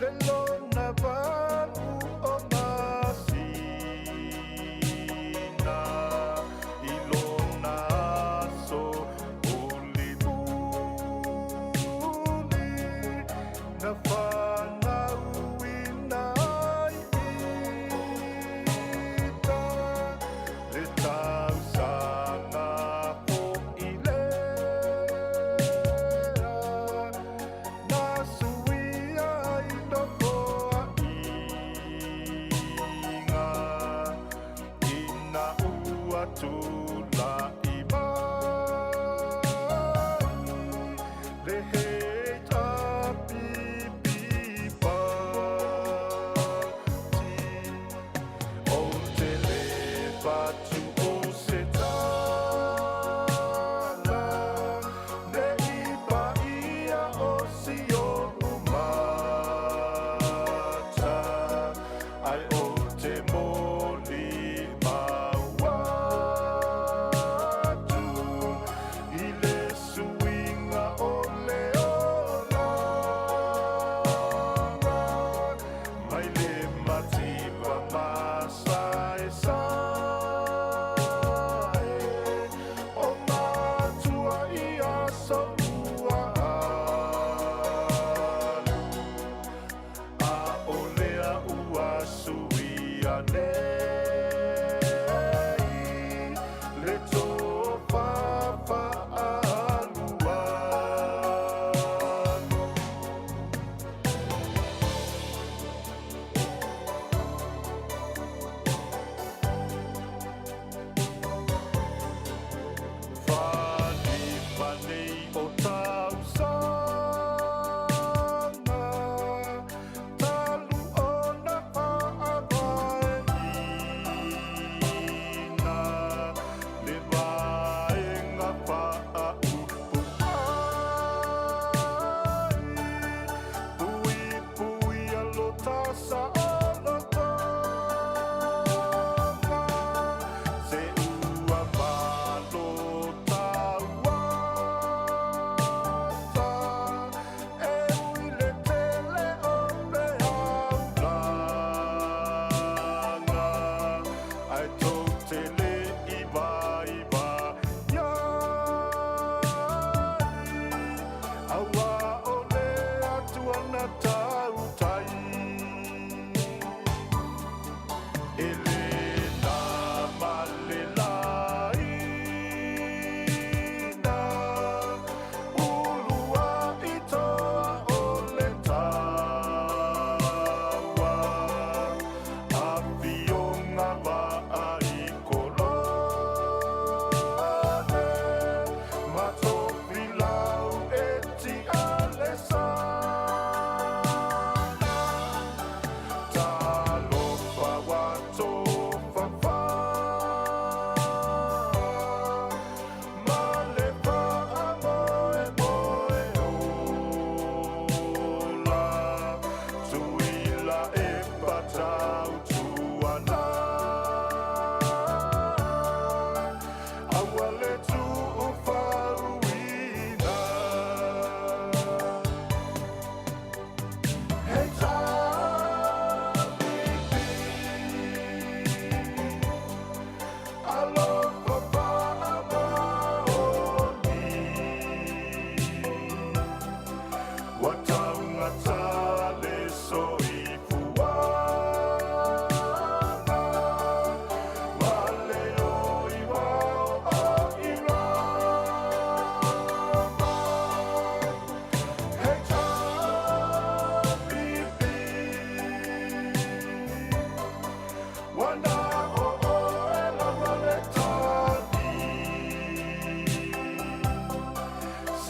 Le lona valu o masina.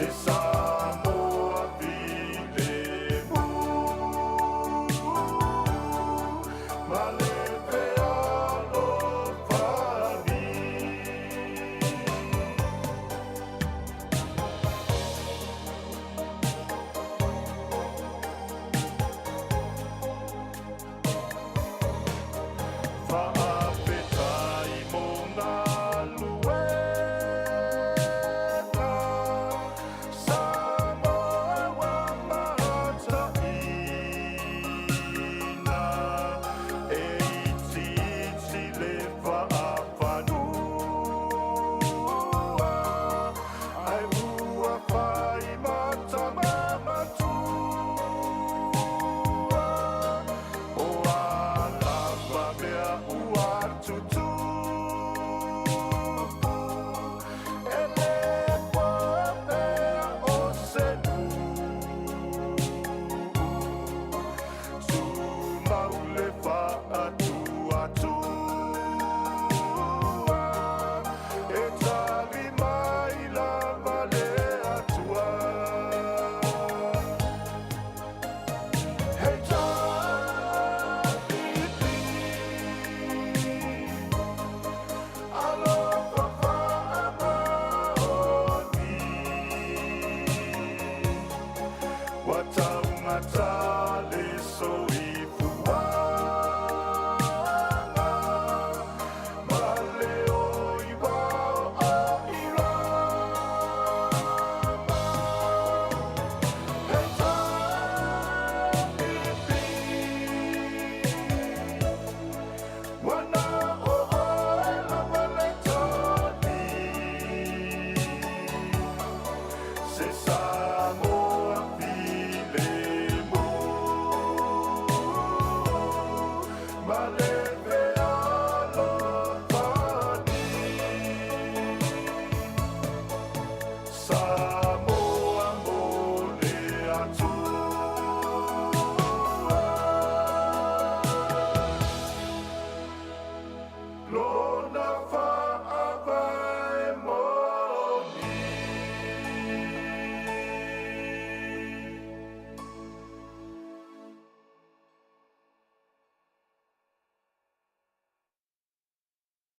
Se Samoa filemu. Matai.